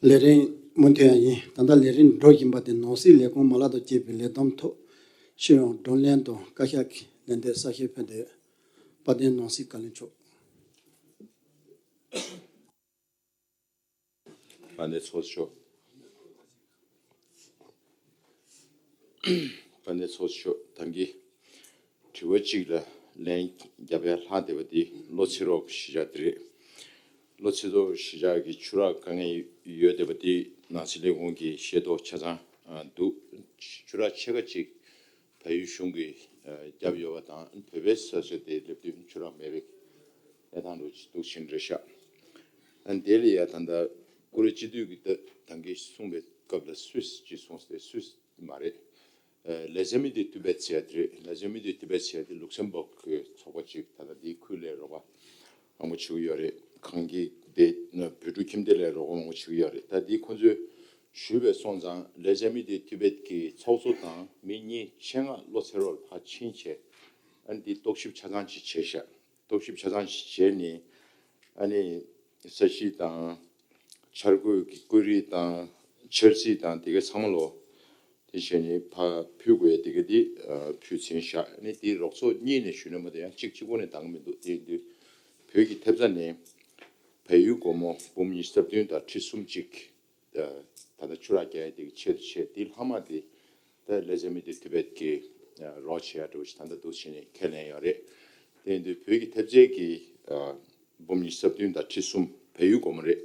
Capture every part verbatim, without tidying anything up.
ལས་རིམ་མུ་མཐུད་ཡིན། ད་ལྟ་ལས་རིམ་འགྲོ་བཞིན་པ་དེ་ནང་སྲིད་ལས་ཁུངས་མ་ལག་དང་བཅས་པའི་ལས་བསྡོམས་ཐོག་ཤེས་ཡོན་བགྲོ་གླེང་དང་བཀའ་ཤག་གི་ལན་འདེབས་གསལ་བཤད་ཕུལ་འདོད། དཔལ་ལྡན་ནང་སྲིད་བཀའ་བློན་མཆོག་དཔལ་ལྡན་ཚོགས་གཙོ་མཆོག་དཔལ་ལྡན་ཚོགས་གཙོ་མཆོག་ད་གིན་དྲི་བ་གཅིག་ལ་ལན་བརྒྱབ་ཡ་ལྷག་བསྡད་པ་འདི་ལོ་ཚེ་རོགས་གཞིས་ཆགས་དེ་རེད། ལོ་ཚེ་རོགས་གཞིས་ཆགས་ཀྱི་ཆུ་རགས་དཀའ་ངལ་ཡོད་བསྡད་པ་འདི་ནང་སྲིད་ལས་ཁུངས་ཀྱིས་ཤེས་རྟོགས་ཆ་ཚང་འདུག་ཆུ་རགས་ཕྱེད་ཀ་གཅིག་བལ་ཡུལ་གཞུང་གིས་བརྒྱབ་ཡོད་པ་དང་བོད་པའི་ས་ཆ་དེ་སླེབས་དུས་ཆུ་རགས་མེད་པའི་གནས་སྟངས་འདུག་ཅིག་འདུག་ཕྱིན་རེད་ཤག་ཨ་དེ་ལ་ཡ་ད་ལྟ་ཀུ་རེ་སྤྱི་འཐུས་ཀྱིས་ད་ད་གིན་གསུངས་པའི་སྐབས་ལ་སུད་སི་ཅིག་གསུངས་ཏེ་སུད་སི་མ་རེད། ལེ་ཟེ་མི་དེ་ཏི་བེད་ཟེར་ཡ་དེ་རེད། ལེ་ཟེ་མི་དེ་ཏི་བེད་ཟེར་ཡ་དེ་ལུག་སེམ་བོག་གི་ཚོགས་པ་ཅིག་ད་ལྟ་དེའི་ཁུལ་ལ་རོགས་པ་མང་པོ་བྱེད་ཀྱི་ཡོད་རེད། གངས་སྐྱིད་དེ་བོད་ཕྲུག་ཁྱིམ་སྡེ་ལ་རོགས་པ་མང་པོ་བྱེད་ཀྱི་ཡོད་རེད། ད་དེ་ཁོང་ཚོས་ཞུས་པའི་སོང་ཙང་ལེ་ཟེ་མི་དེ་ཏི་བེད་ཀྱི་ཚོགས་གཙོ་དང་མི་གཉིས་ཆེད་མངགས་ལོ་ཚེ་རོགས་ལ་ཕར་ཕྱིན་བྱས་ཨ་ནི་དེ་རྟོག་ཞིབ་ཆ་ཚང་ཅིག་བྱས་ཤག་རྟོག་ཞིབ་ཆ་ཚང་ཞིག་བྱས་ནས་ཨ་ནི་ས་གཞི་དང་འཆར་འགོད་ཀྱི་བཀོད་རིས་དང་འཆར་རྩིས་དང་དེ་གའི་ཚང་མ་ལོ་དེ་བྱས་ནས་ཕར་ཕུལ་དགོས་དེ་གའི་དེ་ཕུལ་ཚར་ཤག་ཨ་ནི་དེ་རོགས་ཚོགས་གཉིས་ནས་ཞུས་ན་མ་གཏོགས་ཡང་གཅིག་གཅིག་པོ་ནས་འདང་གི་མི་འདུག་དེ་ཡིན་དུས་བོད་ཀྱི་ཐེབས་རྩ་ནས་བལ་ཡུལ་སྒོར་མོ་འབུམ་ཉི་ཤུ་རྩ་བདུན་དང་ཁྲི་གསུམ་གཅིག་ད་ལྟ་ཆུ་རགས་རྒྱག་ཡ་དེ་གི་ཆེད་དུ་བྱས་དེ་ལྷག་མ་དེ་ད་ལེ་ཟེ་མི་དེ་ཏི་བེད་ཀྱི་རོགས་བྱེད་ཡ་འདྲ་བོ་ཞིག་ད་ལྟ་འདུག་བྱས་ནས་ཁས་ལེན་ཡོད་རེད། དེ་ཡིན་དུས་བོད་ཀྱི་ཐེབས་རྩའི་གི་འབུམ་ཉི་ཤུ་རྩ་བདུན་དང་ཁྲི་གསུམ་བལ་ཡུལ་སྒོར་མོ་རེད།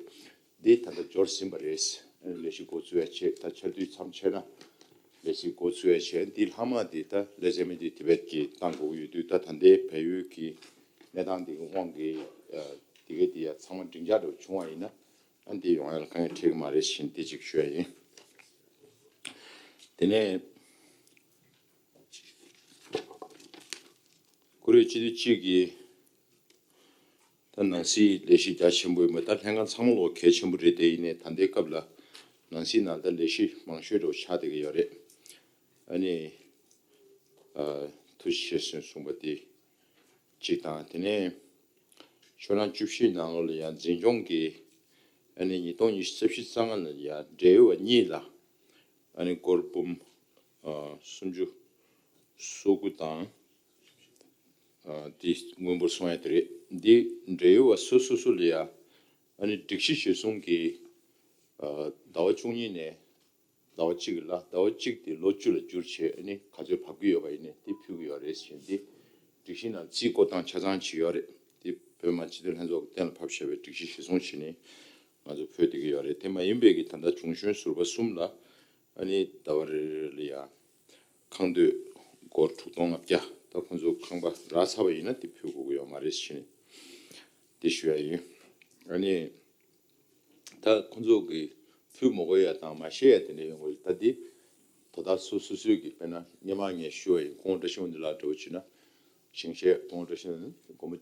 འདི་ད་ལྟ་འབྱོར་ཟིན་པ་རེད། ལས་གཞི་འགོ་ཚུགས་ཡ་ཆེད་ད་འཆར་དུས་མཚམས་ཆད་ན་ལས་གཞི་འགོ་ཚུགས་ཡ་ཆེད་འདི་ལྷག་མ་འདི་ད་ལེ་ཟེ་མི་འདི་ཏི་བེད་ཀྱིས་བཏང་དགོས་ཀྱི་ཡོད་དུས་ད་ད་ལྟའི་བལ་ཡུལ་གྱི་གནས་སྟངས་འདི་གི་དབང་གིས་དེ་གའི་འདི་ཡ་ཚང་མ་སྒྲིང་འཇགས་འདྲ་བོ་བྱུང་བ་ཡིན་ན། ཨ་འདི་ཡོང་ཡ་ལ་དཀའ་ངལ་འཕྲད་ཀྱི་མ་རེད་ཟེར་འདི་གཅིག་ཞུ་ཡ་ཡིན། དེ་ནས་ཀུ་རེ་སྤྱི་འཐུས་གཅིག་གིས་ད་ནང་སྲིད་ལས་གཞི་རྒྱ་ཆེན་པོ་ཡིན་པ་ད་ལྷན་ཁང་ཚང་མ་ལོག་གལ་ཆེན་པོ་རེད། དེ་ཡིན་ནའི་ད་ལྟའི་སྐབས་ལ་ནང་སྲིད་ནང་ད་ལས་གཞི་མང་ཤོས་འདྲ་བོ་ཆགས་བསྡད་ཀྱི་ཡོད་རེད། ཨ་ནི་ཐུགས་རྗེ་ཆེ་ཟེར་གསུངས་པ་དེ་གཅིག་དང་དེ་ནས་ཕྱི་ནང་བཅུ་བཞི་ནང་ལོགས་ལ་ཡང་འཛིན་སྐྱོང་གི་ཨ་ནི་ཉིས་སྟོང་ཉི་ཤུ་རྩ་བཞི་རྩ་ལྔ་ལ་ཡང་འབྲེལ་ཡོད་པ་གཉིས་ལ་ཨ་ནི་སྒོར་འབུམ་སུམ་ཅུ་སོ་དགུ་དང་དེ་དངུལ་འབོར་སོང་ཡ་དེ་རེད། འདི་འབྲེལ་ཡོད་པ་སོ་སོ་སོ་ལ་ཡང་ཨ་ནི་སྒྲིག་གཞི་གཞིར་བཟུང་གི་ཟླ་བ་བཅུ་གཉིས་ནས་ཟླ་བ་གཅིག་ལ་ཟླ་བ་གཅིག་དེ་ལོ་བཅུ་ལ་བསྒྱུར་བྱས་ཨ་ནི་ག་ཚོད་བབས་ཀྱི་ཡོད་པ་ཡིན་ནའི་དེ་ཕུལ་གྱི་ཡོད་རེད་ཟེར་འདི་སྒྲིག་གཞི་ནང་རྩིས་བཀོད་སྟངས་ཆ་ཚང་ཅིག་ཡོད་རེད། དེ་བོད་མི་མང་སྤྱི་འཐུས་ལྷན་ཚོགས་ཀྱིས་གཏན་ལ་ཕབ་བཞག་པའི་སྒྲིག་གཞི་གཞིར་བཟུང་བྱས་ནས་ང་ཚོ་ཕུལ་བསྡད་ཀྱི་ཡོད་རེད། དེ་མ་ཡིན་པའི་གི་ད་ལྟ་གཞུང་གཞོན་ཟུར་པ་གསུམ་ལ་ཨ་ནི་ཟླ་བ་རེ་རེ་ལ་ཡ་ཁང་སྟོད་སྒོར་དྲུག་སྟོང་ལྔ་བརྒྱ། ད་ཁོང་ཚོ་ཁང་པ་རག་ཚར་བ་ཡིན་ན་དེ་ཕུལ་དགོས་ཀྱི་ཡོད་མ་རེད་ཟེར་ནས་དེ་ཞུ་ཡ་ཡིན། ཨ་ནི་ད་ཁོང་ཚོ་གིས་ཕུལ་མ་དགོས་ཡ་དང་མ་ཤེས་ཡ་དེ་འདྲ་ཡོང་གི་རེད། ད་དེ་དོ་བདག་སོ་སོ་སོས་ཀྱི་དཔེར་ན་སྔོན་མ་ངས་ཞུ་བ་ཡིན། ཁོང་བཀྲ་ཤིས་དབང་འདུས་ལགས་འདྲ་བོ་བྱས་ན་ཞིང་གཤེགས་ཁོང་བཀྲ་ཤིས་དབང་འདུས་སྒོར་མོ་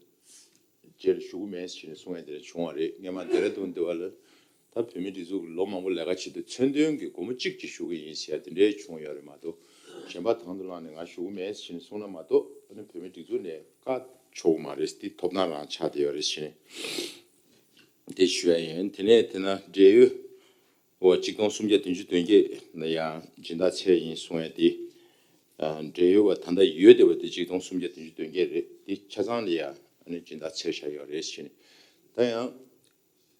རྗེས་ལ་ཞུ་གི་མེད་ཟེར་ནས་གསུང་ཡ་དེ་འདྲ་བྱུང་བ་རེད། སྔོན་མ་ལྡེ་ར་ལྡུན་དེ་བ་ལ་ད་བོད་མིའི་སྒྲིག་འཛུགས་ཀྱི་ལོ་མང་པོ་ལས་ཀ་བྱེད་དུས་མཚོན་དོན་གྱི་སྒོར་མོ་གཅིག་ཅིག་ཞུ་གི་ཡིན་ཟེར་ཡ་དེ་འདྲའི་བྱུང་ཡོད་རེད་མ་གཏོགས་གཞན་པ་དང་དུ་བླངས་ནས་ང་ཞུ་གི་མེད་ཟེར་ནས་གསུངས་ན་མ་གཏོགས་ཨ་ནི་བོད་མིའི་སྒྲིག་འཛུགས་ནས་བཀག་ཆོག་གི་མ་རེད། དེ་ཐོབ་ཐང་རང་ཆགས་བསྡད་ཡོད་རེད་ཟེར་ནས་དེ་ཞུ་ཡ་ཡིན། དེ་ནས་དེ་ན་འབྲེལ་ཡོད་འོ་གཅིག་སྟོང་སུམ་བརྒྱ་བདུན་ཅུ་དོན་བརྒྱད་ལ་ཡང་སྦྱིན་བདག་ཚད་ཡིན་གསུང་ཡ་དེ། ཨ་འབྲེལ་ཡོད་པ་ད་ལྟ་ཡོད་བསྡད་པ་དེ་གཅིག་སྟོང་སུམ་བརྒྱ་བདུན་ཅུ་དོན་བརྒྱད་རེད། དེ་ཆ་ཚང་ལ་ཡང་ཨ་ནི་སྦྱིན་བདག་ཚད་བཞག་ཡོད་རེད་ཟེར་ནས། ད་ཡང་ཨ་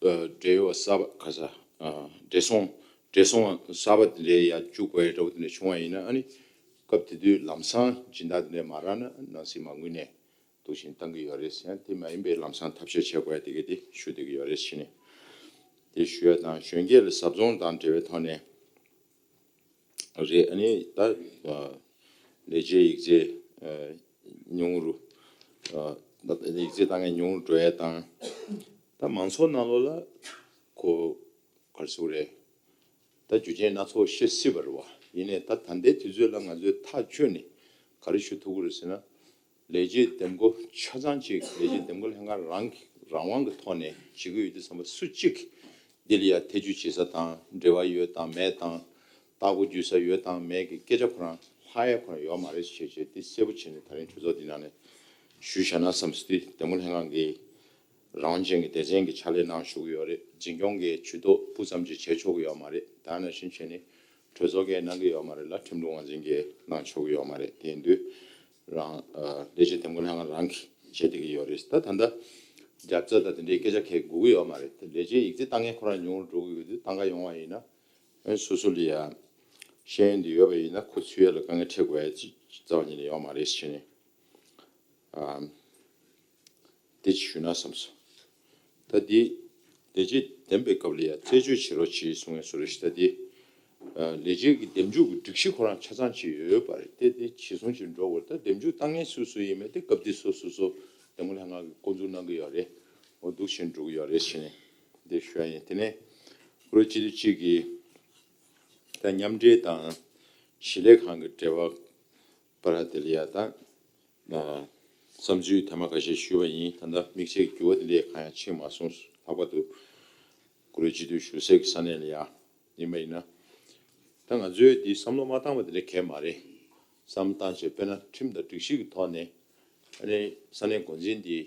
འབྲེལ་ཡོད་པ་གསར་པ་ག་ས་ཨ་བགྲེས་སོང་བགྲེས་སོང་གསར་པ་དེ་འདྲའི་ཡང་བཅུག་དགོས་ཡ་འདྲ་བོ་དེ་འདྲ་བྱུང་བ་ཡིན་ན་ཨ་ནི་སྐབས་དེ་དུས་ལམ་སང་སྦྱིན་བདག་དེ་འདྲ་མ་རག་ན་ནང་སྲིད་མ་དངུལ་ནས་འདུག་བཞིན་བཏང་གི་ཡོད་རེད་ཟེར། དེ་མ་ཡིན་པའི་ལམ་སང་ཐབས་ཤེས་བྱེད་དགོས་ཡ་དེ་ག་དེ་ཞུ་བསྡད་ཀྱི་ཡོད་རེད་ཟེར་ནས་དེ་ཞུ་ཡ་དང་། གཞོན་སྐྱེས་ལ་ཟབ་སྦྱོང་དང་འབྲེལ་བའི་ཐོག་ནས་རེད། ཨ་ནི་ད་ཨ་ལས་བྱེད་ཡིག་ཚད་ཨ་ཉུང་རུ་ཨ་ད་ཡིག་ཚད་བཏང་མཁན་ཉུང་རུ་འགྲོ་ཡ་དང་། ད་མང་ཚོགས་ནང་ལོགས་ལ་ཁོ་ག་རེ་ཟེར་དགོས་རེད། ད་རྒྱུ་རྐྱེན་སྣ་ཚོགས་བཤད་སྲིད་པ་རེད་བ། ཡིན་ནའི་ད་ད་ལྟའི་དུས་ཚོད་ལ་ང་ཚོས་ཐག་གཅོད་ནས་ག་རེ་ཞུ་ཐུབ་ཀྱི་རེད་ཟེར་ན། ལས་བྱེད་འདེམས་བསྐོ་ཆ་ཚང་གཅིག་ལས་བྱེད་འདེམས་བསྐོ་ལྷན་ཁང་རང་གི་རང་དབང་གི་ཐོག་ནས་བྱེད་ཀྱི་ཡོད་དུས་ཙམ་པ་སུ་གཅིག་འདི་ལ་ཡ་ཐེ་བྱུས་བྱེད་ས་དང་འབྲེལ་བ་ཡོད་དང་མེད་དང་། ལྟ་སྒོ་བརྒྱུད་ས་ཡོད་དང་མེད་ཀྱི་སྐད་ཆ་ཁོ་རང་ལྷག་ཡ་ཁོ་རང་ཡོད་མ་རེད་ཞེས་བྱས་འདི་གསལ་པོ་བྱས་ནས་ད་རིང་གྲོས་ཚོགས་འདི་ནང་ནས་ཞུས་བཞག་ན་བསམ་སྲིད། འདེམས་བསྐོ་ལྷན་ཁང་གི་ རང་དབང་ཅན་གྱི་སྡེ་ཚན་གྱི་ཕྱག་ལས་གནང་ཞུ་གི་ཡོད་རེད། འཛིན་སྐྱོང་གི་ཇུས་གཏོགས་སྤུ་ཙམ་ཅིག་བྱེད་ཆོག་གི་ཡོད་མ་རེད། ད་ནང་བཞིན་བྱས་ནས་གྲོས་ཚོགས་ཀྱིས་གནང་གི་ཡོད་མ་རེད་ལ། ཁྲིམས་ལུགས་ངོས་འཛིན་གྱིས་གནང་ཆོག་གི་ཡོད་མ་རེད། དེ་ཡིན་དུས་རང་ཨ་ལས་བྱེད་འདེམས་བསྐོ་ལྷན་ཁང་རང་གིས་བྱེད་བསྡད་ཀྱི་ཡོད་རེད། ད་ད་ལྟ་རྒྱབ་རྩ་དང་དེ་འདྲའི་སྐད་ཆ་གང་ཡང་དགོས་ཀྱི་ཡོད་མ་རེད། ད་ལས་བྱེད་ཡིག་ཚད་བཏང་མཁན་ཁོ་རང་ཉུང་རུ་འགྲོ་གི་ཡོད་དུས་བཏང་ག་ཡོང་བ་ཡིན་ན། ཨ་ནི་སོ་སོ་ལ་ཡ་ཤེས་ཡོན་དེ་ཡོད་པ་ཡིན་ན་ཁོ་ཚུད་ཡ་ལ་དཀའ་ངལ་འཕྲད་དགོས་ཡ་ཅིག་རྩ་བ་ཉིད་ནས་ཡོད་མ་རེད་ཟེར་ནས། ཨ་དེ་ཅིག་ཞུས་ན་བསམ་སོང་། ད་དེ་ལས་བྱེད་འདེམས་པའི་སྐབས་ལ་ཡ་རྩད་གཅོད་བྱེད་རོགས་བྱེད་གསུང་ཡ་བཟོ་འདྲ་ཞིག་ད་དེ་ཨ་ལས་བྱེད་ཀྱི་འདེམས་འཇུག་གི་སྒྲིག་གཞི་ཁོ་རང་ཆ་ཚང་ཅིག་ཡོད་པ་རེད། དེ་དེ་ཇི་བཟུང་ཅིག་འགྲོ་དགོས། ད་འདེམས་འཇུག་བཏང་མཁན་སུ་སུ་ཡིན་མིན་དེ་སྐབས་དེ་སོ་སོ་སོ་འདེམས་བསྐོ་ལྷན་ཁང་གིས་འགོ་འཛུགས་གནང་གི་ཡོད་རེད། འོ་འདུག་བྱས་འགྲོ་གི་ཡོད་རེད་ཟེར་ནས་དེ་ཞུ་ཡ་ཡིན། དེ་ནས་ཁོ་རང་སྤྱི་འཐུས་གཅིག་གིས། ད་མཉམ་འབྲེལ་དང་གཞིས་ལས་ཁང་གི་འབྲེལ་བ་བར་དེ་ལ་ཡ་ད་ཨ་བསམ་ཚུལ་དེ་མ་ཁ་ཤས་ཞུས་པ་ཡིན། ད་ལྟ་དམིགས་བསལ་གྱི་འགྱུར་བ་དེ་འདྲས་གང་ཡང་ཕྱིན་མ་སོང་། ལྷག་པར་དུ་ཀུ་རེ་སྤྱི་འཐུས་ཞུ་སའི་ས་གནས་ལ་ཡ་ཡིན་པ་ཡིན་ན། ད་ང་ཚོས་འདི་བསམ་བློ་མ་བཏང་བ་དེ་འདྲ་གང་ཡང་མ་རེད། བསམ་བློ་བཏང་བྱས་དཔེར་ན་ཁྲིམས་དང་སྒྲིག་གཞི་གི་ཐོག་ནས་ཨ་ནི་ས་གནས་འགོ་འཛིན་འདི་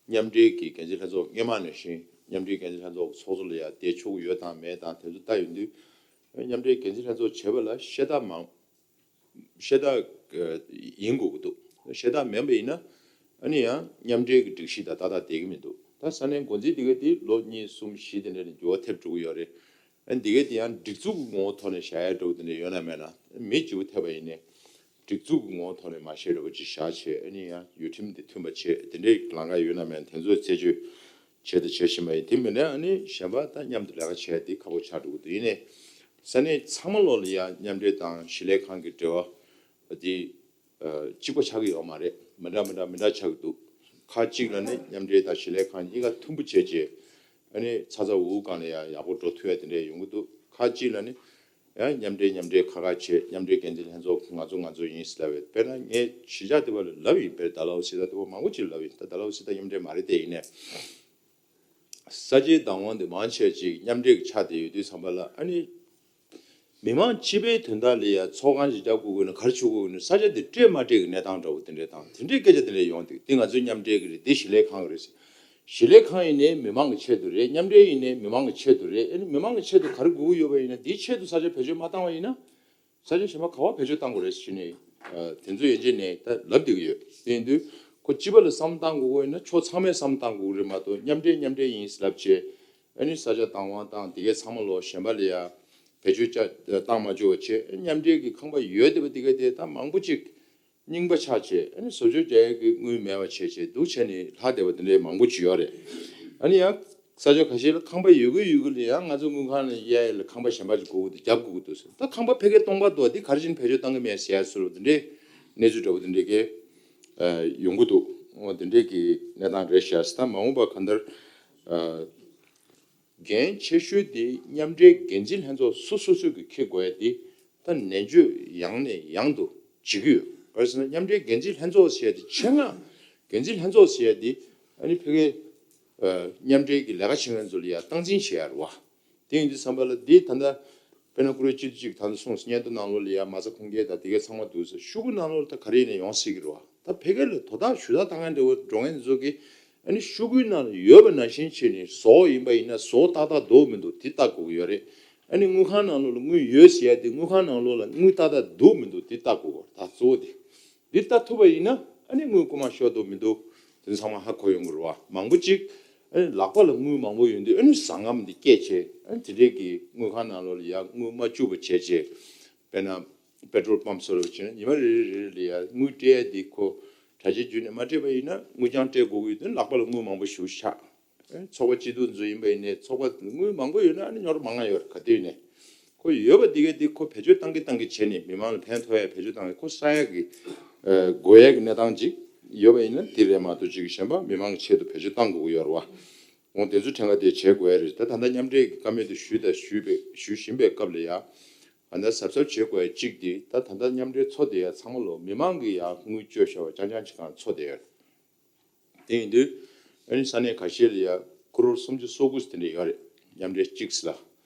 མཉམ་འབྲེལ་གྱི་འགན་འཛིན་ལྷན་ཚོགས་སྔོན་མ་ནང་བཞིན་མཉམ་འབྲེལ་འགན་འཛིན་ལྷན་ཚོགས་ཀྱི་ཚོགས་གཙོ་ལ་ཡ་བསྡད་ཆོག་གི་ཡོད་དང་མེད་དང་དེ་ཚོ་ལྟ་ཡོང་དུས། མཉམ་འབྲེལ་འགན་འཛིན་ལྷན་ཚོགས་བྱེད་པ་ལ་ཤ་སྟག་མང་། ཤ་སྟག་ཡིན་དགོས་ཀྱི་འདུག་ཤ་སྟག་མིན་པ་ཡིན་ན་ཨ་ནི་ཡང་མཉམ་འབྲེལ་གྱི་སྒྲིག་གཞི་དང་ཏག་ཏག་བསྡད་ཀྱི་མི་འདུག་ད་ས་གནས་འགོ་འཛིན་དེ་ག་དེ་ལོ་གཉིས་གསུམ་བཞི་དེ་འདྲ་ནས་འགྱུར་བ་ཐེབས་འགྲོ་གི་ཡོད་རེད། ཨ་ནི་དེ་ག་དེ་ཡང་སྒྲིག་འཛུགས་ཀྱི་ངོ་བོ་ཐོག་ནས་བཞག་ཡ་འདྲ་བོ་དེ་འདྲ་ཡོད་ན་མེད་ན། མི་བརྗེ་པོ་ཐེབས་པ་ཡིན་ནའི་སྒྲིག་འཛུགས་ཀྱི་ངོ་བོ་ཐོག་ནས་མ་བཤད་འདྲ་བོ་ཅིག་བཞག་བྱས། ཨ་ནི་ཡང་ཡུལ་ཁྲིམས་དེ་མཐུན་པ་བྱས། དེ་འདྲའི་ལམ་ཁ་ཡོད་ན་མེད་ན་དེ་ཚོ་རྩད་གཅོད་བྱས་དང་བྱེད་བཞིན་པ་ཡིན། དེ་མིན་ན་ཨ་ནི་གཞན་པ་ད་མཉམ་དུ་ལས་ཀ་བྱས་དེ་ཁག་པོ་ཆགས་འགྲོ་གི་འདུག་ཡིན་ནའི་ས་གནས་ཚང་མ་ལོག་ལ་ཡང་མཉམ་འབྲེལ་དང་གཞིས་ལས་ཁང་གི་འབྲེལ་བ་དེ་ཨ་གཅིག་པ་ཆགས་ཀྱི་ཡོད་མ་རེད། མི་འདྲ་མི་འདྲ་མི་འདྲ་ཆགས་ཀྱི་འདུག་ཁག་གཅིག་ལ་ནི་མཉམ་འབྲེལ་དང་གཞིས་ལས་ཁང་གཉིས་ཀ་མཐུན་པོ་བྱས་བྱས་ཨ་ནི་ཚ་ཚ་འུར་འུར་སྒང་ལ་ཡང་ཡག་པོ་འགྲོ་ཐུབ་ཡ་དེ་འདྲ་ཡོང་གི་འདུག་ཁག་གཅིག་ལ་ནི་ཡང་མཉམ་འབྲེལ་མཉམ་འབྲེལ་ཁ་ཁ་བྱས། མཉམ་འབྲེལ་འགན་འཛིན་ལྷན་ཚོགས་ང་ཚོ་ང་ཚོ་ཡིན་ཟེར་ལབ་པས། དཔེར་ན་ངས་གཞིས་ཆགས་དེ་བ་ལ་ལབ་ཡིན། དཔེར་ཌལ་ཧོ་སི་ད་དེ་བ་མང་པོ་ཅིག་ལབ་ཡིན། ད་ཌལ་ཧོ་སི་ད་མཉམ་འབྲེལ་མ་རེད་དེ། ཡིན་ནའི་ས་ཆའི་བདག་དབང་དེ་མང་ཆེ་ཅིག་མཉམ་འབྲེལ་གྱི་ཆ་དེ་ཡོད་དུས་ཙམ་པ་ལ་ཨ་ནི། མི་མང་སྤྱི་པའི་དོན་དག་ལ་ཡ་ཚོགས་ཁང་ཞིག་རྒྱག་དགོས་ཀྱི་ན་ག་རེ་བྱེད་དགོས་ཀྱི་ན། ས་ཆ་དེ་སྤྲད་མ་སྤྲད་ཀྱི་གནས་སྟངས་འདྲ་བོ་དེ་འདྲས་དང་དེ་འདྲའི་སྐད་ཆ་དེ་འདྲས་ཡོང་དུས་དེ་ང་ཚོའི་མཉམ་འབྲེལ་གྱི་རེད། དེ་གཞིས་ལས་ཁང་གི་རེད་ཟེར། གཞིས་ལས་ཁང་ཡིན་ནའི་མི་མང་གི་ཆེད་དུ་རེད། མཉམ་འབྲེལ་ཡིན་ནའི་མི་མང་གི་ཆེད་དུ་རེད། ཨ་ནི་མི་མང་གི་ཆེད་དུ་ག་རེ་དགོས་ཀྱི་ཡོད་པ་ཡིན་ན། དེའི་ཆེད་དུ་ས་ཆ་བེད་སྤྱོད་མ་བཏང་བ་ཡིན་ན་ས་ཆ་གཞན་པ་ག་པར་བེད་སྤྱོད་བཏང་དགོས་རེད་ཟེར་ནས། ཨ་དེ་ཚོ་ཡན་ཆད་ནས་ད་ལབ་བསྡད་ཀྱི་ཡོད། དེ་ཡིན་དུས་ཁོ་སྤྱི་པ་ལ་བསམ་བཏང་དགོས་ཀྱི་ཡིན་ན་ཕྱོགས་ཚང་མས་བསམ་བཏང་དགོས་ཀྱི་རེད་མ་གཏོགས། མཉམ་འབྲེལ་མཉམ་འབྲེལ་ཡིན་ཟེར་ལབ་བྱས། ཨ་ནི་ས་ཆ་བདག་དབང་བཏང་དེ་གའི་ཚང་མ་ལོ་གཞན་པ་ལ་ཡ་བེད་སྤྱོད་བྱ་བཏང་མ་བཅུག་པ་བྱས། མཉམ་འབྲེལ་གྱི་ཁང་པ་ཡོད་བསྡད་པ་དེ་ག་དེ་ད་མང་པོ་ཅིག་རྙིང་པ་ཆགས་བྱས། ཨ་ནི་བཟོ་བཅོས་རྒྱག་ཡས་ཀྱི་དངུལ་མེད་པ་བྱས་བྱས་འདུག་བྱས་ནས་ལྷག་བསྡད་པ་དེ་འདྲའི་མང་པོ་ཅིག་ཡོད་རེད། ཨ་ནི་ཡང་ས་ཆ་ཁ་ཤས་ལ་ཁང་པ་ཡོད་ཀྱི་ཡོད་ཀྱི་ལ་ཡང་ང་ཚོ་དངུལ་ཁང་ལ་གཡར་ཡས་ལ་ཁང་པ་གཞན་པ་ཅིག་དགོས་ཀྱི་འདུག་རྒྱབ་དགོས་ཀྱི་འདུག་ཟེར། ད་ཁང་པ་ཕ་གིར་སྟོང་པ་འདུག་དེ་ག་རེ་བྱས་ནས་བེད་སྤྱོད་བཏང་གི་མེད་ཟེར་ཡ་བཟོ་འདྲ་བ་དེ་འདྲའི་གནས་ཚུལ་འདྲ་བོ་དེ་འདྲའི་གི་ཡོང་གི་འདུག་འོ་དེ་འདྲའི་གི་གནས་སྟངས་རེད་ཤག་ད་མ་འོངས་པ་གང་ལྟར་འགན་ཆེ་ཤོས་དེ་མཉམ་འབྲེལ་འགན་འཛིན་ལྷན་ཚོགས་སོ་སོ་སོ་གི་འཁྱེར་དགོས་ཡ་དེ་ད་ནན་བརྗོད་ཡང་ནས་ཡང་དུ་བྱེད་ཀྱི་ཡོད། ག་རེ་ཟེར་ན་མཉམ་འབྲེལ་འགན་འཛིན་ལྷན་ཚོགས་ཟེར་ཡ་དེ་ཆེད་མངགས་འགན་འཛིན་ལྷན་ཚོགས་ཟེར་ཡ་དེ་ཨ་ནི་ཕ་གིའི་མཉམ་འབྲེལ་གྱི་ལས་ཀ་བྱེད་མཁན་ཚོ་ལ་ཡ་སྟངས་འཛིན་བྱེད་ཡ་རེད་བ། དེ་ཡིན་དུས་ཙམ་པ་ལ་འདི་ད་ལྟ་དཔེར་ན་ཀུ་རེ་སྤྱི་འཐུས་གཅིག་ད་ལྟ་གསུངས་སྙན་ཐོ་ནང་ལོགས་ལ་ཡ་མ་རྩ་ཁུངས་སྐྱེལ་དང་དེ་གའི་ཚང་མ་འདུག་ཟེར། ཤོག་གུ་ནང་ལོགས་ལ་ད་ག་རེ་ཡིན་ནའི་ཡོང་སྲིད་ཀྱི་རེད་བ། ད་ཕ་གི་ལ་དོ་བདག་ཞུ་དག་བཏང་མཁན་འདྲ་བོ་འགྲོ་མཁན་ཚོ་གིས་ཨ་ནི་ཤོག་གུའི་ནང་ལ་ཡོད་པ་ནང་བཞིན་བྱས་ནས་བཟོ་ཡིན་པ་ཡིན་ན་བཟོ་ཏག་ཏག་འདུག་མི་འདུག་དེ་ལྟ་དགོས་ཀྱི་ཡོད་རེད། ཨ་ནི་དངུལ་ཁང་ནང་ལོགས་ལ་དངུལ་ཡོད་ཟེར་ཡ་དེ་དངུལ་ཁང་ནང་ལོགས་ལ་དངུལ་ཏག་ཏག་འདུག་མི་འདུག་དེ་ལྟ་དགོས་ཀྱི་ཡོད་རེད། ད་གཙོ་བོ་དེ། འདི་ལྟ་ཐུབ་པ་ཡིན་ན་ཨ་ནི་དངུལ་རྐུ་མ་ཤོར་འདུག་མི་འདུག་དེ་ཚང་མ་ཧ་གོ་ཡོང་གི་རེད་བ། མང་པོ་ཅིག་ཨ་ནི་ལག་པ་ལ་དངུལ་མང་པོ་ཡོད་དུས་ཨ་ནི་ཟང་ངམ་འདི་སྐྱེས་བྱས། ཨ་ནི་དེ་འདྲས་ཀྱི་དངུལ་ཁང་ནང་ལོགས་ལ་ཡ་དངུལ་མ་བཅུག་པ་བྱས་བྱས། དཔེར་ན་པེ་ཊྲོལ་པམ་སོགས་ལ་བྱས་ན་ཉི་མ་རེ་རེ་རེ་ལ་ཡ་དངུལ་སྤྲད་ཡ་འདི་ཁོ་གྲྭ་ཆས་བརྒྱུད་ནས་མ་སྤྲད་པ་ཡིན་ན་དངུལ་རྐྱང་སྤྲད་དགོས་ཀྱི་ཡོད་དུས་ལག་པ་ལ་དངུལ་མང་པོ་ཞེ་པོ་ཆགས། ཚོགས་པ་སྐྱིད་སྡུག་འཛུལ་ཡིན་པ་ཡིན་ནའི་ཚོགས་པ་དངུལ་མང་པོ་ཡོད་ན་ཨ་ནི་ཉོ་ར་མང་ང་ཡོད་རེད། ག་དུས་ནས་ཁོ་ཡོད་པ་དེ་གས་དེ་ཁོ་བེད་སྤྱོད་བཏང་གི་བཏང་གི་བྱས་ནས་མི་མང་ལ་ཕན་ཐོགས་ཡ་བེད་སྤྱོད་བཏང་གི་ཁོ་བསགས་ཡ་གི་ཨ་དགོས་ཡ་གི་གནས་སྟངས་ཅིག་ཡོད་པ་ཡིན་ན་དེ་རེད་མ་གཏོགས་ཅིག་གཞན་པ་མི་མང་གི་ཆེད་དུ་བེད་སྤྱོད་བཏང་དགོས་ཀྱི་ཡོད་རེད་བ། འོང་དེ་ཚོ་ཕྲན་ཁ་དེ་བྱེད་དགོས་ཡ་རེད། ད་ད་ལྟ་མཉམ་འབྲེལ་གྱི་བཀའ་མོལ་དེ་ཞུས་དང་ཞུས་པའི་ཞུ་བཞིན་པའི་སྐབས་ལ་ཡ་ད་ལྟ་གཟབ་གཟབ་བྱེད་དགོས་ཡ་གཅིག་དེ་ད་ད་ལྟ་མཉམ་འབྲེལ་ཚོགས་དེ་ཡ་ཚང་མ་ལོ་མི་མང་གི་ཡ་དངུལ་བཅོལ་བཞག་པ་རྐྱང་རྐྱང་ཅིག་གང་ཚོགས་དེ་ཡ་རེད། དེ་ཡིན་དུས་ཨ་ནི་ས་གནས་ཁ་ཤས་ལ་ཡ་ཀོ་རོར་སུམ་ཅུ་སོ་དགུ་ཙམ་དེ་འདྲ་ཡོད་རེད། མཉམ་འབྲེལ་གཅིག་ཙམ་ལ།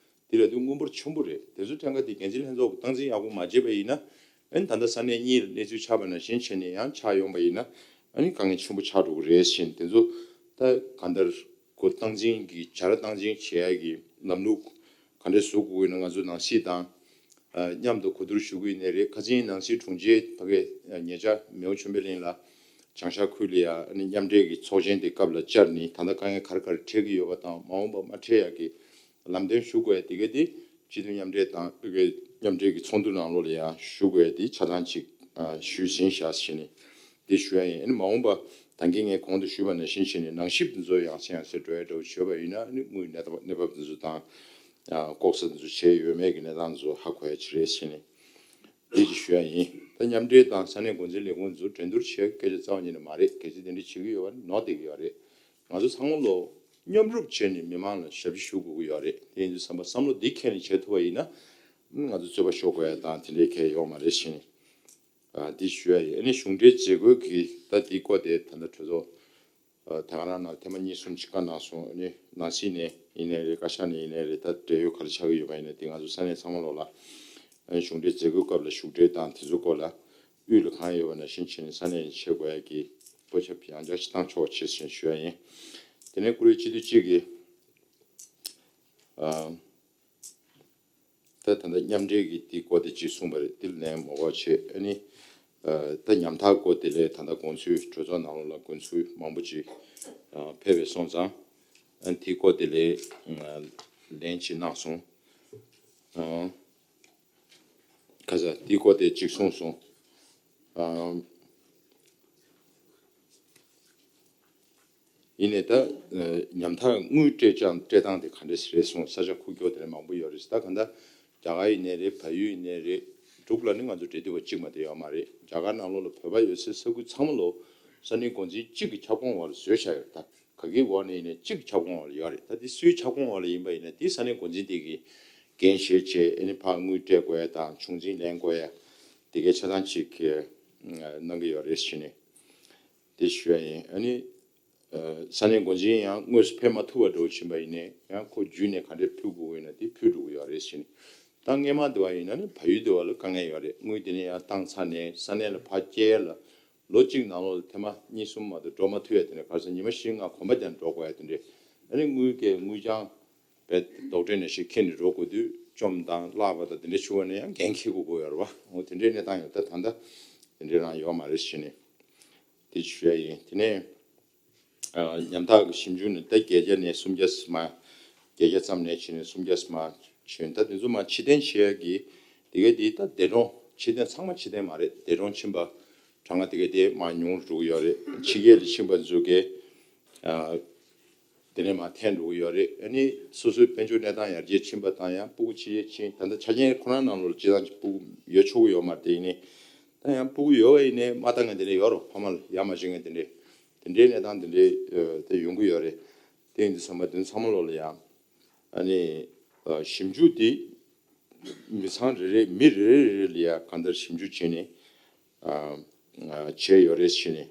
དེ་ལ་དུས་དངུལ་འབོར་ཆེན་པོ་རེད། དེ་ཚོ་ཕྲན་ཁ་དེ་འགན་འཛིན་ལྷན་ཚོགས་ཀྱིས་སྟངས་འཛིན་ཡག་པོ་མ་བྱས་པ་ཡིན་ན་ཨ་ནི་ད་ལྟ་ས་གནས་གཉིས་ལ་གནས་ཚུལ་ཆགས་པ་ནང་བཞིན་བྱས་ནས་ཡང་ཆགས་ཡོང་པ་ཡིན་ན་ཨ་ནི་དཀའ་ངལ་ཆེན་པོ་ཆགས་འགྲོ་གི་རེད་ཟེར་ནས། དེ་ཚོ་ད་གང་ལྟར་ སྟངས་འཛིན་གྱི་བྱ་ར་སྟངས་འཛིན་བྱེད་ཡ་གི་ལམ་ལུགས་ག་འདྲས་བཟོ་དགོས་ཡོད་ན། ང་ཚོ་ནང་སྲིད་དང་མཉམ་དུ་གོ་བསྡུར་ཞུ་གི་ཡིན་ནའི་རེད། ཁ་སང་ནང་སྲིད་དྲུང་ཆེ་ཕ་གིའི་ཉེ་ཆར་མེའོ་ཆོས་འཕེལ་གླིང་ལ་བྱང་ཤར་ཁུལ་ལ་ཡ་ཨ་ནི་མཉམ་འབྲེལ་གྱི་ཚོགས་ཆེན་དེ་སྐབས་ལ་བཅར་ནས། ད་ལྟ་དཀའ་ངལ་ག་རེ་ག་རེ་འཕྲད་ཀྱི་ཡོད་པ་དང་མ་འོངས་པ་མ་འཕྲད་ཡ་གི་ལམ་སྟོན་ཞུ་དགོས་ཡ་དེ་ག་དེ་སྤྱི་འཐུས་མཉམ་འབྲེལ་དང་ཕ་གིའི་མཉམ་འབྲེལ་གྱི་ཚོགས་འདུ་ནང་ལོགས་ལ་ཡ་ཞུ་དགོས་ཡ་དེ་ཆ་ཚང་ཅིག་ཞུས་ཟིན་བཞག་ཟེར་ནས་དེ་ཞུ་ཡ་ཡིན། ཨ་ནི་མ་འོངས་པ་ད་གིན་ངས་གོང་དུ་ཞུས་པ་ནང་བཞིན་བྱས་ནས་ནང་ཞིབ་འདི་ཚོ་ཡང་སེ་ཡང་སེ་འགྲོ་ཡ་འདྲ་བོ་བྱས་པ་ཡིན་ན། ཨ་ནི་དངུལ་གནས་སྟངས་གནས་བབ་འདི་ཚོ་དང་ལྐོག་ཟ་འདི་ཚོ་བྱས་ཡོད་མེད་ཀྱི་གནས་སྟངས་འདི་ཚོ་ཧ་གོ་ཡ་ཅིག་རེད་ཟེར་ནས་འདི་ཅིག་ཞུ་ཡ་ཡིན། ད་མཉམ་འབྲེལ་དང་ས་གནས་འགོ་འཛིན་ལས་ཁུངས་ཚོ་འགྲན་བསྡུར་བྱེད་སྐད་ཆ་རྩ་བ་ཉིད་ནས་མ་རེད། གལ་སྲིད་དེ་འདྲ་བྱེད་ཀྱི་ཡོད་པ་ནོར་བསྡད་ཀྱི་ཡོད་རེད། ང་ཚོ་ཚང་མ་ལོ་མཉམ་རུབ་བྱས་ནས་མི་མང་ལ་ཞབས་ཕྱི་ཞུ་དགོས་ཀྱི་ཡོད་རེད། དེ་ཡིན་དུས་ཙམ་པ་བསམ་བློ་འདི་འཁྱེར་ནས་བྱེད་ཐུབ་པ་ཡིན་ན་ང་ཚོ་རྩོད་པ་ཤོར་དགོས་ཡ་དང་དེ་འདྲའི་གལ་ཡོད་མ་རེད་ཟེར་ནས་འདི་ཞུ་ཡ་ཡིན། ཨ་ནི་གཞུང་འབྲེལ་མཛད་སྒོའི་གི་ད་འདི་སྐོར་དེ་ད་ལྟ་གྲོས་ཚོགས་ད་ག་རང་ནང་ཐེངས་མ་གཉིས་གསུམ་ཅིག་བཀའ་གནང་སོང་། ཨ་ནི་ནང་སྲིད་ནས་ཡིན་ནའི་རེད། བཀའ་ཤག་ནས་ཡིན་ནའི་རེད། ད་འབྲེལ་ཡོད་ག་རེ་ཆགས་ཀྱི་ཡོད་པ་ཡིན་ན་དེ་ང་ཚོ་ས་གནས་ཚང་མ་ལོག་ལ་ཨ་ནི་གཞུང་འབྲེལ་མཛད་སྒོའི་སྐབས་ལ་བཞུགས་གྲལ་དང་དེ་ཚོའི་སྐོར་ལ་དབུས་ལ་གང་ཡོད་པ་ནང་བཞིན་བྱས་ནས་ས་གནས་ནས་བྱེད་དགོས་ཡ་གི་བཀོད་ཁྱབ་ཡང་བསྐྱར་ཞིག་བཏང་ཆོག་ཅེས་ཞུ་ཡ་ཡིན། དེ་ནས་བཀུར་འོས་སྤྱི་འཐུས་གཅིག་གིས་ཨ། ད་ད་ལྟ་མཉམ་འབྲེལ་གྱི་དེ་སྐོར་དེ་ཅིག་གསུངས་པ་རེད། དེ་ལན་མ་དགོས་བྱས། ཨ་ནི་ད་ཉམ་ཐག་སྐོར་དེ་ལས་ད་ལྟ་དགོངས་ཚུལ་གྲོས་ཚོགས་ནང་ལོགས་ལ་དགོངས་ཚུལ་མང་པོ་ཅིག་ཕེབས་པའི་སོང་ཙང་། ཨ་ནི་དེ་སྐོར་དེ་ལས་ལན་ཅིག་གནང་སོང་། ཁ་ས་དེ་སྐོར་དེ་ཅིག་གསུངས་སོང་། ཡིན་ནའི་ད་ཉམ་ཐག་དངུལ་སྤྲད་ཀྱང་སྤྲད་སྟངས་དེ་ག་འདྲས་རེད་སོང་། ས་ཆ་ཁུག་ཀྱོག་དེ་འདྲ་མང་པོ་ཡོད་རེད། ད་གང་ལྟར་རྒྱ་གར་ཡིན་ནའི་རེད། བལ་ཡུལ་ཡིན་ནའི་རེད། འབྲུག་ལ་ནི་ང་ཚོ་འབྲེལ་མཐུད་པ་གཅིག་མ་གཏོགས་ཡོད་མ་རེད། རྒྱ་གར་ནང་ལོགས་ལ་བོད་པ་ཡོད་སའི་ས་ཁུལ་ཚང་མ་ལོ་ས་གནས་འགོ་འཛིན་གཅིག་གི་ཁྱབ་ཁོངས་འོག་ལ་བཟོས་བཞག་ཡོད། ད་ག་གི་འོག་ནས་ཡིན་ནའི་གཅིག་གི་ཁྱབ་ཁོངས་འོག་ལ་ཡོད་རེད། ད་དེ་སུའི་ཁྱབ་ཁོངས་འོག་ལ་ཡིན་པ་ཡིན་ན་དེ་ས་གནས་འགོ་འཛིན་དེ་གི་འགན་བཞེས་བྱས། ཨ་ནི་ཕར་དངུལ་སྤྲད་དགོས་ཡ་དང་ཆུང་འཛིན་ལེན་དགོས་ཡ་དེ་གའི་ཆ་ཚང་གཅིག་གི་གནང་གི་ཡོད་རེད་ཟེར་ནས་དེ་ཞུ་ཡ་ཡིན། ཨ་ནི་ས་གནས་འགོ་འཛིན་ཡང་དངོས་སུ་ཕེབས་མ་ཐུབ་པ་འདྲ་བོ་ཕྱིན་པ་ཡིན་ནའི་ཡང་ཁོ་བརྒྱུད་ནས་ག་འདྲས་ཕུལ་དགོས་ཡོད་ན་དེ་ཕུལ་འགྲོ་གི་ཡོད་རེད་ཟེར་ནས། ད་སྔས་མ་དེ་བ་ཡིན་ན་ནི་བལ་ཡུལ་དེ་བ་ལ་དཀའ་ངལ་ཡོད་རེད། དངུལ་དེ་ནས་ཡང་བཏང་ཚར་ནས་ས་གནས་ལ་ཕར་སྐྱེལ་ལ་ལོ་གཅིག་ནང་ལོགས་ལ་ཐེངས་མ་གཉིས་གསུམ་མ་གཏོགས་འགྲོ་མ་ཐུབ་ཡ་དེ་འདྲ། ག་རེ་ཟེར་ཉི་མ་བཞི་ལྔ་གོམ་པ་བརྒྱབ་འགྲོ་དགོས་ཡ་དེ་འདྲ། ཨ་ནི་དངུལ་སྐྱེལ་དངུལ་རྐྱང་བས་རྡོག་ཁྲེས་ནང་བཞིན་འཁྱེར་ནས་འགྲོ་དགོས་དུས་བཅོམ་དང་བརླག་པ་དང་དེ་འདྲ་བྱུང་བ་ན་ཡང་འགན་འཁྱེར་དགོས་ཀྱི་ཡོད་རེད་བ། འོ་དེ་འདྲའི་གནས་སྟངས་ཡོད། ད་ད་ལྟ་དེ་འདྲའི་རང་ཡོད་མ་རེད་ཟེར་ནས་དེ་ཞུ་ཡ་ཡིན། དེ་ནས་ཉམ་ཐག་གི་ཞིབ་འཇུག་ནི་ད་བརྒྱད་བརྒྱ་ནས་སུམ་བརྒྱ་ཙམ་མ། བརྒྱད་བརྒྱ་ཙམ་ནས་བྱས་ནས་སུམ་བརྒྱ་ཙམ་མ་བྱས། ད་དེ་ཚོ་མ་ཕྱིར་འཐེན་བྱེད་ཡ་གི་དེ་གའི་དེ་ད་འདས་གྲོངས་ཕྱིར་འཐེན་ཚང་མ་ཕྱིར་འཐེན་མ་རེད། འདས་གྲོངས་ཕྱིན་པ་གྲངས་ཀ་དེ་གའི་དེ་མ་ཉུང་རུ་འགྲོ་གི་ཡོད་རེད། ཕྱི་རྒྱལ་ལ་ཕྱིན་པ་ཚོ་གའི་དེ་ནས་མ་འཐེན་འགྲོ་གི་ཡོད་རེད། ཨ་ནི་སོ་སོའི་དཔལ་འབྱོར་གནས་སྟངས་ཡར་རྒྱས་ཕྱིན་པ་དང་ཡང་སྤུ་གུ་ཕྱི་རྒྱལ་ཕྱིན། ད་ལྟ་ཆ་རྐྱེན་ཁོ་རང་ནང་ལོགས་ལ་སྤྱིར་བཏང་གི་སྤུ་གུ་ཡོད་ཆོག་གི་ཡོད་མ་རེད། དེ་ཡིན་ནའི་ད་ཡང་སྤུ་གུ་ཡོད་པ་ཡིན་ནའི་མ་ལྟ་མཁན་དེ་འདྲ་ཡོད་རེད། ཕ་མ་ལ་ཡ་མ་བྱེད་མཁན་དེ་འདྲ། དེ་འདྲའི་གནས་སྟངས་དེ་འདྲའི་དེ་ཡོང་གི་ཡོད་རེད། དེ་ཡིན་དུས་ཙམ་པ་དེ་ཚང་མ་ལོགས་ལ་ཡང་ཨ་ནི་ཞིབ་འཇུག་དེ་མི་ཚང་རེ་རེ་མི་རེ་རེ་རེ་ལ་ཡ་གང་ལྟར་ཞིབ་འཇུག་བྱས་ནས་བྱས་ཡོད་རེད་ཟེར་ནས།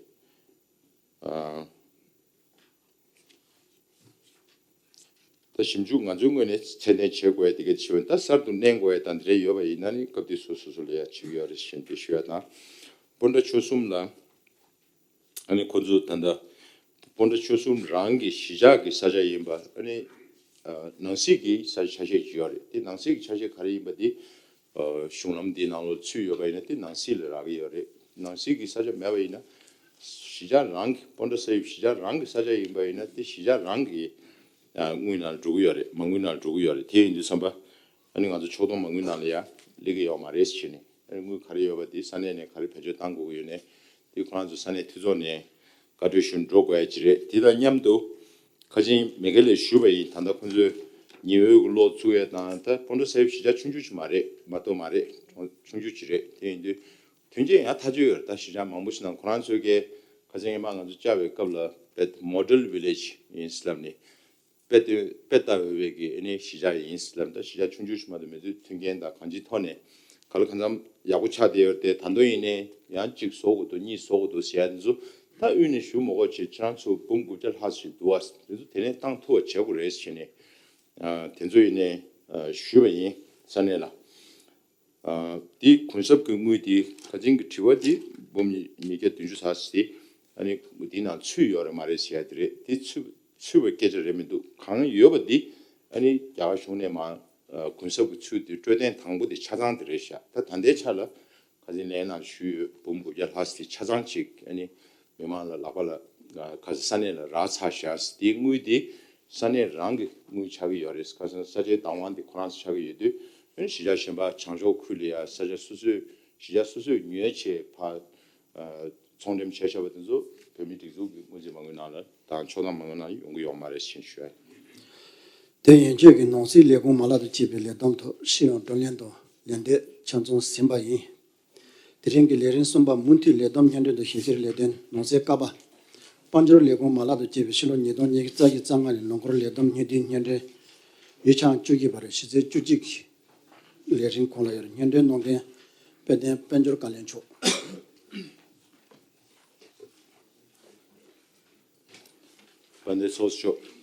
ད་ཞིབ་འཇུག་ང་ཚོའི་ངོས་ནས་ཚད་ལྡན་བྱེད་དགོས་ཡ་དེ་ག་ཞིག་ད་གསར་དུ་གནང་དགོས་ཡ་དང་དེ་འདྲ་ཡོད་པ་ཡིན་ན་ནི་སྐབས་དེ་སོ་སོ་སོ་ལ་ཡ་བྱེད་ཀྱི་ཡོད་རེད་ཟེར་ནས་དེ་ཞུ་ཡ་དང་། སྤོན་ཊ་ཆོལ་གསུམ་ལ་ཨ་ནི་ཁོ་ཚོ་ད་ལྟ་སྤོན་ཊ་ཆོལ་གསུམ་རང་གི་གཞིས་ཆགས་ཀྱི་ས་ཆ་ཡིན་པ། ཨ་ནི་ནང་སྲིད་ཀྱི་ས་ཆ་ཆ་ཤས་ཅིག་ཡོད་རེད། དེ་ནང་སྲིད་ཀྱི་ཆ་ཤས་ག་རེ་ཡིན་པ་དེ་གཞུང་ལམ་འདིའི་ནང་ལོགས་ཚུད་ཡོད་པ་ཡིན་ན་དེ་ནང་སྲིད་ལ་རག་གི་ཡོད་རེད། ནང་སྲིད་ཀྱི་ས་ཆ་མེད་པ་ཡིན་ན་གཞིས་ཆགས་རང་གི་སྤོན་ཊ་ས་ཡིབ་གཞིས་ཆགས་རང་གི་ས་ཆ་ཡིན་པ་ཡིན་ན་དེ་གཞིས་ཆགས་རང་གི་དངུལ་ནང་འགྲོ་གི་ཡོད་རེད། མ་དངུལ་ནང་འགྲོ་གི་ཡོད་རེད། དེ་ཡིན་དུས་ཙམ་པ་ཨ་ནི་ང་ཚོ་ཕྱོགས་གཏོགས་མ་དངུལ་ནང་ལ་ཡ་སླེབས་ཀྱི་ཡོད་མ་རེད་ཟེར་ནས། ཨ་ནི་དངུལ་ག་རེ་ཡོད་པ་དེ་ས་གནས་ནས་ག་རེ་བེད་སྤྱོད་གཏང་དགོས་ཀྱི་ཡོད་ནས་དེ་ཁོ་རང་ཚོ་ས་གནས་འཐུས་ཚོགས་ནས་བཀའ་འཁྲོལ་ཞུ་འགྲོ་དགོས་ཡ་ཅིག་རེད། དེ་དང་མཉམ་དུ་ཁ་ཆེན་མེ་ཁེ་ལས་ཞུས་པ་ཡིན། ད་ལྟ་ཁོ་ཚོས་ཉི་འོད་ཀྱི་གློག་བཙུགས་ཡས་དང་། ད་སྤོན་ཊ་ས་ཡིབ་གཞིས་ཆགས་ཆུང་ཆུང་ཅིག་མ་རེད། མ་གཏོགས་མ་རེད། ཆུང་ཆུང་ཅིག་རེད། དེ་ཡིན་དུས་མཐུན་རྐྱེན་ཡང་ཐག་ཆོད་ཡོད་རེད། ད་གཞིས་ཆགས་མང་པོ་ཞིག་ནང་ཁོ་རང་ཚོས་ཀྱི་ཁ་ཆེན་ཧེ་མ་ང་ཚོ་བཅར་བའི་སྐབས་ལ་དཔེ་མོ་ཌེལ་བི་ལེ་ཇི་ཡིན་ལབ་ནས། དཔེ་སྟོན་དཔེ་ལྟ་འོས་པའི་གི་ཨ་ནི་གཞིས་ཆགས་ཡིན་ལབ། ད་གཞིས་ཆགས་ཆུང་ཆུང་ཞིག་མ་གཏོགས་མེད་དུས་མཐུན་རྐྱེན་དང་གང་ཅིའི་ཐོག་ནས་ག་ལ་གང་འཚམ་ཡག་པོ་ཆགས་བསྡད་ཡོད་རེད། དེ་ད་དུང་ཡིན་ནའི་ཡང་གཅིག་བཟོ་དགོས་འདུག་གཉིས་བཟོ་དགོས་འདུག་ཟེར་ཡ་དེ་ཚོ་ད་དབུས་ནས་ཞུ་མ་དགོས་བྱས་ཁྱེད་རང་ཚོ་འབུམ་དགུ་བརྒྱ་ལྷག་ཞིག་འདུག་བ། དེ་ཚོ་དེ་ནས་བཏང་ཐུབ་པ་བྱེད་དགོས་རེད་ཟེར་ནས་དེ་ཚོ་ཡིན་ནའི་ཞུས་པ་ཡིན་ས་གནས་ལ། དེའི་གུན་གསབ་ཀྱི་དངུལ་དེ་ཁ་ཆེན་གྱི་དྲི་བ་དེ་འབུམ་ཉིས་བརྒྱ་བདུན་ཅུ་ཙམ་ཞིག་དེ་ཨ་ནི་དེའི་ནང་ཚུད་ཡོད་རེད་མ་རེད་ཟེར་ཡ་དེ་རེད། དེ་ཚུད་ ཚུད་པའི་སྐད་ཆ་རེད་མི་འདུག། གང་ཡོད་པ་འདི་ཨ་ནི་རྒྱ་གར་གཞུང་ནས་མར་ཨ་གུན་གསབ་ཀྱི་ཚུལ་དུ་སྤྲོད་གཏན་དང་པོ་དེ་ཆ་ཚང་དེ་རེད་ཤག། ད་ད་ལྟའི་ཆ་ལ་ཁ་སང་ལན་ནང་ཞུས་ཡོད། འབུམ་དགུ་བརྒྱ་ལྷག་ཙམ་དེ་ཆ་ཚང་ཅིག་ཨ་ནི་མི་མང་ལ་ལག་པ་ལ་ཨ་ཁ་སང་ས་གནས་ལ་རག་ཚར་ཤག། དེའི་དངུལ་དེ་ས་གནས་རང་གི་དངུལ་ཆགས་ཀྱི་ཡོད་རེད། ཁ་སང་ས་ཆའི་བདག་དབང་དེ་ཁོ་རང་ཚོ་ཆགས་ཀྱི་ཡོད་དུས། ཨ་ནི་གཞིས་ཆགས་གཞན་པ་བྱང་ཕྱོགས་ཁུལ་ལ་ཡ་ས་ཆ་སོ་སོའི་གཞིས་ཆགས་སོ་སོས་ཉོས་བྱས་ཕར་ཨ་ཚོང་འགྲེམས་བྱས་བཞག་པ་དེ་ཚོ་བོད་མིའི་སྒྲིག་འཛུགས་ཀྱི་སྔོན་རྩིས་མ་དངུལ་ནང་ལ་དང་ཕྱོགས་བསྡོམས་མ་དངུལ་ནང་ཡོང་གི་ཡོད་མ་རེད་ཞེས་ཞུ་ཡ་ཡིན། དེ་ཡན་ཆོད་ཀྱི་ནང་སྲིད་ལས་ཁུངས་མ་ལག་དང་བཅས་པའི་ལས་བསྡོམས་ཐོག་སྤྱི་ཡོངས་བགྲོ་གླེང་དང་ལན་འདེབས་ཆ་ཚང་ཟིན་པ་ཡིན། དེ་རིང་གི་ལས་རིམ་གསུམ་པ་མུ་མཐུད་ལས་བསྡོམས་སྙན་སྒྲོན་དང་ཞིབ་བཤེར་ལས་དོན་ནང་གསེས་ཀ་པ། དཔལ་འབྱོར་ལས་ཁུངས་མ་ལག་དང་བཅས་པའི་ཕྱི་ལོ་ཉིས་སྟོང་ཉི་ཤུ་རྩ་བཞི་རྩ་ལྔ་ལོའི་ལོ་འཁོར་ལས་བསྡོམས་སྙན་སྒྲོན་སྙན་སྒྲོན། ཡུལ་ཆང་བཅུ་གཅིག་པ་རེད། གཞི་རྩའི་བཅུ་གཅིག་ལས་རིམ་ཁོངས་ལ་ཡོད། སྙན་སྒྲོན་གནང་མཁན་དཔལ་ལྡན་དཔལ་འབྱོར་བཀའ་བློན་མཆོག། དཔལ་ལྡན་ཚོགས་གཙོ་མཆོག།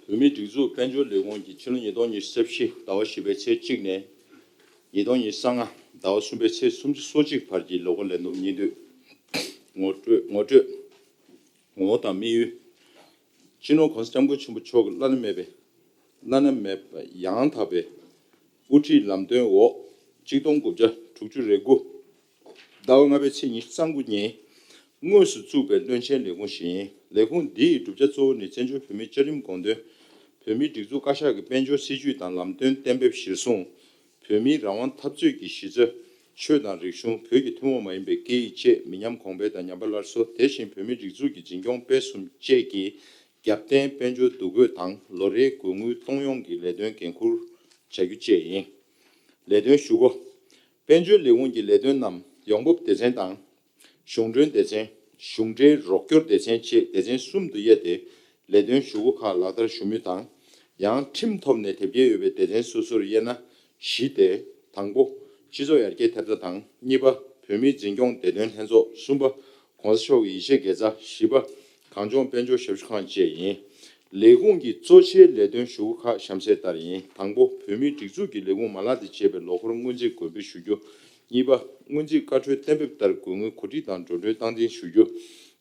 བོད་མིའི་སྒྲིག་འཛུགས་དཔལ་འབྱོར་ལས་ཁུངས་ཀྱིས་ཕྱི་ལོ་ཉིས་སྟོང་ཉི་ཤུ་རྩ་བཞི་ཟླ་བ་བཞི་པའི་ཚེས་གཅིག་ནས་ཉིས་སྟོང་ཉི་ཤུ་རྩ་ལྔ་ཟླ་བ་གསུམ་པའི་ཚེས་སུམ་ཅུ་སོ་གཅིག་བར་གྱི་ལོ་འཁོར་ལས་བསྡོམས་སྙིང་བསྡུས། ངོ་སྤྲོད། ངོ་སྤྲོད། ངོ་བོ་དང་དམིགས་ཡུལ། སྤྱི་ནོར་༸གོང་ས་༸སྐྱབས་མགོན་ཆེན་པོ་མཆོག་གི་བླ་ན་མེད་པའི་བླ་ན་མེད་པ་ཡང་དག་པའི་དབུ་ཁྲིད་ལམ་སྟོན་འོག་གཅིག་སྟོང་དགུ་བརྒྱ་དྲུག་ཅུ་རེ་དགུ་ཟླ་བ་ལྔ་པའི་ཚེས་ཉི་ཤུ་རྩ་དགུ་ཉིན་དངོས་སུ་བཙུགས་པའི་བློན་ཆེན་ལས་ཁུངས་ཤིག་ཡིན། ལས་ཁུངས་འདི་ཡི་གྲུབ་ཆ་གཙོ་བོ་ནི་བཙན་བྱོལ་བོད་མིའི་བཅའ་ཁྲིམས་དགོངས་དོན། བོད་མིའི་སྒྲིག་འཛུགས་བཀའ་ཤག་གི་དཔལ་འབྱོར་སྲིད་ཇུས་དང་ལམ་སྟོན་གཏན་འབེབས་གཞིར་བཟུང་། བོད་མིའི་རང་དབང་འཐབ་རྩོད་ཀྱི་གཞི་རྩ། ཆོས་དང་རིག་གཞུང་། བོད་ཀྱི་ཐུན་མོང་མ་ཡིན་པའི་སྐད་ཡིག་བཅས་མི་ཉམས་གོང་འཕེལ་དང་ཉམས་པ་སླར་གསོ། དེ་བཞིན་བོད་མིའི་སྒྲིག་འཛུགས་ཀྱི་འཛིན་སྐྱོང་སྤེལ་གསུམ་བཅས་ཀྱི་རྒྱབ་རྟེན་དཔལ་འབྱོར་འདུ་འགོད་དང་ལོ་རེའི་དགོས་དངུལ་གཏོང་ཡོང་གི་ལས་དོན་འགན་འཁུར་བྱ་རྒྱུ་བཅས་ཡིན། ལས་དོན་ཞུ་སྒོ། དཔལ་འབྱོར་ལས་ཁུངས་ཀྱི་ལས་དོན་རྣམས་ཡོང་འབབ་སྡེ་ཚན་དང་། གཞུང་གྲོན་སྡེ་ཚན། གཞུང་འབྲེལ་རོགས་སྐྱོར་སྡེ་ཚན་བཅས་སྡེ་ཚན་གསུམ་དུ་དབྱེ་སྟེ། ལས་དོན་ཞུ་སྒོ་ཁག་ལག་བསྟར་ཞུ་མུས་དང་། ཡང་ཁྲིམས་ཐོག་ནས་དེབ་སྐྱེལ་ཡོད་པའི་སྡེ་ཚན་སོ་སོར་དབྱེ་ན་བཞི་སྟེ། དང་པོ། སྤྱི་ཚོགས་ཡར་རྒྱས་ཐེབས་རྩ་དང་། གཉིས་པ། བོད་མིའི་འཛིན་སྐྱོང་བདེ་དོན་ལྷན་ཚོགས། གསུམ་པ། ༸གོང་ས་མཆོག་གི་ཡིད་ཆེས་དགེ་རྩ། བཞི་པ། གངས་ལྗོངས་དཔལ་འབྱོར་ཞབས་ཞུ་ཁང་བཅས་ཡིན། ལས་ཁུངས་ཀྱི་གཙོ་ཆེའི་ལས་དོན་ཞུ་སྒོ་ཁག་གཤམ་གསལ་ལྟར་ཡིན། དང་པོ། བོད་མིའི་སྒྲིག་འཛུགས་ཀྱི་ལས་ཁུངས་མ་ལག་དང་བཅས་པའི་ལོ་འཁོར་སྔོན་རྩིས་དགོན་འབུལ་ཞུ་རྒྱུ། གཉིས་པ། སྔོན་རྩིས་བཀའ་འཁྲོལ་གཏན་འབེབས་ལྟར་དགོས་དངུལ་གོ་སྒྲིག་དང་འགྲོ་གྲོན་སྟངས་འཛིན་ཞུ་རྒྱུ།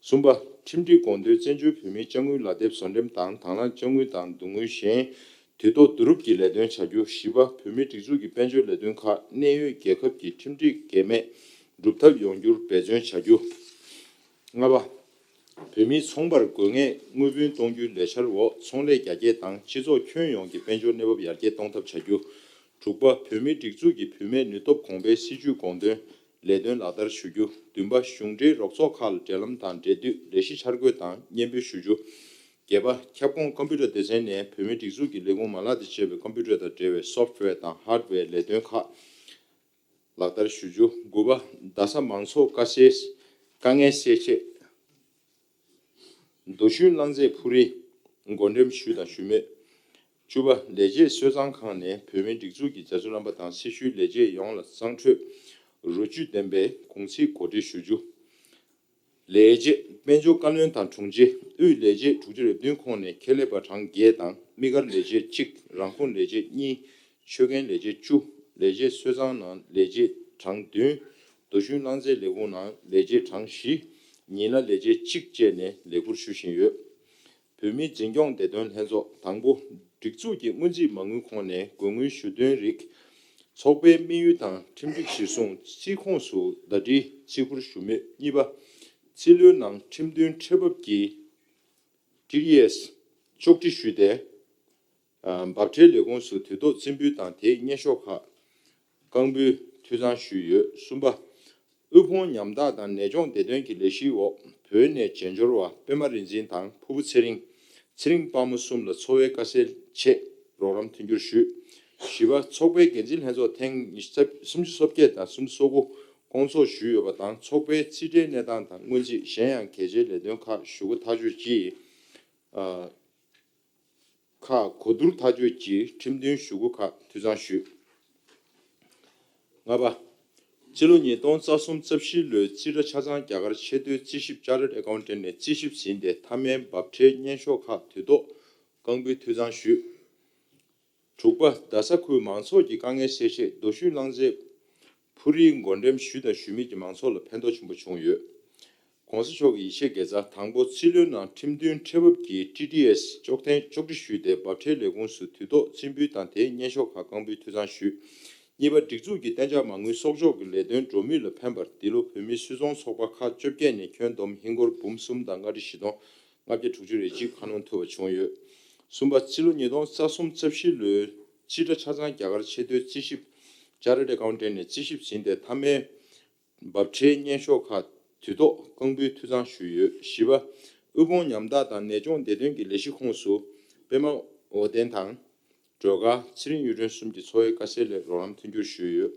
གསུམ་པ། ཁྲིམས་སྒྲིག་དགོངས་དོན་བཙན་བྱོལ་བོད་མིའི་དཔྱ་དངུལ་ལག་དེབ་བཟོ་འགྲེམས་དང་དང་བླངས་དཔྱ་དངུལ་དང་བསྡུ་དངུལ་གཞན་དུས་ཐོག་བསྡུ་རུབ་ཀྱི་ལས་དོན་བྱ་རྒྱུ། བཞི་པ། བོད་མིའི་སྒྲིག་འཛུགས་ཀྱི་དཔལ་འབྱོར་ལས་དོན་ཁག་གནད་ཡོད་རྒྱལ་ཁབ་ཀྱི་ཁྲིམས་སྒྲིག་འགལ་མེད་སྒྲུབ་ཐབས་ཡོང་རྒྱུར་འབད་བརྩོན་བྱ་རྒྱུ། ལྔ་པ། བོད་མིའི་ཚོང་པར་དགོས་ངེས་དངུལ་བུན་གཏོང་རྒྱུའི་ལས་འཆར་འོག་ཚོང་ལས་རྒྱ་སྐྱེད་དང་སྤྱི་ཚོགས་ཁྱོན་ཡོངས་ཀྱི་དཔལ་འབྱོར་གནས་བབ་ཡར་རྒྱས་གཏོང་ཐབས་བྱ་རྒྱུ། དྲུག་པ། བོད་མིའི་སྒྲིག་འཛུགས་ཀྱི་བུད་མེད་ནུས་སྟོབས་གོང་འཕེལ་སྲིད་ཇུས་དགོངས་དོན་ལས་དོན་ལག་བསྟར་ཞུ་རྒྱུ། བདུན་པ། གཞུང་འབྲེལ་རོགས་ཚོགས་ཁག་ལ་འབྲེལ་ལམ་དང་འབྲེལ་མཐུད་ལས་གཞི་འཆར་འགོད་དང་སྙན་འབུལ་ཞུ་རྒྱུ། བརྒྱད་པ། ཁྱབ་ཁོངས་ཀམ་པུ་ཊར་སྡེ་ཚན་ནས་བོད་མིའི་སྒྲིག་འཛུགས་ཀྱི་ལས་ཁུངས་མ་ལག་དང་བཅས་པའི་ཀམ་པུ་ཊར་དང་འབྲེལ་བའི་སོཕ་ཝེར་དང་ཧར་ཌི་ཝེར་ལས་དོན་ཁག་ལག་བསྟར་ཞུ་རྒྱུ། དགུ་པ། རྡ་ས་མང་ཚོགས་དཀའ་སེལ། དཀའ་ངལ་སེལ་ཆེད། རྡོ་ཤུན་རླངས་རྫས་འཕུར་རིས་འགོ་འགྲེམས་ཞུས་དང་ཞུ་མུས། བཅུ་པ། ལས་བྱེད་གསོལ་ཚང་ཁང་ནས་བོད་མིའི་སྒྲིག་འཛུགས་ཀྱི་རྒྱ་མཚོ་རྣམ་པ་དང་སྲི་ཞུའི་ལས་བྱེད་ཡོངས་ལ་གཙང་ཁྲོད་རོ་བཅུད་ལྡན་པའི་གུང་ཚིགས་གོ་སྒྲིག་ཞུ་རྒྱུ། ལས་བྱེད། དཔལ་འབྱོར་བཀའ་བློན་དང་དྲུང་ཆེ། དབུས་ལས་བྱེད་དྲུག་ཅུ་རེ་བདུན་ཁོངས་ནས་ཁྱད་ལས་པ་གྲངས་བརྒྱད་དང་། དམིགས་བཀར་ལས་བྱེད་གཅིག། རང་ཁོངས་ལས་བྱེད་གཉིས། ཆོད་གན་ལས་བྱེད་བཅུ། ལས་བྱེད་གསོལ་ཚང་ནང་ལས་བྱེད་གྲངས་བདུན། རྡོ་ཤུན་རླངས་རྫས་ལས་ཁུངས་ནང་ལས་བྱེད་གྲངས་བཞི། ཉེན་ལ་ལས་བྱེད་གཅིག་བཅས་ནས་ལས་ཁུར་ཞུ་བཞིན་ཡོད། བོད་མིའི་འཛིན་སྐྱོང་བདེ་དོན་ལྷན་ཚོགས། དང་པོ། སྒྲིག་འཛུགས་ཀྱི་སྔོན་རྩིས་མ་དངུལ་ཁོངས་ནས་དགོས་དངུལ་ཞུ་དོན་རིགས། ཚོགས་པའི་དམིགས་ཡུལ་དང་ཁྲིམས་སྒྲིག་གཞིར་བཟུང་རྩིས་ཁོངས་སུ་ཟླ་སྒྲིལ་རྩིས་ཁུར་ཞུ་མུས། གཉིས་པ། རྩིས་ལོའི་ནང་ཁྲིམས་མཐུན་ཁྲལ་འབབ་ཀྱི་ཊི་ཌི་ཨེསི་གཅོག་འཕྲི་ཞུས་ཏེ། འབབ་ཁྲལ་ལས་ཁུངས་སུ་དུས་ཐོག་རྩིས་འབུལ་དང་དེའི་སྙན་ཤོག་ཁག་རྐང་འབུལ་འཐུས་ཚང་ཞུས་ཡོད། གསུམ་པ། དབུལ་ཕོངས་ཉམ་ཐག་དང་ནད་གཅོང་བདེ་དོན་གྱི་ལས་གཞིའི་འོག་བོད་ནས་བྱེས་འབྱོར་བ་པད་མ་རིག་འཛིན་དང་ཕུར་བུ་ཚེ་རིང་། ཚེ་རིང་དཔལ་མོ་གསུམ་ལ་འཚོ་བའི་དཀའ་སེལ་ཆེད་རོགས་རམ་མཐུན་འགྱུར་ཞུས། བཞི་པ། ཚོགས་པའི་འགན་འཛིན་ལྷན་ཚོགས་ཐེངས་ཉི་ཤུ་རྩ་སུམ་ཅུ་སོ་བརྒྱད་དང་སུམ་ཅུ་སོ་དགུ་སྐོང་ཚོགས་ཞུས་ཡོད་པ་དང་། ཚོགས་པའི་རྩིས་ཁྲའི་གནས་སྟངས་དང་སྔོན་རྩིས། གཞན་ཡང་གལ་ཆེའི་ལས་དོན་ཁག་ཞུ་སྒོ་ཐག་གཅོད་ཀྱིས། ཁག་གོ་བསྡུར་ཐག་གཅོད་ཀྱིས་ཁྲིམས་མཐུན་ཞུ་སྒོ་ཁག་འཐུས་ཚང་ཞུས། ལྔ་པ། སྤྱི་ལོ་ཉིས་སྟོང་རྩ་གསུམ་རྩ་བཞི་ལོའི་རྩིས་ཁྲ་ཆ་ཚང་རྒྱ་གར་ཆེས་མཐོའི་རྩིས་ཞིབ་Chartered Accountant ནས་རྩིས་ཞིབ་ཟིན་ཏེ། མཐའ་མའི་འབབ་ཁྲལ་སྙན་ཤོག་ཁག་དུས་ཐོག་རྐང་འབུལ་འཐུས་ཚང་ཞུས། དྲུག་པ། རྡ་ས་ཁུལ་མང་ཚོགས་ཀྱི་དཀའ་ངལ་སེལ་ཆེད་རྡོ་ཤུན་རླངས་རྫས་འཕུར་རིས་འགོ་འགྲེམས་ཞུས་དང་ཞུ་མུས་ཀྱིས་མང་ཚོགས་ལ་ཕན་ཐོགས་ཆེན་པོ་བྱུང་ཡོད། ༸གོང་ས་མཆོག་གི་ཡིད་ཆེས་དགེ་རྩ། དང་པོ། རྩིས་ལོའི་ནང་ཁྲིམས་མཐུན་ཁྲལ་འབབ་ཀྱི་ཊི་ཌི་ཨེསི་གཅོག་འཐེན་གཅོག་འཕྲི་ཞུས་ཏེ། འབབ་ཁྲལ་ལས་ཁུངས་སུ་དུས་ཐོག་རྩིས་འབུལ་དང་དེའི་སྙན་ཤོག་ཁག་རྐང་འབུལ་འཐུས་ཚང་ཞུས། གཉིས་པ། སྒྲིག་འཛུགས་ཀྱི་གཏན་འཇགས་མ་དངུལ་གསོག་འཇོག་གི་ལས་དོན་འགྲོ་མུས་ལ་ཕན་པར། འདི་ལོ་བོད་མིའི་སུད་ཚོང་ཚོགས་པ་ཁག་བཅོ་བརྒྱད་ནས་ཁྱོན་བསྡོམས་ཧིན་སྒོར་འབུམ་གསུམ་དང་ལྔ་ཁྲི་བཞི་སྟོང་ལྔ་བརྒྱ་དྲུག་ཅུ་རེ་གཅིག་ཁ་སྣོན་ཐུབ་པ་བྱུང་ཡོད། གསུམ་པ། རྩིས་ལོ་ཉིས་སྟོང་རྩ་གསུམ་རྩ་བཞི་ལོའི་རྩིས་ཁྲ་ཆ་ཚང་རྒྱ་གར་ཆེས་མཐོའི་རྩིས་ཞིབ་Chartered Accountant ནས་རྩིས་ཞིབ་ཟིན་ཏེ། མཐའ་མའི་འབབ་ཁྲལ་སྙན་ཤོག་ཁག་དུས་ཐོག་རྐང་འབུལ་འཐུས་ཚང་ཞུས་ཡོད། བཞི་པ། དབུལ་ཕོངས་ཉམ་ཐག་དང་ནད་སྐྱོང་བདེ་དོན་གྱི་ལས་གཞི་ཁོངས་སུ་པད་མ་འོད་ལྡན་དང་སྒྲོལ་དཀར། ཚེ་རིང་གཡུ་སྒྲོན་གསུམ་གྱི་འཚོ་བའི་དཀའ་སེལ་ལས་རོགས་རམ་མཐུན་འགྱུར་ཞུས་ཡོད།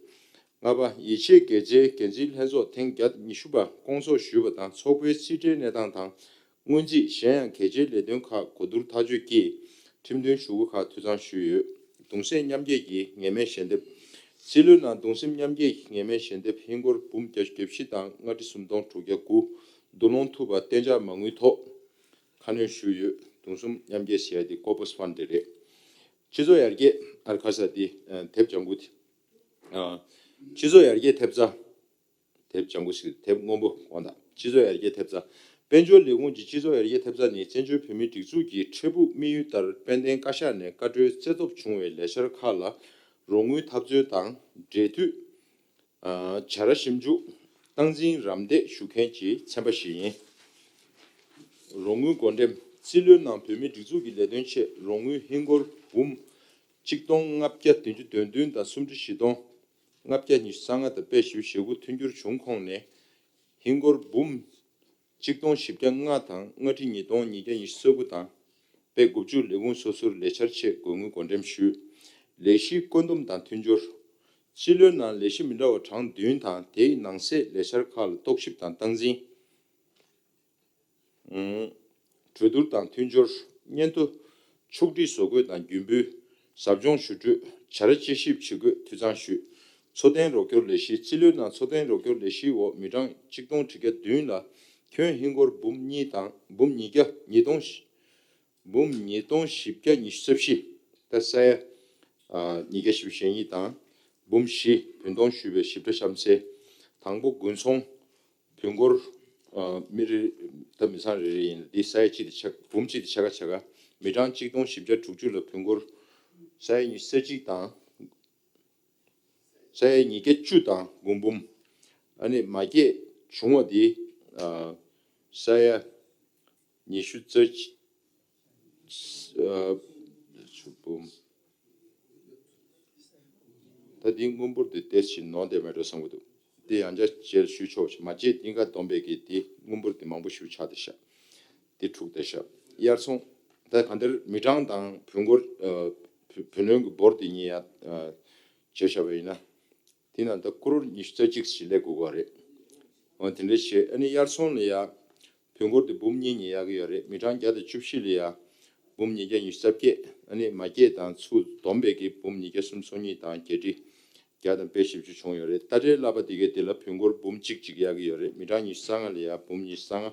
ལྔ་པ། ཡིད་ཆེས་དགེ་རྩའི་འགན་འཛིན་ལྷན་ཚོགས་ཐེངས་བརྒྱ་ཉི་ཤུ་པ་བསྐོང་ཚོགས་ཞུས་པ་དང་། ཚོགས་པའི་རྩིས་ཁྲའི་གནས་སྟངས་དང་། སྔོན་རྩིས། གཞན་ཡང་གལ་ཆེའི་ལས་དོན་ཁག་གོ་བསྡུར་ཐག་གཅོད་ཀྱིས་ཁྲིམས་མཐུན་ཞུ་སྒོ་ཁག་འཐུས་ཚང་ཞུས་ཡོད། གདུང་སེམས་མཉམ་སྐྱེད་ཀྱི་ངེས་མེད་ཞལ་འདེབས། རྩིས་ལོའི་ནང་གདུང་སེམས་མཉམ་སྐྱེད་ཀྱི་ངེས་མེད་ཞལ་འདེབས་ཧིན་སྒོར་འབུམ་བརྒྱད་ཅུ་གྱ་བཞི་དང་ལྔ་ཁྲི་སུམ་སྟོང་དྲུག་བརྒྱ་དགུ། བསྡུ་སློང་ཐུབ་པ་གཏན་འཇགས་མ་དངུལ་ཐོག་ཁ་སྣོན་ཞུས་ཡོད། གདུང་སེམས་མཉམ་སྐྱེད་ཟེར་ཡ་དེ་ཀོར་པོ་སི་ཕན་ཌི་དེ་རེད། སྤྱི་ཚོགས་ཡར་རྒྱས། ཨ་རེ་ཁ་ས་དེ་ཨ་དེབ་ལྗང་ཁུ་དེ། ཨ་སྤྱི་ཚོགས་ཡར་རྒྱས་ཐེབས་རྩ། དེབ་ལྗང་ཁུ་ཞིག་དེབ་སྔོན་པོ་དགོངས་དག་སྤྱི་ཚོགས་ཡར་རྒྱས་ཐེབས་རྩ། དཔལ་འབྱོར་ལས་ཁུངས་ཀྱི་སྤྱི་ཚོགས་ཡར་རྒྱས་ཐེབས་རྩ་ནི་བཙན་བྱོལ་བོད་མིའི་སྒྲིག་འཛུགས་ཀྱི་འཕྲལ་ཕུགས་དམིགས་ཡུལ་ལྟར་དཔལ་ལྡན་བཀའ་ཤག་ནས་བཀའ་འཁྲོལ་སྩལ་ཐོབ་བྱུང་བའི་ལས་འཆར་ཁག་ལ་རོགས་དངུལ་ཐབས་འཚོལ་དང་འབྲེལ་མཐུད། ཨ་བྱ་ར་ཞིབ་འཇུག་སྟངས་འཛིན་རམ་འདེགས་ཞུ་མཁན་གྱི་ཚན་པ་ཞིག་ཡིན། རོགས་དངུལ་བགོ་འགྲེམས། རྩིས་ལོའི་ནང་བོད་མིའི་སྒྲིག་འཛུགས་ཀྱི་ལས་དོན་ཆེད་རོགས་དངུལ་ཧིན་སྒོར་འབུམ་གཅིག་སྟོང་ལྔ་བརྒྱ་བདུན་ཅུ་དོན་བདུན་དང་སུམ་ཁྲི་བཞི་སྟོང་ལྔ་བརྒྱ་ཉི་ཤུ་རྩ་ལྔ་དང་པད་ཞེ་དགུ་མཐུན་འགྱུར་བྱུང་ཁོངས་ནས་ཧིན་སྒོར་འབུམ་གཅིག་སྟོང་བཞི་བརྒྱ་ལྔ་དང་ལྔ་ཁྲི་ཉིས་སྟོང་ཉིས་བརྒྱ་ཉི་ཤུ་རྩ་དགུ་དང་པད་དགུ་བཅུ། ལས་ཁུངས་སོ་སོར་ལས་འཆར་ཆེད་དགོས་དངུལ་བགོ་འགྲེམས་ཞུས། ལས་གཞིའི་བཀོད་འདོམས་དང་མཐུན་སྦྱོར། རྩིས་ལོའི་ནང་ལས་གཞི་མི་འདྲ་བ་གྲངས་བདུན་དང་དེའི་ནང་གསེས་ལས་འཆར་ཁག་ལ་རྟོག་ཞིབ་དང་སྟངས་འཛིན། གྲོས་བསྡུར་དང་མཐུན་སྦྱོར། སྙན་ཐོ་ཕྱོགས་སྒྲིག་བཟོ་འགོད་དང་རྒྱུན་འབུལ། ཟབ་སྦྱོང་ཞུ་སྤྲོད། བྱ་ར་དཔྱད་ཞིབ་བྱེད་དགོས་འཐུས་ཚང་ཞུས། འཚོ་རྟེན་རོགས་སྐྱོར་ལས་གཞི། རྩིས་ལོའི་ནང་འཚོ་རྟེན་རོགས་སྐྱོར་ལས་གཞིའི་འོག་མི་གྲངས་གཅིག་སྟོང་དྲུག་བརྒྱ་བདུན་ལ་ཁྱོན་ཧིན་སྒོར་འབུམ་གཉིས་དང་འབུམ་ཉིས་བརྒྱ་ཉིས་སྟོང་། འབུམ་ཉིས་སྟོང་བཞི་བརྒྱ་ཉི་ཤུ་རྩ་བཞི། ད་ས་ཡ་ཨ་ཉིས་བརྒྱ་བཞི་བཅུ་ཞེ་གཉིས་དང་འབུམ་བཞི་བུན་གཏོང་ཞུས་པའི་ཞིབ་ཕྲ་གཤམ་གསལ། དང་པོ། དགུན་ཚོང་བུན་སྒོར་ཨ་མི་རེ་ད་མི་ཚང་རེ་རེ་ཡིན་ལ། འདི་ས་ཡ་གཅིག་དེ་ཆ་འབུམ་གཅིག་དེ་ཆ་ག་ཆ་ག་མི་གྲངས་གཅིག་སྟོང་བཞི་བརྒྱ་དྲུག་ཅུ་ལ་བུན་སྒོར་ས་ཡ་ཉི་ཤུ་རྩ་གཅིག་དང་ས་ཡ་ཉིས་བརྒྱ་བཅུ་དང་དགུ་འབུམ། ཨ་ནི་མ་སྐྱེས་བྱུང་བ་དེ་ཨ་ས་ཡ་ཉི་ཤུ་རྩ་གཅིག་ཨ་བཅུ་འབུམ། ད་འདི་སྔོན་པོ་འདི་ཏོག་ཙམ་ནོར་བསྡད་མེད་འགྲོ་བསམ་གྱི་འདུག་འདི་ཡང་བསྐྱར་ཞུ་ཆོག་མ་བྱེད། གཏིང་ཁ་སྡོམ་པའི་གི་འདི་སྔོན་པོ་འདི་མང་པོ་ཞིག་ཆགས་བསྡད་ཤག་འདི་འཁྲུགས་བསྡད་ཤག་དབྱར་ཚོང་ད་གང་ལྟར་མི་གྲངས་དང་བུན་སྒོར་ཨ་བུ་བུ་ལོན་གྱི་འབོར་འདི་གཉིས་ཡ་ཨ་བྱས་བཞག་པ་ཡིན་ན། དེ་ན་ད་ཀོ་རོར་ཉི་ཤུ་རྩ་གཅིག་ཞིག་སླེབས་དགོས་ཀྱི་རེད། འོ་དེ་འདྲ་བྱས། ཨ་ནི་དབྱར་ཚོང་ལ་ཡ་བུན་སྒོར་དེ་འབུམ་གཉིས་གཉིས་ཡག་གི་ཡོད་རེད། མི་གྲངས་བརྒྱ་དང་བཅུ་བཞི་ལ་ཡ་འབུམ་ཉིས་བརྒྱ་ཉི་ཤུ་རྩ་བརྒྱད། ཨ་ནི་མ་སྐྱེས་དང་ཚུར་བསྡོམས་པའི་གི་འབུམ་ཉིས་བརྒྱ་སུམ་ཅུ་སོ་གཉིས་དང་བརྒྱད་ཁྲི་བརྒྱ་དང་པད་བཞི་བཅུ་བྱུང་ཡོད་རེད། ལྟ་བྲལ་བསླབ་པ་དེ་གའི་དེ་ལ་བུན་སྒོར་འབུམ་གཅིག་གཅིག་ཡག་གི་ཡོད་རེད། མི་གྲངས་ཉི་ཤུ་རྩ་ལྔ་ལ་ཡ་འབུམ་ཉི་ཤུ་རྩ་ལྔ།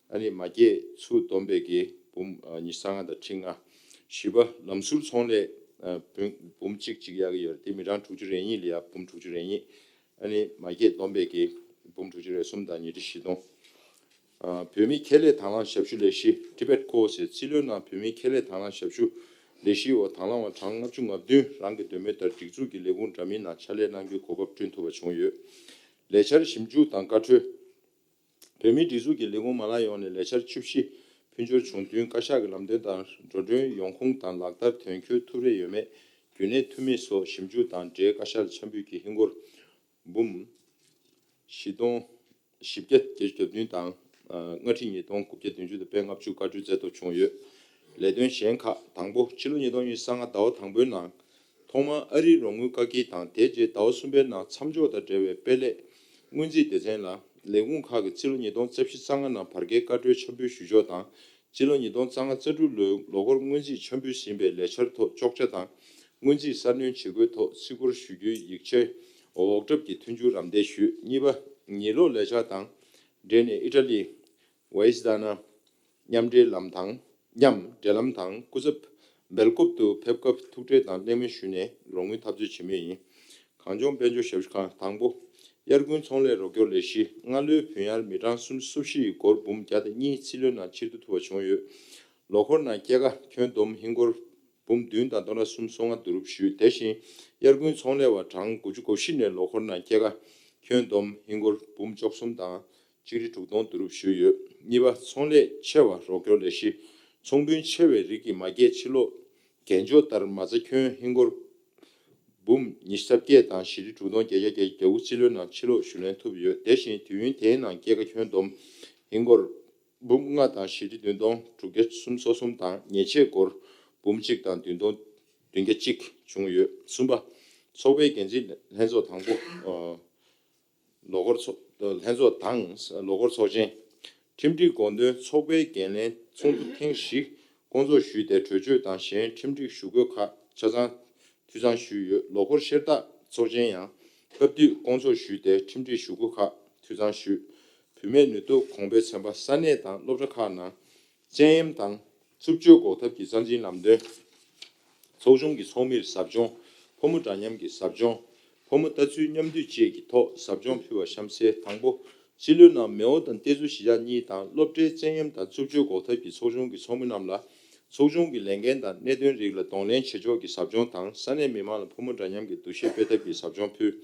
ཨ་ནི་མ་སྐྱེས་ཚུར་བསྡོམས་པའི་གི་འབུམ་ཨ་ཉི་ཤུ་རྩ་ལྔ་དང་ཁྲི་ལྔ། བཞི་པ། ལམ་ཟུར་ཚོང་ལས་ཨ་བུན་འབུམ་གཅིག་གཅིག་ཡག་གི་ཡོད་རེད། དེ་མི་གྲངས་དྲུག་ཅུ་རེ་གཉིས་ལ་ཡ་འབུམ་དྲུག་ཅུ་རེ་གཉིས། ཨ་ནི་མ་སྐྱེས་བསྡོམས་པའི་གི་འབུམ་དྲུག་ཅུ་རེ་གསུམ་དང་ཉིས་ཁྲི་བཞི་སྟོང་། ཨ་བོད་མིའི་ཁེ་ལས་དང་བླངས་ཞབས་ཞུ་ལས་གཞི་ཊི་བེཊ་ཀོ་ཟེར། རྩིས་ལོའི་ནང་བོད་མིའི་ཁེ་ལས་དང་བླངས་ཞབས་ཞུ་ལས་གཞིའི་འོག་དང་བླངས་པ་གྲངས་ལྔ་བཅུ་ང་བདུན་རང་གི་འདོད་མོས་ལྟར་སྒྲིག་འཛུགས་ཀྱི་ལས་ཁུངས་འདྲ་མིན་ནང་ཕྱག་ལས་གནང་རྒྱུའི་གོ་སྐབས་བསྐྲུན་ཐུབ་པ་བྱུང་ཡོད། ལས་འཆར་ཞིབ་འཇུག་དང་བཀའ་འཁྲོལ། བོད་མིའི་སྒྲིག་འཛུགས་ཀྱི་ལས་ཁུངས་མ་ལག་ཡོངས་ནས་ལས་འཆར་བཅུ་བཞི་ཕུལ་འབྱོར་བྱུང་བསྟུན་བཀའ་ཤག་གི་ལམ་སྟོན་དང་འགྲོ་གྲོན་ཡོང་ཁུངས་དང་ལག་བསྟར་དོན་འཁྱོལ་ཐུབ་རེ་ཡོད་མེད་རྒྱུན་གནས་ཐུབ་མིན་སོགས་ཞིབ་འཇུག་དང་འབྲེལ་བཀའ་ཤག་ལ་འཆར་འབུལ་གྱིས་ཧིན་སྒོར་འབུམ་བཞི་སྟོང་བཞི་བརྒྱ་བརྒྱད་ཅུ་གྱ་བདུན་དང་ལྔ་ཁྲི་ཉིས་སྟོང་དགུ་བརྒྱ་བདུན་ཅུ་དང་པད་ལྔ་བཅུ་བཀའ་འཁྲོལ་སྩལ་ཐོབ་བྱུང་ཡོད། ལས་དོན་གཞན་ཁག་དང་པོ། ཕྱི་ལོ་ཉིས་སྟོང་ཉི་ཤུ་རྩ་ལྔ་ཟླ་བ་དང་པོའི་ནང་ཐོག་མར་ཨ་རིའི་རོགས་དངུལ་བཀག་སྐྱིལ་དང་། དེ་རྗེས་ཟླ་བ་གསུམ་པའི་ནང་མཚམས་འཇོག་དང་འབྲེལ་བའི་དཔལ་ལས་སྔོན་རྩིས་སྡེ་ཚན་ལ་ལས་ཁུངས་ཁག་གིས་རྩིས་ལོ་ཉིས་སྟོང་རྩ་བཞི་རྩ་ལྔ་ནང་བར་བརྒལ་བཀའ་འཁྲོལ་འཆར་འབུལ་ཞུ་ཕྱོགས་དང་། རྩིས་ལོ་ཉིས་སྟོང་རྩ་ལྔ་རྩ་དྲུག་ལོའི་ལོ་འཁོར་སྔོན་རྩིས་འཆར་འབུལ་ཟིན་པའི་ལས་འཆར་ཐོག་གཅོག་ཆ་དང་། སྔོན་རྩིས་གསར་སྣོན་བྱེད་དགོས་ཐོག་རྩིས་འཁོར་ཞུ་རྒྱུའི་ཡིག་ཆའི་འོག་གྲབས་ཀྱི་མཐུན་འགྱུར་རམ་འདེགས་ཞུས། གཉིས་པ། ཉེས་ལོག་ལས་འཆར་དང་འབྲེལ་ནས་ཨི་ཊ་ལི་ཝའི་སི་ད་ན་མཉམ་འབྲེལ་ལམ་དང་མཉམ་འབྲེལ་ལམ་དང་སྐུ་ཚབ་སྦེལ་ཀོབ་ཏུ་ཕེབས་སྐབས་ཐུག་འཕྲད་དང་གླེང་མོལ་ཞུས་ནས་རོགས་དངུལ་འཐབ་རྩོད་བྱེད་མུས་ཡིན། གངས་ལྗོངས་དཔལ་འབྱོར་ཞབས་ཞུ་ཁང་དང་པོ། དབྱར་དགུན་ཚོང་ལས་རོགས་སྐྱོར་ལས་གཞི་སྔ་ལོའི་བུན་གཡར་མི་གྲངས་སུམ་ཅུ་སོ་བཞི་ཡི་སྒོར་འབུམ་བརྒྱ་དང་གཉིས་རྩིས་ལོའི་ནང་ཕྱིར་བསྡུ་ཐུབ་པ་བྱུང་ཡོད། ལོ་འཁོར་ནང་སྐྱེད་ཀ་ཁྱོན་བསྡོམས་ཧིན་སྒོར་འབུམ་བདུན་དང་སྟོང་ཕྲག་སུམ་སོ་ལྔ་བསྡུ་རུབ་ཞུས། དེ་བཞིན་དབྱར་དགུན་ཚོང་ལས་པ་གྲངས་དགུ་བཅུ་གོ་བཞི་ནས་ལོ་འཁོར་ནང་སྐྱེད་ཀ་ཁྱོན་བསྡོམས་ཧིན་སྒོར་འབུམ་བཅུ་གསུམ་དང་ཆིག་ཁྲི་དྲུག་སྟོང་བསྡུ་རུབ་ཞུས་ཡོད། གཉིས་པ། ཚོང་ལས་ཆེ་བ་རོགས་སྐྱོར་ལས་གཞི། ཚོང་དཔོན་ཆེ་བའི་རིགས་ཀྱི་མ་སྐྱེད་ཕྱིར་སློག་གན་འཇོག་ལྟར་མ་རྩ་ཁྱོན་ཧིན་སྒོར་འབུམ་ཉི་ཤུ་རྩ་བརྒྱད་དང་བཞི་ཁྲི་དྲུག་སྟོང་བརྒྱད་བརྒྱ་གྱ་དགུ་རྩིས་ལོའི་ནང་ཕྱིར་སློག་ཞུ་ལེན་ཐུབ་ཡོད། དེ་བཞིན་དུས་ཡུན་དེའི་ནང་སྐྱེད་ཀ་ཁྱོན་བསྡོམས་ཧིན་སྒོར་འབུམ་ལྔ་དང་བཞི་ཁྲི་བདུན་སྟོང་དྲུག་བརྒྱ་སུམ་ཅུ་སོ་གསུམ་དང་ཉེས་ཆད་སྒོར་འབུམ་གཅིག་དང་བདུན་སྟོང་བདུན་བརྒྱ་གཅིག་བྱུང་ཡོད། གསུམ་པ། ཚོགས་པའི་འགན་འཛིན་ལྷན་ཚོགས་དང་པོ། ཨ། ལོ་འཁོར་ཚོགས་ལྷན་ཚོགས་དང་ལོ་འཁོར་ཚོགས་ཆེན། ཁྲིམས་སྒྲིག་དགོངས་དོན་ཚོགས་པའི་འགན་ལེན་ཚོགས་འདུ་ཐེངས་བཞི་སྐོང་ཚོགས་ཞུས་ཏེ་གྲོས་ཆོད་དང་གཞན་ཁྲིམས་སྒྲིག་ཞུ་དགོས་ཁག་ཆ་ཚང་འཐུས་ཚང་ཞུས་ཡོད། ལོ་འཁོར་བཤེར་རྟགས་ཚོགས་ཆེན་ཡང་སྐབས་དུས་སྐོང་ཚོགས་ཞུས་ཏེ་ཁྲིམས་སྒྲིག་ཞུ་དགོས་ཁག་འཐུས་ཚང་ཞུས། བུད་མེད་ནུས་སྟོབས་གོང་འཕེལ་ཚན་པ་ས་གནས་དང་སློབ་གྲྭ་ཁག་ནང་བཙན་གཡེམ་དང་རྩུབ་སྤྱོད་འགོག་ཐབས་ཀྱི་རྩ་འཛིན་ལམ་སྟོན། ཚོགས་ཆུང་གི་ཚོགས་མིར་ཟབ་སྦྱོང་། ཕོ་མོ་འདྲ་མཉམ་གྱི་ཟབ་སྦྱོང་། ཕོ་མོ་ལྟ་ཚུལ་མཉམ་འདུས་བཅས་ཀྱི་ཐོག་ཟབ་སྦྱོང་ཕུལ་བ་གཤམ་གསལ། དང་པོ། སྤྱི་ལོའི་ནང་མེའོ་དང་ཏེ་ཙུ་གཞིས་ཆགས་གཉིས་དང་སློབ་གྲྭའི་བཙན་གཡེམ་དང་རྩུབ་སྤྱོད་འགོག་ཐབས་ཀྱི་ཚོགས་ཆུང་གི་ཚོགས་མི་རྣམས་ལ་ཚོགས་ཆུང་གི་ལས་འགན་དང་གནད་དོན་རིགས་ལ་གདོང་ལེན་བྱེད་ཕྱོགས་ཀྱི་ཟབ་སྦྱོང་དང་ས་གནས་མི་མང་ལ་ཕོ་མོ་འདྲ་མཉམ་གྱི་འདུ་ཤེས་སྤེལ་ཐབས་ཀྱི་ཟབ་སྦྱོང་ཕུལ།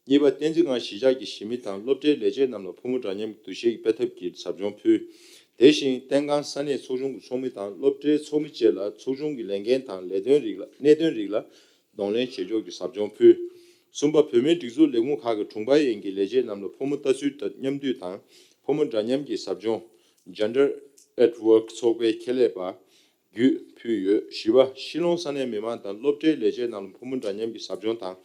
གཉིས་པ། བསྟན་འཛིན་ཁང་གཞིས་ཆགས་ཀྱི་གཞིས་མི་དང་སློབ་གྲྭའི་ལས་བྱེད་རྣམས་ལ་ཕོ་མོ་འདྲ་མཉམ་གྱི་འདུ་ཤེས་ཀྱི་སྤེལ་ཐབས་ཀྱི་ཟབ་སྦྱོང་ཕུལ། དེ་བཞིན་བསྟན་ཁང་ས་གནས་ཚོགས་ཆུང་གི་ཚོགས་མི་དང་སློབ་གྲྭའི་ཚོགས་མི་བཅས་ལ་ཚོགས་ཆུང་གི་ལས་འགན་དང་ལས་དོན་རིགས་ལ་གནད་དོན་རིགས་ལ་གདོང་ལེན་བྱེད་ཕྱོགས་ཀྱི་ཟབ་སྦྱོང་ཕུལ། གསུམ་པ། བོད་མིའི་སྒྲིག་འཛུགས་ལས་ཁུངས་ཁག་གི་དྲུང་འཕར་ཡན་གྱི་ལས་བྱེད་རྣམས་ལ་ཕོ་མོ་ལྟ་ཚུལ་དང་མཉམ་འདུས་དང་ཕོ་མོ་འདྲ་མཉམ་གྱི་ཟབ་སྦྱོང་། Gender at Work ཚོགས་པའི་ཁྱད་ལས་པ་བརྒྱུད་ཕུལ་ཡོད། བཞི་པ། ཤི་ལོང་ས་གནས་མི་མང་དང་སློབ་གྲྭའི་ལས་བྱེད་རྣམས་ལ་ཕོ་མོ་འདྲ་མཉམ་གྱི་ཟབ་སྦྱོང་དང་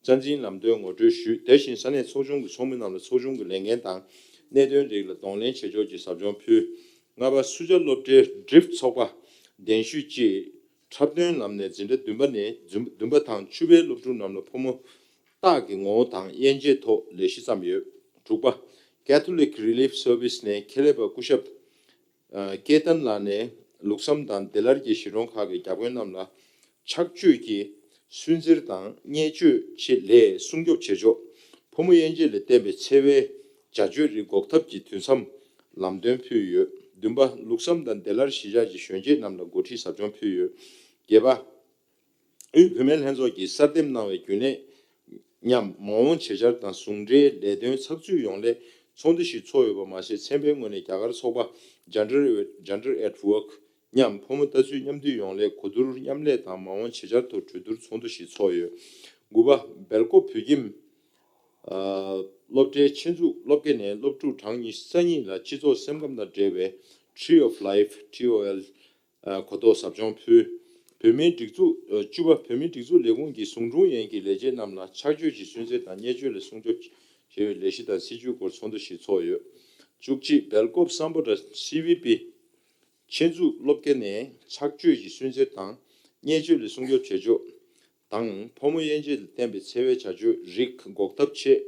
རྩ་འཛིན་ལམ་སྟོན་ངོ་སྤྲོད་ཞུས། དེ་བཞིན་ས་གནས་ཚོགས་ཆུང་གི་ཚོགས་མི་རྣམས་ལ་ཚོགས་ཆུང་གི་ལས་འགན་དང་གནད་དོན་རིགས་ལ་གདོང་ལེན་བྱེད་ཕྱོགས་ཀྱི་ཟབ་སྦྱོང་ཕུལ། ལྔ་པ། སུ་ཇཱ་སློབ་གྲྭའི་ཌྲིཕ་ཚོགས་པ་གདན་ཞུས་ཀྱིས་འཁྲབ་སྟོན་ལམ་ནས་འཛིན་གྲྭ་བདུན་པ་ནས་བདུན་པ་དང་བཅུ་པའི་སློབ་ཕྲུག་རྣམས་ལ་ཕོ་མོ་རྟགས་ཀྱི་ངོ་བོ་དང་དབྱེ་འབྱེད་ཐོག་ལས་གཞི་བརྩམས་ཡོད། དྲུག་པ། Catholic Relief Service ནས་ཁྱད་ལས་པ་སྐུ་ཞབས་ཨ། ཀེ་ཏན་ལགས་ནས་ལུགས་བསམ་དང་བདེ་སླར་གྱི་གཞིས་གྲོང་ཁག་གི་བརྒྱ་དཔོན་རྣམས་ལ་ཕྱག་མཆོད་ཀྱི་སུན་གཙེར་དང་བརྙས་བཅོས་ཆེད་ལས་སྲུང་སྐྱོབ་བྱེད་ཕྱོགས། ཕོ་མོ་དབྱེ་འབྱེད་ལ་བརྟེན་པའི་འཚེ་བའི་བྱ་སྤྱོད་རིགས་འགོག་ཐབས་ཀྱི་དུས་མཚམས་ལམ་སྟོན་ཕུལ་ཡོད། བདུན་པ། ལུགས་བསམ་དང་བདེ་སླར་གཞིས་ཆགས་ཀྱི་གཞོན་སྐྱེས་རྣམས་ལ་འགོ་ཁྲིད་ཟབ་སྦྱོང་ཕུལ་ཡོད། བརྒྱད་པ། དབུས་བུད་མེད་ལྷན་ཚོགས་ཀྱིས་གསར་འདེམས་གནང་བའི་རྒྱུན་ལས་མཉམ་མ་འོངས་བྱེད་འཆར་དང་ཟུང་འབྲེལ་ལས་དོན་ཚགས་ཚུད་ཡོང་སླད་ཚོགས་འདུ་ཞིག་ཚོགས་ཡོད་པ་མ་ཟད། ཚན་པའི་ངོས་ནས་རྒྱ་གར་ཚོགས་པ་Gender Gender at Work མཉམ་ཕོ་མོ་ལྟ་ཚུལ་མཉམ་འདུས་ཡོང་སླད་གོ་བསྡུར་མཉམ་ལས་དང་མ་འོངས་བྱེད་འཆར་ཐོག་གྲོས་བསྡུར་ཚོགས་འདུ་ཞིག་ཚོགས་ཡོད། དགུ་པ། སྦེལ་ཀོབ་བོད་ཁྱིམ་སློབ་གྲྭའི་ཆེད་འཛུགས་སློབ་དགེ་ནས་སློབ་ཕྲུག་གྲངས་ཉི་ཤུ་རྩ་གཉིས་ལ་སྤྱི་ཚོགས་སེམས་ཁམས་དང་འབྲེལ་བའི་Tree of Life T O L གོ་རྟོགས་ཟབ་སྦྱོང་ཕུལ། བོད་མིའི་སྒྲིག་འཛུགས། བཅུ་པ། བོད་མིའི་སྒྲིག་འཛུགས་ལས་ཁུངས་ཀྱི་ཟུང་དྲུང་ཡན་གྱི་ལས་བྱེད་རྣམས་ལ་ཕྱག་མཆོད་ཀྱི་སུན་གཙེར་དང་བརྙས་བཅོས་ལས་སྲུང་སྐྱོབ་བྱེད་པའི་ལས་གཞི་དང་སྲིད་ཇུས་སྐོར་ཚོགས་འདུ་ཞིག་ཚོགས་ཡོད། བཅུ་གཅིག་སྦེལ་ཀོབ་སམ་བྷོ་ཊ་སི་བི་པི་ཆེད་འཛུགས་སློབ་དགེ་ནས་ཕྱག་མཆོད་ཀྱི་སུན་གཙེར་དང་བརྙས་བཅོས་ལས་སྲུང་སྐྱོབ་བྱེད་ཕྱོགས་དང་ཕོ་མོ་དབྱེ་འབྱེད་ལ་བརྟེན་པའི་འཚེ་བའི་བྱ་སྤྱོད་རིགས་འགོག་ཐབས་ཆེད་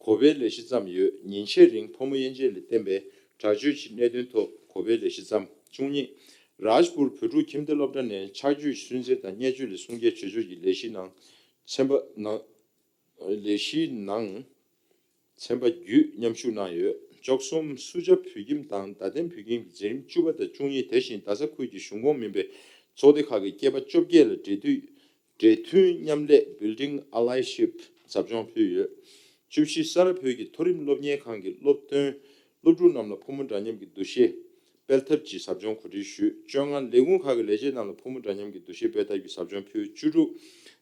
གོ་པའི་ལས་གཞི་བརྩམས་ཡོད། ཉིན་ཕྱེད་རིང་ཕོ་མོ་དབྱེ་འབྱེད་ལ་བརྟེན་པའི་དྲག་སྤྱོད་ཀྱི་གནད་དོན་ཐོག་གོ་པའི་ལས་གཞི་བརྩམས། བཅུ་གཉིས། རཱཇ་པུར་བོད་ཕྲུག་ཁྱིམ་སྡེ་སློབ་གྲྭ་ནས་ཕྱག་མཆོད་སུན་གཙེར་དང་བརྙས་བཅོས་ལས་སྲུང་སྐྱོབ་བྱེད་ཕྱོགས་ཀྱི་ལས་གཞི་ནང་ཚན་པ་ནང་ལས་གཞིའི་ནང་ཚན་པ་བརྒྱུད་མཉམ་ཞུགས་གནང་ཡོད། བཅུ་གསུམ། སུ་ཇཱ་བོད་ཁྱིམ་དང་རྡ་སྟེང་བོད་ཁྱིམ་གྱི་འཛིན་རིམ་བཅུ་པ་དང་བཅུ་གཉིས། དེ་བཞིན་རྡ་ས་ཁུལ་གྱི་གཞུང་ཁོངས་མིན་པའི་ཚོགས་སྡེ་ཁག་གི་སྐྱེས་པ་བཅོ་བརྒྱད་ལ་འབྲེལ་མཐུད་འབྲེལ་མཐུད་མཉམ་ལས་Building Allyship ཟབ་སྦྱོང་ཕུལ་ཡོད། བཅུ་བཞི། ས་རཱ་བོད་ཀྱི་མཐོ་རིམ་སློབ་གཉེར་ཁང་གི་སློབ་ཐོན་སློབ་ཕྲུག་རྣམས་ལ་ཕོ་མོ་འདྲ་མཉམ་གྱི་འདུ་ཤེས་སྤེལ་ཐབས་ཀྱི་ཟབ་སྦྱོང་གོ་སྒྲིག་ཞུས། བཅོ་ལྔ། ལས་ཁུངས་ཁག་གི་ལས་བྱེད་རྣམས་ལ་ཕོ་མོ་འདྲ་མཉམ་གྱི་འདུ་ཤེས་སྤེལ་ཐབས་ཀྱི་ཟབ་སྦྱོང་ཕུལ། བཅུ་དྲུག་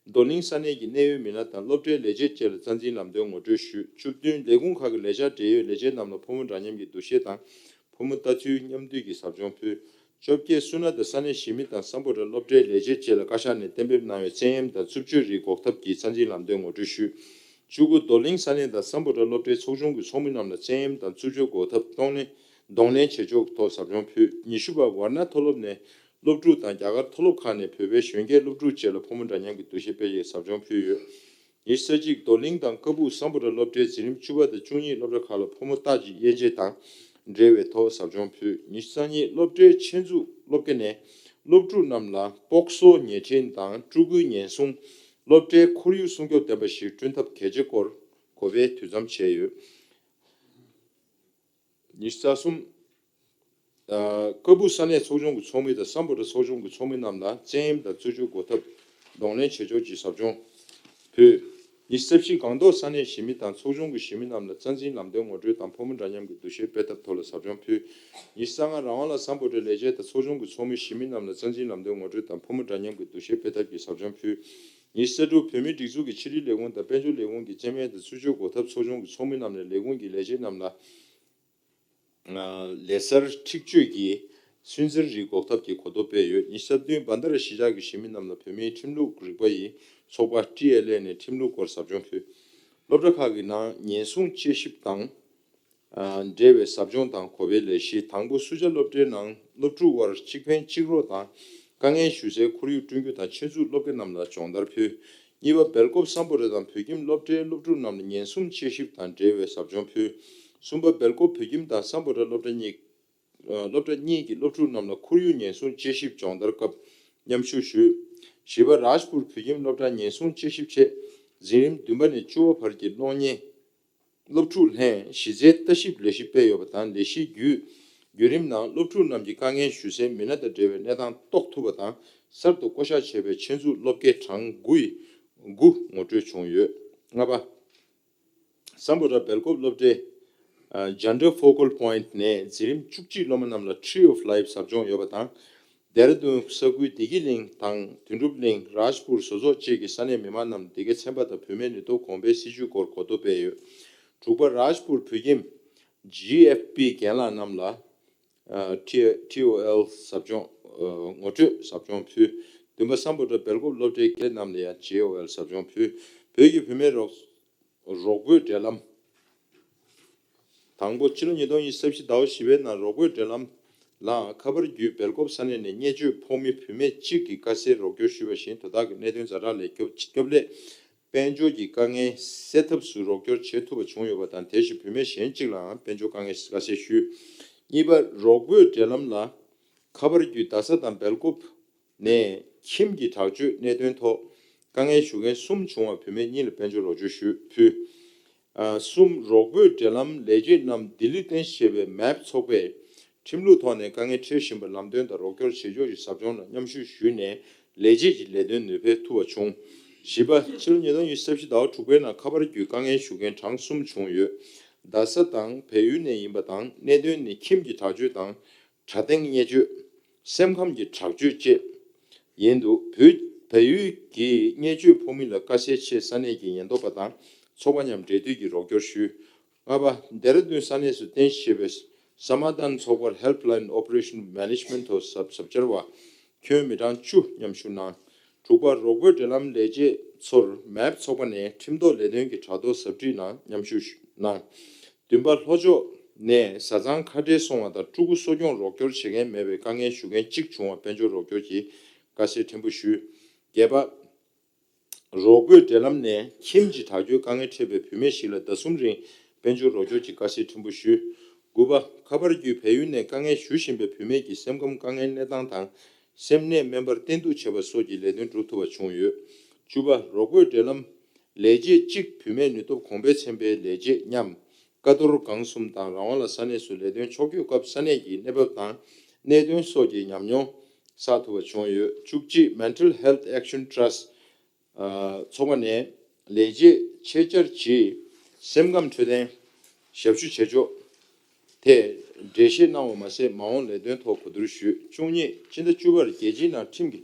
རྡོར་གླིང་ས་གནས་ཀྱི་གནད་ཡོད་མི་སྣ་དང་སློབ་གྲྭའི་ལས་བྱེད་བཅས་ལ་རྩ་འཛིན་ལམ་སྟོན་ངོ་སྤྲོད་ཞུས། བཅུ་བདུན། ལས་ཁུངས་ཁག་གི་ལས་འཆར་འབྲེལ་ཡོད་ལས་བྱེད་རྣམས་ལ་ཕོ་མོ་འདྲ་མཉམ་གྱི་འདུ་ཤེས་དང་ཕོ་མོ་ལྟ་ཚུལ་མཉམ་འདུས་ཀྱི་ཟབ་སྦྱོང་ཕུལ། བཅོ་བརྒྱད། སུ་ན་དང་ས་གནས་གཞིས་མི་དང་སམ་བྷོ་ཊ་སློབ་གྲྭའི་ལས་བྱེད་བཅས་ལ་བཀའ་ཤག་ནས་གཏན་འབེབས་གནང་བའི་བཙན་གཡེམ་དང་རྩུབ་སྤྱོད་རིགས་འགོག་ཐབས་ཀྱི་རྩ་འཛིན་ལམ་སྟོན་ངོ་སྤྲོད་ཞུས། བཅུ་དགུ། རྡོར་གླིང་ས་གནས་དང་སམ་བྷོ་ཊ་སློབ་གྲྭའི་ཚོགས་ཆུང་གི་ཚོགས་མི་རྣམས་ལ་བཙན་གཡེམ་དང་རྩུབ་སྤྱོད་འགོག་ཐབས་གཏོང་ལེན་གདོང་ལེན་བྱེད་ཕྱོགས་ཐོག་ཟབ་སྦྱོང་ཕུལ། ཉི་ཤུ་པ། ཝར་ན་མཐོ་སློབ་ནས་སློབ་ཕྲུག་དང་རྒྱ་གར་མཐོ་སློབ་ཁག་ནས་བོད་པའི་གཞོན་སྐྱེས་སློབ་ཕྲུག་བཅས་ལ་ཕོ་མོ་འདྲ་མཉམ་གྱི་འདུ་ཤེས་སྤེལ་ཡས་ཟབ་སྦྱོང་ཕུལ་ཡོད། ཉི་ཤུ་རྩ་གཅིག་རྡོར་གླིང་དང་ཀ་སྦུག་སམ་བྷོ་ཊ་སློབ་གྲྭའི་འཛིན་རིམ་བཅུ་པ་དང་བཅུ་གཉིས་སློབ་གྲྭ་ཁག་ལ་ཕོ་མོ་རྟགས་ཀྱི་དབྱེ་འབྱེད་དང་འབྲེལ་བའི་ཐོག་ཟབ་སྦྱོང་ཕུལ། ཉི་ཤུ་རྩ་གཉིས་སློབ་གྲྭའི་ཆེད་འཛུགས་སློབ་དགེ་ནས་སློབ་ཕྲུག་རྣམས་ལ་སྤོག་སོ་ཉལ་ཁྲི་དང་སྤྲུལ་སྐུའི་ཉེན་སྲུང་། སློབ་གྲྭའི་ཁོར་ཡུག་སྲུང་སྐྱོབ་ལྡན་པ་ཞིག་བསྐྲུན་ཐབས་གལ་ཆེ་སྐོར་ གོ་བའི་དུས་མཚམས་བྱས་ཡོད། ཉི་ཤུ་རྩ་གསུམ། ཨ། ཀ་སྦུག་ས་གནས་ཚོགས་ཆུང་གི་ཚོགས་མི་དང་སམ་བྷོ་ཊ་ཚོགས་ཆུང་གི་ཚོགས་མི་རྣམས་ལ་བཙན་གཡེམ་དང་རྩོད་གཅོད་འགོག་ཐབས་གདོང་ལེན་བྱེད་ཕྱོགས་ཀྱི་ཟབ་སྦྱོང་ཕུལ། ཉི་ཤུ་རྩ་བཞི། སྒང་ཏོག་ས་གནས་གཞིས་མི་དང་ཚོགས་ཆུང་གི་གཞིས་མི་རྣམས་ལ་རྩ་འཛིན་ལམ་སྟོན་ངོ་སྤྲོད་དང་ཕོ་མོ་འདྲ་མཉམ་གྱི་འདུ་ཤེས་སྤེལ་ཐབས་ཐོག་ལ་ཟབ་སྦྱོང་ཕུལ། ཉི་ཤུ་རྩ་ལྔ། རང་དབང་ལ་སམ་བྷོ་ཊའི་ལས་བྱེད་དང་ཚོགས་ཆུང་གི་ཚོགས་མི་གཞིས་མི་རྣམས་ལ་རྩ་འཛིན་ལམ་སྟོན་ངོ་སྤྲོད་དང་ཕོ་མོ་འདྲ་མཉམ་གྱི་འདུ་ཤེས་སྤེལ་ཐབས་ཀྱི་ཟབ་སྦྱོང་ཕུལ། ཉི་ཤུ་རྩ་དྲུག། བོད་མིའི་སྒྲིག་འཛུགས་ཀྱི་ཕྱི་དྲིལ་ལས་ཁུངས་དང་དཔལ་འབྱོར་ལས་ཁུངས་ཀྱི་རྩིས་སྨན་དང་འཚོ་བཅུད་འགོག་ཐབས་ཚོགས་ཆུང་གི་ཚོགས་མི་རྣམས་ནས་ལས་ཁུངས་ཀྱི་ལས་བྱེད་རྣམས་ལ། ཨ། ལས་གསར་འཁྲིག་སྤྱོད་ཀྱི་སུན་གཙེར་རིགས་འགོག་ཐབས་ཀྱི་གོ་རྟོགས་སྤེལ་ཡོད། ཉི་ཤུ་རྩ་བདུན། བྷན་དྷ་ར་གཞིས་ཆགས་ཀྱི་གཞིས་མི་རྣམས་ལ་བོད་མིའི་ཁྲིམས་ལུགས་རིག་པ་ཡི་ཚོགས་པ་ཊི་ཨེལ་ཨེ་ནས་ཁྲིམས་ལུགས་སྐོར་ཟབ་སྦྱོང་ཕུལ། སློབ་གྲྭ་ཁག་གི་ནང་ཉེན་སྲུང་དཔྱད་ཞིབ་དང་། ཨ། འབྲེལ་བའི་ཟབ་སྦྱོང་དང་གོ་བའི་ལས་གཞི། དང་པོ། སུ་ཇཱ་སློབ་གྲྭའི་ནང་སློབ་ཕྲུག་དབར་གཅིག་ཕན་གཅིག་རོགས་དང་དཀའ་ངལ་ཞུ་སའི་ཁོར་ཡུག་བསྐྲུན་རྒྱུ་དང་ཆེད་འཛུགས་སློབ་དགེ་རྣམས་ལ་སྦྱོང་བརྡར་ཕུལ། གཉིས་པ། སྦེལ་ཀོབ་སམ་བྷོ་ཊ་དང་བོད་ཁྱིམ་སློབ་གྲྭའི་སློབ་ཕྲུག་རྣམས་ལ་ཉེན་སྲུང་དཔྱད་ཞིབ་དང་འབྲེལ་བའི་ཟབ་སྦྱོང་ཕུལ། གསུམ་པ། སྦེལ་ཀོབ་བོད་ཁྱིམ་དང་སམ་བྷོ་ཊ་སློབ་གྲྭ་གཉིས། ཨ། སློབ་གྲྭ་གཉིས་ཀྱི་སློབ་ཕྲུག་རྣམས་ལ་ཁོར་ཡུག་ཉེན་སྲུང་དཔྱད་ཞིབ་སྦྱོང་བརྡར་སྐབས་མཉམ་ཞུགས་ཞུས། བཞི་པ། རཱཇ་པུར་བོད་ཁྱིམ་སློབ་གྲྭ་ཉེན་སྲུང་དཔྱད་ཞིབ་ཆེད་འཛིན་རིམ་བདུན་པ་ནས་བཅུ་པ་བར་གྱི་གློག་བརྙན། སློབ་ཕྲུག་ལྷན་གཞི་རྩའི་ལྟ་ཞིབ་ལས་གཞི་སྤེལ་ཡོད་པ་དང་། ལས་གཞིའི་བརྒྱུད་བརྒྱུད་རིམ་ནང་སློབ་ཕྲུག་རྣམས་ཀྱི་དཀའ་ངལ་ཞུ་སའི་མི་སྣ་དང་འབྲེལ་བའི་གནས་སྟངས་རྟོགས་ཐུབ་པ་དང་། གསར་དུ་བསྐོ་གཞག་བྱས་པའི་ཆེད་འཛུགས་སློབ་དགེ་གྲངས་དགུ་ཡི་དགུ་ངོ་སྤྲོད་བྱུང་ཡོད། ལྔ་པ། སམ་བྷོ་ཊ་སྦེལ་ཀོབ་སློབ་གྲྭའི་ཨ། Gender Focal Point ནས་འཛིན་རིམ་བཅུ་གཅིག་སློབ་མ་རྣམས་ལ་Tree of Life ཟབ་སྦྱོང་ཡོད་པ་དང་། ལྡེ་ར་ལྡུན་ས་ཁུལ་བདེ་སྐྱིད་གླིང་དང་དོན་གྲུབ་གླིང་། རཱཇ་པུར་བཟོ་ཚོགས་བཅས་ཀྱི་ས་གནས་མི་མང་རྣམས་སྡེ་དགེ་ཚན་པ་དང་བུད་མེད་ནུས་སྟོབས་གོང་འཕེལ་སྲིད་ཇུས་སྐོར་གོ་རྟོགས་སྤེལ་ཡོད། དྲུག་པ། རཱཇ་པུར་བོད་ཁྱིམ་ཇི་ཨེཕ་པི་རྒན་ལགས་རྣམས་ལ་ཨ། ཊི་ཨོ་ཨེལ་ཟབ་སྦྱོང་། ཨ། ངོ་སྤྲོད་ཟབ་སྦྱོང་ཕུལ། བདུན་པ། སམ་བྷོ་ཊ་སྦེལ་ཀོབ་སློབ་གྲྭའི་དགེ་ལས་རྣམས་ལ་ཡང་ཇི་ཨོ་ཨེལ་ཟབ་སྦྱོང་ཕུལ། བོད་ཀྱི་བུད་མེད་རོགས་རོགས་པའི་འབྲེལ་ལམ། དང་པོ། ཕྱི་ལོ་ཉིས་སྟོང་ཉི་ཤུ་རྩ་བཞི་ཟླ་བ་བཞི་པའི་ནང་རོགས་པའི་འབྲེལ་ལམ་ལ་ཁ་པར་བརྒྱུད་སྦེལ་ཀོབ་ས་གནས་ནས་བརྙས་བཅོས་ཕོག་མི་བུད་མེད་གཅིག་གིས་དཀའ་སེལ་རོགས་སྐྱོར་ཞུས་པ་བཞིན། དོ་བདག་གིས་གནད་དོན་ཛ་དྲག་ལས་སྐྱོབ་སྐྱབས་ལས་དཔལ་འབྱོར་གྱི་དཀའ་ངལ་སེལ་ཐབས་སུ་རོགས་སྐྱོར་བྱེད་ཐུབ་པ་བྱུང་ཡོད་པ་དང་། དེ་བཞིན་བུད་མེད་གཞན་གཅིག་ལའང་དཔལ་འབྱོར་དཀའ་ངལ་དཀའ་སེལ་ཞུས། གཉིས་པ། རོགས་པའི་འབྲེལ་ལམ་ལ་ཁ་པར་བརྒྱུད་རྡ་ས་དང་སྦེལ་ཀོབ་ནས་ཁྱིམ་གྱི་དྲག་སྤྱོད་གནད་དོན་ཐོག་དཀའ་ངལ་ཞུ་མཁན་གསུམ་བྱུང་བར་བུད་མེད་གཉིས་ལ་དཔལ་འབྱོར་རོགས་སྐྱོར་ཞུས་ཕུལ། ཨ། གསུམ། རོགས་པའི་འབྲེལ་ལམ་ལས་བྱེད་རྣམས་ལྡི་ལི་རྟེན་གཞི་བྱས་པའི་མེབ་ཚོགས་པས་ཁྲིམས་ལུགས་ཐོག་ནས་དཀའ་ངལ་འཕྲད་བཞིན་པར་ལམ་སྟོན་དང་རོགས་སྐྱོར་བྱེད་ཕྱོགས་ཀྱི་ཟབ་སྦྱོང་ལ་མཉམ་ཞུགས་ཞུས་ནས། ལས་བྱེད་ཀྱི་ལས་དོན་ནུས་སྤེལ་ཐུབ་པ་བྱུང་། བཞི་པ། ཕྱི་ལོ་ཉིས་སྟོང་ཉི་ཤུ་རྩ་བཞི་ཟླ་བ་དྲུག་པའི་ནང་ཁ་པར་བརྒྱུད་དཀའ་ངལ་ཞུ་མཁན་གྲངས་གསུམ་བྱུང་ཡོད། རྡ་ས་དང་བལ་ཡུལ་ནས་ཡིན་པ་དང་། གནད་དོན་ནི་ཁྱིམ་གྱི་དྲག་སྤྱོད་དང་དྲ་སྟེང་བརྙས་བཅོས། སེམས་ཁམས་ཀྱི་དྲག་སྤྱོད་བཅས་ཡིན་འདུག་བོད། བལ་ཡུལ་གྱི་བརྙས་བཅོས་ཕོག་མི་ལ་དཀའ་སེལ་ཆེད་ས་གནས་ཀྱི་ཉེན་རྟོག་པ་དང་ཚོགས་པ་མཉམ་འབྲེལ་མཐུད་ཀྱིས་རོགས་སྐྱོར་ཞུས། ལྔ་པ། ལྡེ་ར་ལྡུན་ས་གནས་སུ་རྟེན་གཞི་བྱས་པའི་ས་མ་དཱན་ཚོགས་པར་Helpline Operation Management ཐོག་ཟབ་ཟབ་འཆར་བ་ཁྱོན་མི་གྲངས་བཅུ་མཉམ་ཞུགས་གནང་། དྲུག་པ། རོགས་པའི་འབྲེལ་ལམ་ལས་བྱེད་ཚོར་མེབ་ཚོགས་པ་ནས་ཁྲིམས་ཐོག་ལས་དོན་གྱི་དྲ་ཐོག་ཟབ་ཁྲིད་ནང་མཉམ་ཞུགས་གནང་། བདུན་པ། ལྷོ་ཕྱོགས་ནས་བཟའ་ཚང་ཁ་བྲལ་སོང་བ་དང་ཕྲུ་གུ་གསོ་སྐྱོང་རོགས་སྐྱོར་བྱེད་མཁན་མེད་པའི་དཀའ་ངལ་ཞུ་མཁན་གཅིག་བྱུང་བར་དཔལ་འབྱོར་རོགས་སྐྱོར་གྱི་དཀའ་སེལ་ཕྲན་བུ་ཞུས། བརྒྱད་པ། རོགས་པའི་འབྲེལ་ལམ་ནས་ཁྱིམ་གྱི་དྲག་སྤྱོད་དཀའ་ངལ་འཕྲད་པའི་བུད་མེད་ཞིག་ལ་ཟླ་གསུམ་རིང་དཔལ་འབྱོར་རོགས་སྐྱོར་གྱི་དཀའ་སེལ་ཕྲན་བུ་ཞུས། དགུ་པ། ཁ་པར་བརྒྱུད་བལ་ཡུལ་ནས་དཀའ་ངལ་ཞུ་བཞིན་པའི་བུད་མེད་ཀྱི་སེམས་ཁམས་དཀའ་ངལ་གནས་སྟངས་དང་། སེམས་ནད་སྨན་པར་བསྟེན་གཏུག་བྱེད་པ་སོགས་ཀྱི་ལས་དོན་སྒྲུབ་ཐུབ་པ་བྱུང་ཡོད། བཅུ་པ། རོགས་པའི་འབྲེལ་ལམ་ལས་བྱེད་གཅིག་བུད་མེད་ནུས་སྟོབས་གོང་འཕེལ་ཚན་པའི་ལས་བྱེད་མཉམ། ཀ་རྡོར་སྒང་གསུམ་དང་རང་དབང་ལ་ས་གནས་སུ་ལས་དོན་ཕྱོགས་བསྐྱོད་སྐབས་ས་གནས་ཀྱི་གནས་བབ་དང་གནད་དོན་སོགས་ཀྱི་ཉམས་མྱོང་བསགས་ཐུབ་པ་བྱུང་ཡོད། བཅུ་གཅིག Mental Health Action Trust ཚོགས་པ་ནས་ལས་བྱེད་ཆེད་བཅར་གྱིས་སེམས་ཁམས་འཕྲོད་བསྟེན་ཞབས་ཞུ་བྱེད་ཕྱོགས་ཐད་འགྲེལ་བཤད་གནང་བ་མ་ཟད། མ་འོངས་ལས་དོན་ཐོག་གོ་བསྡུར་ཞུས། བཅུ་གཉིས། སྤྱི་ཟླ་བཅུ་པར་རྒྱལ་སྤྱིའི་ནང་ཁྲིམས་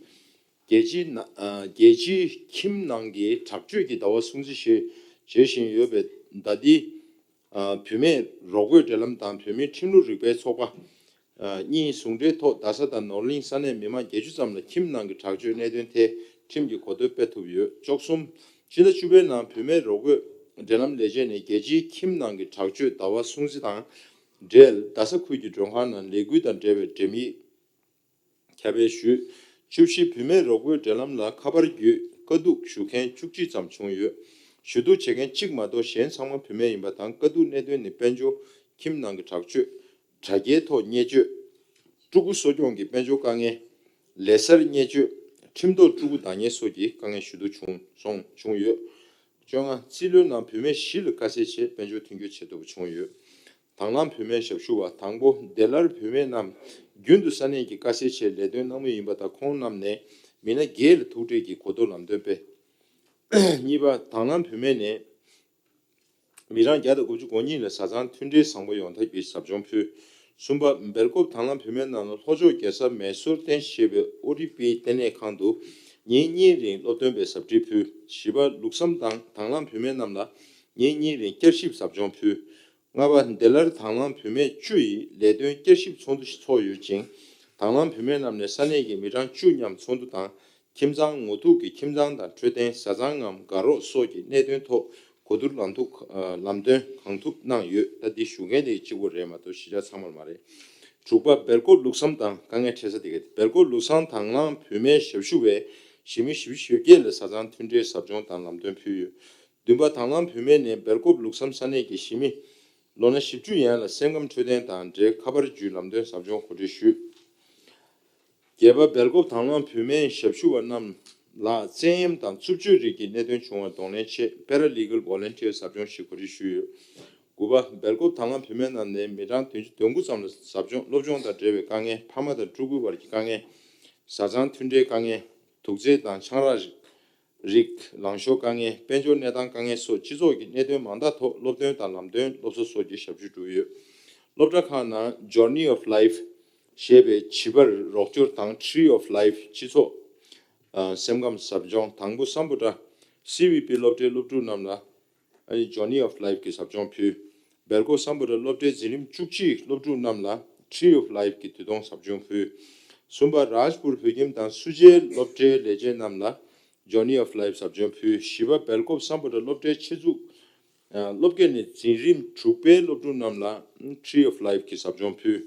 ཀྱི་རྒྱལ་སྤྱིའི་ནང་ཨ། རྒྱལ་སྤྱིའི་ཁྱིམ་ནང་གི་དྲག་སྤྱོད་ཀྱི་ཟླ་བ་སྲུང་བརྩི་བྱེད་བྱེད་བཞིན་ཡོད་པའི་ཟླ་འདིའི་ཨ། བུད་མེད་རོགས་པའི་འབྲེལ་ལམ་དང་བོད་མིའི་ཁྲིམས་ལུགས་རིག་པའི་ཚོགས་པ་ཨ། གཉིས་ཟུང་འབྲེལ་ཐོག་རྡ་ས་དང་ནོར་གླིང་ས་གནས་མི་མང་བརྒྱད་ཅུ་ཙམ་ལ་ཁྱིམ་ནང་གི་དྲག་སྤྱོད་གནད་དོན་ཐད་ཁྲིམས་ཀྱི་གོ་ཐོས་སྤེལ་ཐུབ་ཡོད། བཅུ་གསུམ། ཕྱི་ཟླ་བཅུ་པའི་ནང་བུད་མེད་རོགས་པའི་འབྲེལ་ལམ་ལས་བྱེད་ནས་རྒྱལ་སྤྱིའི་ཁྱིམ་ནང་གི་དྲག་སྤྱོད་ཟླ་བ་སྲུང་བརྩི་དང་འབྲེལ། རྡ་ས་ཁུལ་གྱི་མགྲོན་ཁང་ནང་ལས་འགུལ་དང་འབྲེལ་བའི་འགྲེམས་ཡིག་ཁྱབ་སྤེལ་ཞུས། བཅུ་བཞི། བུད་མེད་རོགས་པའི་འབྲེལ་ལམ་ལ་ཁ་པར་བརྒྱུད་དཀའ་སྡུག་ཞུ་མཁན་བཅུ་གཅིག་ཙམ་བྱུང་ཡོད། ཞུ་གཏུག་བྱེད་མཁན་གཅིག་མ་གཏོགས་གཞན་ཚང་མ་བུད་མེད་ཡིན་པ་དང་། དཀའ་སྡུག་གནད་དོན་ནི་དཔལ་འབྱོར། ཁྱིམ་ནང་གི་དྲག་སྤྱོད། དྲ་རྒྱའི་ཐོག་བརྙས་བཅོས། ཕྲུ་གུ་གསོ་སྐྱོང་གི་དཔལ་འབྱོར་དཀའ་ངལ། ལས་སར་བརྙས་བཅོས། ཁྲིམས་ཐོག་ཕྲུ་གུ་བདག་གཉེར་སོགས་ཀྱི་དཀའ་ངལ་ཞུ་གཏུག་བྱུང་སོང་བྱུང་ཡོད། བཅོ་ལྔ། རྩིས་ལོའི་ནང་བུད་མེད་བཞི་ལ་དཀའ་སེལ་ཆེད་དཔལ་འབྱོར་མཐུན་འགྱུར་བྱེད་ཐུབ་པ་བྱུང་ཡོད། དང་བླངས་བུད་མེད་ཞབས་ཞུ་བ། དང་པོ། ལྡེ་ལར་བུད་མེད་རྣམས་རྒྱུན་དུ་ས་གནས་ཀྱི་དཀའ་སེལ་ཆེད་ལས་དོན་གནང་མུས་ཡིན་པ་དང་། ཁོང་རྣམས་ནས་མི་སྣ་བརྒྱད་ལ་ཐུག་འཕྲད་ཀྱིས་གོ་བསྡུར་ལམ་སྟོན་སྤེལ། གཉིས་པ། དང་བླངས་བུད་མེད་ནས་མི་གྲངས་བརྒྱ་དང་དགུ་བཅུ་གོ་གཉིས་ལ་བཟའ་ཚང་མཐུན་སྒྲིལ་བཟང་པོ་ཡོང་ཐབས་ཀྱི་ཟབ་སྦྱོང་ཕུལ། གསུམ་པ། སྦེལ་ཀོབ་དང་བླངས་བུད་མེད་རྣམས་ལ་ལྷོ་ཕྱོགས་རྒྱལ་ས་མེ་སུར་རྟེན་གཞི་བྱས་པའི་ཨོ་ཌི་པི་ལྟེ་གནས་ཁང་དུ་ཉིན་གཉིས་རིང་སློབ་སྟོན་པའི་ཟབ་ཁྲིད་ཕུལ། བཞི་པ། ལུགས་བསམ་དང་དང་བླངས་བུད་མེད་རྣམས་ལ་ཉིན་གཉིས་རིང་བསྐྱར་ཞིབ་ཟབ་སྦྱོང་ཕུལ། ལྔ་པ། ལྡེ་ལར་དང་བླངས་བུད་མེད་བཅུ་ཡི་ལས་དོན་བསྐྱར་ཞིབ་ཚོགས་འདུ་ཞིག་ཚོགས་ཡོད་ཅིང་། དང་བླངས་བུད་མེད་རྣམས་ནས་ས་གནས་ཀྱི་མི་གྲངས་བཅུ་མཉམ་ཚོགས་འདུ་དང་། ཁྱིམ་ཚང་ངོ་ཐུག་གི་ཁྱིམ་ཚང་དང་འཕྲོད་བསྟེན། བཟའ་ཚང་ངམ་དགའ་རོགས་སོགས་ཀྱི་གནད་དོན་ཐོག་གོ་བསྡུར་ལམ་ཐུག་ལམ་སྟོན་གང་ཐུབ་གནང་ཡོད། ད་འདི་ཞུ་མཁན་དེ་གཅིག་པོ་རེད་མ་གཏོགས་གཞིས་ཆགས་ཚང་མར་མ་རེད། དྲུག་པ། སྦེལ་ཀོབ་ལུགས་བསམ་དང་དཀའ་ངལ་འཕྲད་ས་དེ་ག་སྦེལ་ཀོབ་ལུགས་བསམ་དང་བླངས་བུད་མེད་ཞབས་ཞུ་བས་གཞིས་མི་བཞི་བཅུ་ཞེ་བརྒྱད་ལ་བཟའ་ཚང་མཐུན་སྒྲིལ་ཟབ་སྦྱོང་དང་ལམ་སྟོན་ཕུལ་ཡོད། བདུན་པ། དང་བླངས་བུད་མེད་ནས་སྦེལ་ཀོབ་ལུགས་བསམ་ས་གནས་ཀྱི་གཞིས་མི་ལོ་ན་བཞི་བཅུ་ཡན་ལ་སེམས་ཁམས་འཕྲོད་བསྟེན་དང་འབྲེལ་ཁ་པར་བརྒྱུད་ལམ་སྟོན་ཟབ་སྦྱོང་གོ་སྒྲིག་ཞུས། བརྒྱད་པ། སྦེལ་ཀོབ་དང་བླངས་བུད་མེད་ཞབས་ཞུ་བ་རྣམས་ལ་བཙན་གཡེམ་དང་རྩུབ་སྤྱོད་རིགས་ཀྱི་གནད་དོན་བྱུང་བར་གདོང་ལེན་ཆེད་Paralegal Volunteer་ཟབ་སྦྱོང་ཞིག་གོ་སྒྲིག་ཞུས་ཡོད། དགུ་པ། སྦེལ་ཀོབ་དང་བླངས་བུད་མེད་རྣམས་ནས་མི་གྲངས་བདུན་ཅུ་དོན་དགུ་ཙམ་ལ་ཟབ་སྦྱོང་སློབ་སྦྱོང་དང་འབྲེལ་བའི་དཀའ་ངལ། ཕ་མ་དང་ཕྲུ་གུའི་བར་གྱི་དཀའ་ངལ། བཟའ་ཚང་མཐུན་སྒྲིལ་དཀའ་ངལ། དུག་རྫས་དང་ཆང་རག་རིགས། ལངས་ཕྱོགས་དཀའ་ངལ། དཔལ་འབྱོར་གནས་སྟངས་དཀའ་ངལ་སོགས་སྤྱི་ཚོགས་ཀྱི་གནད་དོན་མང་དག་ཐོག་སློབ་སྟོན་དང་ལམ་སྟོན་སློབ་གསོ་སོགས་ཀྱི་ཞབས་ཞུ་བསྒྲུབས་ཡོད། སློབ་གྲྭ་ཁག་ནང་Journey of Life་ཞེས་པའི་བྱིས་པར་རོགས་སྐྱོར་དང་Tree of Life་སྤྱི་ཚོགས་ཨ་སེམས་ཁམས་ཟབ་སྦྱོང་། དང་པོ། སམ་བྷོ་ཊ་སི་བི་པི་སློབ་གྲྭའི་སློབ་ཕྲུག་རྣམས་ལ་ཨ་ནི་Journey of Life་གི་ཟབ་སྦྱོང་ཕུལ། སྦེལ་ཀོབ་སམ་བྷོ་ཊ་སློབ་གྲྭའི་འཛིན་རིམ་བཅུ་གཅིག་སློབ་ཕྲུག་རྣམས་ལ་Tree of Life་གི་དུས་སྟོན་ཟབ་སྦྱོང་ཕུལ། གསུམ་པ། རཱཇ་པུར་བོད་ཁྱིམ་དང་སུ་ཇའི་སློབ་གྲྭའི་ལས་བྱེད་རྣམས་ལ་Journey of Life་ཟབ་སྦྱོང་ཕུལ། བཞི་པ། སྦེལ་ཀོབ་སམ་བྷོ་ཊ་སློབ་གྲྭའི་ཆེད་འཛུགས་ཨ་སློབ་དགེ་ནས་འཛིན་རིམ་དྲུག་པའི་སློབ་ཕྲུག་རྣམས་ལ་Tree of Life་གི་ཟབ་སྦྱོང་ཕུལ།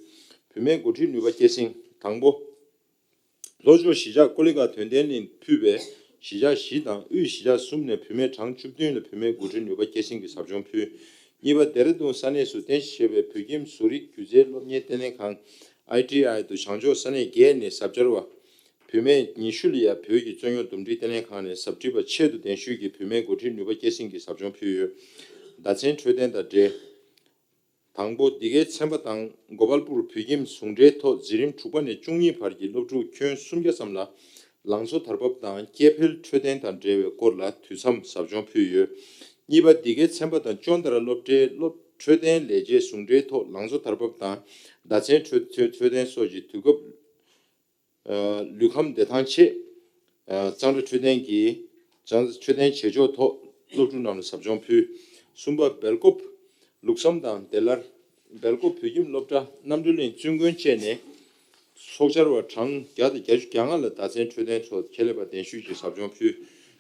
བུད་མེད་འགོ་ཁྲིད་ནུས་པ་སྐྱེད་སྲིང་། དང་པོ། ལྷོ་ཕྱོགས་གཞིས་ཆགས་ཀོ་ལི་གྷལ་དོན་ལྡན་གླིང་ཕུད་པའི་གཞིས་ཆགས་བཞི་དང་དབུས་གཞིས་ཆགས་གསུམ་ནས་བུད་མེད་གྲངས་བཅུ་བདུན་ལ་བུད་མེད་འགོ་ཁྲིད་ནུས་པ་སྐྱེད་སྲིང་གི་ཟབ་སྦྱོང་ཕུལ། གཉིས་པ། ལྡེ་ར་ལྡུན་ས་གནས་སུ་རྟེན་གཞི་བྱས་པའི་བོད་ཁྱིམ་བཟོ་རིག་སྒྱུ་རྩལ་སློབ་གཉེར་ལྟེ་གནས་ཁང་ཨའི་ཊི་ཨའི་དུ་བྱང་ཕྱོགས་ས་གནས་བརྒྱད་ནས་ཟབ་སྦྱོང་བ་བུད་མེད་ཉི་ཤུ་ལ་ཡ་བོད་ཀྱི་རྩོད་རྙོག་འདུམ་འགྲིག་ལྟེ་གནས་ཁང་ནས་ཟབ་ཁྲིད་པ་ཆེད་དུ་གདན་ཞུས་ཀྱིས་བུད་མེད་འགོ་ཁྲིད་ནུས་པ་སྐྱེད་སྲིང་གི་ཟབ་སྦྱོང་ཕུལ་ཡོད། ཟླ་མཚན་འཕྲོད་བསྟེན་དང་འབྲེལ། དང་པོ། འདི་གའི་ཚན་པ་དང་གོ་པལ་པུར་བོད་ཁྱིམ་ཟུང་འབྲེལ་ཐོག་འཛིན་རིམ་དྲུག་པ་ནས་བཅུ་གཉིས་བར་གྱི་སློབ་ཕྲུག་ཁྱོན་སུམ་བརྒྱ་ཙམ་ལ་ལང་ཚོ་དར་བབ་དང་སྐྱེ་འཕེལ་འཕྲོད་བསྟེན་དང་འབྲེལ་བའི་སྐོར་ལ་དུས་མཚམས་ཟབ་སྦྱོང་ཕུལ་ཡོད། གཉིས་པ། འདི་གའི་ཚན་པ་དང་ཅོན་ཏ་ར་སློབ་གྲྭའི་སློབ་འཕྲོད་བསྟེན་ལས་བྱེད་ཟུང་འབྲེལ་ཐོག་ལང་ཚོ་དར་བབ་དང་ཟླ་མཚན་འཕྲོད་འཕྲོད་བསྟེན་སོགས་ཀྱི་དུས་སྐབས། ལུས་ཁམས་བདེ་ཐང་ཆེད། གཙང་སྦྲ་འཕྲོད་བསྟེན་གྱི། གཙང་འཕྲོད་བསྟེན་བྱེད་ཕྱོགས་ཐོག་སློབ་ཕྲུག་རྣམས་ལ་ཟབ་སྦྱོང་ཕུལ། གསུམ་པ། སྦེལ་ཀོབ། ལུགས་བསམ་དང་ལྡེ་ལར། སྦེལ་ཀོབ་བོད་ཁྱིམ་སློབ་གྲྭ་རྣམ་གྲོལ་གླིང་བཙུན་དགོན་བཅས་ནས་ཚོགས་བཅར་བ་གྲངས་བརྒྱ་དང་བརྒྱད་ཅུ་གྱ་ལྔ་ལ་ཟླ་མཚན་འཕྲོད་བསྟེན་ཐོག་ཁྱད་ལས་པ་གདན་ཞུས་ཀྱིས་ཟབ་སྦྱོང་ཕུལ།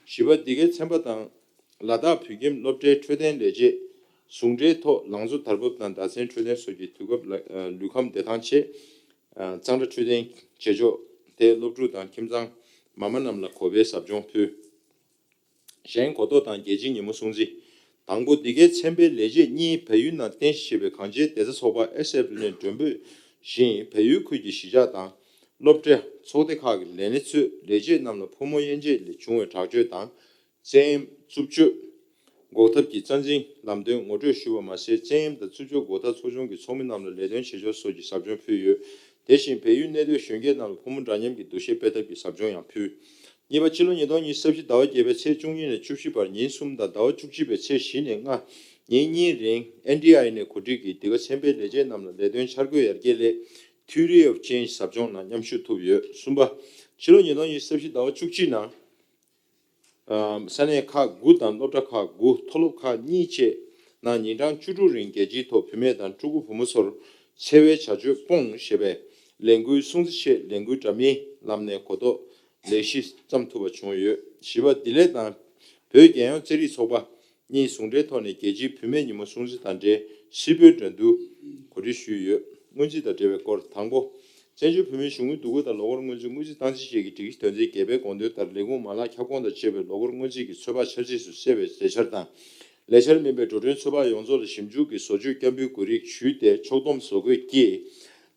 བཞི་པ། འདི་གའི་ཚན་པ་དང་ལ་དྭགས་བོད་ཁྱིམ་སློབ་གྲྭའི་འཕྲོད་བསྟེན་ལས་བྱེད་ཟུང་འབྲེལ་ཐོག་ལང་ཚོ་དར་བབ་དང་ཟླ་མཚན་འཕྲོད་བསྟེན་སོགས་ཀྱི་དུས་སྐབས་ལ་ལུས་ཁམས་བདེ་ཐང་ཆེད། གཙང་སྦྲ་འཕྲོད་བསྟེན་བྱེད་ཕྱོགས་དེ་སློབ་ཕྲུག་དང་ཁྱིམ་ཚང་མ་མ་རྣམས་ལ་གོ་བའི་ཟབ་སྦྱོང་ཕུལ། གཞན་གོ་རྟོགས་དང་རྒྱལ་སྤྱིའི་ཉིན་མོ་སྲུང་བརྩི། དང་པོ། འདི་གའི་ཚན་པའི་ལས་བྱེད་གཉིས་བལ་ཡུལ་ནང་རྟེན་གཞི་བྱས་པའི་གངས་ཅན་བདེ་རྩ་ཚོགས་པ་ཨེ་སི་ཨེཕ་ལས་མགྲོན་འབོད་བཞིན་བལ་ཡུལ་ཁུལ་གྱི་གཞིས་ཆགས་དང་སློབ་གྲྭ་ཚོགས་སྡེ་ཁག་གི་ལས་སྣེ་ཚོས་ལས་བྱེད་རྣམས་ལ་ཕོ་མོ་དབྱེ་འབྱེད་ལས་བྱུང་བའི་དྲག་སྤྱོད་དང་། བཙན་གཡེམ། རྩུབ་སྤྱོད་འགོག་ཐབས་ཀྱི་རྩ་འཛིན་ལམ་སྟོན་ངོ་སྤྲོད་ཞུས་པ་མ་ཟད། བཙན་གཡེམ་དང་རྩུབ་སྤྱོད་འགོག་ཐབས་ཚོགས་ཆུང་གི་ཚོགས་མི་རྣམས་ལ་ལས་དོན་བྱེད་ཕྱོགས་སོགས་ཀྱི་ཟབ་སྦྱོང་ཕུལ་ཡོད། དེ་བཞིན་བལ་ཡུལ་གནས་སྡོད་གཞོན་སྐྱེས་རྣམས་ལ་ཕོ་མོ་འདྲ་མཉམ་གྱི་འདུ་ཤེས་སྤེལ་ཐབས་ཀྱི་ཟབ་སྦྱོང་ཡང་ཕུལ། གཉིས་པ། ཕྱི་ལོ་ཉིས་སྟོང་ཉི་ཤུ་རྩ་བཞི་ཟླ་བ་བརྒྱད་པའི་ཚེས་བཅུ་གཉིས་ནས་བཅུ་བཞི་བར་ཉིན་གསུམ་དང་ཟླ་བ་བཅུ་གཅིག་པའི་ཚེས་བཞི་ནས་ལྔ་ཉིན་གཉིས་རིང་ཨེན་ཌི་ཨའི་ནས་གོ་སྒྲིག་གིས་འདི་ག་ཚན་པའི་ལས་བྱེད་རྣམས་ལ་ལས་དོན་འཆར་འགོད་ཡར་རྒྱས་སླད་Theory of Change་ཟབ་སྦྱོང་ནང་མཉམ་ཞུགས་ཐུབ་ཡོད། གསུམ་པ། ཕྱི་ལོ་ཉིས་སྟོང་ཉི་ཤུ་རྩ་བཞི་ཟླ་བ་བཅུ་གཅིག་ནང་། ཨ་ས་གནས་ཁག་དགུ་དང་སློབ་གྲྭ་ཁག་དགུ། མཐོ་སློབ་ཁག་གཉིས་བཅས་ནང་ཉིན་གྲངས་བཅུ་དྲུག་རིང་རྒྱལ་སྤྱིའི་ཐོག་བུད་མེད་དང་ཕྲུ་གུ་བུ་མོ་ཚོར་འཚེ་བའི་བྱ་སྤྱོད་སྤོང་ཞེས་པའི་ལས་འགུལ་སྲུང་བརྩི་ཆེད་ལས་འགུལ་འདྲ་མིན་ལམ་ནས་གོ་རྟོགས་ལས་གཞི་བརྩམས་ཐུབ་པ་བྱུང་ཡོད། བཞི་པ། ལྡི་ལི་དང་བོད་རྒྱལ་ཡོངས་རྩེད་རིགས་ཚོགས་པ་གཉིས་ཟུང་འབྲེལ་ཐོག་ནས་རྒྱལ་སྤྱིའི་བུད་མེད་ཉིན་མོ་སྲུང་བརྩི་དང་འབྲེལ་སིལ་སྤོལ་འགྲན་བསྡུར་གོ་སྒྲིག་ཞུས་ཡོད། སྔོན་རྩིས་དང་འབྲེལ་བའི་སྐོར། དང་པོ། བཙན་བྱོལ་བོད་མིའི་གཞུང་གི་འདུ་འགོད་དང་ལོ་འཁོར་སྔོན་རྩིས། སྔོན་རྩིས་བཏང་རྩིས་བཅས་ཀྱི་སྒྲིག་གཞི་དོན་ཚན་བརྒྱད་པའི་དགོངས་དོན་ལྟར་ལས་ཁུངས་མ་ལག་ཁྱབ་ཁོངས་དང་བཅས་པའི་ལོ་འཁོར་སྔོན་རྩིས་ཀྱི་ཚོད་དཔག་འཆར་རྩིས་སུ་གསལ་བའི་ལས་འཆར་དང་། ལས་འཆར་མིན་པའི་འགྲོ་གྲོན་ཚོད་དཔག་ཡོངས་རྫོགས་ལ་ཞིབ་འཇུག་གིས་བཟོ་བཅོས་སྐྱབས་འབུལ་དགོས་རིགས་ཞུས་ཏེ་ཕྱོགས་བསྡོམས་བཟོ་འགོད་ཀྱིས་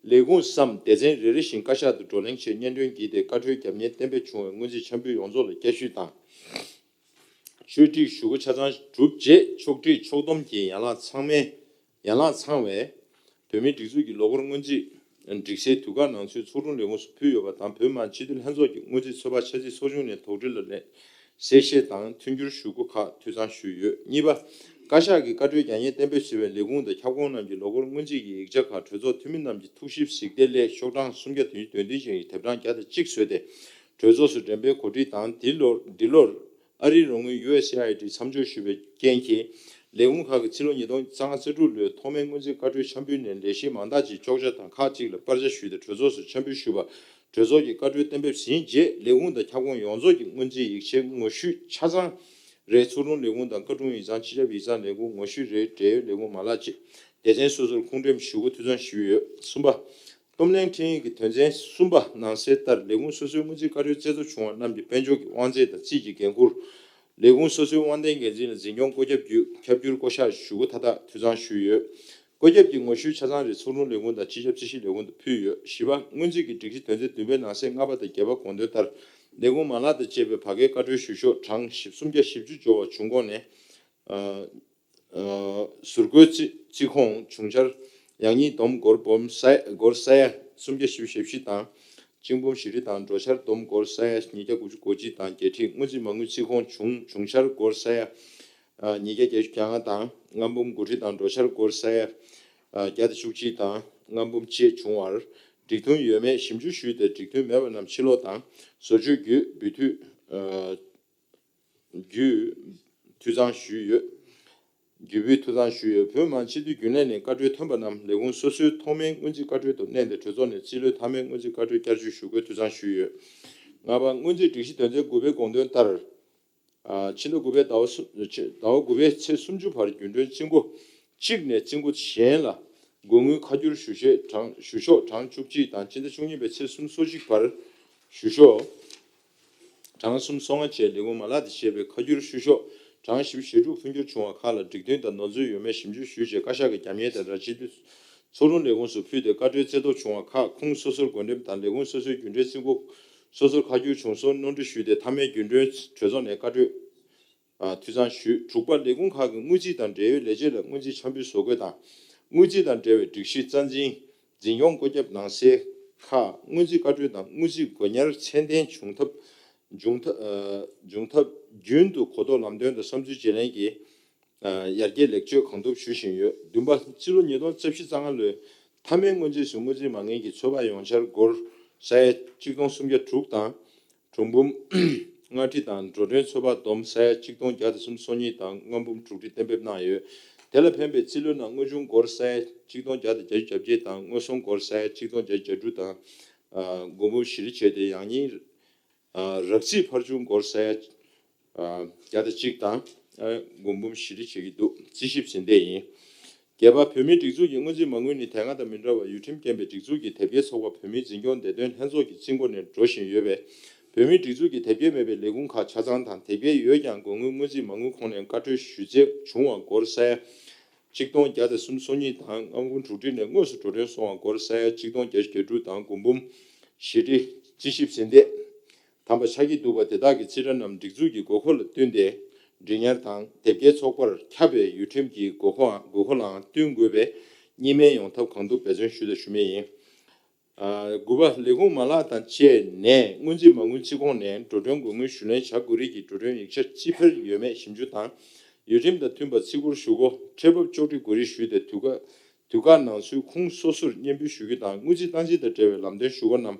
ལས་ཁུངས་སམ་སྡེ་ཚན་རེ་རེ་བཞིན་བཀའ་ཤག་ཏུ་བགྲོ་གླེང་ཆེད་སྙན་སྒྲོན་བགྱིས་ཏེ་བཀའ་འཁྲོལ་རྒྱབ་གཉེར་གཏན་འབེབས་བྱུང་བའི་སྔོན་རྩིས་འཆར་འབུལ་ཡོངས་རྫོགས་ལ་བསྐྱར་ཞུ་དང་། ཆོད་སྒྲིག་ཞུ་སྒོ་ཆ་ཚང་གྲུབ་རྗེས་ཕྱོགས་སྒྲིག་ཕྱོགས་བསྡོམས་ཀྱི་ཡན་ལག་ཚང་མས་ཡན་ལག་ཚང་བས་བོད་མིའི་སྒྲིག་འཛུགས་ཀྱི་ལོ་འཁོར་སྔོན་རྩིས་སྒྲིག་གཞིའི་དུས་བཀག་ནང་ཚུད་ཚོགས་དྲུང་ལས་ཁུངས་སུ་ཕུལ་ཡོད་པ་དང་། བོད་མི་མང་སྤྱི་འཐུས་ལྷན་ཚོགས་ཀྱི་སྔོན་རྩིས་ཚོད་དཔག་འཆར་རྩིས་ཚོགས་ཆུང་ནས་དོགས་འདྲི་ལ་ལན་གསལ་བཤད་དང་མཐུན་འགྱུར་ཞུ་སྒོ་ཁག་འཐུས་ཚང་ཞུས་ཡོད། གཉིས་པ། བཀའ་ཤག་གི་བཀའ་འཁྲོལ་རྒྱག་ཉེས་གཏན་འབེབས་བྱས་པའི་ལས་ཁུངས་དང་ཁྱབ་ཁོངས་རྣམས་ཀྱི་ལོ་འཁོར་སྔོན་རྩིས་ཀྱི་ཡིག་ཆ་ཁག་གྲོས་ཚོགས་འཐུས་མི་རྣམས་ཀྱི་ཐུགས་ཞིབ་གཟིགས་ཏེ་སླད་ཤོག་གྲངས་སུམ་བརྒྱ་དོན་བདུན་ཅན་གྱི་དེབ་གྲངས་བརྒྱ་དང་གཅིག་བཟོས་ཏེ་གྲོས་ཚོགས་སུ་འགྲེམས་སྤེལ་གོ་སྒྲིག་དང་། འདི་ལོར་འདི་ལོར་ཨ་རིའི་རོགས་དངུལ་ཡུ་ཨེས་ཨེ་ཨའི་ཌི་མཚམས་འཇོག་ཞུས་པའི་རྐྱེན་གྱིས། ལས་ཁུངས་ཁག་གིས་ཕྱི་ལོ་ཉིས་སྟོང་རྩ་ལྔ་རྩ་དྲུག་ལོའི་ཐོག་མའི་སྔོན་རྩིས་བཀའ་འཁྲོལ་འཆར་འབུལ་ནས་ལས་གཞི་མང་དག་ཅིག་གཅོག་ཆ་དང་ཁག་ཅིག་ལ་སྤར་ཆ་ཞུས་ཏེ་གྲོས་ཚོགས་སུ་འཆར་འབུལ་ཞུས་པ། གྲོས་ཚོགས་ཀྱི་བཀའ་འཁྲོལ་གཏན་འབེབས་ཟིན་རྗེས་ལས་ཁུངས་དང་ཁྱབ་ཁོངས་ཡོངས་རྫོགས་ཀྱི་སྔོན་རྩིས་ཡིག་ཆའི་ངོ་བཤུས་ཆ་ཚང་རེ་ཚོགས་དྲུང་ལས་ཁུངས་དང་བཀའ་དྲུང་ཡིག་ཚང་། སྤྱི་ཁྱབ་ཡིག་ཚང་ལས་ཁུངས། ངོ་བཤུས་རེ་འབྲེལ་ཡོད་ལས་ཁུངས་མ་ལག་བཅས་སྡེ་ཚན་སོ་སོར་ཁུངས་འགྲེམས་ཞུ་སྒོ་འཐུས་ཚང་ཞུས་ཡོད། གསུམ་པ། གཏུམ་གླེང་འཕྲིན་ཡིག་གི་དོན་ཚན་གསུམ་པ་ནང་གསལ་ལྟར། ལས་ཁུངས་སོ་སོའི་སྔོན་རྩིས་བཀའ་འཁྲོལ་རྩད་གཏོར་བྱུང་བ་རྣམས་ཀྱི་དཔལ་འབྱོར་གྱི་དབང་ཚད་དང་རྩིས་ཀྱི་འགན་འཁུར། ལས་ཁུངས་སོ་སོའི་དབང་ལྡན་འགན་འཛིན་ལ་འཛིན་སྐྱོང་བཀོད་ཁྱབ་བརྒྱུད་ཁྱབ་བསྒྱུར་བསྐོ་གཞག་ཞུ་སྒོ་མཐའ་དག་འཐུས་ཚང་ཞུས་ཡོད། བཀོད་ཁྱབ་ཀྱི་ངོ་བཤུས་ཆ་ཚང་རེ་ཚོགས་དྲུང་ལས་ཁུངས་དང་སྤྱི་ཁྱབ་རྩིས་ཞིབ་ལས་ཁུངས་དུ་ཕུལ་ཡོད། བཞི་པ། སྔོན་རྩིས་ཀྱི་སྒྲིག་གཞི་དོན་ཚན་བདུན་པའི་ནང་གསེས་ལྔ་པ་དང་བརྒྱད་པ་དགོངས་དོན་ལྟར། ལས་ཁུངས་མ་ལག་དང་བཅས་པའི་བར་བརྒལ་བཀའ་འཁྲོལ་ཞུ་ཤོག་གྲངས་བཞི་སུམ་བརྒྱ་བཞི་བཅུ་འབྱོར་བ་བྱུང་གོང་ནས། ཨ། ཨ། ཟུར་བཀོལ་རྩིས་རྩིས་ཁོངས་བྱུང་འཆར་ཡང་སྙིང་སྡོམ་སྒོར་འབུམ་ས་ཡ་སྒོར་ས་ཡ་སུམ་བརྒྱ་བཞི་བཅུ་ཞེ་བཞི་དང་། གཅིག་འབུམ་བཞི་ཁྲི་དང་འགྲོ་འཆར་སྡོམ་སྒོར་ས་ཡ་ཉིས་བརྒྱ་དགུ་བཅུ་གོ་གཅིག་དང་བརྒྱད་ཁྲི། སྔོན་རྩིས་མ་དངུལ་རྩིས་ཁོངས་བྱུང་བྱུང་འཆར་སྒོར་ས་ཡ་ཉིས་བརྒྱ་བརྒྱད་ཅུ་གྱ་ལྔ་དང་ལྔ་འབུམ་དགུ་ཁྲི་དང་འགྲོ་འཆར་སྒོར་ས་ཡ་བརྒྱ་དང་བཅུ་གཅིག་དང་ལྔ་འབུམ་བཅས་བྱུང་བར་སྒྲིག་མཐུན་ཡོད་མེད་ཞིབ་འཇུག་ཞུས་ཏེ། སྒྲིག་མཐུན་མེད་པ་རྣམས་ཕྱིར་སློག་དང་བཟོ་བཅོས་བརྒྱུད་འབུལ་མཐུད། བརྒྱུད་འཐུས་ཚང་ཞུས་ཡོད། བརྒྱུད་འབུལ་འཐུས་ཚང་ཞུས་ཡོད། བོད་མི་མང་སྤྱི་འཐུས་རྒྱུན་ལས་ནས་བཀའ་འཁྲོལ་ཐོན་པ་རྣམས་ལས་ཁུངས་སོ་སོའི་ཐོག་མའི་སྔོན་རྩིས་བཀའ་འཁྲོལ་དུ་གནས་ཏེ་གྲོས་ཚོགས་ནས་རྩིས་ལོའི་མཐའ་མའི་སྔོན་རྩིས་བཀའ་འཁྲོལ་བསྐྱར་བཅོས་ཞུ་སྒོའི་འཐུས་ཚང་ཞུས་ཡོད། ལྔ་པ། སྔོན་རྩིས་སྒྲིག་གཞི་དོན་ཚན་དགུ་པའི་དགོངས་དོན་ལྟར། ཨ། ཕྱི་ཟླ་དགུ་པའི་ཟླ་བ་གསུམ། ཕྱི་ཟླ་བ་དགུ་པའི་ཚེས་སུམ་ཅུ་བར་རྒྱུན་གྲོན་རྩིས་འགོ་གཅིག་ནས་རྩིས་འགོ་གཞན་ལ་དགོས་དངུལ་ཁ་བསྒྱུར་ཞུ་བཞེས་གྲངས་ཞུ་ཤོག་གྲངས་བཅུ་གཅིག་དང་། ཕྱི་ཟླ་བཅུ་གཉིས་པའི་ཚེས་སུམ་ཅུ་སོ་གཅིག་བར་ཞུ་ཤོག་གྲངས་སུམ་སོ་ལྔ་བཅས་ལས་ཁུངས་མ་ལག་དང་བཅས་པའི་ཁ་བསྒྱུར་ཞུ་ཤོག་གྲངས་བཞི་བཅུ་ཞེ་དྲུག་འཕོ་འགྱུར་བྱུང་བ་ཁག་ལ་སྒྲིག་མཐུན་དང་ནོར་འཛོལ་ཡོད་མེད་ཞིབ་འཇུག་ཞུས་རྗེས་བཀའ་ཤག་གི་རྒྱབ་གཉེར་དང་སྦྲགས་སྤྱི་འཐུས་ཚོགས་དྲུང་ལས་ཁུངས་སུ་ཕུལ་ཏེ་བཀའ་འཁྲོལ་རྩད་གཏོར་བྱུང་བ་ཁག་ཁུངས་སོ་སོར་བགོ་འགྲེམས་དང་ལས་ཁུངས་སོ་སོའི་རྒྱུན་གྲོན་རྩིས་འགོ་སོ་སོར་ཁ་བསྒྱུར་བྱུང་སོར་སྣོན་འཕྲི་ཞུས་ཏེ། མཐའ་མའི་རྒྱུན་གྲོན་གྲོས་ཚོགས་ནས་བཀའ་འཁྲོལ། ཨ། འཐུས་ཚང་ཞུས། དྲུག་པ། ལས་ཁུངས་ཁག་གི་དངུལ་རྩིས་དང་འབྲེལ་ཡོད་ལས་བྱེད་ལ་སྔོན་རྩིས་འཆར་འབུལ་བཟོ་འགོད་དང་། དངུལ་རྩིས་དང་འབྲེལ་བའི་སྒྲིག་གཞི་རྩ་འཛིན་འཛིན་སྐྱོང་བཀོད་ཁྱབ་ནང་གསལ་ཁག་སྔོན་རྩིས་བཀའ་འཁྲོལ་དང་དངུལ་རྩིས་དགོས་ཉར་ཚད་ལྡན་འབྱུང་ཐབས་འབྱུང་ཐབས་ཨ། འབྱུང་ཐབས་རྒྱུན་དུ་གོ་རྟོགས་ལམ་སྟོན་དང་བསམ་ཚུལ་བརྗེ་ལེན་གྱི་ཨ། ཡར་རྒྱས་ལེགས་བཅོས་གང་ཐུབ་ཞུ་བཞིན་ཡོད། བདུན་པ། སྤྱི་ལོ་ཉིས་སྟོང་རྩ་བཞི་རྩ་ལྔ་ལོའི་མཐའ་མའི་སྔོན་རྩིས་སུ་དངུལ་རྩིས་མ་དངུལ་གྱི་ཚོད་དཔག་ཡོངས་འཆར་སྒོར་ས་ཡ་གཅིག་སྟོང་སུམ་བརྒྱ་དྲུག་དང་། གྲངས་འབུམ་ལྔ་ཁྲི་དང་འགྲོ་གྲོན་ཚོད་དཔག་བསྡོམས་ས་ཡ་གཅིག་སྟོང་བརྒྱ་དང་སུམ་ཅུ་སོ་གཉིས་དང་ལྔ་འབུམ་དྲུག་ཁྲི་གཏན་འབེབས་གནང་ཡོད། དེ་ལ་ཕན་པའི་རྩིས་ལོའི་ནང་དངུལ་གཞུང་སྒོར་ས་ཡ་གཅིག་སྟོང་བརྒྱ་དང་བརྒྱད་ཅུ་གྱ་བརྒྱད་དང་དངོས་ཟོང་སྒོར་ས་ཡ་གཅིག་སྟོང་བརྒྱད་ཅུ་གྱ་དྲུག་དང་། ཨ། སྒོར་འབུམ་བཞི་ཁྲི་བྱས་ཏེ། ཡང་སྙིང་ཨ། རགས་རྩིས་ཕར་ཕྱུང་སྒོར་ས་ཡ་ཨ། བརྒྱ་དང་གཅིག་དང་། ཨ། སྒོར་འབུམ་བཞི་ཁྲི་བྱེད་ཀྱི་འདུག་རྩིས་ཞིབ་ཟིན་བྲིས་ཡིན། བརྒྱད་པ། བོད་མིའི་སྒྲིག་འཛུགས་ཀྱི་སྔོན་རྩིས་མ་དངུལ་ནི་དེ་སྔ་དང་མི་འདྲ་བར་ཡུལ་ཁྲིམས་རྐྱེན་པས་སྒྲིག་འཛུགས་ཀྱི་དེབ་སྐྱེལ་ཚོགས་པ་བོད་མིའི་འཛིན་སྐྱོང་བདེ་དོན་ལྷན་ཚོགས་ཀྱི་རྩིས་འགོ་ནས་འགྲོ་བཞིན་ཡོད་པས། བོད་མིའི་སྒྲིག་འཛུགས་ཀྱི་དེབ་སྐྱེལ་མེད་པའི་ལས་ཁུངས་ཁག་ཆ་ཚང་དང་། དེབ་སྐྱེལ་ཡོད་ཀྱང་དགོས་དངུལ་སྔོན་རྩིས་མ་དངུལ་ཁོངས་ནས་བཀའ་འཁྲོལ་ཞུ་ཚད་བྱུང་བ་སྒོར་ས་ཡ་གཅིག་སྟོང་བརྒྱ་དང་སུམ་ཅུ་སོ་གཉིས་དང་། ལྔ་འབུམ་དྲུག་ཁྲི་ནས་དངོས་སུ་འགྲོ་གྲོན་སོང་བ་སྒོར་ས་ཡ་གཅིག་སྟོང་བརྒྱད་ཅུ་གྱ་དྲུག་དང་། སྒོར་འབུམ་བཞི་ཁྲི་རྩིས་ཞིབ་ཟིན་བྲིས་དམ་པ་ཆགས་ཀྱི་འདུག་པ། དེ་དག་གི་རྩིས་ཁྲ་རྣམས་སྒྲིག་འཛུགས་ཀྱི་དགོས་མཁོ་ལ་བསྟུན་ཏེ། སྒྲིག་ཉར་དང་དེབ་སྐྱེལ་ཚོགས་པར་ཁྱབ་པའི་ཡུལ་ཁྲིམས་ཀྱི་དགོས་མཁོའང་དགོས་མཁོ་ལའང་བསྟུན་དགོས་པས། གཉིས་སྨན་ཡོང་ཐབས་གང་ཐུབ་འབད་བརྩོན་ཞུ་དང་ཞུ་མུས་ཡིན། ཨ། དགུ་པ། ལས་ཁུངས་མ་ལག་དང་བཅས་ནས་སྔོན་རྩིས་མ་དངུལ་རྩིས་ཁོངས་ནས་འགྲོ་གྲོན་དགོས་དངུལ་ཞུ་ལེན་བྱ་དགོས་རིགས་ཀྱི་འགྲོ་གྲོན་ཡིག་ཆ་རྩིས་འཕེར་ཡོད་མེད་ཞིབ་འཇུག་དང་། ཡུལ་ཁྲིམས་དང་མཐུན་པར་རྩིས་འཁོར་ཞུ་སྒོ་འཕྲལ་ཕབ་གཅོག་འཕྲི་དགོས་རིགས་ཞུས་ཏེ། དུས་བཀག་དུས་བཀག་ནང་ཚུད་ཁུངས་སོ་སོར་སྙན་འབུལ་ཞུ་རྒྱུ་དང་། དངུལ་རྩིས་སྟངས་འཛིན་དང་འབྲེལ་བའི་ལམ་སྟོན་ཞུ་སྒོ་རྣམས་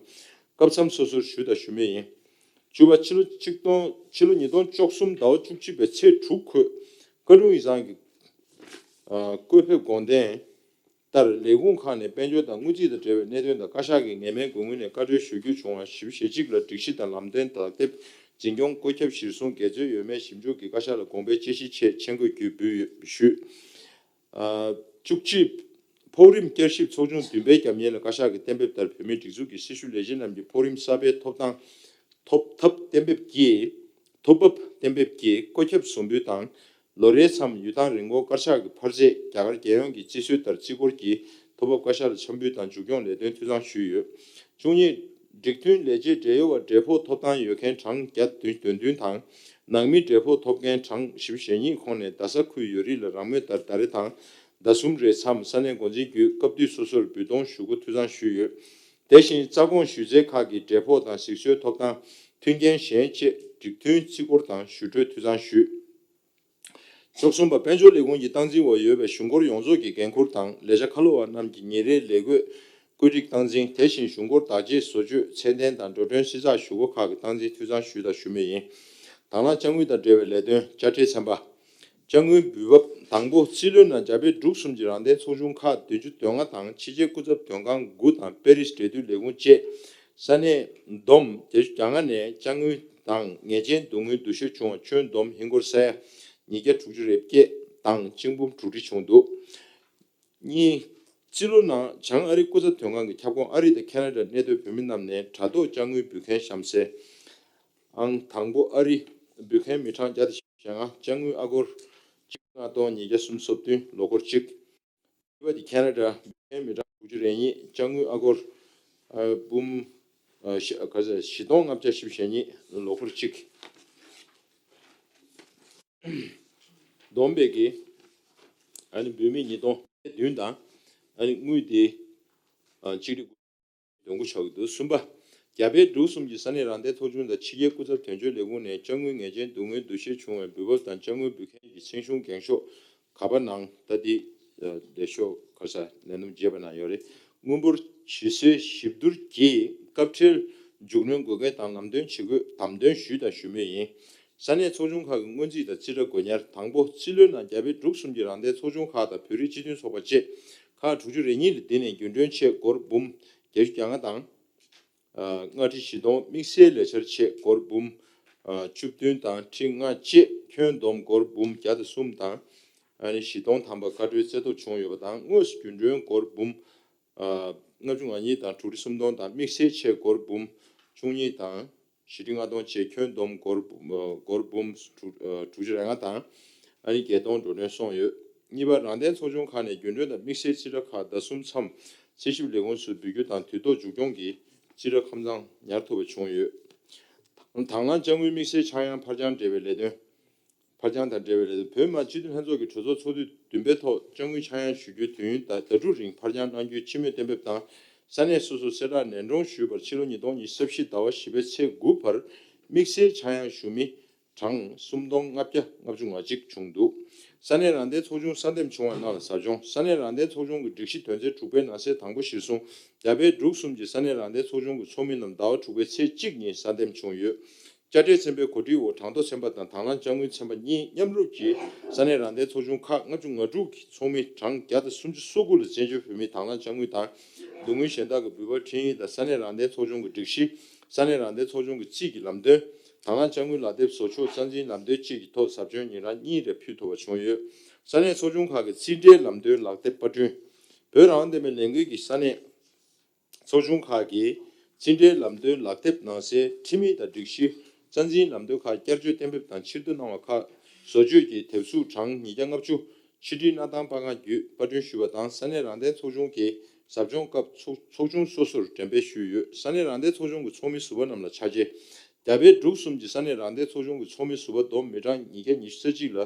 སྐབས་མཚམས་སོ་སོར་ཞུ་དང་ཞུ་མུས་ཡིན། བཅུ་པ། ཕྱི་ལོ་ཆིག་སྟོང་ཕྱི་ལོ་ཉིས་སྟོང་བཅུ་གསུམ་ཟླ་བ་བཅུ་གཅིག་པའི་ཚེས་དྲུག་འཁོད་བཀའ་དྲུང་ཡིག་ཚང་གི་ཨ། བཀོད་ཕེབས་དགོངས་དོན་ལྟར། ལས་ཁུངས་ཁག་ནས་དཔལ་འབྱོར་དང་དངུལ་རྩིས་དང་འབྲེལ་བའི་གནད་དོན་དང་བཀའ་ཤག་གི་ངེས་མེད་དགོས་དངུལ་ནས་བཀའ་འཁྲོལ་ཞུ་རྒྱུ་བྱུང་བ་ཞིབ་ཞལ་གཅིག་ལ་སྒྲིག་གཞི་དང་ལམ་སྟོན་དག་དེབ་འཛིན་སྐྱོང་བཀོད་ཁྱབ་གཞིར་བཟུང་འགལ་འཛོལ་ཡོད་མེད་ཞིབ་འཇུག་གིས་བཀའ་ཤག་ལ་དགོངས་པའི་དཔྱད་གཞིའི་ཆེད་མཆན་འགོད་བརྒྱུད་འབུལ་ཞུས། ཨ། བཅུ་གཅིག་ཕོགས་རིམ་བསྐྱར་ཞིབ་ཚོགས་ཆུང་བདུན་པའི་རྒྱབ་གཉེར་ལ་བཀའ་ཤག་གི་གཏན་འབེབས་ལྟར་བོད་མིའི་སྒྲིག་འཛུགས་ཀྱི་སྲི་ཞུ་ལས་བྱེད་རྣམས་ཀྱི་ཕོགས་རིམ་གསར་པའི་ཐོབ་ཐང་ཐོབ་ཐབས་གཏན་འབེབས་ཀྱིས་ཐོབ་བབ་གཏན་འབེབས་ཀྱིས་བཀོད་ཁྱབ་བཟོ་འབུལ་དང་། ལོ་རེའི་མཚམས་ཡུལ་ཐང་རིན་གོང་དཀར་ཆག་གི་འཕར་ཚད་རྒྱ་གར་རྒྱལ་ཡོངས་ཀྱི་རྩིས་སྲོལ་ལྟར་རྩིས་འཁོར་གྱིས་ཐོབ་བབ་བཀའ་ཤག་ལ་འཆར་འབུལ་དང་མཇུག་སྐྱོང་ལས་དོན་འཐུས་ཚང་ཞུས་ཡོད། བཅུ་གཉིས། སྒྲིག་མཐུན་ལས་བྱེད་འབྲེལ་ཡོད་པ་འབྲེལ་ཕོགས་ཐོབ་ཐང་ཡོད་མཁན་གྲངས་བརྒྱ་དོན་བདུན་དང་ ནང་མི་འབྲས་ཕོགས་ཐོབ་མཁན་གྲངས་བཞི་བཅུ་ཞེ་གཉིས་ཁོངས་ནས་རྡ་ས་ཁུལ་ཡོད་རིགས་ལ་རང་མོས་ལྟར་ཟླ་རེ་དང་ཟླ་གསུམ་རེའི་མཚམས་ས་གནས་འགོ་འཛིན་བརྒྱུད་སྐབས་དུས་སོ་སོར་འབུལ་གཏོང་ཞུ་སྒོ་འཐུས་ཚང་ཞུས་ཡོད། དེ་བཞིན་རྩ་དགོངས་ཞུས་ཚད་ཁག་གི་འབྲས་ཕོགས་དང་གཟིགས་ཚུལ་ཐོབ་ཐང་མཐུན་རྐྱེན་གཞན་བཅས་སྒྲིག་མཐུན་རྩིས་འཁོར་དང་ཞུ་སྒྲོས་འཐུས་ཚང་ཞུས། བཅུ་གསུམ་པ། དཔལ་འབྱོར་ལས་ཁུངས་ཀྱི་སྟངས་འཛིན་འོག་ཡོད་པའི་གཞུང་སྒོར་ཡོངས་རྫོགས་ཀྱི་འགན་འཁུར་དང་ལས་བྱ་ཁ་ལོ་བ་རྣམས་ཀྱི་ཉིན་རེའི་ལས་བགོས་བཀོད་སྒྲིག་སྟངས་འཛིན། དེ་བཞིན་གཞུང་སྒོར་བདག་གཅེས་བཟོ་བཅོས་ཚད་ལྡན་དང་འགྲོ་གྲོན་བསྲི་ཚགས་ཞུ་སྒོ་ཁག་གི་སྟངས་འཛིན་འཐུས་ཚང་ཞུས་དང་ཞུ་མུས་ཡིན། དང་བླངས་དཔྱ་དངུལ་དང་འབྲེལ་བའི་ལས་དོན། དཔྱ་ཁྲལ་ཚན་པ། དཔྱ་དངུལ་འབུལ་འབབ། དང་པོ། རྩིས་ལོའི་ནང་རྒྱ་བལ་འབྲུག་གསུམ་གྱི་རང་བདེན་ཚོགས་ཆུང་ཁག་བདུན་ཅུ་དོན་ལྔ་དང་ཕྱི་རྒྱལ་སྐུ་ཚབ་དོན་ཁང་དགུ་དང་པེ་རིས་འབྲེལ་མཐུད་ལས་ཁུངས་བཅས་ས་གནས་བསྡོམས་བརྒྱད་ཅུ་གྱ་ལྔ་ནས་དཔྱ་དངུལ་དང་ངེས་ཅན་བསྡུ་དངུལ་འདུ་ཤེས་བྱུང་བ་ཁྱོན་བསྡོམས་ཧིན་སྒོར་ས་ཡ་ཉིས་བརྒྱ་དྲུག་ཅུ་རེ་བརྒྱད་དང་གཅིག་འབུམ་དྲུག་ཁྲི་བྱུང་འདུག་གཉིས། རྩིས་ལོ་ནང་བྱང་ཨ་རི་སྐུ་ཚབ་དོན་ཁང་གི་ཁྱབ་ཁོངས་ཨ་རི་དང་ཁེ་ན་ཌར་གནས་སྡོད་བོད་མི་རྣམས་ནས་དྲ་ཐོག་དཔྱ་དངུལ་འབུལ་མཁན་གཤམ་གསལ། ཨང་དང་པོ། ཨ་རི། འབུལ་མཁན་མི་གྲངས་བརྒྱ་དང་བཞི་བཅུ་ཞེ་ལྔ། དཔྱ་དངུལ་ཨ་སྒོར་གཅིག་ལྔ་སྟོང་ཉིས་བརྒྱ་སུམ་ཅུ་སོ་བདུན། ལོ་འཁོར་གཅིག་གཉིས་པ་དེ་ཁེ་ན་ཌ། འབུལ་མཁན་མི་གྲངས་དྲུག་ཅུ་རེ་གཉིས། དཔྱ་དངུལ་ཨ་སྒོར་ཨ་འབུམ་ཨ་བཞི་ག་ཚོད་བཞི་སྟོང་ལྔ་བརྒྱ་བཞི་བཅུ་ཞེ་གཉིས། ལོ་འཁོར་གཅིག་བསྡོམས་པས་ཀྱི་ཨ་ནི་འབུལ་མི་ཉིས་སྟོང་བདུན་དང་ཨ་ནི་དངུལ་དེ་ཨ་གཅིག་ཁྲི་དགུ་དོན་དགུ་ཆགས་ཀྱི་འདུག་གསུམ་པ། རྒྱ་བལ་འབྲུག་གསུམ་གྱི་ས་གནས་རང་བདེན་ཚོགས་ཆུང་དང་ཕྱི་རྒྱལ་སྐུ་ཚབ་དོན་གཅོད་ལས་ཁུངས་ནས་དཔྱ་དངུལ་ངེས་ཅན་བསྡུ་དངུལ་འདུ་ཤེས་བྱུང་བའི་འབུལ་འབབ་དང་དཔྱ་དངུལ་འབུལ་མཁན་གྱི་མཚན་གཞུང་འགེངས་ཤོག་ག་པ་ནང་ད་ལྟའི་ལས་ཤོག་ག་ས་ལས་རྣམ་རྒྱས་པ་ནང་ཡོད་རེད། དངུལ་འབོར་ཇི་སྲིད་ཞིབ་བསྡུར་གྱིས་སྐབས་འཕྲལ་མཇུག་སྣོན་དགོས་གལ་དང་ལམ་སྟོན་བྱེད་དགོས་དམ་དོན་ཞུས་དང་ཞུ་མུས་ཡིན། ས་གནས་ཚོགས་ཆུང་ཁག་གི་སྔོན་རྩིས་དང་རྩིས་ཁྲ་དགོས་ཉར། དང་པོ། རྩིས་ལོའི་ནང་རྒྱ་བལ་འབྲུག་གསུམ་གྱི་རང་བདེན་ཚོགས་ཆུང་ཁག་དང་བོད་རིགས་སྤྱི་མཐུན་ཚོགས་པ་བཅས་ཁག་དྲུག་ཅུ་རེ་གཉིས་ལ་འདི་ནས་རྒྱུན་གྲོན་ཆེད་སྒོར་འབུམ་བརྒྱད་ཅུ་གྱ་ལྔ་དང་། ལྔ་ཁྲི་བཞི་སྟོང་། དམིགས་བསལ་ལས་འཆར་ཆེད་སྒོར་འབུམ་བཅུ་བདུན་དང་ཁྲི་ལྔ་བཅས་ཁྱོན་བསྡོམས་སྒོར་འབུམ་བརྒྱ་དང་གསུམ་དང་། བཞི་སྟོང་ཐམ་པ་བཀའ་འཁྲོལ་རྩ་གཏུག་བྱུང་ཡོད་པ་དང་། དངོས་སུ་རྒྱུན་གྲོན་སྒོར་འབུམ་ལྔ་བཅུ་ང་གཉིས་དང་དྲུག་ཁྲི་སུམ་སྟོང་དང་། དམིགས་བསལ་ཆེད་སྒོར་འབུམ་བཅུ་གཉིས་དང་། བཞི་ཁྲི་ལྔ་སྟོང་བཅས་ཁྱོན་བསྡོམས་སྒོར་འབུམ་སྒོར་འབུམ་དྲུག་ཁྲི་རེ་ལྔ་དང་ཨ་ནི་བརྒྱད་སྟོང་འགྲོ་གྲོན་སོང་ཡོད། གཉིས་པ། རང་བདེན་ཚོགས་ཆུང་ཁག་ནས་རྒྱུན་གྲོན་དང་དམིགས་བསལ་རྩིས་ཁྲ་ཁག་ཟླ་གསུམ་མཚམས་རྩིས་ཞིབ་ལས་ཁུངས་སུ་འབུལ་རྒྱུ་དང་དུས་ཐོག་མཇུག་སྐྱོང་གིས་རྩིས་ཁྲ་ཁམས་གཙང་ཉར་ཐུབ་པ་བྱུང་ཡོད། དང་བླངས་དཔྱ་དངུལ་དམིགས་བསལ་ཆག་ཡང་འཕར་འགྱངས་འབྲེལ་བའི་ལས་དོན། འཕར་འགྱངས་དང་འབྲེལ་བའི་ལས་དོན། བོད་མི་མང་སྤྱི་འཐུས་ལྷན་ཚོགས་ཀྱི་གྲོས་ཚོགས་ཚོགས་དུས་བདུན་པའི་ཐོག་དཔྱ་དངུལ་ཆག་ཡང་ཞུ་རྒྱུའི་དུས་ཡུན་ཟླ་ཟླ་དྲུག་རིང་འཕར་འགྱངས་གནང་རྒྱུའི་སྤྱི་མོས་གཏན་འབེབས་དང་། ས་གནས་སོ་སོར་གསལ་བསྒྲགས་ནན་དཀྲོངས་ཞུས་པར་ཕྱི་ལོ་ཉིས་སྟོང་ཉི་ཤུ་རྩ་བཞི་ཟླ་བ་བཞི་པའི་ཚེས་དགུ་བར་དམིགས་བསལ་ཆག་ཡང་ཞུ་མི་གྲངས་སུམ་སྟོང་ལྔ་བརྒྱ་ལྔ་བཅུ་ང་གཅིག་བྱུང་འདུག་ས་གནས་རང་བདེན་ཚོགས་ཆུང་གསར་འདེམས་བྱུང་བ་རྣམས་ལ་ཟབ་སྦྱོང་། ས་གནས་རང་བདེན་ཚོགས་ཆུང་གི་སྒྲིག་གཞི་དོན་ཚན་དྲུག་པའི་ནང་གསེས་དང་པོ་གཞིར་བཟུང་རྒྱ་བལ་འབྲུག་གསུམ་གྱི་ས་གནས་རང་བདེན་ཚོགས་ཆུང་གི་ཚོགས་མི་རྣམས་ཟླ་བ་དྲུག་པའི་ཚེས་གཅིག་ཉིན་གསར་འདེམས་བྱུང་ཡོད། དཔྱ་ཁྲལ་ཚན་པའི་གོ་སྒྲིག་འོག་གྲངས་ཐོ་ཚན་པ་དང་དང་བླངས་དཔྱ་དངུལ་ཚན་པ་གཉིས་མཉམ་རུབ་ཀྱིས་ས་གནས་རང་བདེན་ཚོགས་ཆུང་ཁག་ལྔ་བཅུ་ང་དྲུག་གི་ཚོགས་མི་གྲངས་བརྒྱ་དང་སུམ་ཅུ་སོ་དགུ་ལ་བཙན་བྱོལ་བོད་མིའི་དང་བླངས་དཔྱ་དངུལ་དང་། བསྡུ་དངུལ་གཞན་དག་གི་འབུལ་བ་འཕྲིན་ཡིག་དང་ས་གནས་རང་བདེན་ཚོགས་ཆུང་གི་སྒྲིག་གཞི། ས་གནས་རང་བདེན་ཚོགས་ཆུང་གི་རྩིས་ཀྱི་ལམ་སྟོན། དང་བླངས་དཔྱ་དངུལ་ལག་དེབ་བཟོ་ཆོག་རྩ་འཛིན་ལམ་སྟོན་བཅས་ཀྱི་ཐོག་ཟབ་སྦྱོང་ཉིན་རང་གཉིས་རེ་ཕུལ་ཐུབ་པ་བྱུང་ཡོད། ས་གནས་ཚོགས་ཆུང་ཁག་གི་རྩིས་ཁྲའི་ལམ་སྟོན་ལག་དེབ་པར་སྐྲུན། བོད་རང་དབང་ལྡན་པའི་ལས་འགུལ་གྱི་ས་གནས་ཚོགས་ཆུང་ཁག་གིས་རྩིས་ཁྲའི་ལམ་སྟོན་ལག་དེབ་ནང་གསལ་ཁྲིམས་ཡིག་དང་སྒྲིག་གཞི། རྩ་འཛིན་ལམ་སྟོན་ཁག་བསྐྱར་བཅོས་གཏན་འབེབས་དང་ཕྱིར་བསྡུ་གནང་བ་ཁག་བཟོ་བཅོས་ཀྱི་དེབ་གཟུགས་གྲངས་ཉིས་བརྒྱ་ལྔ་བཅུ་ཕྱི་དྲིལ་གནང་སྟངས་པར་ཁང་བརྒྱུད་པར་སྐྲུན་ཞུས་པ་དང་། ས་གནས་རང་བདེན་ཚོགས་ཆུང་གིས་ཟབ་སྦྱོང་སྐབས་ཚོགས་ཚོགས་ཆུང་སོ་སོར་འགྲེམས་སྤེལ་ཞུས་ཡོད། ས་གནས་རང་བདེན་ཚོགས་ཆུང་གི་ཚོགས་མི་ཟུར་པ་རྣམས་ལ་ཕྱག་འཚལ། རྒྱ་བལ་འབྲུག་གསུམ་གྱི་ས་གནས་རང་བདེན་ཚོགས་ཆུང་གི་ཚོགས་མི་ཟུར་པ་བསྡོམས་མི་གྲངས་ཉིས་བརྒྱ་ཉི་ཤུ་རྩ་གཅིག་ལ་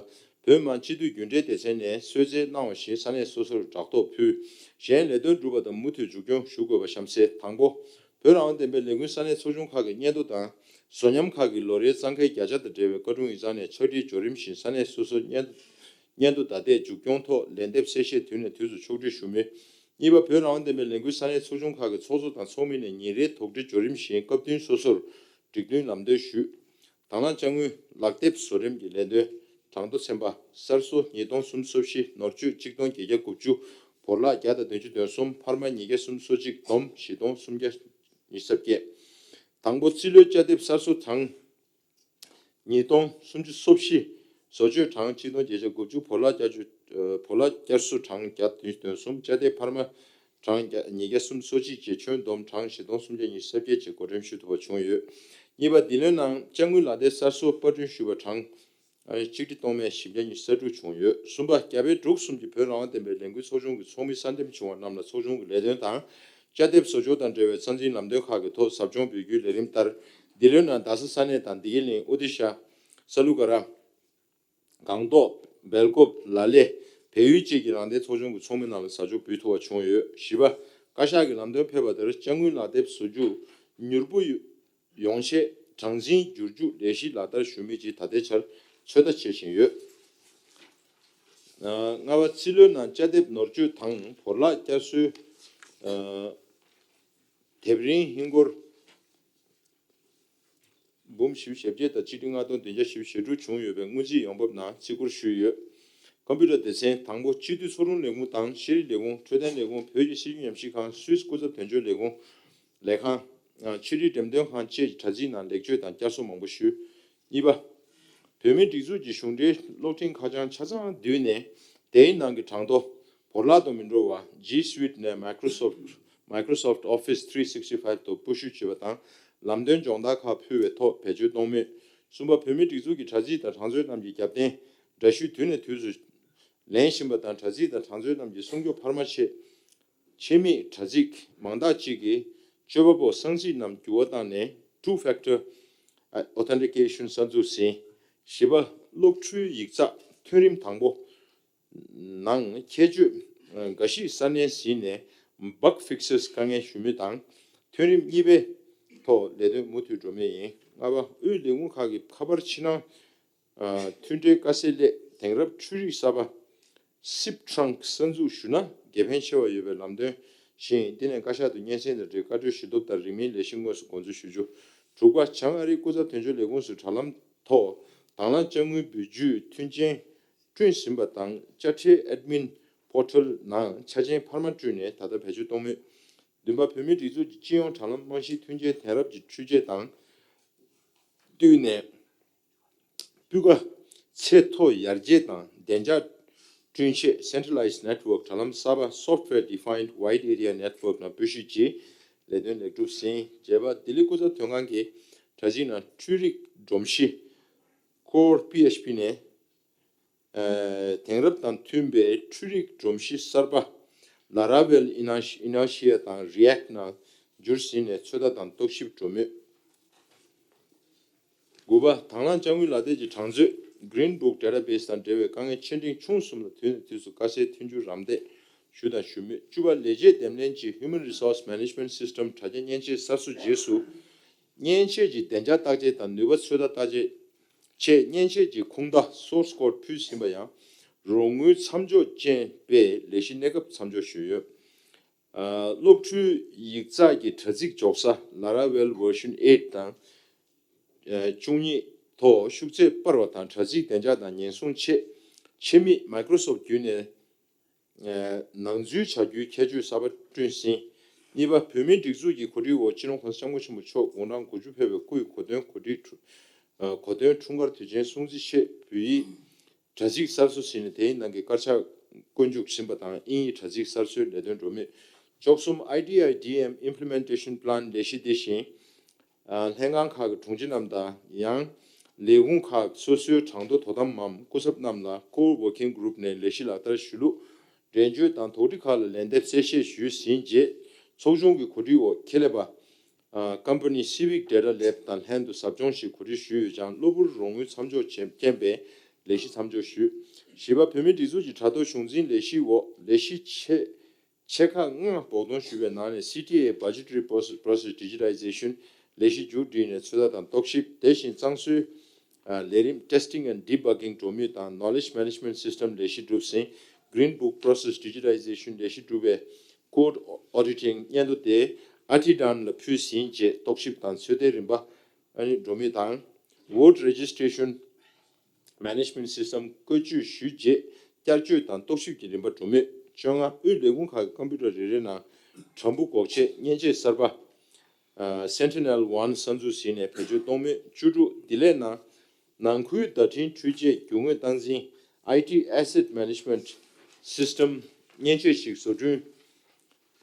བོད་མི་མང་སྤྱི་འཐུས་རྒྱུན་གྲས་སྡེ་ཚན་ནས་གསོལ་སྩལ་གནང་བ་བཞིན་ས་གནས་སོ་སོར་སྦྲག་ཐོག་ཕུལ། གཞན་ལས་དོན་སྒྲུབ་པ་དང་མུ་མཐུད་མཇུག་སྐྱོང་ཞུ་དགོས་པ་གཤམ་གསལ། དང་པོ། བོད་རང་དབང་ལྡན་པའི་ལས་འགུལ་ས་གནས་ཚོགས་ཆུང་ཁག་གི་སྙན་ཐོ་དང་བཟོ་ཉམས་ཁག་གི་ལོ་རེའི་གཙང་ཁའི་བརྒྱ་ཆ་དང་འབྲེལ་བའི་བཀའ་དྲུང་ཡིག་ཚང་ནས་ཕྱག་བྲིས་འབྱོར་རིམ་བཞིན་ས་གནས་སོ་སོར་སྙན་སྙན་ཐོ་བརྡ་དེབ་མཇུག་སྐྱོང་ཐོག་ལན་འདེབས་གསལ་བཤད་དུས་ནས་དུས་སུ་ཕྱོགས་སྒྲིག་ཞུ་མུས། གཉིས་པ། བོད་རང་དབང་ལྡན་པའི་ལས་འགུལ་ས་གནས་ཚོགས་ཆུང་ཁག་གི་ཚོགས་གཙོ་དང་ཚོགས་མི་ནས་ཉིན་རེའི་དོགས་འདྲི་འབྱོར་རིམ་བཞིན་སྐབས་བསྟུན་སོ་སོར་སྒྲིག་མཐུན་ལམ་སྟོན་ཞུས། དང་བླངས་དཔྱ་དངུལ་ལག་དེབ་བཟོ་རིམ་གྱི་ལས་དོན། གྲངས་ཐོ་ཚན་པ། གསར་བཟོ་ཉིས་སྟོང་སུམ་ཅུ་སོ་བཞི། ནོར་བཅོས་གཅིག་སྟོང་བརྒྱད་བརྒྱ་དགུ་བཅུ། བོར་བརླག་བརྒྱ་དང་བདུན་ཅུ་དོན་གསུམ། འཕར་མ་ཉིས་བརྒྱ་སུམ་ཅུ་སོ་གཅིག། བསྡོམས་བཞི་སྟོང་སུམ་བརྒྱ་ཉི་ཤུ་རྩ་བརྒྱད། དང་པོ། རྩིས་ལོའི་དཔྱ་དེབ་གསར་བཟོ་གྲངས་ཉིས་སྟོང་སུམ་ཅུ་སོ་བཞི། བཟོ་བཅོས་གྲངས་གཅིག་སྟོང་བརྒྱད་བརྒྱ་དགུ་བཅུ། བོར་བརླག་བསྐྱར་བཅོས། ཨ། བོར་བརླག་བསྐྱར་གསོ་གྲངས་བརྒྱ་དོན་གསུམ། དཔྱ་དེབ་འཕར་མ་གྲངས་བརྒྱ་ཉིས་བརྒྱ་སུམ་ཅུ་སོ་གཅིག་བཅས་ཁྱོན་བསྡོམས་གྲངས་བཞི་སྟོང་སུམ་བརྒྱ་ཉི་ཤུ་རྩ་བརྒྱད་བཅས་བགོ་འགྲེམས་ཞུ་ཐུབ་པ་བྱུང་ཡོད། གཉིས་པ། འདི་ལོའི་ནང་དཔྱ་དངུལ་ལག་དེབ་གསར་བཟོ་པར་སྐྲུན་ཞུས་པ་གྲངས་ཨ་ནི་གཅིག་ཁྲི་སྟོང་མེད་བཞི་བརྒྱ་ཉི་ཤུ་རྩ་དྲུག་བྱུང་ཡོད། གསུམ་པ། རྒྱ་བལ་འབྲུག་གསུམ་གྱི་བོད་རང་དབང་ལྡན་པའི་ལས་འགུལ་ཚོགས་ཆུང་གི་ཚོགས་མི་གསར་འདེམས་བྱུང་བ་རྣམས་ལ་ཚོགས་ཆུང་གི་ལས་དོན་དང་། དཔྱ་དེབ་བཟོ་ཕྱོགས་དང་འབྲེལ་བའི་རྩ་འཛིན་ལམ་སྟོན་ཁག་གི་ཐོག་ཟབ་སྦྱོང་འབུལ་རྒྱུའི་ལས་རིམ་ལྟར། འདི་ལོའི་ནང་རྡ་ས་ས་གནས་དང་བདེ་སྐྱིད་གླིང་། ཨོ་ཏི་ཤ། ས་ལུ་ཀ་ར། སྒང་ཏོག་སྦེལ་ཀོབ། ལ་ལེ། བལ་ཡུལ་བཅས་ཀྱི་རང་བདེན་ཚོགས་ཆུང་གི་ཚོགས་མི་རྣམས་ལ་ཟ་ཆོག་འབུལ་ཐུབ་པ་བྱུང་ཡོད། བཞི་པ། བཀའ་ཤག་གི་ལམ་སྟོན་ཕེབས་པ་ལྟར་དཔྱ་དངུལ་ལག་དེབ་བཟོ་རྒྱུ་མྱུར་པོ་ཡོང་ཆེད་གྲངས་འཛིན་བསྒྱུར་རྒྱུ་ལས་གཞི་ལག་བསྟར་ཞུ་མུས་ཀྱིས་ད་ལྟའི་ཆར་ཚོད་ལྟ་བྱེད་བཞིན་ཡོད། ལྔ་པ། རྩིས་ལོའི་ནང་དཔྱ་དེབ་ནོར་བཅོས་དང་བོར་བརླག་བསྐྱར་གསོའི་དེབ་རིན་ཧིན་སྒོར་འབུམ་བཞི་བཅུ་ཞེ་བརྒྱད་དང་སྤྱི་ཁྲི་ལྔ་སྟོང་བདུན་བརྒྱ་བཞི་བཅུ་ཞེ་དྲུག་བྱུང་ཡོད་པའི་སྔོན་རྩིས་ཡོང་འབབ་ནང་བརྩི་བཀུར་ཞུས་ཡོད། ཀམ་པུ་ཊར་སྡེ་ཚན་དང་པོ། སྤྱི་འཐུས་ཚོགས་དྲུང་ལས་ཁུངས་དང་ཤེས་རིག་ལས་ཁུངས། འཕྲོད་བསྟེན་ལས་ཁུངས། བོད་ཀྱི་སྲིད་བྱུས་ཉམས་ཞིབ་ཁང་། སུད་སི་སྐུ་ཚབ་དོན་གཅོད་ལས་ཁུངས་ལས་ཁང་། ཆོས་རིག་འགྲེམས་སྟོན་ཁང་བཅས་ཀྱི་དྲ་ཚིགས་ནང་ལེགས་བཅོས་དང་བསྐྱར་གསོ་མང་པོ་ཞུས། གཉིས་པ། བོད་མིའི་སྒྲིག་འཛུགས་ཀྱི་གཞུང་འབྲེལ་གློག་འཕྲིན་ཁ་བྱང་ཆ་ཚང་བསྡུས་ནས་དེའི་ནང་གི་གྲངས་ཐོ་བོར་བརླག་ཏུ་མི་འགྲོ་བར་G Suite ནས་Microsoft Microsoft Office three sixty five ཐོག་སྤོ་བཤུད་བྱེད་པ་དང་ལམ་སྟོན་སྦྱོང་བརྡར་ཁག་ཕུལ་བའི་ཐོག་བེད་སྤྱོད་གཏོང་མུས། གསུམ་པ། བོད་མིའི་སྒྲིག་འཛུགས་ཀྱི་དྲ་ཚིགས་དང་གྲངས་མཛོད་རྣམས་ཀྱི་རྒྱབ་རྟེན་འདྲ་བཤུས་དུས་ནས་དུས་སུ་ལེན་བཞིན་པ་དང་དྲ་ཚིགས་དང་གྲངས་མཛོད་རྣམས་ཀྱི་སྲུང་སྐྱོབ་འཕར་མ་ཆེད་ཆེད་དམིགས་དྲ་ཚིགས་མང་དག་ཅིག་གིས་སྤྱོད་པ་པོ་གསང་ཚིག་རྣམས་འགྱུར་བ་བཏང་ནས་two factor authentication གསར་འཛུགས་ཟིན། བཞི་པ། གློག་འཕྲུལ་ཡིག་ཚགས་ཐོན་རིམ་དང་པོ་ནང་ཁྱད་ཆོས་འགའ་ཞིག་གསར་སྣོན་ཟིན་ནས་bug fixes དཀའ་ངལ་ཞུ་མུས་དང་། ཐོན་རིམ་གཉིས་པའི་ཐོག་ལས་དོན་མུ་མཐུད་འགྲོ་མུས་ཡིན། ལྔ་པ། དབུས་ལས་ཁུངས་ཁག་གི་ཁ་པར་ཕྱི་ནང་མཐུན་འབྲེལ་དཀའ་སེལ་སླད་དེང་རབས་འཕྲུལ་རིག་གསར་པ་SIP trunk གསར་འཛུགས་ཞུ་ན་དགེ་ཕན་ཆེ་བ་ཡོད་པའི་ལམ་སྟོན་བཞིན། འདི་ནས་བཀའ་ཤག་ཏུ་སྙན་སེང་དང་འབྲེལ་བཀའ་འཁྲོལ་ཞུ་གཏུག་དང་རིང་མིན་ལས་གཞི་དངོས་སུ་འགོ་འཛུགས་ཞུ་རྒྱུ། དྲུག་པ། བྱང་ཨ་རིའི་སྐུ་ཚབ་དོན་གཅོད་ལས་ཁུངས་སུ་དྲ་ལམ་ཐོག་དང་བླངས་དཔྱ་དངུལ་འབུལ་རྒྱུའི་མཐུན་རྐྱེན་བསྐྲུན་ཟིན་པ་དང་དཔྱ་ཁྲལ་Admin Portal ནང་ཆ་རྐྱེན་འཕར་མ་བསྐྲུན་ནས་ད་ལྟ་བེད་སྤྱོད་གཏོང་མུས། བདུན་པ། བོད་མིའི་སྒྲིག་འཛུགས་ཀྱི་སྤྱི་ཡོངས་དྲ་ལམ་རྨང་གཞིའི་མཐུན་རྐྱེན་དེང་རབས་ཀྱི་འཕྲུལ་ཆས་དང་བསྟུན་ནས་སྤུས་ཀ་ཚད་མཐོ་ཡར་རྒྱས་དང་བདེ་འཇགས་བསྐྲུན་ཆེད་Centralized Network དྲ་ལམ་གསར་པ་Software Defined Wide Area Network ནང་སྤོ་བཤུད་ཀྱིས་ལས་དོན་ལེགས་གྲུབ་ཟིན། བརྒྱད་པ། ལྡི་ལི་སྐུ་ཚབ་དོན་ཁང་གི་དྲ་ཚིགས་ནང་འཕྲུལ་རིག་སྒྲོམ་གཞི་Core P H P ནས་དེང་རབས་དང་མཐུན་པའི་འཕྲུལ་རིག་སྒྲོམ་གཞི་གསར་པ་Laravel Inertia དང་React ནང་བསྒྱུར་ཟིན་ནས་ཚོད་ལྟ་དང་རྟོག་ཞིབ་འགྲོ་མུས། དགུ་པ། དང་བླངས་དཔྱ་དངུལ་ལག་དེབ་ཀྱི་གྲངས་མཛོད་Green Book Database དང་འབྲེལ་བའི་དཀའ་ངལ་ཆེ་འབྲིང་ཆུང་གསུམ་ལ་དུས་ནས་དུས་སུ་དཀའ་སེལ་ཐོན་རྒྱུར་རམ་འདེགས་ཞུ་དང་ཞུ་མུས། བཅུ་པ། ལས་བྱེད་འདེམས་ལེན་གྱི་Human Resource Management System དྲ་རྒྱ་མཉེན་ཆས་གསར་བཟོ་རྗེས་སུ་མཉེན་ཆས་ཀྱི་བདེ་འཇགས་བརྟག་དཔྱད་དང་ནུས་པ་ཚོད་ལྟ་བརྟག་དཔྱད་ཆེད་མཉེན་ཆས་ཀྱི་ཁུངས་དག་Source Code ཕུལ་ཟིན་པ་ཡང་རོགས་དངུལ་མཚམས་འཇོག་རྐྱེན་པས་ལས་གཞི་གནས་སྐབས་མཚམས་འཇོག་ཞུས་ཡོད། ཨ། གློག་འཕྲུལ་ཡིག་ཚགས་ཀྱི་དྲ་ཚིགས་འཇོག་ས་Laravel version eight དང་ཨ་བཅུ་གཉིས་ཐོག་ཤུགས་ཚད་སྤར་བ་དང་དྲ་ཚིགས་བདེ་འཇགས་དང་ཉེན་སྲུང་ཆེད་ཆེད་དམིགས་Microsoft བརྒྱུད་ནས་ཨ་ནང་འཛུལ་བྱ་རྒྱུའི་ཁྱད་ཆོས་གསར་པ་བསྐྲུན་ཟིན། གཉིས་པ། བོད་མིའི་སྒྲིག་འཛུགས་ཀྱི་གོ་སྒྲིག་འོག་སྤྱི་ནོར་༸གོང་ས་༸སྐྱབས་མགོན་ཆེན་པོ་མཆོག་དགུང་གྲངས་དགུ་བཅུ་ཕེབས་པའི་སྐུའི་གོ་སྟོན་གོ་སྒྲིག་ཨ་གོ་སྟོན་འཁྲུངས་སྐར་དུས་ཆེན་སྲུང་བརྩི་ཆེད་བོད་ཡིག་དྲ་ཚིགས་གསར་བཟོ་ཟིན་ནས་དེའི་ནང་གི་དཀར་ཆག་བཀོད་འཇུག་ཟིན་པ་དང་དབྱིན་ཡིག་དྲ་ཚིགས་གསར་བཟོའི་ལས་དོན་འགྲོ་མུས། བཅུ་གསུམ། I T I D M Implementation Plan ལས་གཞི་འདི་བཞིན་ཨ་ལྷན་ཁང་ཁག་གི་དྲུང་ཆེ་རྣམས་དང་ཡང་ལས་ཁུངས་ཁག་སོ་སོའི་གྲངས་ཐོ་དོ་དམ་མམ་སྐུ་ཚབ་རྣམས་ལ་Core Working Group ནས་ལས་གཞི་ལག་བསྟར་ཞུ་ལུགས་འགྲེལ་བརྗོད་དང་དོགས་འདྲི་ཁག་ལ་ལན་འདེབས་གསལ་བཤད་ཞུས་ཟིན་རྗེས་ཚོགས་ཆུང་གི་གོ་སྒྲིག་འོག་ཁེ་ལས་པ་ཨ་Company Civic Data Lab དང་ལྷན་དུ་ཟབ་སྦྱོང་ཞིག་གོ་སྒྲིག་ཞུས་ཡོད་ཀྱང་གློ་བུར་རོགས་དངུལ་མཚམས་འཇོག་བྱས་རྐྱེན་པས་ལས་གཞི་མཚམས་འཇོག་ཞུས། བཞི་པ། བོད་མིའི་སྒྲིག་འཛུགས་ཀྱི་དྲ་ཐོག་གཞུང་འཛིན་ལས་གཞིའི་འོག་ལས་གཞི་ཆེ་ཆེ་ཁག་ལྔ་བོགས་གཏོང་ཞུས་པའི་ནང་ནས་C T A Budgetary Process Process Digitization ལས་གཞི་མཇུག་སྒྲིལ་ནས་ཚོད་ལྟ་དང་རྟོག་ཞིབ། དེ་བཞིན་གཙང་བཟོའི་ཨ་ལས་རིམ་Testing and Debugging འགྲོ་མུས་དང་Knowledge Management System ལས་གཞི་གྲུབ་ཟིན། Green Book Process Digitization ལས་གཞི་གྲུབ་པའི་Code Auditing སྙན་ཐོ་དེ་Atidan ལ་ཕུལ་ཟིན་རྗེས་རྟོག་ཞིབ་དང་ཚོད་ལྟའི་རིམ་པ་ཨ་ནི་འགྲོ་མུས་དང་། Vote Registration Management System བཀོལ་སྤྱོད་ཞུས་རྗེས་བསྐྱར་བཅོས་དང་རྟོག་ཞིབ་ཀྱི་རིམ་པ་འགྲོ་མུས། བཅོ་ལྔ། དབུས་ལས་ཁུངས་ཁག་གི་ཀམ་པུ་ཊར་རེ་རེ་ནང་དྲ་འབུ་འགོག་ཆེད་མཉེན་ཆས་གསར་པ་ཨ་Sentinel One གསར་འཛུགས་ཟིན་ནས་བེད་སྤྱོད་གཏོང་མུས། བཅུ་དྲུག། བདེ་ལེགས་ནང་ནང་ཁུལ་བརྡ་འཕྲིན་འཕྲུལ་ཆས་རྒྱུ་དངོས་སྟངས་འཛིན་I T Asset Management System མཉེན་ཆས་ཤིག་བཟོ་སྐྲུན་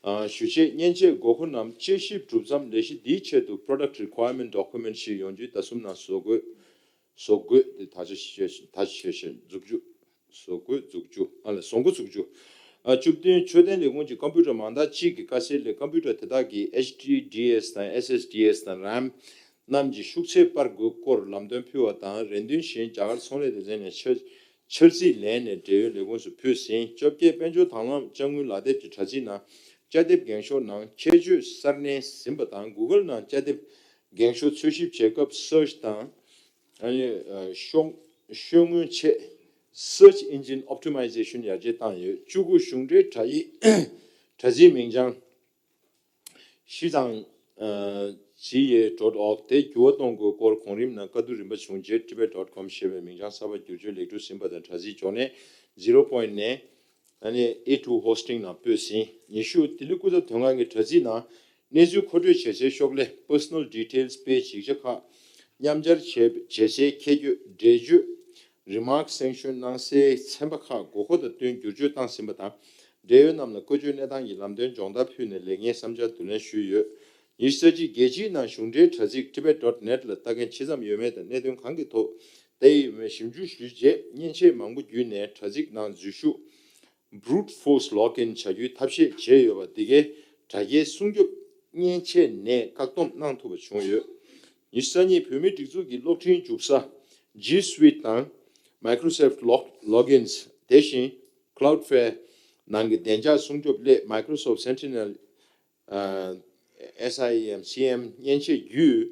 ཨ་ཞུ་ཆེད་མཉེན་ཆས་དགོས་མཁོ་རྣམས་དཔྱད་ཞིབ་གྲུབ་མཚམས་ལས་གཞི་འདིའི་ཆེད་དུ་Product Requirement Document ཞིག་ཡོང་རྒྱུའི་ཟླ་གསུམ་ནང་བཟོ་དགོས། བཟོ་དགོས་ཏེ་ད་ཆ་ཤེས་ད་ཆ་ཤེས་འཛུགས་རྒྱུ། བཟོ་དགོས་འཛུགས་རྒྱུ། ཨ་ལ་བཟོ་འགོ་འཛུགས་རྒྱུ། ཨ་བཅུ་བདུན། འཕྲོད་བསྟེན་ལས་ཁུངས་ཀྱི་ཀམ་པུ་ཊར་མང་དག་ཅིག་གི་དཀའ་སེལ་ལས་ཀམ་པུ་ཊར་དེ་དག་གི་H D D S དང་S S D S དང་RAM རྣམས་ཀྱི་ཤུགས་ཚད་སྤར་དགོས་སྐོར་ལམ་སྟོན་ཕུལ་བ་དང་། རེ་འདུན་བཞིན་རྒྱ་གར་ཚོང་ལས་སྡེ་ཚན་ནས་འཆར་འཆར་རྩིས་ལེན་ནས་འབྲེལ་ཡོད་ལས་ཁུངས་སུ་ཕུལ་ཟིན། བཅོ་བརྒྱད། དཔལ་འབྱོར་དང་བླངས་དཔྱ་དངུལ་ལག་དེབ་ཀྱི་དྲ་ཚིགས་ནང་དཔྱ་དེབ་འགེངས་ཤོག་ནང་ཁྱད་ཆོས་གསར་སྣོན་ཟིན་པ་དང་། Google་ནང་དཔྱ་དེབ་འགེངས་ཤོག་འཚོལ་ཞིབ་བྱེད་སྐབས་search་དང་། ཨ་ནི་ཤོག་ཤོག་ངོས་ཆེད་Search Engine Optimization ཡར་རྒྱས་བཏང་ཡོད། བཅུ་དགུ། གཞུང་འབྲེལ་དྲ་ཡིག་དྲ་རྩིས་མིང་བྱང་ཞི་ཙང་ཇི་ཡེ་ཌོཊ་ཨོག་དེ་འགྱུར་བ་གཏོང་དགོས་སྐོར་གོང་རིམ་ནང་བཀའ་བསྡུར་རིམ་པ་བྱུང་རྗེས་tibet dot com་ཞེས་པའི་མིང་བྱང་གསར་པ་བསྒྱུར་བཅོས་ལེགས་གྲུབ་ཟིན་པ་དང་། དྲ་ཚིགས་འབྱོར་གནས་Zero Point་ནས་ཨ་ནི་ཨེ་ཊུ་ཧོ་སི་ཊིང་ནང་སྤོས་ཟིན། ཉི་ཤུ། ལྡི་ལི་སྐུ་ཚབ་དོན་ཁང་གི་དྲ་ཚིགས་ནང་གནས་ཚུལ་མཁོ་སྤྲོད་བྱེད་སའི་ཤོག་ལྷེ་Personal Details page་ཡིག་ཆ་ཁག་མཉམ་སྦྱར་བྱས་བྱེད་སའི་ཁྱད་ཆོས་འགྲེལ་བརྗོད་Remarks section་གནང་སའི་ཚན་པ་ཁག་དགོས་མཁོ་དང་བསྟུན་བསྒྱུར་བཅོས་བཏང་ཟིན་པ་དང་། འབྲེལ་ཡོད་རྣམས་ལ་བཀོལ་སྤྱོད་གནས་སྟངས་ཀྱི་ལམ་སྟོན་སྦྱོང་བརྡར་ཕུལ་ནས་ལེགས་ཉེས་བསམ་འཆར་བསྡུ་ལེན་ཞུས་ཡོད། ཉི་ཤུ་རྩ་གཅིག། རྒྱལ་སྤྱིའི་ནང་གཞུང་འབྲེལ་དྲ་ཚིགས་tibet dot net་ལ་ལྟ་མཁན་ཇི་ཙམ་ཡོད་མེད་དང་གནད་དོན་གང་གི་ཐོག་བསྡད་ཡོད་མེད་ཞིབ་འཇུག་ཞུས་རྗེས། མཉེན་ཆས་མང་པོ་བརྒྱུད་ནས་དྲ་ཚིགས་ནང་འཛུལ་ཞུགས་brute force login་བྱ་རྒྱུའི་ཐབས་ཤེས་བྱས་ཡོད་པ་འདི་གའི་དྲ་རྒྱའི་སྲུང་སྐྱོབ་མཉེན་ཆས་ནས་བཀག་སྡོམ་གནང་ཐུབ་པ་བྱུང་ཡོད། ཉི་ཤུ་རྩ་གཉིས། བོད་མིའི་སྒྲིག་འཛུགས་ཀྱི་གློག་འཕྲིན་འཇུག་ས་G Suite་དང་Microsoft Log- Logins་དེ་བཞིན་Cloudflare་ནང་གི་བདེ་འཇགས་སྲུང་སྐྱོབ་སླད་Microsoft Sentinel་ཨ་SIEM CM་མཉེན་ཆས་བརྒྱུད་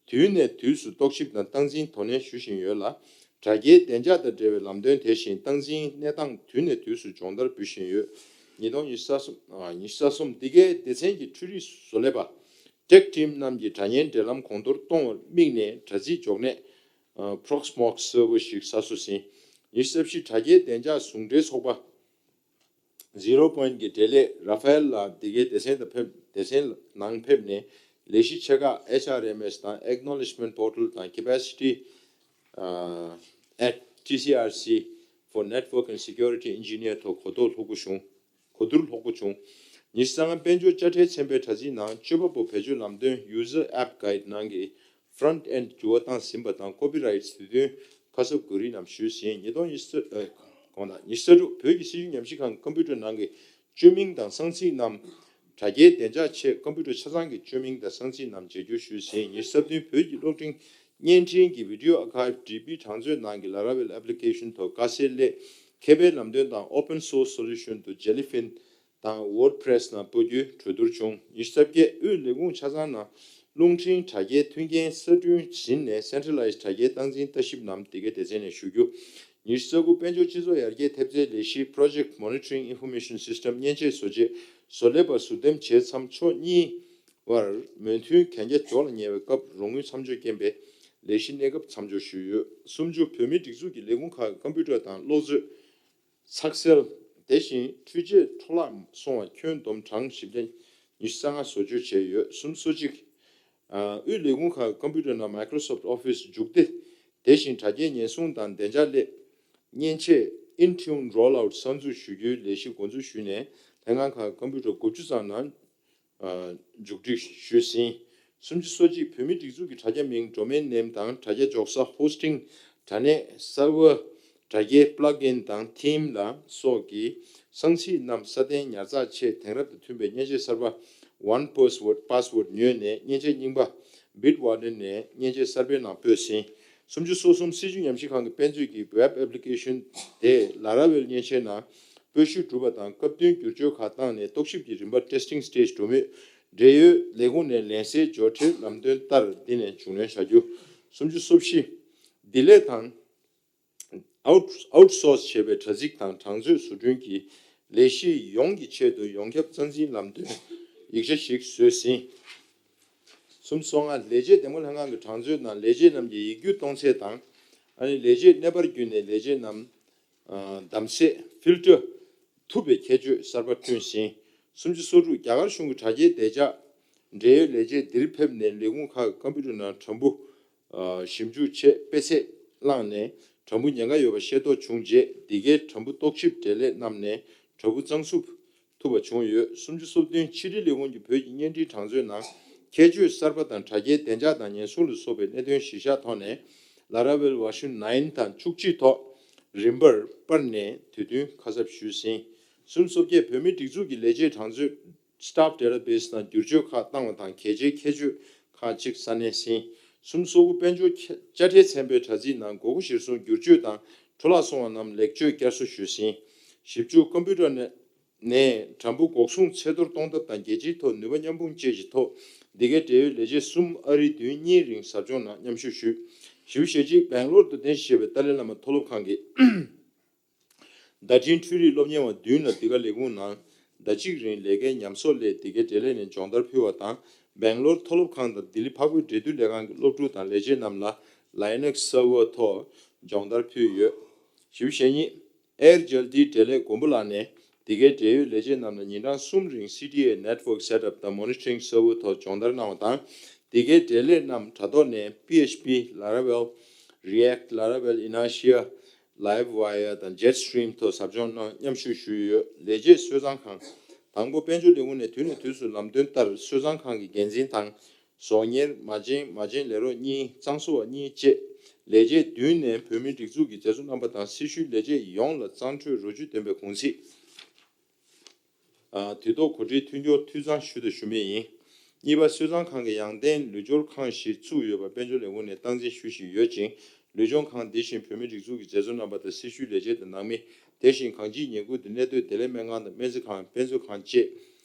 དུས་ནས་དུས་སུ་རྟོག་ཞིབ་དང་སྟངས་འཛིན་དོ་ནན་ཞུ་བཞིན་ཡོད་ལ། དྲ་རྒྱའི་བདེ་འཇགས་དང་འབྲེལ་བའི་ལམ་སྟོན་དེ་བཞིན་སྟངས་འཛིན་གནས་སྟངས་དུས་ནས་དུས་སུ་སྦྱོང་བརྡར་འབུལ་བཞིན་ཡོད། ཉིས་སྟོང་ཉི་ཤུ་རྩ་གསུམ་ཨ་ཉི་ཤུ་རྩ་གསུམ། འདི་གའི་སྡེ་ཚན་གྱི་འཕྲུལ་རིག་བཟོ་ལས་པ་Tech Team་རྣམས་ཀྱིས་དྲ་བརྙན་འབྲེལ་ལམ་གོང་མཐོར་གཏོང་བར་དམིགས་ནས་དྲ་ཚིགས་འཇོག་གནས་ཨ་Proxmox་གསར་པ་ཞིག་གསར་བཟོ་ཟིན། ཉི་ཤུ་རྩ་བཞི། དྲ་རྒྱའི་བདེ་འཇགས་ཟུང་འབྲེལ་ཚོགས་པ་Zero Point་གྱི་འབྲེལ་ལས་Rafael་ལགས་འདི་གའི་སྡེ་ཚན་དང་ཕེབས་སྡེ་ཚན་ནང་ཕེབས་ནས་ལས་གཞི་ཆེ་ཁག་H R M S་དང་Acknowledgement Portal་དང་Capacity ཨ་at T C R C for Network and Security Engineer་ཐོག་གོ་རྟོགས་ལྷུག་པོ་བྱུང་། གོ་བསྡུར་ལྷུག་པོ་བྱུང་། ཉི་ཤུ་རྩ་ལྔ། དཔལ་འབྱོར་དཔྱ་ཁྲལ་ཚན་པའི་དྲ་ཚིགས་ནང་སྤྱོད་པ་པོ་བེད་སྤྱོད་ལམ་སྟོན་User App Guide་ནང་གི་Front End་འགྱུར་བ་བཏང་ཟིན་པ་དང་Copyrights་དུས་བསྟུན་ཁ་གསབ་དགོས་རིགས་རྣམས་ཞུས་ཟིན། ཉིས་སྟོང་ཉི་ཤུ་ཨ་དགོངས་དག་ཉི་ཤུ་རྩ་དྲུག། བོད་ཀྱི་སྲིད་བྱུས་ཉམས་ཞིབ་ཁང་གི་ཀམ་པུ་ཊར་ནང་གི་བཅོས་མིང་དང་གསང་ཚིག་རྣམས་དྲ་རྒྱའི་བདེ་འཇགས་ཆེད་ཀམ་པུ་ཊར་ཆ་ཚང་གི་བཅོས་མིང་དང་གསང་ཚིག་རྣམས་བརྗེ་བསྒྱུར་ཞུས་ཟིན། ཉི་ཤུ་རྩ་བདུན། བོད་ཀྱི་གློག་འཕྲིན་བརྙན་འཕྲིན་གྱི་Video Archive་ཌི་བི་གྲངས་མཛོད་ནང་གི་Laravel Application་ཐོག་དཀའ་སེལ་སླད་མཁས་པའི་ལམ་སྟོན་དང་Open Source Solution to Jellyfin་དང་WordPress་ནང་སྤོ་རྒྱུའི་གྲོས་བསྡུར་བྱུང་། ཉི་ཤུ་རྩ་བརྒྱད། དབུས་ལས་ཁུངས་ཆ་ཚང་ནང་རླུང་འཕྲིན་དྲ་རྒྱའི་མཐུན་རྐྱེན་གསར་སྐྲུན་ཟིན་ནས་Centralized་དྲ་རྒྱའི་སྟངས་འཛིན་ལྟ་ཞིབ་རྣམས་འདི་གའི་སྡེ་ཚན་ནས་ཞུ་རྒྱུ། ཉི་ཤུ་རྩ་དགུ། དཔལ་འབྱོར་སྤྱི་ཚོགས་ཡར་རྒྱས་ཐེབས་རྩའི་ལས་གཞི་Project Monitoring Information System་མཉེན་ཆས་བཟོ་ཆེད་བཟོ་ལས་པ་ཟུར་འདེམས་བྱེད་མཚམས་ཕྱོགས་གཉིས་བར་མོས་མཐུན་གན་རྒྱ་འཇོག་ལ་ཉེ་བའི་སྐབས་རོགས་དངུལ་མཚམས་འཇོག་རྐྱེན་པས་ལས་གཞི་གནས་སྐབས་མཚམས་འཇོག་ཞུས་ཡོད། སུམ་ཅུ། བོད་མིའི་སྒྲིག་འཛུགས་ཀྱི་ལས་ཁུངས་ཁག་གི་ཀམ་པུ་ཊར་དང་གློག་མཛོད་ཚགས་སེལ། དེ་བཞིན་འཕྲུལ་ཆས་འཕྲོ་བརླག་སོང་བ་ཁྱོན་བསྡོམས་གྲངས་བཞི་བརྒྱ་ཉི་ཤུ་རྩ་ལྔ་བཟོ་བཅོས་བྱས་ཡོད། སུམ་ཅུ་སོ་གཅིག། ཨ་དབུས་ལས་ཁུངས་ཁག་གི་ཀམ་པུ་ཊར་ནང་Microsoft Office་མཇུག་སྡེ། དེ་བཞིན་དྲ་རྒྱའི་ཉེན་སྲུང་དང་བདེ་འཇགས་སླད་མཉེན་ཆས་Intune Rollout་གསར་འཛུགས་ཞུ་རྒྱུའི་ལས་གཞི་འགོ་འཛུགས་ཞུས་ནས་ལྷན་ཁང་ཁག་གི་ཀམ་པུ་ཊར་དགུ་བཅུ་ཙམ་ནང་ཨ་མཇུག་སྒྲིལ་ཞུས་ཟིན། སུམ་ཅུ་སོ་གཅིག། བོད་མིའི་སྒྲིག་འཛུགས་ཀྱི་དྲ་རྒྱ་མིང་Domain Name་དང་དྲ་རྒྱ་འཇོག་ས་Hosting་དྲ་གནས་Server་དྲ་རྒྱའི་Plugin་དང་Theme་ལ་སོགས་ཀྱི་གསང་ཚིག་རྣམས་སྲ་བརྟན་ཉར་ཚགས་ཆེད་དེང་རབས་དང་མཐུན་པའི་མཉེན་ཆས་གསར་པ་One Password Password་ཉོས་ནས་མཉེན་ཆས་རྙིང་པ་Bitwarden་ནས་མཉེན་ཆས་གསར་པའི་ནང་སྤོས་ཟིན། སུམ་ཅུ་སོ་གསུམ། སྲིད་བྱུས་ཉམས་ཞིབ་ཁང་གི་དཔེ་མཛོད་ཀྱི་Web Application་དེ་Laravel་མཉེན་ཆས་ནང་སྤོས་ཤུགས་གྲུབ་པ་དང་སྐབས་བསྟུན་བསྒྱུར་བཅོས་ཁག་བཏང་ནས་རྟོག་ཞིབ་ཀྱི་རིམ་པ་Testing Stage་འགྲོ་མུས། འབྲེལ་ཡོད་ལས་ཁུངས་ནས་ལན་གསལ་འབྱོར་འཕྲལ་ལམ་སྟོན་ལྟར་འདི་ནས་འབྱུང་ལོན་བྱ་རྒྱུ། སུམ་ཅུ་སོ་བཞི། བདེ་ལེགས་དང་Out- Outsource་བྱས་པའི་དྲ་ཚིགས་དང་གྲངས་མཛོད་བཟོ་སྐྲུན་གྱི་ལས་གཞི་ཡོངས་ཀྱི་ཆེད་དུ་ཡོངས་ཁྱབ་རྩ་འཛིན་ལམ་སྟོན་ཡིག་ཆ་ཞིག་བཟོས་ཟིན། སུམ་ཅུ་སོ་ལྔ། ལས་བྱེད་འདེམས་ངོ་ལྷན་ཁང་གི་གྲངས་མཛོད་ནང་ལས་བྱེད་རྣམས་ཀྱི་ཡིག་རྒྱུགས་གཏོང་ཚད་དང་། ཨ་ནི་ལས་བྱེད་གནས་པར་བརྒྱུད་ནས་ལས་བྱེད་རྣམས་ཨ་བདམས་ཚད་Filter་ཐུབ་པའི་ཁྱད་ཆོས་གསར་པ་བསྐྲུན་ཟིན། སུམ་ཅུ་སོ་དྲུག། རྒྱ་གར་གཞུང་གི་དྲ་རྒྱའི་བདེ་འཇགས་འབྲེལ་ཡོད་ལས་བྱེད་འདིར་ཕེབས་ནས་ལས་ཁུངས་ཁག་གི་ཀམ་པུ་ཊར་ནང་དྲ་འབུ་ཨ་ཞིབ་འཇུག་ཆེད་དཔེ་ཚད་བླངས་ནས་དྲ་འབུ་ཉེན་ཁ་ཡོད་པ་ཤེས་རྟོགས་བྱུང་རྗེས་འདི་གའི་དྲ་འབུ་རྟོག་ཞིབ་འབྲེལ་ལས་བསྣམས་ནས་དྲ་འབུ་གཙང་བསུབ་ཐུབ་པ་བྱུང་ཡོད། སུམ་ཅུ་སོ་བདུན། ཕྱི་དྲིལ་ལས་ཁུངས་ཀྱིས་བོད་ཀྱི་བརྙན་འཕྲིན་གྲངས་མཛོད་ནང་ཁྱད་ཆོས་གསར་པ་དང་དྲ་རྒྱའི་བདེ་འཇགས་དང་ཉེན་སྲུང་ལ་སོགས་པའི་གནད་དོན་གཞིར་བཞག་ཐོག་ནས་Laravel version nine་དང་བཅུ་གཅིག་ཐོག་རིམ་པར་སྤར་ནས་དུས་བསྟུན་ཁ་གསབ་ཞུས་ཟིན། སུམ་ཅུ་སོ་བརྒྱད། བོད་མིའི་སྒྲིག་འཛུགས་ཀྱི་ལས་བྱེད་གྲངས་མཛོད་Staff Database་ནང་བསྒྱུར་བཅོས་ཁག་བཏང་བ་དང་གལ་ཆེའི་ཁྱད་ཆོས་ཁག་ཅིག་གསར་སྣོན་ཟིན། གསུམ། སོ་དགུ། དཔལ་འབྱོར་དཔྱ་ཁྲལ་ཚན་པའི་དྲ་ཚིགས་ནང་དགོས་མཁོ་གཞིར་བཟུང་བསྒྱུར་བཅོས་དང་འཕྲོ་བརླག་སོང་བ་རྣམས་ལེགས་བཅོས་བསྐྱར་གསོ་ཞུས་ཟིན། བཞི་བཅུ། ཀམ་པུ་ཊར་ནས་ནས་དྲ་འབུ་འགོག་སྲུང་ཚད་མཐོར་གཏོང་ཐབས་དང་རྒྱལ་སྤྱིའི་ཐོག་ནུས་པ་མཉམ་སྤུངས་བཅས་ཀྱི་ཐོག་འདི་གའི་འབྲེལ་ཡོད་ལས་བྱེད་གསུམ་ཨ་རིའི་བདུན་གཉིས་རིང་ཟབ་སྦྱོང་ནང་མཉམ་ཞུགས་ཞུས། བཞི་བཅུ་ཞེ་གཅིག། སྦེང་ལོར་དུ་རྟེན་གཞི་བྱས་པའི་ཏཱ་ལའི་བླ་མ་མཐོ་སློབ་ཁང་གི་བརྡ་འཕྲིན་འཕྲུལ་རིག་སློབ་གཉེར་བ་བདུན་ལ་འདི་ག་ལས་ཁུངས་ནང་ཟླ་གཅིག་རིང་ལས་ཀའི་ཉམས་གསོག་སླད་འདི་གའི་འབྲེལ་ལས་ནས་སྦྱོང་བརྡར་ཕུལ་བ་དང་། སྦེང་ལོར་མཐོ་སློབ་ཁང་དང་ལྡི་ལི་འཕགས་བོད་འབྲེལ་མཐུད་ལས་ཁང་གི་སློབ་ཕྲུག་དང་ལས་བྱེད་རྣམས་ལ་Linux server ཐོག་སྦྱོང་བརྡར་ཕུལ་ཡོད། བཞི་བཅུ་ཞེ་གཉིས། ཨེར་ཇལ་ཏིའི་འབྲེལ་ལས་མགོན་པོ་ལགས་ནས་འདི་གའི་འབྲེལ་ཡོད་ལས་བྱེད་རྣམས་ལ་ཉིན་གྲངས་གསུམ་རིང་སི་ཊི་ཨེ་network setup དང་monitoring server ཐོག་སྦྱོང་བརྡར་གནང་བ་དང་། འདི་གའི་འབྲེལ་ལས་རྣམས་དྲ་ཐོག་ནས་P H P Laravel, React, Laravel Inertia, Livewire དང་Jetstream ཐོག་ཟབ་སྦྱོང་གནང་མཉམ་ཞུགས་ཞུས་ཡོད། ལས་བྱེད་གསོལ་ཚང་ཁང་། དང་པོ། དཔལ་འབྱོར་ལས་ཁུངས་ནས་དུས་ནས་དུས་སུ་ལམ་སྟོན་ལྟར་གསོལ་ཚང་ཁང་གི་འགན་འཛིན་དང་། ཟོག་གཉེར། མ་བྱན། མ་བྱན་ལས་རོགས་གཉིས། གཙང་བཟོ་བ་གཉིས་བཅས་ལས་བྱེད་བདུན་ནས་བོད་མིའི་སྒྲིག་འཛུགས་ཀྱི་མཛད་གཙོ་རྣམ་པ་དང་སྲི་ཞུའི་ལས་བྱེད་ཡོངས་ལ་གཙང་ཁྲོད་རོ་བཅུད་ལྡན་པའི་གུང་ཚིགས། ཨ། དུས་ཐོག་གོ་སྒྲིག་མཐུན་སྦྱོར་འཐུས་ཚང་ཞུ་དང་ཞུ་མུས་ཡིན། གཉིས་པ། གསོལ་ཚང་ཁང་གིས་ཡང་བརྟན་ལུས་སྦྱོར་ཁང་ཞིག་བཙུགས་ཡོད་པ་དཔལ་འབྱོར་ལས་ཁུངས་ནས་སྟངས་འཛིན་ཞུ་བཞིན་ཡོད་ཅིང་། ལུས་སྦྱོང་ཁང་འདི་བཞིན་བོད་མིའི་སྒྲིག་འཛུགས་ཀྱི་མཛད་གཙོ་རྣམ་པ་དང་སྲི་ཞུའི་ལས་བྱེད་དང་ནང་མི། དེ་བཞིན་གང་ཅིའི་ཉེ་ཁུལ་དུ་གནས་སྡོད་བདེ་ལེགས་སྨན་ཁང་དང་སྨན་རྩིས་ཁང་། དཔེ་མཛོད་ཁང་བཅས།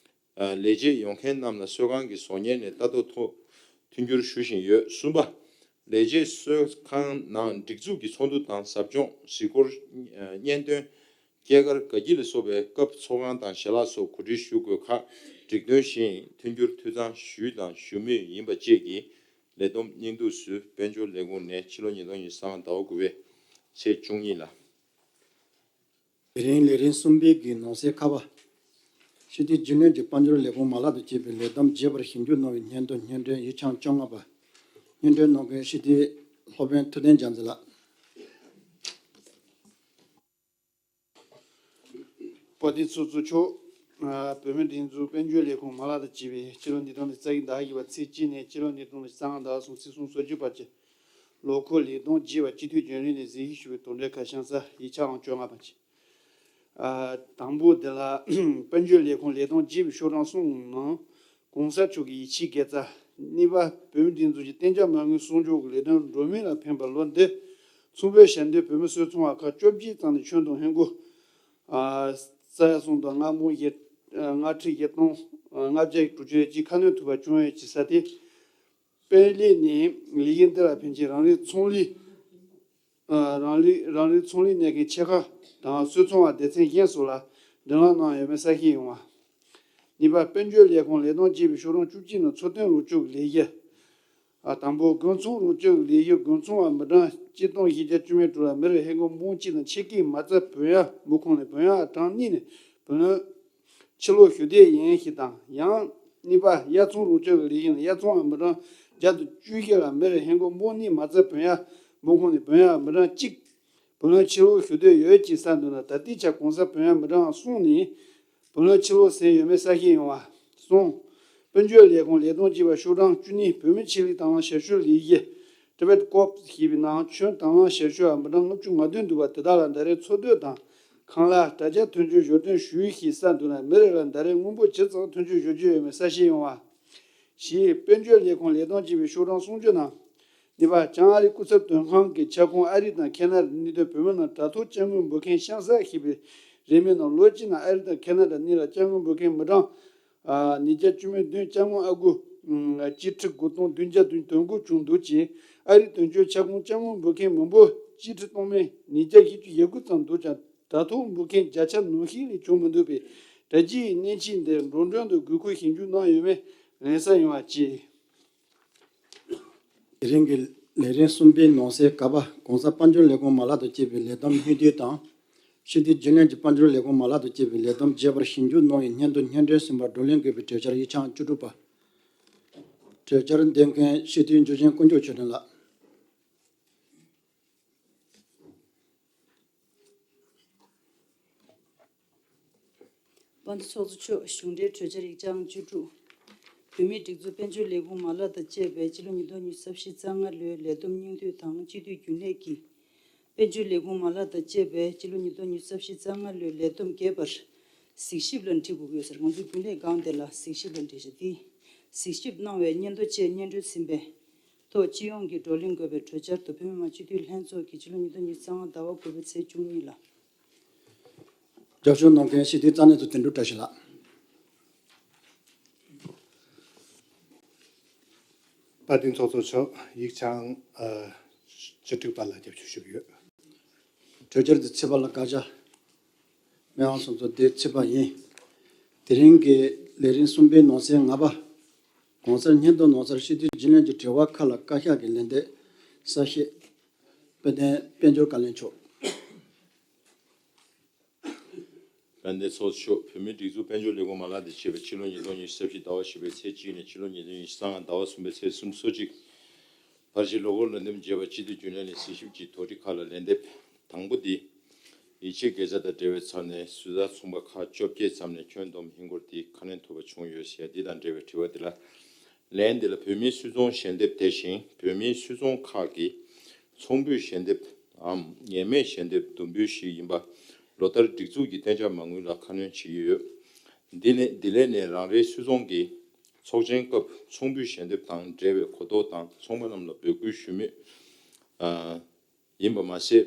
ཨ། ལས་བྱེད་ཡོང་མཁན་རྣམས་ལ་གསོལ་ཁང་གི་ཟོག་གཉེར་ནས་ལྟ་རྟོག་ཐོག་མཐུན་འགྱུར་ཞུ་བཞིན་ཡོད། གསུམ་པ། ལས་བྱེད་གསོལ་ཁང་ནང་སྒྲིག་འཛུགས་ཀྱི་ཚོགས་འདུ་དང་ཟབ་སྦྱོང་། གཟིགས་སྐོར། ཨ། སྙན་སྟོན། སྐྱེས་སྐར་དགའ་སྐྱིད་ལ་སོགས་པའི་སྐབས་ཚོགས་ཁང་དང་ཞལ་ལག་སོགས་གོ་སྒྲིག་ཞུ་དགོས་ཁག་སྒྲིག་དོན་བཞིན་མཐུན་འགྱུར་འཐུས་ཚང་ཞུས་དང་ཞུ་མུས་ཡིན་པ་བཅས་ཀྱི་ལས་བསྡོམས་སྙིང་བསྡུས་སུ་དཔལ་འབྱོར་ལས་ཁུངས་ནས་ཕྱི་ལོ་ཉིས་སྟོང་ཉི་ཤུ་རྩ་ལྔ་ཟླ་བ་དགུ་པའི་ཚེས་བཅུ་གཉིས་ལ། དེ་རིང་ལས་རིམ་གསུམ་པའི་གི་ནང་གསེས་ཁ་པ། སྤྱི་འཐུས་རྒྱུན་ལས་ཀྱི་དཔལ་འབྱོར་ལས་ཁུངས་མ་ལག་དང་བཅས་པའི་ལས་བསྡོམས་རྒྱས་པར་ཞིབ་འཇུག་གནང་བའི་སྙན་ཐོ་སྙན་སྒྲོན་ཡིག་ཆ་བཅོ་ལྔ་པ། སྙན་སྒྲོན་གནང་མཁན་སྤྱི་འཐུས་སློབ་དཔོན་ཐུབ་བསྟན་རྒྱལ་མཚན་ལགས། དཔལ་ལྡན་ཚོགས་གཙོ་མཆོག་ཨ། བོད་མིའི་སྒྲིག་འཛུགས་དཔལ་འབྱོར་ལས་ཁུངས་མ་ལག་དང་བཅས་པའི་སྤྱི་ལོ་ཉིས་སྟོང་ཉི་ཤུ་རྩ་བཞི་ཟླ་བཞི་པ་ཚེས་གཅིག་ནས་སྤྱི་ལོ་ཉིས་སྟོང་ཉི་ཤུ་རྩ་ལྔ་ཟླ་བ་གསུམ་ཚེས་སུམ་ཅུ་སོ་གཅིག་བར་གྱི་ལོ་འཁོར་ལས་བསྡོམས་རྒྱས་པ་སྤྱི་འཐུས་རྒྱུན་ལས་ནས་གཟིགས་ཞིབ་ཞུ་བའི་དོན་འབྲེལ་ཁ་བྱང་ས་ཡིག་ཆ་ཨང་བཅོ་ལྔ་པ་བྱས། ཨ། དང་པོ་དེ་ལ་དཔལ་འབྱོར་ལས་ཁུངས་ལས་བསྡོམས་རྒྱས་པའི་ཤོག་གྲངས་གསུམ་ནང་གོང་ས་མཆོག་གི་ཡིད་ཆེས་དགེ་རྩ། གཉིས་པ། བོད་མིའི་སྒྲིག་འཛུགས་ཀྱི་གཏན་འཇགས་མ་དངུལ་གསོག་འཇོག་གི་ལས་དོན་འགྲོ་མུས་ལ་ཕན་པའི་ལོ་འདི་མཚུངས་པའི་ཞལ་འདེབས་བོད་མི་སུད་ཚོང་བ་ཁག་བཅོ་བརྒྱད་ཙམ་ནས་ཁྱོན་བསྡོམས་ཧན་གོ། ཨ། ས་ཡ་གསུམ་དང་ལྔ་སྟོང་བཞི། ཨ། ལྔ་ཁྲི་བཞི་སྟོང་ལྔ་བརྒྱ་དྲུག་ཅུ་རེ་གཅིག་ཁ་སྣོན་ཐུབ་པ་བྱུང་ཡོད་ཅེས་གསལ་ཏེ། དཔལ་ལྡན་ནས་ལས་ཀའི་འདི་ལ་ཕན་ཆེད་རང་རེའི་ཚོང་ལས། ཨ། རང་ལས་རང་རེའི་ཚོང་ལས་གནས་མཁན་ཆེ་ཁག་དང་སུད་ཚོང་བ་སྡེ་ཚན་གཞན་སོགས་ལ་སྒྲིག་ལམ་གནང་ཡོད་མེད་གསལ་བཤད་ཡོང་བ། གཉིས་པ། དཔལ་འབྱོར་ལས་ཁུངས་ལས་བསྡོམས་རྒྱས་པའི་ཤོག་གྲངས་བཅུ་གཅིག་ནང་འཚོ་རྟེན་རོགས་སྐྱོར་གྱི་ལས་གཞི། ཨ། དང་པོ། དགུན་ཚོང་རོགས་སྐྱོར་གྱི་ལས་གཞི་དགུན་ཚོང་བ་མི་གྲངས་གཅིག་སྟོང་བཞི་བརྒྱ་བཅུ་མེད་དྲུག་ལ་མི་རེར་ཧན་གོ་འབུམ་གཅིག་དང་ཕྱེད་ཀའི་མ་རྩ་བུན་གཡར་དངུལ་ཁང་ནས་བུན་གཡར་གྲངས་གཉིས་ནས་བུ་ལོན་ཕྱིར་སློག་ཞུ་འདོད་ཡིན་ཞེས་དང་། ཡང་། གཉིས་པ། གཡར་ཚོང་རོགས་སྐྱོར་གྱི་ལས་གཞི་ནི་གཡར་ཚོང་བ་མི་གྲངས་བརྒྱ་དང་བཅུ་བཞི་ལ་མི་རེར་ཧན་གོ་འབུམ་གཉིས་མ་རྩ་བུན་གཡར་དངུལ་ཁང་ནས་བུན་གཡར་མི་གྲངས་གཅིག་བུ་ལོན་ཕྱིར་སློག་ཞུ་འདོད་ཡོད་ཅེས་གསལ་འདུག་ན། ད་ལྟའི་ཆར་གོང་ས་བུན་གཡར་མི་གྲངས་གསུམ་ནས་བུ་ལོན་ཕྱིར་སློག་ཟིན་ཡོད་མེད་གསལ་བཤད་ཡོང་བ། གསུམ། དཔལ་འབྱོར་ལས་ཁུངས་ལས་བསྡོམས་རྒྱས་པ་ཤོག་གྲངས་བཅུ་གཉིས། བོད་མི་ཆེད་ལས་དང་བླངས་ཞབས་ཞུ་ལས་གཞི། Tibet Corp ཞེས་པའི་ནང་ཁྱོན་དང་བླངས་ཞབས་ཞུ་བ་མི་གྲངས་ལྔ་བཅུ་ང་བདུན་འདུག་པ་དེ་དག་ལ་ཟླ་རེར་འཚོ་སྡོད་དང་ཁང་གླ་དྲ་རྒྱ་ཐོན་སྐྱེད་གཞོལ་སྟོན་ཞུས་ཞེས་གསལ་འདུག་ན། མི་རེ་ལ་ཟླ་རེར་དངུལ་འབོར་ཇི་ཙམ་ཐོན་སྐྱེད་གཞོལ་རྒྱུ་ཡོད་མེད་གསལ་བཤད་ཡོང་བ། བཞི། དཔལ་འབྱོར་ལས་ཁུངས་ལས་བསྡོམས་རྒྱས་པའི་ཤོག་གྲངས་སུམ་ཅུ་ནང་། གཉིས་པ། བྱང་ཨ་རི་སྐུ་ཚབ་དོན་ཁང་གི་ཁྱབ་ཁོངས་ཨ་རི་དང་ཁེ་ན་ཌར་གནས་སྡོད་བོད་མི་རྣམས་དྲ་ཐོག་དཔྱ་དངུལ་འབུལ་མཁན་ཤམ་ས་ཞེས་པའི་རིན་མེད་ནང་ལོ་གཅིག་ནང་ཨ་རི་དང་ཁེ་ན་ཌར་གཉིས་ལ་དཔྱ་དངུལ་འབུལ་མཁན་མི་གྲངས་ཉིས་བརྒྱ་བཅུ་མེད་བདུན། དཔྱ་དངུལ་ཨ་སྒོར་གཅིག་ཁྲི་དགུ་སྟོང་བདུན་བརྒྱ་བདུན་ཐོན་དགོས་བྱུང་འདུག་ཅིང་། ཨ་རིའི་དོན་གཅོད་ཁྱབ་ཁོངས་དཔྱ་དངུལ་འབུལ་མཁན་མི་འབོར་གཅིག་ཁྲི་སྟོང་མེད་ཉིས་བརྒྱ་བཞི་བཅུ་ཞེ་དགུ་ཙམ་འདུག་ཀྱང་། དྲ་ཐོག་འབུལ་མཁན་བརྒྱ་ཆ་ནང་བཞིན་ལས་བྱུང་མི་འདུག་པས། དྲ་རྒྱའི་གནས་ཆེན་འདིར་འགྲོ་གྲོན་དུ་དགོས་མཁོ་ཞིབ་འཇུག་གནང་ཡོད་མེད་ལན་གསལ་ཡོང་བ་བྱས། དེ་རིང་གི་ལས་རིམ་གསུམ་པའི་ནང་གསེས་ཀ་པ། གོང་ས་དཔལ་འབྱོར་ལས་ཁུངས་མ་ལག་དང་བཅས་པའི་ལས་བསྡོམས་སྙིང་བསྡུས་དང་། སྤྱི་འཐུས་རྒྱུན་ལས་ཀྱི་དཔལ་འབྱོར་ལས་ཁུངས་མ་ལག་དང་བཅས་པའི་ལས་བསྡོམས་རྒྱས་པར་ཞིབ་འཇུག་གནང་བའི་སྙན་ཐོ་སྙན་སྒྲོན་ཟིན་པ་བགྲོ་གླེང་དགོས་པའི་གྲོས་འཆར་ཡིག་ཆ་བཅུ་དྲུག་པ། གྲོས་འཆར་འདོན་མཁན་སྤྱི་འཐུས་འཇུ་ཆེན་དཀོན་མཆོག་ཆོས་སྒྲོན་ལགས། དཔལ་ལྡན་ཚོགས་གཙོ་མཆོག་གཞུང་འབྲེལ་གྲོས་འཆར་ཡིག་ཆ་ཨང་བཅུ་དྲུག་བོད་མིའི་སྒྲིག་འཛུགས་དཔལ་འབྱོར་ལས་ཁུངས་མ་ལག་དང་བཅས་པའི་སྤྱི་ལོ་ཉིས་སྟོང་ཉི་ཤུ་རྩ་བཞི་རྩ་ལྔ་ལོའི་ལས་བསྡོམས་སྙིང་བསྡུས་དང་། སྤྱི་འཐུས་རྒྱུན་ལས་ཀྱི་དཔལ་འབྱོར་ལས་ཁུངས་མ་ལག་དང་བཅས་པའི་སྤྱི་ལོ་ཉིས་སྟོང་ཉི་ཤུ་རྩ་བཞི་རྩ་ལྔ་ལོའི་ལས་བསྡོམས་རྒྱས་པར་གཟིགས་ཞིབ་ལ་འབྲི་དགོས་ཀྱི་ཡོད་ཟེར། ང་ཚོའི་རྒྱུན་ལས་སྒང་དེ་ལ་གཟིགས་ཞིབ་ལ་འབྲི་བྱ་དེ། གཟིགས་ཞིབ་གནང་བའི་སྙན་ཐོ་བཅས་སྙན་སྒྲོན་ཟིན་པའི་ ཐོག་སྤྱི་ཡོངས་ཀྱི་བགྲོ་གླེང་དགོས་པའི་གྲོས་འཆར་དུ་བོད་མི་མང་སྤྱི་འཐུས་ལྷན་ཚོགས་ཀྱིས་ཕྱི་ལོ་ཉིས་སྟོང་ཉི་ཤུ་རྩ་ལྔ་ཟླ་བ་དགུ་པའི་ཚེས་བཅུ་གཉིས་ལ། རྒྱབ་སྐྱོར་གནང་མཁན་སྤྱི་འཐུས་རྩ་གནད་དུ་དོན་གྲུབ་བཀྲ་ཤིས་ལགས། དཔལ་ལྡན་ཚོགས་གཙོ་མཆོག་ཡིག་ཆའང་ཨ་བཅུ་དྲུག་པ་ལ་རྒྱབ་སྐྱོར་ཞུ་གི་ཡོད། གྲོས་འཆར་འདི་ཚེས་པ་ལ་བཀའ་རྒྱ། མི་དབང་སོགས་ཚོ་འདི་ཚེས་པ་ཡིན། དེ་རིང་གི་ལས་རིམ་གསུམ་པའི་ནང་གསེས་ལྔ་པ། གོང་གསལ་སྙན་ཐོ་ནང་གསལ་སྤྱི་འཐུས་རྒྱུན་ལས་ཀྱི་དྲི་བ་ཁག་ལ་བཀའ་ཤག་གི་ལན་འདེབས་གསལ་བཤད། དཔལ་ལྡན་དཔལ་འབྱོར་བཀའ་བློན་མཆོག་དཔལ་ལྡན་ཚོགས་གཙོ་མཆོག་བོད་མིའི་སྒྲིག་འཛུགས་དཔལ་འབྱོར་ལས་ཁུངས་མ་ལག་དང་བཅས་པའི་ཕྱི་ལོ་ཉིས་སྟོང་ཉི་ཤུ་རྩ་བཞི་ཟླ་བ་བཞི་པའི་ཚེས་གཅིག་ནས་ཕྱི་ལོ་ཉིས་སྟོང་ཉི་ཤུ་རྩ་ལྔ་ཟླ་བ་གསུམ་པའི་ཚེས་སུམ་ཅུ་སོ་གཅིག་བར་གྱི་ལོ་འཁོར་ལན་འདེབས་བྱས་པ་སྤྱི་འཐུས་རྒྱུན་ལས་ནས་གཟིགས་ཞིབ་ཀྱི་དོགས་འདྲི་ཁག་ལ་ལན་འདེབས། དང་པོ་འདི། ཡིད་ཆེས་དགེ་རྩ་དང་འབྲེལ་བའི་ཆ་ནས་ཟུར་ཟ་ཚོང་པ་ཁག་བཅོ་བརྒྱད་ཙམ་ནས་ཁྱོན་བསྡོམས་ཧིན་སྒོར་འདི་ཁ་སྣོན་ཐུབ་པ་བྱུང་ཡོད་ཟེར། འདི་དང་འབྲེལ་བའི་དྲི་བ་འདི་ལ། ལན་འདི་ལ། བོད་མིའི་སུད་ཚོང་ཞལ་འདེབས་དེ་བཞིན་བོད་མིའི་སུད་ཚོང་ཁག་གི་ཚོང་འབུལ་ཞལ་འདེབས་འམ་ངེས་མེད་ཞལ་འདེབས་བསྡོམས་འབུལ་ཞིག་ཡིན་པ་ལོ་ལྟར་སྒྲིག་འཛུགས་ཀྱི་གཏན་འཇགས་མ་དངུལ་ལ་ཁ་སྣོན་བྱེད་ཀྱི་ཡོད། འདི་ལས་འདི་ལས་ནས་རང་རེའི་སུད་ཚོང་གི་ཚོགས་ཆེན་སྐབས་ཚོང་འབུལ་ཞལ་འདེབས་དང་འབྲེལ་བའི་གོ་རྟོགས་དང་ཚོང་པ་རྣམས་ལ་འབོད་སྐུལ་ཞུ་མུས། ཨ། ཡིན་པ་མ་ཟད།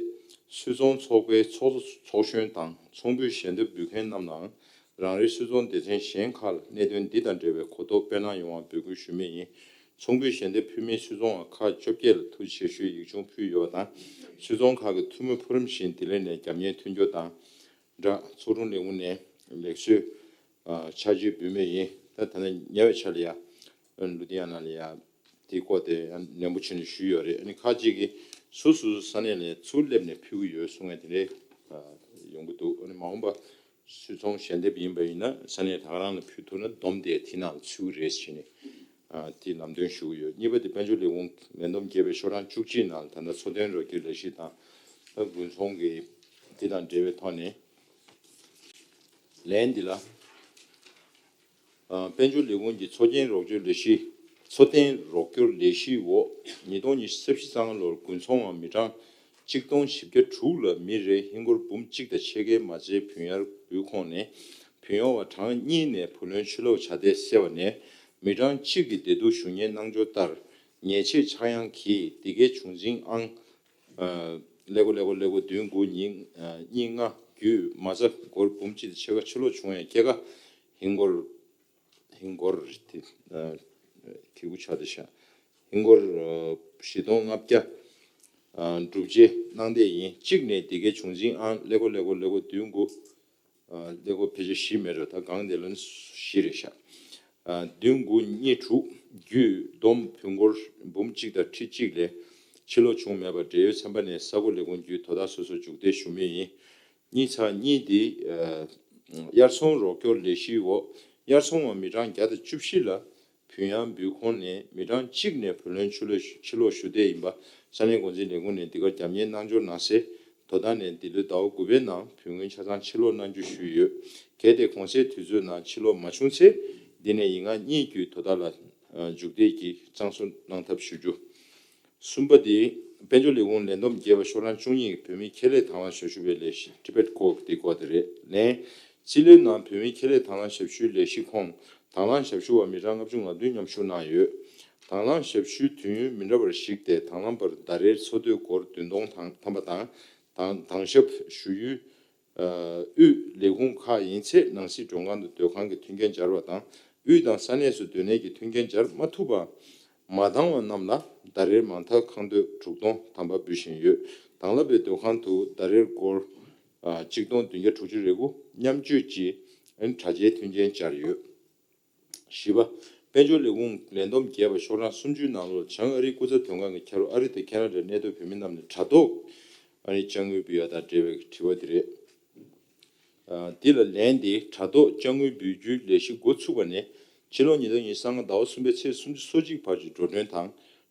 སུད་ཚོང་ཚོགས་པའི་ཚོགས་གཙོ་ཚོགས་གཞོན་དང་ཚོང་འབུལ་ཞལ་འདེབས་འབུལ་མཁན་རྣམས་ལའང་རང་རེའི་སུད་ཚོང་སྡེ་ཚན་གཞན་ཁག་ལ་གནད་དོན་འདི་དང་འབྲེལ་བའི་གོ་རྟོགས་སྤེལ་གནང་ཡོང་བར་འབོད་སྐུལ་ཞུ་མུས་ཡིན། ཚོང་འབུལ་ཞལ་འདེབས་ཕུལ་མིའི་སུད་ཚོང་བ་ཁག་བཅོ་བརྒྱད་ལ་ཐུགས་རྗེ་ཆེ་ཞུའི་ཡིག་ཆུང་ཕུལ་ཡོད་པ་དང་། སུད་ཚོང་ཁག་གི་ཐུན་མོང་ཕུག་རིམ་བཞིན་འདི་ལས་ནས་རྒྱབ་གཉེར་མཐུན་འགྱུར་དང་སྦྲགས་ཚོགས་དྲུང་ལས་ཁུངས་ནས་ལེགས་གསོལ་ཕྱག་རྗེས་འབུལ་མུས་ཡིན། ད་ད་ནི་ཉེ་བའི་ཆར་ལ་ཡ་ལུ་དྷི་ཡ་ན་ལ་ཡ། དེའི་སྐོར་དེ་ནན་པོ་བྱས་ནས་ཞུས་ཡོད་རེད། ཨ་ནི་ཁག་ཅིག་གིས་སོ་སོ་སོ་ས་གནས་ལ་ཚུར་སླེབས་ནས་ཕུལ་གྱི་ཡོད་གསུང་མཁན་དེ་འདྲའི་ཡོང་གི་འདུག་ཨ་ནི་མ་འོངས་པ་སུད་ཚོང་ཞལ་འདེབས་ཡིན་པ་ཡིན་ན་ས་གནས་ད་ག་རང་ལ་ཕུལ་ཐུབ་ན་བསྡོམས་དེ་དེ་ནང་ལ་ཚུད་ཀྱི་རེད་ཟེར་ནས་དེ་ལམ་སྟོན་ཞུ་གི་ཡོད། གཉིས་པ་དེ་དཔལ་འབྱོར་ལས་ཁུངས་ལས་བསྡོམས་བརྒྱད་པའི་ཤོག་གྲངས་བཅུ་གཅིག་ནང་ལ་ད་ལྟ་འཚོ་རྟེན་རོགས་སྐྱོར་ལས་གཞི་དང་དགུན་ཚོང་གི་དེ་དང་འབྲེལ་བའི་ཐོག་ནས་ལན་འདི་ལ། དཔལ་འབྱོར་ལས་ཁུངས་ཀྱི་འཚོ་རྟེན་རོགས་སྐྱོར་ལས་གཞི། འཚོ་རྟེན་རོགས་སྐྱོར་ལས་གཞིའི་འོག་ཉིས་སྟོང་ཉི་ཤུ་རྩ་བཞི་ཙམ་ལོར་དགུན་ཚོང་བ་མི་གྲངས་གཅིག་སྟོང་བཞི་བརྒྱ་དྲུག་ལ་མི་རེར་ཧིན་སྒོར་འབུམ་གཅིག་དང་ཕྱེད་ཀའི་མ་རྩའི་བུན་གཡར་འབུལ་ཁོངས་ནས་བུན་གཡོར་བ་གྲངས་གཉིས་ནས་བུ་ལོན་ཕྱིར་སློག་བྱ་གཏས་བསལ་བ་ནས་མི་གྲངས་གཅིག་གི་བདེ་སྡུག་ཞུ་སྙན་གནང་འབྱོར་ལྟར་ཉེས་ཆད་ཆག་ཡང་གིས་འདི་གའི་བྱུང་འཛིན་ཨང་། ཀླད་ཀོར་ཀླད་ཀོར་ཀླད་ཀོར་བདུན་དགུ་གཉིས་གཉིས་ལྔ་བརྒྱུད་མ་རྩ་སྒོར་འབུམ་གཅིག་དང་ཕྱེད་ཀ་ཕྱིར་སློག་བྱུང་བའི་སྐྱེད་ཀ་ཧིན་སྒོར་ཧིན་སྒོར་དེ་གི་གུ་ཆ་དེ་ཤ་ཧིན་སྒོར་བཞི་སྟོང་ལྔ་བརྒྱ་སྒྲུབ་བྱེད་གནང་འདོད་ཡིན། གཅིག་ནས་འདི་གའི་བྱུང་འཛིན་ཨང་ཀླད་ཀོར་ཀླད་ཀོར་ཀླད་ཀོར་བདུན་དགུ། ཀླད་ཀོར་ཕལ་ཆེར་བཞི་མེད་རེད། ད་གང་དེ་ལོན་བཞི་རེད་ཤག་བདུན་དགུ་གཉིས་དྲུག་བརྒྱུད་བསྡོམས་བུན་སྒོར་འབུམ་གཅིག་དང་ཁྲི་གཅིག་ལས་ཕྱིར་སློག་བྱུང་མེད་པར་འབྲེལ་ཡོད་ཚན་པ་ནས་ས་ཁུལ་ལས་ཁུངས་བརྒྱུད་དོ་བདག་སོ་སོར་འཇུག་འདེད་ཞུ་མུས་ཡིན། གཉིས་ཚེག་གཉིས་འདི་དབྱར་ཚོང་རོགས་སྐྱོར་ལས་གཞིའི་འོག་དབྱར་ཚོང་བ་མི་གྲངས་བརྒྱ་དང་བཅུ་བཞི་ལ་བུན་གཡར་འབུལ་ཁོངས་ནས་མི་གྲངས་གཅིག་ནས་བུ་ལོན་ཕྱིར་སློག་ཕྱིར་སློག་ཞུ་འདོད་ཡིན་པ་ས་གནས་འགོ་འཛིན་ལས་ཁུངས་ནས་འདི་གར་རྒྱབ་གཉེར་གནང་འབྱོར་གནང་སའི་དོ་བདག་ནས་འདི་ལོའི་ཟླ་བ་དགུ་པའི་ནང་བུན་དངུལ་ཆ་ཚང་ཕྱིར་སློག་གནང་རྒྱུ་ཞུས་ཡོད། གལ་ཏེ་གོང་གསལ་དུས་ཚོད་ནང་ཕྱིར་སློག་མ་བྱུང་ཚེ་འདི་ནས་ཡིག་ངག་གཉིས་བརྒྱུད་དོ་བདག་ལ་འཇུག་འདེད་ཀྱིས་གཙང་བཟོ་གནང་ཐབས་ཞུ་རྒྱུ། གསུམ་པ་དེ། དཔལ་འབྱོར་ལས་ཁུངས་ལས་བསྡོམས་བརྒྱད་པ་ཤོག་གྲངས་བཅུ་གཉིས་ཀྱི་བོད་མིའི་ཁེ་ལས་དང་བླངས་ཞབས་ཞུ་པའི་ལས་གཞི་Tibet Corp དེ་སྐོར་དེ་རེད། ལན། རྩིས་ལོའི་ནང་བོད་མིའི་ཁེ་ལས་དང་བླངས་ཞབས་ཞུའི་ལས་གཞི་ཁོངས་དང་བླངས་ཞབས་ཞུ་བ་མི་གྲངས་ལྔ་བཅུ་ང་བདུན་མཉམ་ཞུགས་གནང་ཡོད། དང་བླངས་ཞབས་ཞུའི་དུས་ཡུན་མི་འདྲ་བར་གཞིགས་ཏེ་དང་བླངས་པར་ཟླ་རེར་འཚོ་སྡོད་སྒོར་བདུན་སྟོང་ཐམ་པ་དང་དང་དང་ཞབས་ཞུ་ཡུལ། དབུས་ལས་ཁུངས་ཁག་ཡིན་ཚེ་ནང་སྲིད་མགྲོན་ཁང་དུ་སྡོད་ཁང་གི་མཐུན་རྐྱེན་སྦྱར་བ་དང་དབུས་དང་ས་གནས་སུ་སྡོད་གནས་ཀྱི་མཐུན་རྐྱེན་སྦྱར་མ་ཐུབ་པ་མ་འདང་བ་རྣམས་ལ་ཟླ་རེར་མང་མཐའ་ཁང་སྡོད་དྲུག་སྟོང་ཐམ་པ་འབུལ་བཞིན་ཡོད། དང་བླངས་པའི་སྡོད་ཁང་དུ་ཟླ་རེར་སྒོར་གཅིག་སྟོང་བདུན་བརྒྱ་དྲུག་ཅུ་རེ་དགུ་མཉམ་སྤྱོད་ཀྱི་དྲ་རྒྱའི་མཐུན་རྐྱེན་སྦྱར་ཡོད། བཞི་པ། དཔལ་འབྱོར་ལས་ཁུངས་ལས་བསྡོམས་བརྒྱད་པ་ཤོག་གྲངས་སུམ་ཅུའི་ནང་ལོགས་བྱང་ཨ་རིའི་སྐུ་ཚབ་དོན་ཁང་གི་ཁྱབ་རོགས་ཨ་རི་དང་ཁེ་ན་ཌའི་གནས་སྡོད་བོད་མི་རྣམས་ནས་དྲ་ཐོག་ཨ་རིའི་དཔྱ་དངུལ་འབུལ་ཡ་དང་འབྲེལ་བའི་དྲི་བ་དེ་རེད། འདི་ལ་ལན་འདི་དྲ་ཐོག་དཔྱ་དངུལ་འབུལ་རྒྱུའི་ལས་གཞི་འགོ་ཚུགས་པ་ནས་ཕྱི་ལོ་ཉིས་སྟོང་ཉི་ཤུ་རྩ་ལྔ་ཟླ་བ་གསུམ་པའི་ཚེས་སུམ་ཅུ་སོ་གཅིག་བར་གྱི་འགྲོ་གྲོན་དང་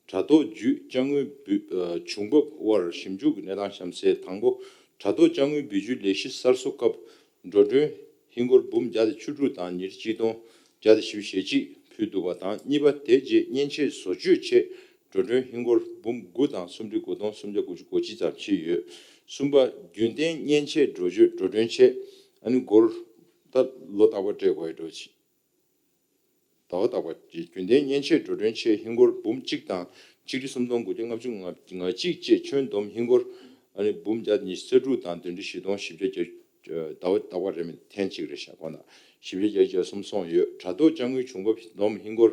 དྲ་ཐོག་བརྒྱུད་དཔྱ་དངུལ་འབུལ་བྱུང་འབབ་དབར་ཞིབ་འཇུག་གི་གནས་སྟངས་གཤམ་གསལ། དང་པོ། དྲ་ཐོག་དཔྱ་དངུལ་འབུལ་རྒྱུའི་ལས་གཞི་གསར་བཟོ་སྐབས། འགྲོ་གྲོན་ཧིན་སྒོར་འབུམ་བརྒྱ་དང་བཅུ་དྲུག་དང་ཉེར་གཅིག་སྟོང་བརྒྱ་དང་བཞི་བཅུ་ཞེ་གཅིག་ཕུལ་འདུག་པ་དང་། གཉིས་པ། དེ་རྗེས་མཉེན་ཆས་བཟོ་བཅོས་ཆེད་འགྲོ་གྲོན་ཧིན་སྒོར་འབུམ་དགུ་དང་སུམ་ཁྲི་དགུ་སྟོང་སུམ་བརྒྱ་དགུ་བཅུ་གོ་གཅིག་ཙམ་ཕྱིན་ཡོད། གསུམ་པ། རྒྱུན་གཏན་མཉེན་ཆས་འགྲོ་སྐྱོད་འགྲོ་གྲོན་ཆེད་ཨ་ནི་སྒོར་ད་ལོ་རྟག་པར་སྤྲད་དགོས་འགྲོ་ཆེད། ཟླ་བ་རྟག་པ་རྒྱུན་གཏན་མཉེན་ཆས་འགྲོ་གྲོན་ཆེད་ཧིན་སྒོར་འབུམ་གཅིག་དང་ཆིག་ཁྲི་སུམ་སྟོང་དགུ་བརྒྱ་ལྔ་བཅུ་ང་གཅིག་བཅས་ཁྱོན་བསྡོམས་ཧིན་སྒོར་ཨ་ནི་འབུམ་བརྒྱ་ཉི་ཤུ་རྩ་དྲུག་དང་བདུན་ཁྲི་བཞི་སྟོང་བཞི་བརྒྱ་བརྒྱད་ཟླ་བ་ཟླ་བ་རེ་མི་ཐེངས་གཅིག་རེད་ཤག་གོ་ན་བཞི་བརྒྱ་བརྒྱད་ཅུ་གསུམ་སོང་ཡོད། དྲ་ཐོག་དཔྱ་དངུལ་བྱུང་འབབ་བསྡོམས་ཧིན་སྒོར་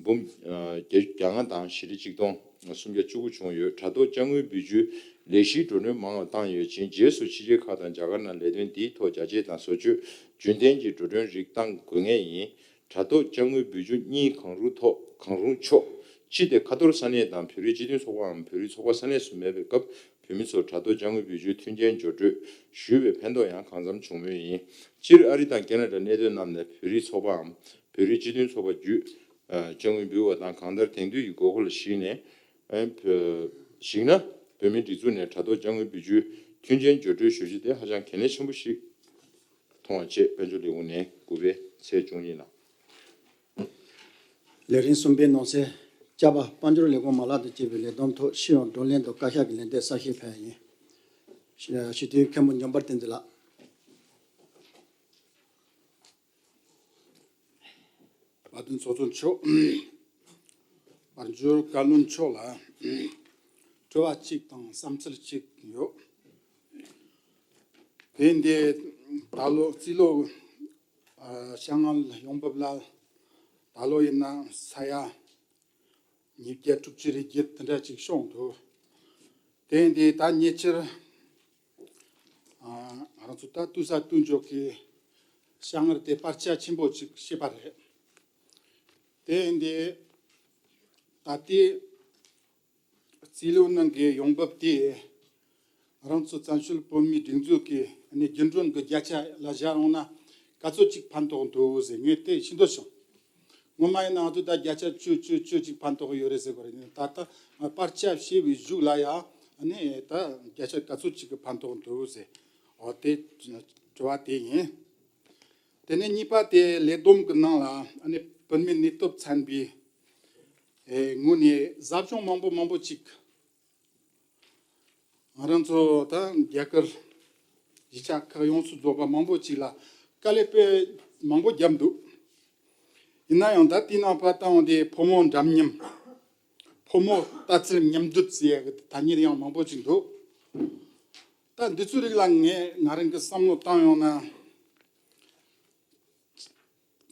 འབུམ་བརྒྱ་ལྔ་དང་བཞི་ཁྲི་གཅིག་སྟོང་སུམ་བརྒྱ་བཅུ་དགུ་བྱུང་ཡོད། དྲ་ཐོག་དཔྱ་དངུལ་འབུལ་རྒྱུའི་ལས་གཞིའི་འགྲོ་གྲོན་མང་བ་བཏང་ཡོད་ཅིང་རྗེས་སུ་ཕྱི་རྒྱལ་ཁག་དང་རྒྱ་གར་ནང་ལས་དོན་འདིའི་ཐོག་བྱ་བྱེད་དང་བཟོ་བཅོས་རྒྱུན་གཏན་གྱི་འགྲོ་གྲོན་རིགས་བཏང་དགོས་ངེས་ཡིན། དྲ་ཐོག་དཔྱ་དངུལ་འབུལ་རྒྱུ་གཉིས་གང་རུང་ཐོག་གང་རུང་ཆོག་སྤྱི་དེ་ཁ་ཐོར་ས་གནས་དང་བོད་རིགས་སྤྱི་མཐུན་ཚོགས་པའམ་བོད་རིགས་ཚོགས་པ་ས་གནས་སུ་མེད་པའི་སྐབས་བོད་མི་ཚོར་དྲ་ཐོག་དཔྱ་དངུལ་འབུལ་རྒྱུའི་མཐུན་རྐྱེན་སྦྱོར་སྤྲོད་ཞུས་པའི་ཕན་ཐོགས་ཡང་གང་འཚམ་བྱུང་མུས་ཡིན། སྤྱིར་ཨ་རི་དང་ཁེ་ན་ཌ་གནད་དོན་རྣམས་ནས་བོད་རིགས་ཚོགས་པའམ་བོད་རིགས་སྤྱི་མཐུན་ཚོགས་པ་བརྒྱུད་དཔྱ་དངུལ་འབུལ་བ་དང་གང་ལྟར་དེང་དུས་ཀྱི་དགོས་མཁོ་ལ་གཞིགས་ནས་གཞིགས་ན་བོད་མིའི་སྒྲིག་འཛུགས་ནས་དྲ་ཐོག་དཔྱ་དངུལ་འབུལ་རྒྱུའི་མཐུན་རྐྱེན་སྦྱོར་སྤྲོད་ཞུ་རྒྱུ་དེ་ཧ་ཅང་གལ་གནད་ཆེན་པོ་ཞིག་མཐོང་བ་བཅས་དཔལ་འབྱོར་ལས་ཁུངས་ནས་དགུ་པའི་ཚེས་བཅུ་གཉིས་ལ། ལས་རིམ་གསུམ་པའི་ནང་གསེས་བཅའ་བ་དཔལ་འབྱོར་ལས་ཁུངས་མ་ལག་དང་བཅས་པའི་ལས་བསྡོམས་ཐོག་ཤེས་ཡོན་བགྲོ་གླེང་དང་བཀའ་ཤག་གི་ལན་འདེབས་གསལ་བཤད་ཕེབས་ཡིན། ཞུ་དོན་མཁན་པོ་འཇམ་དཔལ་བསྟན་འཛིན་ལགས། བཀའ་བློན་ཚོགས་གཙོ་མཆོག་དཔལ་འབྱོར་བཀའ་བློན་མཆོག་ལ་དྲི་བ་གཅིག་དང་བསམ་ཚུལ་གཅིག་ཡོད། དེ་འདི་ད་ལོ་རྩིས་ལོ་ཨ་བྱ་ངན་ཡོང་འབབ་ལ་ད་ལོ་ཡིན་ན་ས་ཡ་ཉིས་བརྒྱ་དྲུག་ཅུ་རེ་བརྒྱད་དེ་འདྲ་ཅིག་བྱུང་འདུག་དེ་འདི་ད་ཉེ་ཆར་ཨ་ང་རང་ཚོ་ད་ལྟོས་ས་ལྟོས་འཇོག་གི་བྱ་ངན་དེ་བར་ཆད་ཆེན་པོ་ཅིག་བྱས་པ་རེད། དེ་འདི་ད་ལྟའི་རྩིས་ལོ་ནང་གི་ཡོང་འབབ་དེ་རང་ཚོ་བཙན་བྱོལ་བོད་མིའི་སྒྲིག་འཛུགས་ཀྱི་ནི་རྒྱུན་གྲོན་གྱི་བརྒྱ་ཆ་ལ་བཞག་ཡོང་ན་ག་ཚོད་ཅིག་ཕན་ཐོགས་འདུག་ཟེར་ངས་དེ་ཤེས་འདོད་བྱུང་། ངོ་མ་ཡིན་ན་ང་ཚོ་ད་བརྒྱ་ཆ་བཅུ་བཅུ་བཅུ་ཅིག་ཕན་ཐོགས་ཡོད་རེད་ཟེར་གོ་རེད། ད་ལྟ་ང་བར་ཆད་བྱས་པའི་གཞུག་ལ་ཡང་ནི་ད་བརྒྱ་ཆ་ག་ཚོད་ཅིག་གི་ཕན་ཐོགས་འདུག་ཟེར། འོ་དེ་དྲི་བ་དེ་ཡིན། དེ་ནས་གཉིས་པ་དེ་ལས་བསྡོམས་ཀྱི་ནང་ལ་ཨ་ནི་བོད་མིའི་ནུས་སྟོབས་ཚན་པའི་ཨེ་ངོས་ནས་ཟབ་སྦྱོང་མང་པོ་མང་པོ་ཅིག་ང་རང་ཚོ་ད་རྒྱ་གར་གཞིས་ཆགས་ཁག་ཡོངས་སུ་རྫོགས་པ་མང་པོ་ཅིག་ལ་དཀའ་ལས་དཔེ་མང་པོ་བརྒྱབ་འདུག་ཡིན་ན་ཡང་ད་དེའི་ནང་ཕར་བཏང་བ་དེ་ཕོ་མོ་འདྲ་མཉམ། ཕོ་མོ་ལྟ་ཚུལ་མཉམ་འདུས་ཟེར་ཡག་གི་ཐ་སྙད་ཡང་མང་པོ་ཅིག་འདུག་ད་འདི་ཚོའི་རིགས་ལ་ངས་ང་རང་གི་བསམ་བློ་བཏང་ཡོང་ན།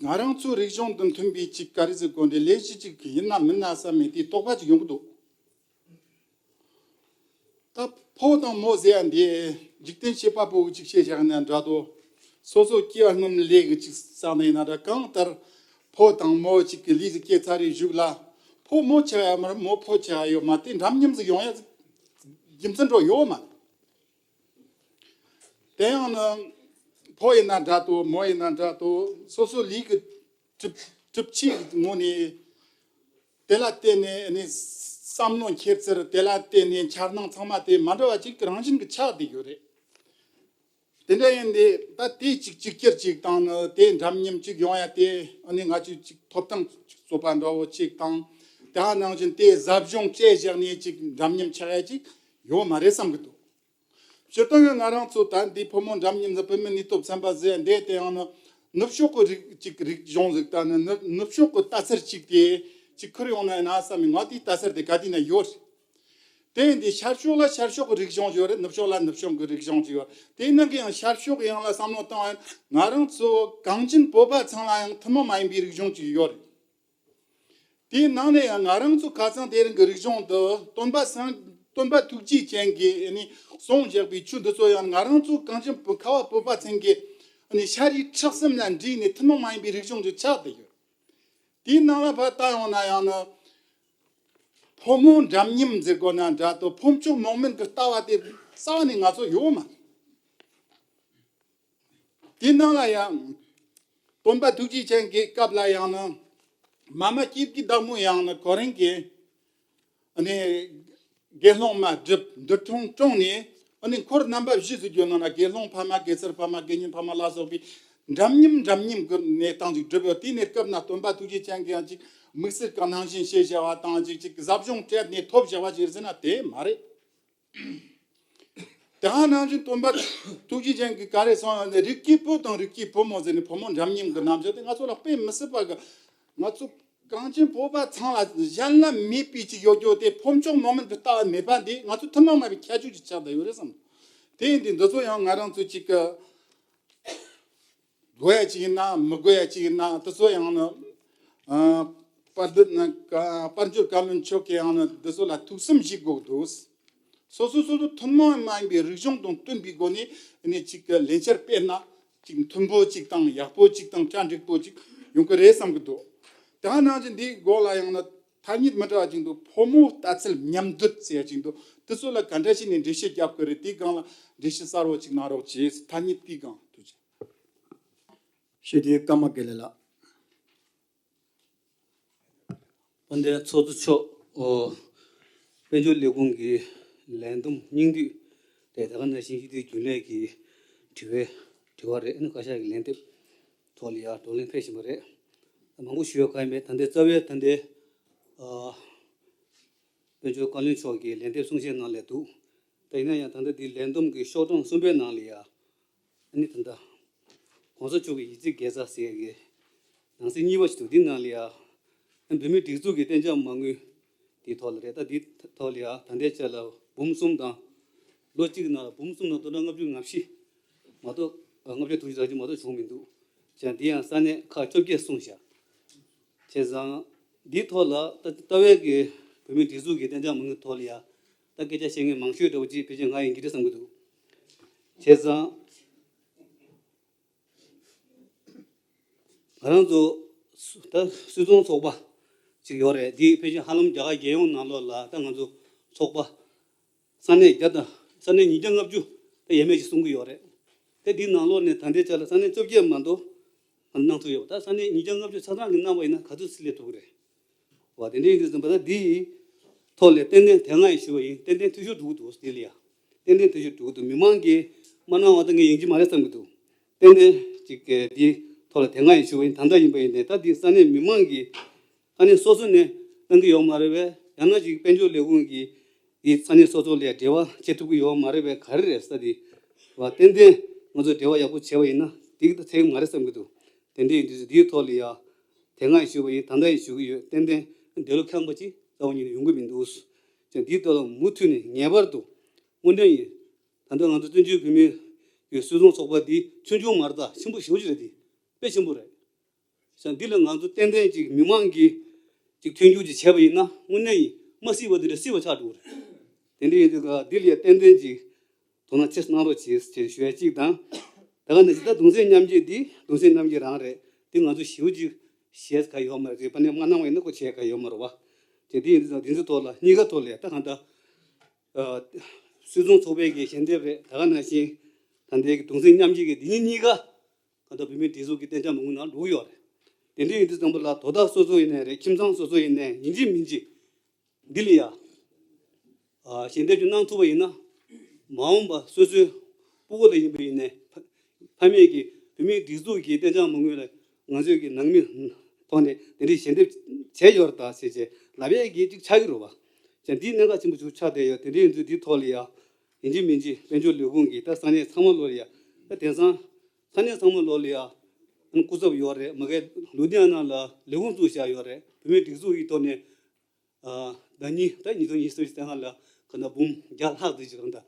ང་རང་ཚོའི་རིག་གཞུང་དང་མཐུན་པའི་ཅིག་ག་རེ་ཟེར་དགོས་འདྲ་ལས་གཞི་ཅིག་ཡིན་ན་མིན་ན་བསམ་མེད་དེའི་དོགས་པ་ཅིག་ཡོང་གི་འདུག་ད་ཕོ་དང་མོ་ཟེར་ཡ་འདི་འཇིག་རྟེན་བྱེད་པ་པོ་གི་ཅིག་བཤད་བཞག་ན་འདྲ་དོ། སོ་སོ་སྐྱེ་བ་སྔོན་ལས་གི་ཅིག་བསགས་ནས་ཡིན་ན་འདྲ། གང་ལྟར་ཕོ་དང་མོ་ཅིག་གི་ལུས་སུ་སྐྱེས་ཚར་རེའི་གཞུག་ལ་ཕོ་མོ་ཆགས་ཡ་མ་རེད། མོ་ཕོ་ཆགས་ཡ་ཡོད་མ་རེད། དེ་འདྲ་མཉམ་ཟིག་ཡོང་ཡ་རྒྱུ་མཚན་འགྲོ་ཡོད་མ་རེད། དེ་ཡང་ནི་ཕོ་ཡིན་ན་འདྲ་དོ། མོ་ཡིན་ན་འདྲ་དོ། སོ་སོ་ལུས་ཀྱི་གྲུབ་གྲུབ་ཆའི་ངོས་ནས་དེ་ལ་བརྟེན་ནས་ནི་བསམ་བློ་འཁྱེར་ཚུལ། དེ་ལ་བརྟེན་ནས་འཆར་སྣང་ཚང་མ་དེ་མ་འདྲ་བ་ཅིག་རང་བཞིན་གྱི་ཆགས་བསྡད་ཡོད་རེད། དེ་འདྲ་ཡིན་དེ་ད་དེ་ཅིག་གཅིག་གྱུར་ཅིག་དང་ནི་དེ་འདྲ་མཉམ་ཅིག་ཡོང་ཡ་དེ་ཨ་ནི་ང་ཚོས་ཅིག་ཐོབ་ཐང་ཅིག་རྩོད་པ་འདྲ་བོ་ཅིག་དང་། དེ་ནང་བཞིན་དེ་ཟབ་སྦྱོང་བྱས་བཞག་ནས་ཅིག་འདྲ་མཉམ་ཆགས་ཡ་ཅིག་ཡོད་མ་རེད་བསམ་གི་འདུག་སྤྱིར་བཏང་ཡང་ང་རང་ཚོ་ད་འདི་ཕོ་མོ་འདྲ་མཉམ་ཟེར། བུད་མེད་ནུས་སྟོབས་ཚན་པ་ཟེར་འདི་དེ་ཡང་ན་ནུབ་ཕྱོགས་ཀྱི་རིག་ཅིག་རིག་གཞུང་ཟིག་ད་ནི་ནུབ་ནུབ་ཕྱོགས་ཀྱི་ལྟ་ཚུལ་ཅིག་དེ་ཅིག་ཁུར་ཡོང་ན་ཡིན་ན་བསམ་མི། ང་དེའི་ལྟ་ཚུལ་དེ་ག་དུས་ན་ཡོད་རེད། དེ་འདི་ཤར་ཕྱོགས་ལ་ཤར་ཕྱོགས་ཀྱི་རིག་གཞུང་ཡོད་རེད། ནུབ་ཕྱོགས་ལ་ནུབ་ཕྱོགས་ཀྱི་རིག་གཞུང་ཅིག་ཡོད་རེད། དེའི་ནང་གི་ཡང་ཤར་ཕྱོགས་ཡང་ལ་བསམ་བློ་བཏང་བ་ཡིན་ན་ང་རང་ཚོ་གངས་ཅན་བོད་པ་ཚང་ལ་ཡང་ཐུན་མོང་མ་ཡིན་པའི་རིག་གཞུང་ཅིག་ཡོད་རེད། དེའི་ནང་ནས་ཡང་ང་རང་ཚོ་ཁ་སང་དེ་རིང་གི་རིག་གཞུང་དུ་སྟོན་པ་སངས་སྟོན་པ་ཐུགས་རྗེ་ཅན་གྱིས་ནི་གསུངས་བཞག་པའི་ཆོས་འདི་ཚོ་ཡང་ང་རང་ཚོ་གངས་ཅན་བོད་ཁ་བ་བོད་པ་ཚང་གི་ནི་ཤ་རུས་ཁྲག་གསུམ་ལ་འདྲེས་ནས་ཐུན་མོང་མ་ཡིན་པའི་རིག་གཞུང་ཅིག་ཆགས་བསྡད་ཡོད། དེའི་ནང་ལ་ཕར་ལྟ་ཡོང་ན་ཡང་ནི་ཕོ་མོ་འདྲ་མཉམ་ཟེར་དགོས་ན་འདྲ་དོ། ཕོ་མཆོག་མོ་དམན་གྱི་ལྟ་བ་དེ་རྩ་བ་ནས་ང་ཚོ་ཡོད་མ་རེད། དེའི་ནང་ལ་ཡང་སྟོན་པ་ཐུགས་རྗེ་ཅན་གྱི་སྐབས་ལ་ཡང་ནི་མ་མ་སྐྱེས་ཀྱི་བདག་མོ་ཡང་ནི་ཁོ་རང་གི་ཨ་ནི་དགེ་སློང་མ་བསྒྲུབས། འདུལ་ཁྲིམས་བསྲུངས་ནས་ཨ་ནི་འཁོར་རྣམ་པ་བཞི་ཟེར་རྒྱུ་ནང་ན་དགེ་སློང་ཕ་མ་དགེ་ཚུལ་ཕ་མ་དགེ་བསྙེན་ཕ་མ་ལ་སོགས་པའི་འདྲ་མཉམ་འདྲ་མཉམ་གྱི་གནས་སྟངས་ཅིག་བསྒྲུབས་ཡོད། དེའི་གནས་སྐབས་ན་སྟོན་པ་ཐུགས་རྗེ་ཅན་གྱིས་ཡང་ཅིག་དམིགས་བསལ་གྱི་གནང་སྦྱིན་བྱས་བྱ་བ་དང་ཅིག་ཅིག་ཟབ་སྦྱོང་སྤྲད་ནས་ཐོབ་བྱ་བ་ཅིག་ཟེར་ན་དེ་མ་རེད། དེ་ནང་བཞིན་སྟོན་པ་ཐུགས་རྗེ་ཅན་གྱིས་ག་རེ་གསུངས་ཡོད་ན། རིགས་ཀྱི་བུ་དང་རིགས་ཀྱི་བུ་མོ་ཟེར་ནས་ཕོ་མོ་འདྲ་མཉམ་གྱི་རྣམ་གཞག་དེ་ང་ཚོ་ལ་དཔེ་མི་སྲིད་པ་གི་ ང་ཚོ་གངས་ཅན་བོད་པ་ཚང་ལ་གཞན་ལ་མེད་པའི་ཅིག་ཡོད་རྒྱུ་དེ་ཕོ་མཆོག་མོ་མན་དུ་ལྟ་བ་མེད་པ་འདི་ང་ཚོ་ཐུན་མོང་མ་ཡིན་པའི་ཁྱད་ཆོས་ཅིག་ཆགས་བསྡད་ཡོད་རེད་བསམ། དེ་ཡིན་དུས་འདི་ཚོ་ཡང་ང་རང་ཚོ་ཅིག་གི་དགོས་ཡ་ཅིག་ཡིན་ན་མི་དགོས་ཡ་ཅིག་ཡིན་ན་དེ་ཚོ་ཡང་ནི་ཨ་དཔལ་ལྡན་ན་དཔལ་འབྱོར་བཀའ་བློན་མཆོག་གིས་ཡང་ནི་དེ་ཚོ་ལ་ཐུགས་བསམ་བཞེས་དགོས་འདུག། སོ་སོ་སོ་སོ་ཐུན་མོང་མ་ཡིན་པའི་རིག་གཞུང་དང་བསྟུན་པའི་སྒོ་ནས་ནི་ཅིག་གི་ལས་འཆར་སྤེལ་ན་ཅིག་མཐུན་པོ་ཅིག་དང་ཡག་པོ་ཅིག་དང་གྲ་འགྲིག་པོ་ཅིག་ཡོང་གི་རེད་བསམ་གི་འདུག། དེ་ནང་བཞིན་འདིའི་སྒོ་ལ་ཡང་ན་ཐ་སྙད་མི་འདྲ་བ་ཅིག་འདུག། ཕོ་མོ་ལྟ་ཚུལ་མཉམ་འདུས་ཟེར་ཡ་ཅིག་འདུག། དེ་ཚོ་ལ་ག་འདྲ་བྱས་ནས་འགྲེལ་བཤད་རྒྱབ་དགོས་རེད། དེའི་སྒང་ལ་འགྲེལ་བཤད་གསལ་བོ་ཅིག་གནང་རོགས་གྱིས། ཐ་སྙད་དེའི་སྒང་ཐུགས་རྗེ་ཆེ། ཞུ་དེ་ཀརྨ་དགེ་ལེགས་ལགས། དཔལ་ལྡན་ཚོགས་གཙོ་མཆོག། ཨོ། དཔལ་འབྱོར་ལས་ཁུངས་ཀྱི་ལས་བསྡོམས་སྙིང་བསྡུས་དེ་ད་ག་ནང་བཞིན་ཞི་བདེ་རྒྱུན་ལས་ཀྱི་དྲི་བའི་དྲི་བ་རེད། ཨ་ནི་བཀའ་ཤག་གི་ལན་འདེབས་ཐོག་ལ་ཡང་བགྲོ་གླེང་ཕེབས་བཞིན་པ་རེད། མང་པོ་ཞུ་ཡ་གང་ཡང་མེད། ད་ལྟའི་རྩ་བའི་ད་ལྟའི་ཨ་དཔལ་འབྱོར་བཀའ་བློན་མཆོག་གི་ལན་འདེབས་གསུང་བཤད་ནང་ལ་འདུག། ད་ཡིན་ན་ཡང་ད་ལྟ་འདི་ལས་བསྡོམས་ཀྱི་ཤོག་གྲངས་གསུམ་པའི་ནང་ལ་ཡང་ཨ་ནི་ད་ལྟ་གོང་ས་མཆོག་གི་ཡིག་ཚད་དགེ་རྩ་ཟེར་ཡ་གི་ནང་གསེས་གཉིས་པ་ཞིག་འདུག། འདི་ནང་ལ་ཡང་བོད་མིའི་སྒྲིག་འཛུགས་ཀྱི་གཏན་འཇགས་མ་དངུལ་འདིའི་ཐོག་ལ་རེད། ད་འདིའི་ཐོག་ལ་ཡང་ད་ལྟའི་ཆ་ལ་འབུམ་གསུམ་དང་ལོ་གཅིག་ནང་ལ་འབུམ་གསུམ་དང་སྟོང་ཕྲག་ལྔ་བཅུ་ང་བཞི་མ་གཏོགས་ལྔ་བཅུ་དྲུག་ཅུ་རེ་གཅིག་མ་གཏོགས་བྱུང་མི་འདུག། ཅང་འདི་ཡང་ས་གནས་ཁག་བཅོ་བརྒྱད་གསུངས་བཞག། བྱས་ཙང་འདིའི་ཐོག་ལ་ད་ལྟ་བའི་གི་བོད་མིའི་སྒྲིག་འཛུགས་ཀྱི་གཏན་འཇགས་མ་དངུལ་ཐོག་ལ་ཡང་ད་སྐད་ཆ་བཤད་མཁན་མང་ཤོས་འདྲ་བོ་ཅིག་ཕལ་ཆེར་ང་ཡིན་གྱི་རེད་བསམ་གྱི་འདུག། བྱས་ཙང་ང་རང་ཚོ་སུ་ད་སུད་ཚོང་ཚོགས་པ་ཅིག་ཡོད་རེད། འདི་ཕལ་ཆེར་ཧ་ལམ་རྒྱ་གར་རྒྱལ་ཡོངས་ནང་ལོགས་ལ་ད་ང་ཚོ་ཚོགས་པ་ས་གནས་བརྒྱ་དང་ས་གནས་ཉིས་བརྒྱ་ལྔ་བཅུ་ད་ཡས་མས་ཅིག་གསུང་གི་ཡོད་རེད། དེ་འདིའི་ནང་ལོགས་ནས་ད་ལྟའི་ཆ་ལ་ས་གནས་བཅོ་བརྒྱད་མ་གཏོགས་གནང་ཐུབ་ཡོད་པ། ད་ས་གནས་ཉིས་བརྒྱ་ལྔ་བཅུ་ཆ་ཚང་གིས་གནང་བ་ཡིན་ན་ག་ཚོད་ཅིག་སླེབས་ཐུབ་ཀྱི་རེད། བ་དེ་འདྲ་ཡིན་དུས་ཙམ་པ་ད་འདིའི་ཐོག་ལ་ཏན་ཏན་དེ་སྔ་ཡིན་ཞུ་བ་ཡིན། ཏན་ཏན་འཐུས་ཤོར་འགྲོ་གི་འདུག། འདི་ལ་ཡ་ཏན་ཏན་འཐུས་ཤོར་འགྲོ་གི་འདུག། མི་མང་གིས་མ་གནང་བ་ད་ངས་ཡིན་གྱི་མ་རེད་བསམ་གྱི་འདུག། ཏན་ཏན་ཅིག་གི་འདིའི་ཐོག་ལ་དེ་སྔ་ཡིན་ཞུ་བ་ཡིན། ད་ལྟ་ཡིན་པ་ཡིན་ནའི་ད་འདི་ས་གནས་མི་མང་གིས་ས་གནས་སོ་སོ་ནས་གནང་གི་ཡོད་མ་རེད་པས། ཡང་ན་ཅིག་དཔལ་འབྱོར་ལས་ཁུངས་ཀྱིས་འདི་ས་གནས་སོ་སོ་ལ་འབྲེལ་བ་བྱེད་ཐུབ་ཀྱི་ཡོད་མ་རེད་པས། ག་རེ་རེད་ས་འདི་བ་ཏན་ཏན་ང་ཚོས་འབྲེལ་བ་ཡག་པོ་བྱས་པ་ཡིན་ན་འདི་གི་ད་ཚད་མ་རེད་བསམ་གྱི་འདུག། དེ་འདྲ་ཡིན་དུས་འདིའི་ཐོག་ལ་ཡ་དེ་སྔ་ཡིན་ཞུ་བ་ཡིན། ད་ལྟ་ཡིན་ཞུ་གི་ཡོད། ཏན་ཏན་འདོད་བློ་ཁེངས་པ་ཅིག་རྩ་བ་ཉིད་ནས་ཡོང་གི་མི་འདུག། ཅང་འདིའི་ཐོག་ལ་མུ་མཐུད་ནས་ངེས་པར་དུ་དངོས་འབྲེལ་ཡིན། ད་ལྟ་ང་ཚོ་བཙན་བྱོལ་བོད་མིའི་སུད་ཚོང་ཚོགས་པ་འདི་ཆུང་ཆུང་མ་རེད། ད་ཆེན་པོ་ཞེ་པོ་ཅིག་རེད། འདི་དཔེ་ཆེན་པོ་རེད། ཅང་འདི་ལ་ང་ཚོ་ཏན་ཏན་ཅིག་མི་མང་གིས་ཅིག་མཐུན་འགྱུར་ཅིག་བྱས་པ་ཡིན་ན་དངོས་གནས་ཡིན་མ་སྲིད་པ་འདི་འདྲ་སྲིད་པ་ཆགས་འགྲོ་གི་རེད། དེ་འདྲ་ཡིན་དུས་ག་འདི་ལ་ཡ་ཏན་ཏན་ཅིག་དོ་སྣང་ཆེ་གནང་རོགས་བྱེད་ཅེས་ཞུ་ཡ་གཅིག་དང་། ད་ག་ནང་བཞིན་ད་གདུང་སེམས་མཉམ་སྐྱེད་འདི་གདུང་སེམས་མཉམ་སྐྱེད་རང་རེད། འདི་ང་ཚོ་ཞེ་པོ་ཅིག་བྱེད་ག་ཡོད་མ་རེད། དཔེར་ན་མ་གནང་བ་ཡིན་ན་ཁོ་བྱེད་ག་ཡོད་མ་རེད་བ། དེ་འདི་ཡིན་དུས་ད་འདི་ཚོའི་ཐོག་ལ་གཉིས་ཀ་ཐོག་ལ་ད་གང་ལྟར་སུད་ཚོང་ཚོགས་པའི་གི་ཞལ་འདེབས་རེད། ད་ག་ནང་བཞིན་ད་ལྟའི་གི་གདུང་སེམས་མཉམ་སྐྱེད་ཀྱི་འདི་གཉིས་གཉིས་ཀ་གང་ལྟར་བོད་མིའི་སྒྲིག་འཛུགས་ཀྱི་གཏན་འཇགས་མ་དངུལ་ནང་འགྲོ་གི་ཡོད་རེད། དེ་འདྲ་ཡིན་དུས་ཙམ་པ་ལ་དོ་བདག་སོ་སོ་ཡིན་ནའི་རེད། ཁྱིམ་ཚང་སོ་སོ་ཡིན་ནའི་ཡིན་གཅིག་མིན་གཅིག་འདི་ལ་ཡ། ཨ་ཞལ་འདེབས་ཅིག་གནང་ཐུབ་པ་ཡིན་ན། མ་འོངས་པ་སོ་སོའི་སྤུ་གུ་ལ་ཡིན་པ་ཡིན་ནའི་ཕ་ཕ་མེས་ཀྱིས་བོད་མིའི་སྒྲིག་འཛུགས་ཀྱི་གཏན་འཇགས་མ་དངུལ་ལ་ང་ཚོས་ཀྱི་ནང་མི་ཐོག་ནས་དེ་འདྲའི་ཞལ་འདེབས་བྱས་ཡོད་རེད་ད་ཟེར་བྱས་ལབ་ཡས་ཀྱི་ཅིག་ཆགས་ཀྱི་རེད་བ། ཅང་འདིའི་གནད་འགག་ཆེན་པོ་ཅིག་ཆགས་བསྡད་ཡོད། དེ་འདྲ་ཡིན་དུས་འདིའི་ཐོག་ལ་ཡ་ཡིན་གཅིག་མིན་གཅིག་དཔལ་འབྱོར་ལས་ཁུངས་ཀྱིས་ད་ས་གནས་ཚང་མ་ལོག་ལ་ཡ་ད་དེང་སང་ས་གནས་ཚང་མ་ལོག་ལ་ཡ་སྐུ་ཚབ་ཡོད་རེད། མ་གི་ལུ་དྷི་ཡ་ན་ལ་ལས་ཁུངས་བཙུགས་བཞག་ཡོད་རེད། བོད་མིའི་སྒྲིག་འཛུགས་ཀྱི་ཐོག་ནས། ཟླ་གཉིས་ད་ཉིས་སྟོང་ཉི་ཤུ་རྩ་ལྔ་ལ་ག་ན་འབུམ་བརྒྱ་ལྷག་ཙམ་ཅིག་གང་ལྟར་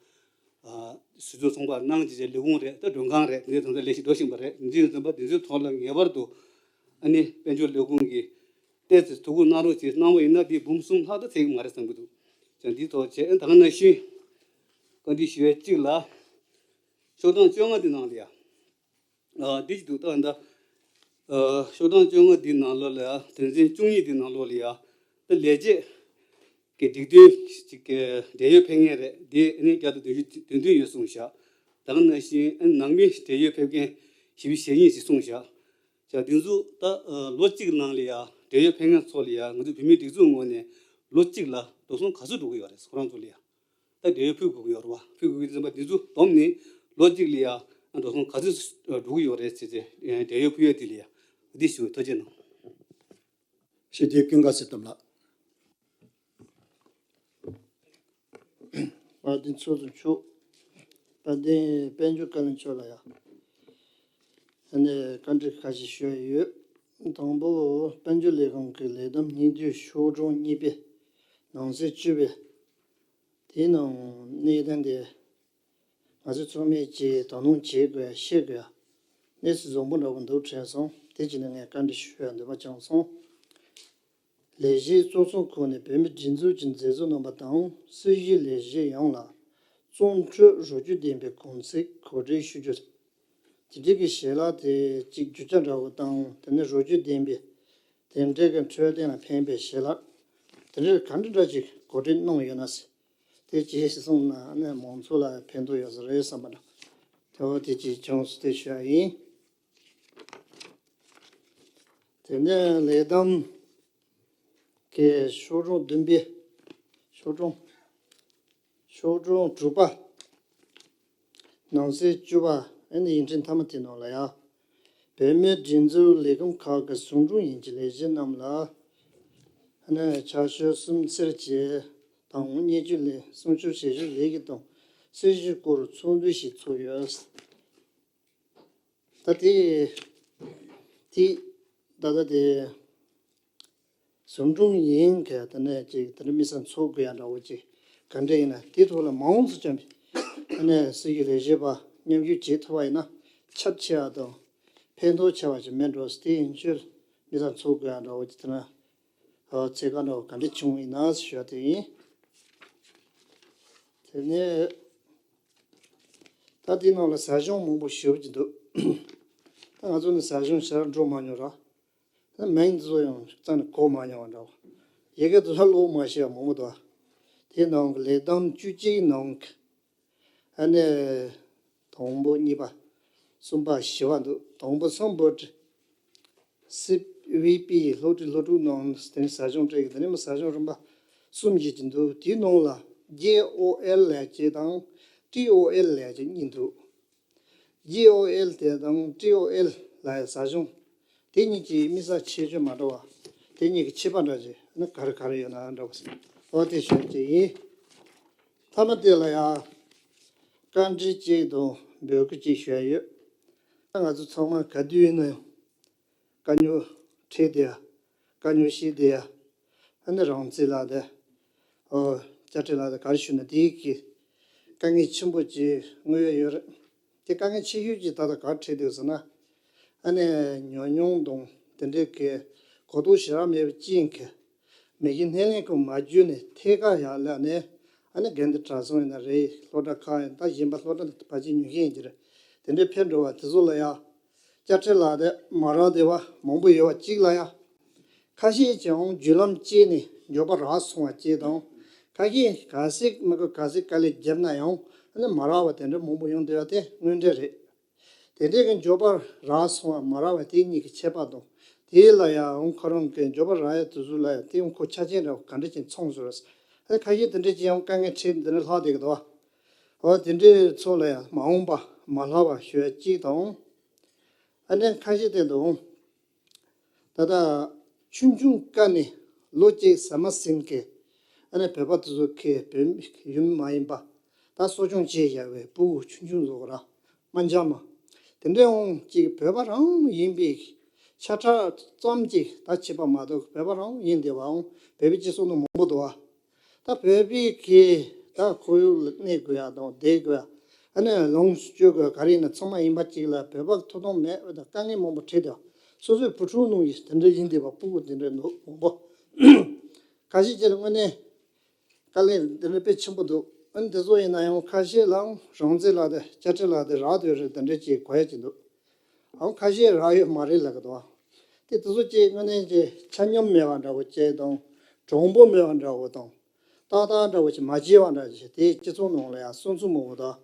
སུད་ཚོང་ཚོང་པ་གནང་བྱས་ལས་ཁུངས་རེད། ད་མགྲོན་ཁང་རེད། འདི་ཚོ་ད་ལས་གཞི་འགྲོ་བཞིན་པ་རེད། འདི་ཚོ་ད་འདི་ཚོའི་ཐོག་ལ་ངེས་པར་དུ་ཨ་ནི་དཔལ་འབྱོར་ལས་ཁུངས་ཀྱིས་ཏོག་ཙམ་ཐུགས་ཁུར་གནང་རོགས་ཞེས་གནང་བ་ཡིན་ན་འདི་འབུམ་གསུམ་ལྷག་ད་ཚད་ཀྱི་མ་རེད་བསམ་གྱི་འདུག། ཅང་འདིའི་ཐོག་བྱས་ད་ག་ནང་བཞིན་བཀའ་འདྲི་ཞུ་ཡས་གཅིག་ལ་ཤོག་གྲངས་བཅོ་ལྔ་འདི་ནང་ལ་ཡ། ཨ་འདི་ཅིག་འདུག་ད་ད། ཨ་ཤོག་གྲངས་བཅོ་ལྔ་འདི་ནང་ལོགས་ལ་ཡ་དོན་ཚན་བཅུ་གཉིས་འདི་ནང་ལོགས་ལ་ཡ། ད་ལས་བྱེད་ཀྱི་སྒྲིག་དོན་ཅིག་གི་འབྲེལ་ཡོད་ཕེབས་མཁན་རེད། འདི་ཨ་ནི་བརྒྱ་དང་བདུན་ཅུ་དོན་བདུན་ཡོད་གསུངས་བཞག། ད་ག་ནང་བཞིན་ཨ་ནི་ནང་མི་འབྲེལ་ཡོད་ཕེབས་མཁན་བཞི་བཅུ་ཞེ་གཉིས་ཅིག་གསུངས་བཞག། ཅག་འདི་ཚོ་ད་ཨ་ལོ་གཅིག་ནང་ལ་ཡ་འབྲེལ་ཡོད་ཕེབས་མཁན་ཚོ་ལ་ཡ་ང་ཚོ་བོད་མིའི་སྒྲིག་འཛུགས་ངོས་ནས་ལོ་གཅིག་ལ་འགྲོ་སོང་ག་ཚོད་འགྲོ་གི་ཡོད་རེད། ཁོ་རང་ཚོ་ལ་ཡ། ད་འབྲེལ་ཡོད་ཕུལ་དགོས་ཀྱི་ཡོད་རེད་བ། ཕུལ་དགོས་ཀྱི་ཟིན་པ་འདི་ཚོ་བསྡོམས་ནས་ལོ་གཅིག་ལ་ཡ་འགྲོ་སོང་ག་ཚོད་འགྲོ་གི་ཡོད་རེད་ཟེར་ཏེ་འབྲེལ་ཡོད་ཕུལ་ཡས་དེ་ལ་ཡ་འདི་ཞུ་བའི་ཐུགས་རྗེ་གནང་། ཞི་བདེའི་ཀུན་དགའ་སེ་གཏམ་ལགས། དཔལ་ལྡན་ཚོགས་གཙོ་མཆོག་དཔལ་ལྡན་དཔལ་འབྱོར་བཀའ་བློན་མཆོག་ལ་ཡ། ཨ་ནི་བཀའ་འདྲི་ཁ་ཤས་ཞུ་ཡ་ཡོད། དང་པོ་དཔལ་འབྱོར་ལས་ཁང་གི་ལས་བསྡོམས་སྙིང་བསྡུས་ཤོག་གྲངས་གཉིས་པའི་ནང་གསེས་བཅུ་པའི་དེའི་ནང་གནད་དོན་དེ། ང་ཚོས་ཚང་མས་ཀྱིས་དོ་སྣང་བྱེད་དགོས་ཤེས་དགོས་གནས་ཚུལ་བཟང་པོ་འདྲ་བོ་འདུག་དྲན་སོང་། དེ་བྱས་ནས་ངས་བཀའ་འདྲི་ཞུ་ཡ་འདོད་པ་བྱུང་སོང་། ལས་གཞིའི་གཙོ་ཚོགས་ཁག་ནས་བོད་མིའི་སྒྲིག་འཛུགས་ཀྱི་མཛད་གཙོ་རྣམ་པ་དང་སྲིད་བྱུས་ལས་གཞི་ཡོངས་ལ་བརྩོན་འགྲུས་རོགས་སྐྱོར་ལྡན་པའི་གུང་ཚིགས་གོ་སྒྲིག་ཞུ་རྒྱུ། དེ་འདྲའི་གི་བྱེད་ལས་དེ་གཅིག་རྒྱུ་ཆ་འདྲ་བོ་དང་དེ་ནས་རོགས་སྐྱོར་ལྡན་པའི་དེ་འདྲའི་གི་འཕྲོད་བསྟེན་ལ་ཕན་པའི་བྱེད་ལས་དེ་འདྲའི་ག་འདྲ་འདྲ་ཅིག་གོ་སྒྲིག་གནང་ཡོད་ན་ཟེར། དེ་ཇི་སྲིད་སོང་ན་ནས་མང་ཚོགས་ལ་ཕན་ཐོགས་ཡོད་ས་རེད་བསམ་པ་འདྲ། དེ་བ་དེ་ཅིག་བྱུང་སོང་དེ་ཞུ་ཡ་ཡིན། དེ་ནས་ལས་བསྡོམས་ཀྱི་ཤོག་གྲངས་བདུན་པའི་ཤོག་གྲངས་ཤོག་གྲངས་དྲུག་པ། ནང་གསེས་བཅུ་པ། ཨ་ནི་ཡིག་ཕྲེང་མཐའ་མ་དེ་ནང་ལ་ཡ། བོད་མིའི་སྒྲིག་འཛུགས་ལས་ཁུངས་ཁག་གི་ཟུང་དྲུང་ཡིན་གྱི་ལས་བྱེད་རྣམས་ལ། ཨ་ནི་ཕྱག་ཤུལ་གསུམ་སེར་བྱེས་དང་སྙན་ཞུ་ལས་གསུང་ཞུ་ཞལ་བཞུགས་ལས་ཀྱི་དང་སྲིད་བྱུས་སྐོར་ཚོགས་འདུ་ཞིག་ཚོགས་ཡོད། ད་དེ་དེ་ད་ལྟ་དེ་ཟུང་དྲུང་ཡིན་གྱི་དེ་ནས་ཅིག་དེ་འདྲ་མི་སང་ཚོགས་དགོས་ཡ་འདྲ་བོ་ཅིག་ག་འདྲ་ཡིན་ན་དེ་ཐོག་ལ་མ་འོངས་སུ་ཅམ་པའི་ཨ་ནས་སྲིད་ཀྱི་ལས་བྱེད་པ་མཉམ་ཞུགས་བྱེད་ཐུབ་པ་ཡིན་ན་ཁྱབ་ཆེ་བ་དང་ཕན་ཐོགས་ཆེ་བ་ཞིག་མེད་འགྲོ་ཟེར། དེ་ཡིན་ཕྱིར་མི་སང་ཚོགས་དགོས་ཡ་འདྲ་བོ་ཅིག་དེ་ན་ཚེ་གང་འདྲ་བོ་ག་འདྲ་བྱུང་ཡིན་ན་ཞུ་བ་དེ་ཡིན། དེ་ནས། ད་དེའི་ནང་ལ་ཟ་ཞིང་མང་པོ་ཞེ་པོ་ཅིག་འདུག་ད་ང་ཚོ་ནི་ཟ་ཞིང་ཞེ་དྲག་འགྲོ་མ་མྱོང་ར། ད་མིང་དེ་ཚོ་ཡང་རྩ་ནས་གོ་མ་མྱོང་བ་འདྲ་བ། ཡི་གེ་དེ་ཚོ་ཀློག་མ་ཤེས་པ་མང་པོ་འདུག་དེའི་ནང་གི་ལས་བསྡོམས་བཅུ་གཅིག་ནང་གི་ཨ་ནི། དང་པོ་གཉིས་པ། གསུམ་པ་བཞི་པ་འདུག་དང་པོ་སམ་བྷོ་ཊ། སི་བི་པི་སློབ་ཕྲུག་སློབ་ཕྲུག་ནང་དེ་ནས་ཟ་ཞིང་སྤྲད་ཀྱི་དེ་ནས་མི་ཟ་ཞིང་རིམ་པ་གསུམ་བཞི་ཅིག་འདུག་དེའི་ནང་ལ་ཇེ་ཨོ་ཨེལ་ལས་བྱེད་དང་ཏི་ཨོ་ཨེལ་ལས་བྱེད་གཉིས་འདུག་ཇེ་ཨོ་ཨེལ་དེ་དང་ཏི་ཨོ་ཨེལ་ལ་ཟ་ཞིང་དེ་གཉིས་ཀྱི་དམིགས་བསལ་ཁྱད་ཆོས་མ་འདྲ་བ། དེ་གཉིས་ཀྱི་ཁྱད་པར་འདྲ་ཅིག་ནི་ག་རེ་ག་རེ་ཡོད་ན་འདྲ་བ་ཟེར། འོ་དེ་ཞུ་ཅིག་ཡིན། མཐའ་མ་དེ་ལ་ཡང་བཀའ་འདྲི་གཅིག་དང་འབོད་སྐུལ་གཅིག་ཞུ་ཡ་ཡོད། ད་ང་ཚོ་ཚང་མ་ག་དུས་ཡིན་ན་ཡང་། དཀའ་རྙོག་འཕྲད་བསྡད་ཡ། དཀའ་རྙོག་བཤད་བསྡད་ཡ། ཨ་ནི་རང་བཙན་ལགས་དང་། ཨོ། དཔྱ་ཁྲལ་ལགས་དང་ག་རེ་ཞུ་ན་དེའི་གི་དཀའ་ངལ་ཆེན་པོ་ཅིག་དངོས་ཡོད་ཡོད་རེད། དེ་དཀའ་ངལ་ཆེ་ཤོས་ཅིག་ད་ལྟ་ག་རེ་འཕྲད་འདུག་ཟེར་ན། ཨ་ནི་ཉོ་མྱོང་དང་དེ་འདྲའི་གི་གོ་རྟོགས་ཞེ་དྲག་མེད་པའི་རྐྱེན་གྱིས་མི་གཞི་སྣེ་ལེན་ཁང་མ་བརྒྱུད་ནས་ཐད་ཀར་ཡར་ལ་ནས་ཨ་ནི་དགེ་འདུན་གྲྭ་ཚང་ཡིན་ན་རེད། སློབ་གྲྭ་ཁག་ཡིན་ད་གཞན་པ་སློབ་གྲྭ་ཕལ་ཆེར་ཉོ་མཁན་ཡིན་གྱི་རེད། དེ་འདྲའི་ཕེབས་འགྲོ་བ་དེ་ཚོ་ལ་ཡང་། དཔྱ་ཁྲལ་ལག་དེབ་མ་རག་བསྡད་པ་མང་པོ་ཡོད་པ་གཅིག་ལ་ཡ། ཁ་ཤས་ཀྱང་བརྒྱུད་ལམ་བཅད་ནས་འབྱོར་པ་རག་སོང་བ་བཅས་དང་། ཁ་ཤས་ག་ཚད་མི་དགོས་ག་ཚད་དཀའ་ལས་བརྒྱབ་ན་ཡང་ཨ་ནི་མ་རག་པ་དེ་འདྲ་མང་པོ་ཡོང་བསྡད་པ་དེ་དངོས་འབྲེལ་རེད། དེ་འདྲའི་གི་འབྱོར་པ་རག་སོང་བ་མ་རག་པ་དེ་གཉིས་ཀྱི་ཁྱད་པར་དང་། དེ་ལ་ཡང་ཁོ་རང་གི་འབྱོར་པ་རག་ཡ་དེ་ཚོ་ལ་ཡང་དེ་ཡང་ཁོ་ཆ་རྐྱེན་འདྲ་བ་ག་འདྲ་ཅིག་ཚང་ཟེར་བ། ཁ་ཤས་དེ་འདྲ་ཅིག་ཡང་དཀའ་ངལ་འཕྲད་འདི་འདྲ་ལྷག་བསྡད་ཀྱི་འདུག་བ། འོ་དེ་འདྲའི་ཚོ་ལ་ཡང་མ་འོངས་པ་མ་ལྷག་པ་ཞུ་ཡ་གཅིག་དང་། ཨ་ནི་ཁ་ཤས་དེ་འདུག་ད་ལྟ་ཆུང་ཆུང་ཀ་ནས་ལོ་གཅིག་ཟ་མ་ཟིན་གི་ཨ་ནི་བོད་པ་དེ་ཚོ་གི་བོད་ཡུལ་མི་མ་ཡིན་པ་ད་གསོ་སྐྱོང་བྱས་བཞག་པའི་ཕྲུ་གུ་ཆུང་ཆུང་ཚོ་ར་དམར་འབྱར་མ་དེ་འདྲའི་འོང་གཅིག་བོད་པ་རང་ཡིན་པའི་ཆ་ཕྲ་ཙམ་གཅིག་ད་བྱས་པ་མ་གཏོགས་བོད་པ་རང་ཡིན་བསྡད་པའང་བོད་པའི་སྤྱི་ཚོགས་ནང་མང་པོ་འདུག་བ། ད་བོད་པའི་གི་ད་ཁོར་ཡུག་ལ་གནས་དགོས་ཡ་དང་བསྡད་དགོས་ཡ། ཨ་ནི་ལོངས་སྤྱོད་དགོས་ག་རེ་ཡིན་ན་ཚང་མ་ཡིན་པ་གཅིག་ལ་བོད་པ་ཐུག་ཐུབ་མེད་པ་དང་དཀའ་ངལ་མང་པོ་འཕྲད་དེ། སོ་སོའི་བུ་ཕྲུག་ནང་གི་དེ་འདྲ་ཡིན་བསྡད་པ་ཕྲུ་གུ་དེ་འདྲ་འདུག་མང་པོ། ཁ་ཤས་ཀྱི་ལ་དངོས་གནས་དཀའ་ལས་དེ་འདྲ་དཔེ་ཆེན་པོ་འདུག་ཨ་ནི་དེ་ཚོ་ཡིན་ན་ཡང་ཁ་ཤས་ལའང་རང་བཙན་ལག་དེབ་དཔྱ་ཁྲལ་ལག་དེབ་རག་དུས་རེད་དེ་འདྲ་ཅིག་གོ་ཡ་ཅིག་འདུག་ཨང་ཁ་ཤས་རག་ཡོད་མ་རེད་ལབ་ཀྱི་འདུག་དེ་དེ་ཚོ་ཅིག་དངོས་གནས་ཀྱི་ཆ་སྙོམས་མེད་པ་འདྲ་བོ་ཅིག་དང་། གྲངས་འབོར་མེད་པ་འདྲ་བོ་དང་། ཏག་ཏག་འདྲ་བོ་ཅིག་མ་བྱས་པ་འདྲ་ཅིག་དེ་སྤྱི་ཚོགས་ནང་ལ་ཡང་གསུང་ཚུལ་མང་པོ་དང་།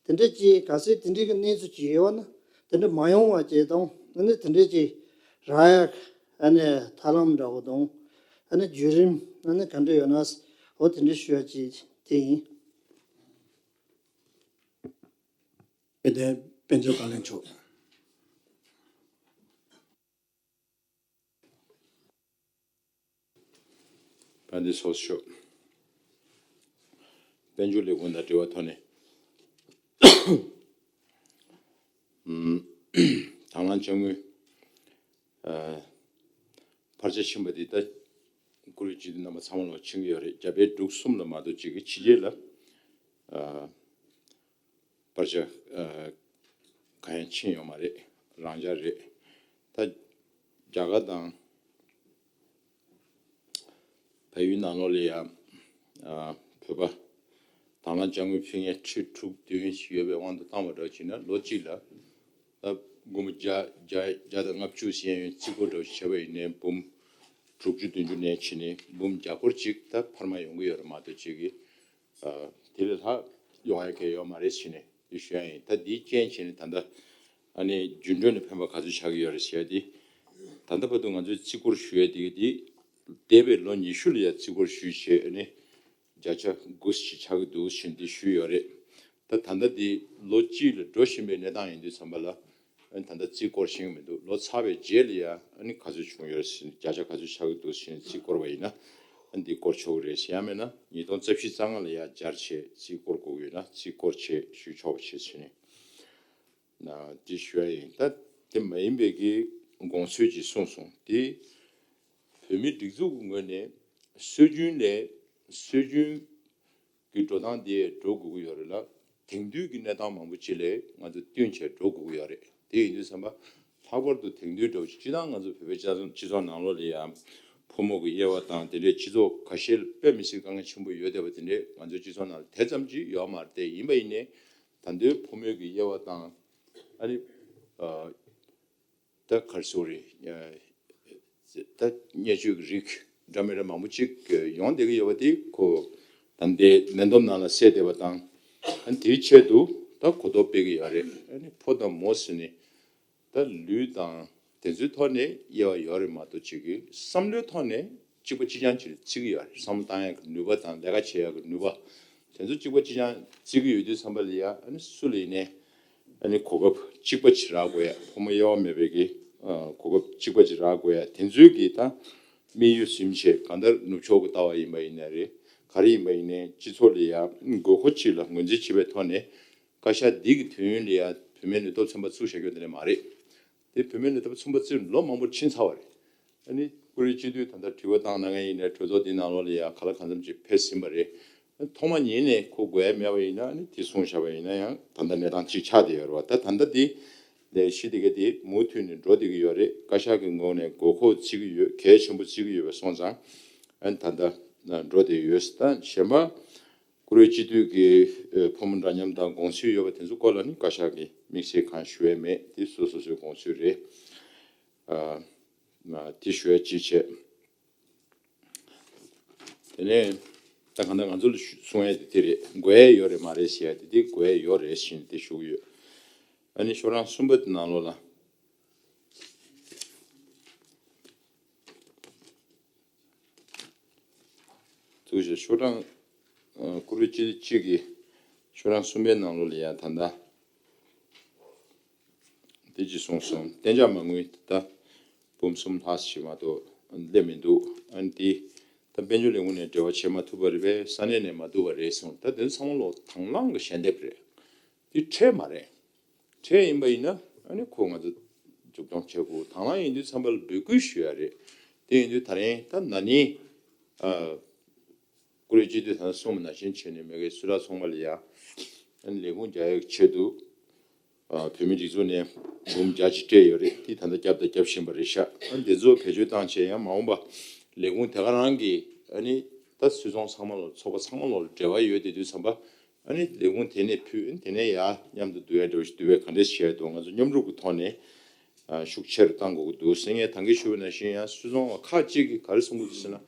དེ་འདྲ་ཅིག་གལ་སྲིད་དེ་འདྲའི་གི་གནས་ཚུལ་ཅིག་ཡོད་པ་ན་དེ་འདྲ་མ་ཡོང་བ་ཅིག་དང་ཨ་ནི་དེ་འདྲ་ཅིག་རག་ཡ་ཨ་ནི་ཐབས་ལམ་འདྲ་བོ་དང་། ཨ་ནི་བརྒྱུད་རིམ་ཨ་ནི་ག་འདྲ་ཡོད་ན་འོ་དེ་འདྲ་ཞུ་ཡ་ཅིག་དེ་ཡིན། དཔལ་ལྡན་དཔལ་འབྱོར་བཀའ་བློན་མཆོག་དཔལ་ལྡན་ཚོགས་གཙོ་མཆོག་དཔལ་འབྱོར་ལས་ཁུངས་དང་འབྲེལ་བའི་ཐོག་ནས། ཨམ། དང་བླངས་དཔྱ་དངུལ། ཨ། བར་ཆད་ཕྱིན་པ་འདི་ད་བཀུར་འོས་སྤྱི་འཐུས་རྣམ་པ་ཚང་མ་ལ་ཕྱིན་གྱི་ཡོད་རེད། རྒྱ་བལ་འབྲུག་གསུམ་ལ་མ་གཏོགས་གཅིག་གི་ཕྱི་རྒྱལ་ལ་ཨ་བར་ཆད་ཨ་གང་ཡང་ཕྱིན་ཡོད་མ་རེད། རང་འཇགས་རེད། ད་རྒྱ་གར་དང་བལ་ཡུལ་ནང་ལོགས་ལ་ཡང་ཨ་བོད་པ་དང་བླངས་དཔྱ་དངུལ་ཕུལ་མཁན་ཁྲི་དྲུག་བདུན་ཡོད་པའི་དབང་དུ་བཏང་བ་འདྲ་བྱས་ན་ལོ་གཅིག་ལ་ད་སྒོར་མོ་བརྒྱ་བརྒྱ་བརྒྱ་དང་ལྔ་བཅུ་ཞིག་ཡན་ཡོད་རྩིས་སྐོར་འདྲ་བྱས་པ་ཡིན་ནའི་འབུམ་དྲུག་ཅུ་བདུན་ཅུ་ནས་བྱས་ནས་འབུམ་བརྒྱ་སྐོར་ཅིག་ད་འཕར་མ་ཡོང་གི་ཡོད་རེད་མ་གཏོགས་གཅིག་གི་ཨ་དེ་ལས་ལྷག་ཡོང་ཡ་གང་ཡོད་མ་རེད་ཟེར་ནས་དེ་ཞུ་ཡ་ཡིན། ད་འདིའི་རྐྱེན་བྱས་ནས་ད་ལྟ་ཨ་ནི་རྒྱུན་གྲོན་ནས་ཕན་པ་ག་ཚོད་ཆགས་ཀྱི་ཡོད་རེད་ཟེར་ཡ་དེ་ད་ལྟ་བར་དུ་ང་ཚོས་རྩིས་སྐོར་ཞུ་ཡ་དེ་གི་དེ་འདས་པའི་ལོ་ཉི་ཤུ་ལ་ཡ་རྩིས་སྐོར་ཞུས་བྱས་ཨ་ནི་བརྒྱ་ཆ་དགུ་ཞིག་ཆགས་ཀྱི་འདུག་ཟེར་ནས་དེ་ཞུས་ཡོད་རེད། ད་ད་ལྟ་དེ་ལོ་གཅིག་ལ་འགྲོ་བཞིན་པའི་གནས་སྟངས་ཡིན་དུས་ཙམ་པ་ལ། ཨ་ནི་ད་ལྟ་རྩིས་སྐོར་ཤེས་ཀྱི་མི་འདུག་ལོ་ཚར་བའི་རྗེས་ལ་ཡ་ཨ་ནི་ག་ཚོད་བྱུང་ཡོད་ཟེར་ནས་བརྒྱ་ཆ་ག་ཚོད་ཆགས་ཀྱི་འདུག་ཟེར་ནས་རྩིས་སྐོར་བ་ཡིན་ན་ཨ་ནི་འདི་སྐོར་ཆོག་གི་རེད་ཟེར། ཡང་མིན་ན་ཉིས་སྟོང་རྩ་བཞི་རྩ་ལྔ་ལ་ཡ་སྦྱར་བྱས་རྩིས་སྐོར་དགོས་ཀྱི་ཡོད་ན་རྩིས་སྐོར་བྱས་ཞུ་ཆོག་པ་བྱས་ཟེར་ནས་ན་འདི་ཞུ་ཡ་ཡིན། ད་དེ་མ་ཡིན་པའི་གི་དགོངས་ཚུལ་ཅིག་གསུངས་སོང་། དེ་བོད་མིའི་སྒྲིག་འཛུགས་ཀྱི་ངོས་ནས་སྲོལ་རྒྱུན་ལས་སྲོལ་རྒྱུན་གྱི་འགྲོ་སྟངས་དེ་འགྲོ་དགོས་ཀྱི་ཡོད་རེད་ལ། དེང་དུས་ཀྱི་གནས་སྟངས་མང་པོ་ཅིག་ལས་ང་ཚོ་བསྟུན་བྱས་འགྲོ་དགོས་ཀྱི་ཡོད་རེད། དེ་ཡིན་དུས་ཙམ་པ་ལྷག་པར་དུ་དེང་དུས་འདྲ་བོ་ཅིག་སྤྱིར་བཏང་ང་ཚོ་བོད་པའི་སྤྱི་ཚོགས་སྤྱི་ཚོགས་ནང་ལོགས་ལ་ཡང་ཕོ་མོ་གི་དབྱེ་བ་དང་དེ་འདྲའི་སྤྱི་ཚོགས་ཁ་ཤས་ལ་དཔེ་མི་སྲིད་དཀའ་ངལ་ཆེན་པོ་ཡོད་བསྡད་པ་དེ་འདྲའི་ང་ཚོའི་སྤྱི་ཚོགས་ནང་ལ་དེ་ཙམ་ཅིག་ཡོད་མ་རེད། དེ་ཡིན་པ་ཡིན་ནའི་ད་དུང་ཕོ་མོའི་གི་དབྱེ་བ་དང་ཨ་ནི་ཨ། ད་ག་རེ་ཟེར་དགོས་རེད། ད་བརྙས་བཅོས་ཀྱི་རིགས་འདྲ་མི་འདྲ་མང་པོ་ཅིག་ཡོང་བསྡད་ཀྱི་ཡོད་པ་དེ་ཁོ་ད་ལྟའི་ལས་བསྡོམས་ནང་ལ་གསལ་བསྡད་པ་དང་། ཨ་ནི་དེའི་ཆེད་དུ་ད་གོ་རྟོགས་སྤེལ་གྱི་ཡོད་རེད། ཨ་ནི་ཕོ་དང་མོ་ཟེར་ནས་ད་ལུས་དང་དེ་ཚོའི་ཐོག་ནས་དབྱེ་བ་ཡོད་རེད་མ་གཏོགས་ཅིག་གི་བསམ་བློའི་ཐོག་ནས་གཅིག་པ་གཅིག་རྐྱང་ཅིག་ལ་བརྩི་གི་ཡོད་རེད། བསམ་བློ་བཏང་ཡག་གི་ནུས་པ་དང་ལས་ཀ་བྱེད་ཡག་གི་ནུས་པ་དེ་ཚོ་གཅིག་པ་གཅིག་རྐྱང་བརྩི་གི་ཡོད་དུས་ཙམ་པ་ལ་ཡ་ཨ་ནི་སུ་ལ་ཡིན་ནའི་ཨ་ནི་གོ་སྐབས་གཅིག་པ་ཅིག་རག་དགོས་ཡ། ཕོ་མོ་དབྱེ་བ་མེད་པའི་གི་ཨ་གོ་སྐབས་གཅིག་པ་ཅིག་རག་དགོས་ཡ། དེ་ཚོའི་གི་ད་དམིགས་ཡུལ་ཟིན་བྱས་གང་ལྟར་ནུབ་ཕྱོགས་ཀྱི་ལྟ་བ་ཡིན་པ་ཡིན་ན་རེད། ག་རེ་ཡིན་པ་ཡིན་ནའི་སྤྱི་ཚོགས་ལ་ཡ་དགོས་མཁོ་ཅིག་ལ་ངོས་འཛིན་བྱེད་པའི་ཐོག་ནས་བཀའ་ཤག་འདི་གི་དུས་ཡུན་ལ་ཡ་བུད་མེད་ནུས་སྟོབས་ཚན་པ་བཙུགས་བཞག་རྒྱུ་དེ་འདྲ་མ་རེད། དེ་བུད་མེད་ནུས་སྟོབས་ཚན་པ་བཙུགས་ལོ་མང་པོ་ཕྱིན་ཚར་བ་རེད། ཨ་ནི་བཀུར་འོས་སྤྱི་འཐུས་ད་ལྟ་དྲི་བ་བཏང་གནང་མཁན་ཡིན་ནའི་གྲོས་ཚོགས་འདི་ནང་ལོགས་ལ་ཡང་གང་ལ་གང་འཚམ་ཅིག་ཕེབས་ཟིན་པ་རེད། ཐོག་མ་ཉིད་ནས་ཁོ་དགོས་ཡ་མེད་པ་ཡིན་ན་ཨ་ནི་དེ་གསུངས་བཞག་པ་ཡིན་ན་ཡང་ད་ལྟ་གནས་སྟངས་གཅིག་ཆགས་བསྡད་ཡོད་རེད་བ། ད་ད་ལྟ་འདི་ལས་གཞི་དེ་ག་དེ་མུ་མཐུད་ནས་འགྲོ་བསྡད་ཀྱི་ཡོད་རེད། བཀའ་ཤག་གི་ངོས་ནས་དགོས་མཁོ་བརྩི་གི་ཡོད། གལ་ཆེན་པོ་བརྩི་གི་ཡོད་པ་སོང་ཙང་ཨ་ནི་ད་ལྟ་འགྲོ་བསྡད་ཡོད། ད་གཞན་པ་བཀུར་འོས་སྤྱི་འཐུས་ཀྱི་ཨ་ཕོ་མོ་འདྲ་མཉམ་དང་དགོངས་ཚུལ་ཡོད་པ་དེ་ཚོ་སྐོར་ལ་ནི་བཀའ་ཤག་གིས་དམིགས་བསལ་གང་ཞུ་ཡས་མེད། དེ་སོ་སོ་སོའི་དགོངས་ཚུལ་རེད། ཨ་ཨ་དེ་ཞུ་ཡས་གཅིག་བྱས། དེ་ནས་ད་གང་ལྟར་ང་ཚོ་ལ་ཞུ་གསུང་ཡས་དེ་དེ་རེད། དགོས་ཡས་ཡོད་རེད་མ་རེད་ཟེར་ཡས་དེ་དེ་དགོས་ཡས་ཡོད་རེད་ཟེར་ནས་དེ་ཞུ་གི་ཡོད། ཨ་ནི་ཤོག་གྲངས་གསུམ་པ་དེ་ནང་ལོགས་ལ། ཐུགས་རྗེ་ཆེ། ཤོག་གྲངས་ཨ་བཀུར་འོས་སྤྱི་འཐུས་གཅིག་གི་ཤོག་གྲངས་གསུམ་པའི་ནང་ལོགས་ལ་ཡང་ད་ལྟ་དེ་ཅི་གསུངས་སོང་། གཏན་འཇགས་མ་དངུལ་ད་འབུམ་གསུམ་ལྷག་ཞིག་མ་གཏོགས་སླེབས་མི་འདུག་ཨ་ནི་དེ་ད་དཔལ་འབྱོར་ལས་ཁུངས་ནས་འབྲེལ་བ་བྱེད་མ་ཐུབ་པ་རེད་པས། ས་གནས་ནས་མ་ཐུབ་པ་རེད་གསུངས། ད་དེ་ཚང་མ་ལོ་དང་བླངས་ཀྱི་ཞལ་འདེབས་རེད། དེ་ཁྲལ་མ་རེད། ཁྲལ་ཡིན་པ་ཡིན་ན་ཨ་ནི་ཁོ་ང་ཚོ་མཇུག་སྐྱོང་བྱེད་དགོས། དང་བླངས་ཡིན་དུས་ཙམ་པ་ལ་འབོད་སྐུལ་ཞུ་ཡ་རེད། དེ་ཡིན་དུས་ད་རིང་ད་ན་ནིང་ཨ་བཀུར་འོས་སྤྱི་འཐུས་ད་གསུངས་པ་ནང་བཞིན་བྱས་ནས་མ་གིའི་སུད་ཊར་ཚོང་པ་ལ་ཡ་ཨ་ནི་ལས་ཁུངས་རྒྱག་ཡག་ཆེད་དུ་ཨ་བོད་མིའི་སྒྲིག་འཛུགས་ནས་འབུམ་བརྒྱ་ཅིག་སྤྲད་ཡོད་རེད། དེ་ད་ལྟ་བརྒྱབ་དང་བརྒྱབ་བཞིན་པ་རེད་ཤག་ཨ་འདི་ཚོ་བེད་སྤྱོད་བཏང་བྱས་ཡང་མ་འོངས་པ་ལས་ཁུངས་དེ་ག་རང་གི་ཨ་ནི་ད་སུད་ཚོང་ཚང་མ་ལ་ཚོགས་པ་ཚང་མ་ལ་འབྲེལ་བ་ཡོད་དེ་དུས་ཙམ་པ། ཨ་ནི་ལས་ཁུངས་དེ་ནས་ཕུལ། དེ་ནས་ཡར་མཉམ་དུ་བསྡུ་ཡ་འདྲ་བོ་ཞིག་བསྡུ་བས་ག་འདྲས་བྱས་འདུག་ང་ཚོ་མཉམ་རུབ་ཀྱི་ཐོག་ནས་ཨ་ཤུགས་ཆེ་རུ་གཏང་དགོས་ཀྱི་འདུག་ཟེར། ངས་ད་གིན་ཞུས་པ་ནང་བཞིན་ཡང་སུད་ཚོང་བ་ཁག་ཅིག་གིས་ག་རེ་གསུང་གི་འདུག་ཟེར་ན།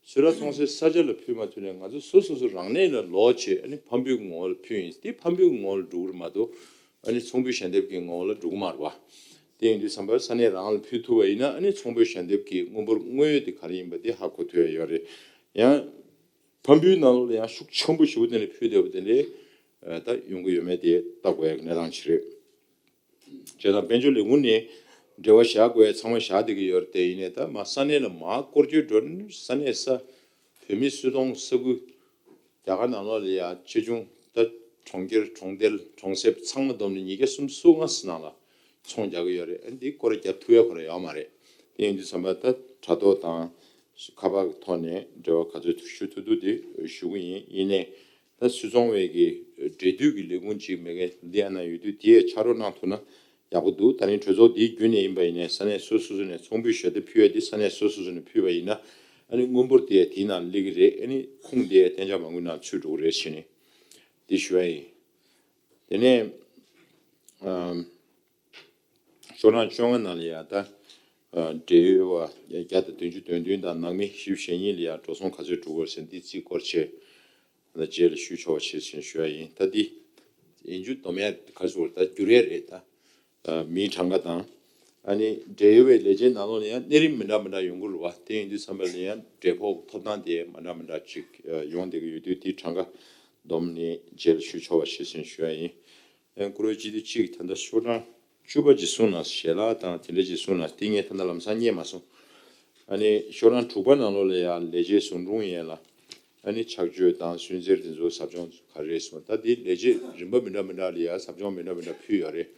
སུད་ཊར་ཚོང་སའི་ས་ཆ་ལ་ཕུལ་མ་ཐུབ་ནས་ང་ཚོ་སོ་སོ་སོ་རང་ནས་ལ་ལོག་བྱས་ཨ་ནི་ཕམ་འབུལ་གྱི་ངོ་བོ་ལ་ཕུལ་ཡིན། དེ་ཕམ་འབུལ་གྱི་ངོ་བོ་ལ་འགྲོ་གི་རེད་མ་གཏོགས་ཨ་ནི་ཚོང་འབུལ་ཞལ་འདེབས་ཀྱི་ངོ་བོ་ལ་འགྲོ་གི་མ་རེད་བ། དེ་ཡིན་དུས་ཙམ་པར་ས་གནས་རང་ལ་ཕུལ་ཐུབ་པ་ཡིན་ན་ཨ་ནི་ཚོང་འབུལ་ཞལ་འདེབས་ཀྱི་དངུལ་འབོར་དངོས་ཡོད་དེ་ག་རེ་ཡིན་པ་དེ་ཧ་གོ་ཐུབ་ཡ་ཡོད་རེད། ཡང་ཕམ་འབུལ་ནང་ལོགས་ལ་ཡང་ཤུགས་ཆེན་པོ་ཞེ་པོ་དེ་ནས་ཕུལ་བསྡད་པ་དེ་འདྲའི་ད་ཡོང་གི་ཡོད་མེད་དེ་ལྟ་དགོས་ཡག་གི་གནས་སྟངས་ཤིག་རེད། བྱས་ཙང་དཔལ་འབྱོར་ལས་ཁུངས་ནས་འབྲེལ་བ་བཞག་དགོས་ཡག་ཚང་མ་བཞག་བསྡད་ཀྱི་ཡོད་རེད། དེ་ཡིན་ནའི་ད་མ་ས་གནས་ལ་མར་སྐོར་སྐྱོད་འགྲོ་ནས་ས་གནས་ས་བོད་མི་སུད་ཚོང་ས་ཁུལ་རྒྱ་གར་ནང་ལོགས་ལ་ཡ་ཆེ་ཆུང་ད་གྲོང་ཁྱེར་གྲོང་རྡལ་གྲོང་གསེབ་ཚང་མ་བསྡོམས་ནས་ཉིས་བརྒྱ་སུམ་ཅུ་སོ་ལྔ་ཙམ་ནང་ལ་ཚོང་རྒྱག་གི་ཡོད་རེད། ཨ་འདི་སྐོར་ར་རྒྱབ་ཐུབ་ཡག་ཁོ་རང་ཡོད་མ་རེད། དེ་ཡིན་དུས་ཙམ་པ་ད་ དྲ་ཐོག་དང་ཁ་པར་གྱི་ཐོག་ནས་འབྲེལ་བ་ག་ཚོད་ཞུ་ཐུབ་ཐུབ་དེ་ཞུ་གི་ཡིན། ཡིན་ནའི་ད་སུད་ཚོང་བའི་གི་འབྲེལ་མཐུད་ཀྱི་ལས་ཁུངས་ཅིག་མེད་མཁན་འདི་ཡང་ན་ཡོད་དུས་དེ་ཡང་ཕྱག་རོགས་གནང་ཐུབ་ན་ཡག་པོ་འདུག། ད་རིང་གྲོས་ཚོགས་འདིའི་བརྒྱུད་ནས་ཡིན་པ་ཡིན་ནའི་ས་གནས་སོ་སོ་སོ་ནས་ཚོང་འབུལ་ཞལ་འདེབས་ཕུལ་ཡ་འདི་ས་གནས་སོ་སོ་སོ་ནས་ཕུལ་བ་ཡིན་ན་ཨ་ནི་དངུལ་འབོར་དེ་དེའི་ནང་སླེབས་ཀྱི་རེད། ཨ་ནི་ཁུངས་དེ་གཏན་འཇགས་མ་དངུལ་ནང་ཚུད་འགྲོ་གི་རེད་ཟེར་ནས་འདི་ཞུ་ཡ་ཡིན། དེ་ནས་ཨམ། ཤོག་གྲངས་བཅོ་ལྔ་ནང་ལ་ཡང་ད་ཨ་འབྲེལ་ཡོད་པ་བརྒྱ་དང་བདུན་ཅུ་དོན་བདུན་དང་ནང་མི་བཞི་བཅུ་ཞེ་གཉིས་ལ་ཡང་འགྲོ་སོང་ག་ཚོད་འགྲོ་གི་ཡོད་ཟེར་འདི་རྩིས་སྐོར་ཆེད་ད་རྗེས་ལ་ཞུ་ཆོག་པ་བྱེད་ཟེར་ཞུ་ཡ་ཡིན། ད་འདི་ཡིན་རྒྱུ་སྡོམ་ཡ་ག་ཚོད་ད་འགྱུར་ཡ་རེད། ད་ཨ་མིའི་གྲངས་ཀ་དང་ཨ་ནི་འབྲེལ་ཡོད་པའི་ལས་བྱེད་ནང་ལོགས་ལ་ཡང་གནས་རིམ་མི་འདྲ་མི་འདྲ་ཡོང་གི་རེད་བ། དེ་ཡིན་དུས་ཙམ་པ་ལ་ཡང་འབྲེལ་ཕོགས་ཐོབ་ཐང་དེ་མ་འདྲ་མི་འདྲ་ཅིག་ཨ་ཡོང་བསྡད་ཀྱི་ཡོད་དུས་དེའི་གྲངས་ཀ་སྡོམ་ནི་རྗེས་ལ་ཞུ་ཆོག་པ་བྱེད་ཟེར་ཞུ་ཡ་ཡིན། ཨེ་བཀུར་འོས་སྤྱི་འཐུས་གཅིག་ད་ལྟ་ཤོག་གྲངས་བཅུ་པ་ཅིག་གསུངས་ན་ཞལ་ལག་དང་དེ་འདྲ་ཅིག་གསུངས་ན་དེ་ངས་ད་ལྟ་ལམ་སང་རྙེད་མ་སོང་། ཨ་ནི་ཤོག་གྲངས་དྲུག་པ་ནང་ལོགས་ལ་ཡང་ལས་བྱེད་ཟུང་དྲུང་ཡན་ལ་ཨ་ནི་ཕྱག་མཆོད་དང་སུན་གཙེར་དེ་ཚོ་ཟབ་སྦྱོང་ག་རེ་རེད་གསུངས། ད་དེ་ལས་བྱེད་རིམ་པ་མི་འདྲ་མི་འདྲ་ལ་ཡང་ཟབ་སྦྱོང་མི་འདྲ་མི་འདྲ་ཕུལ་ཡོད་རེད།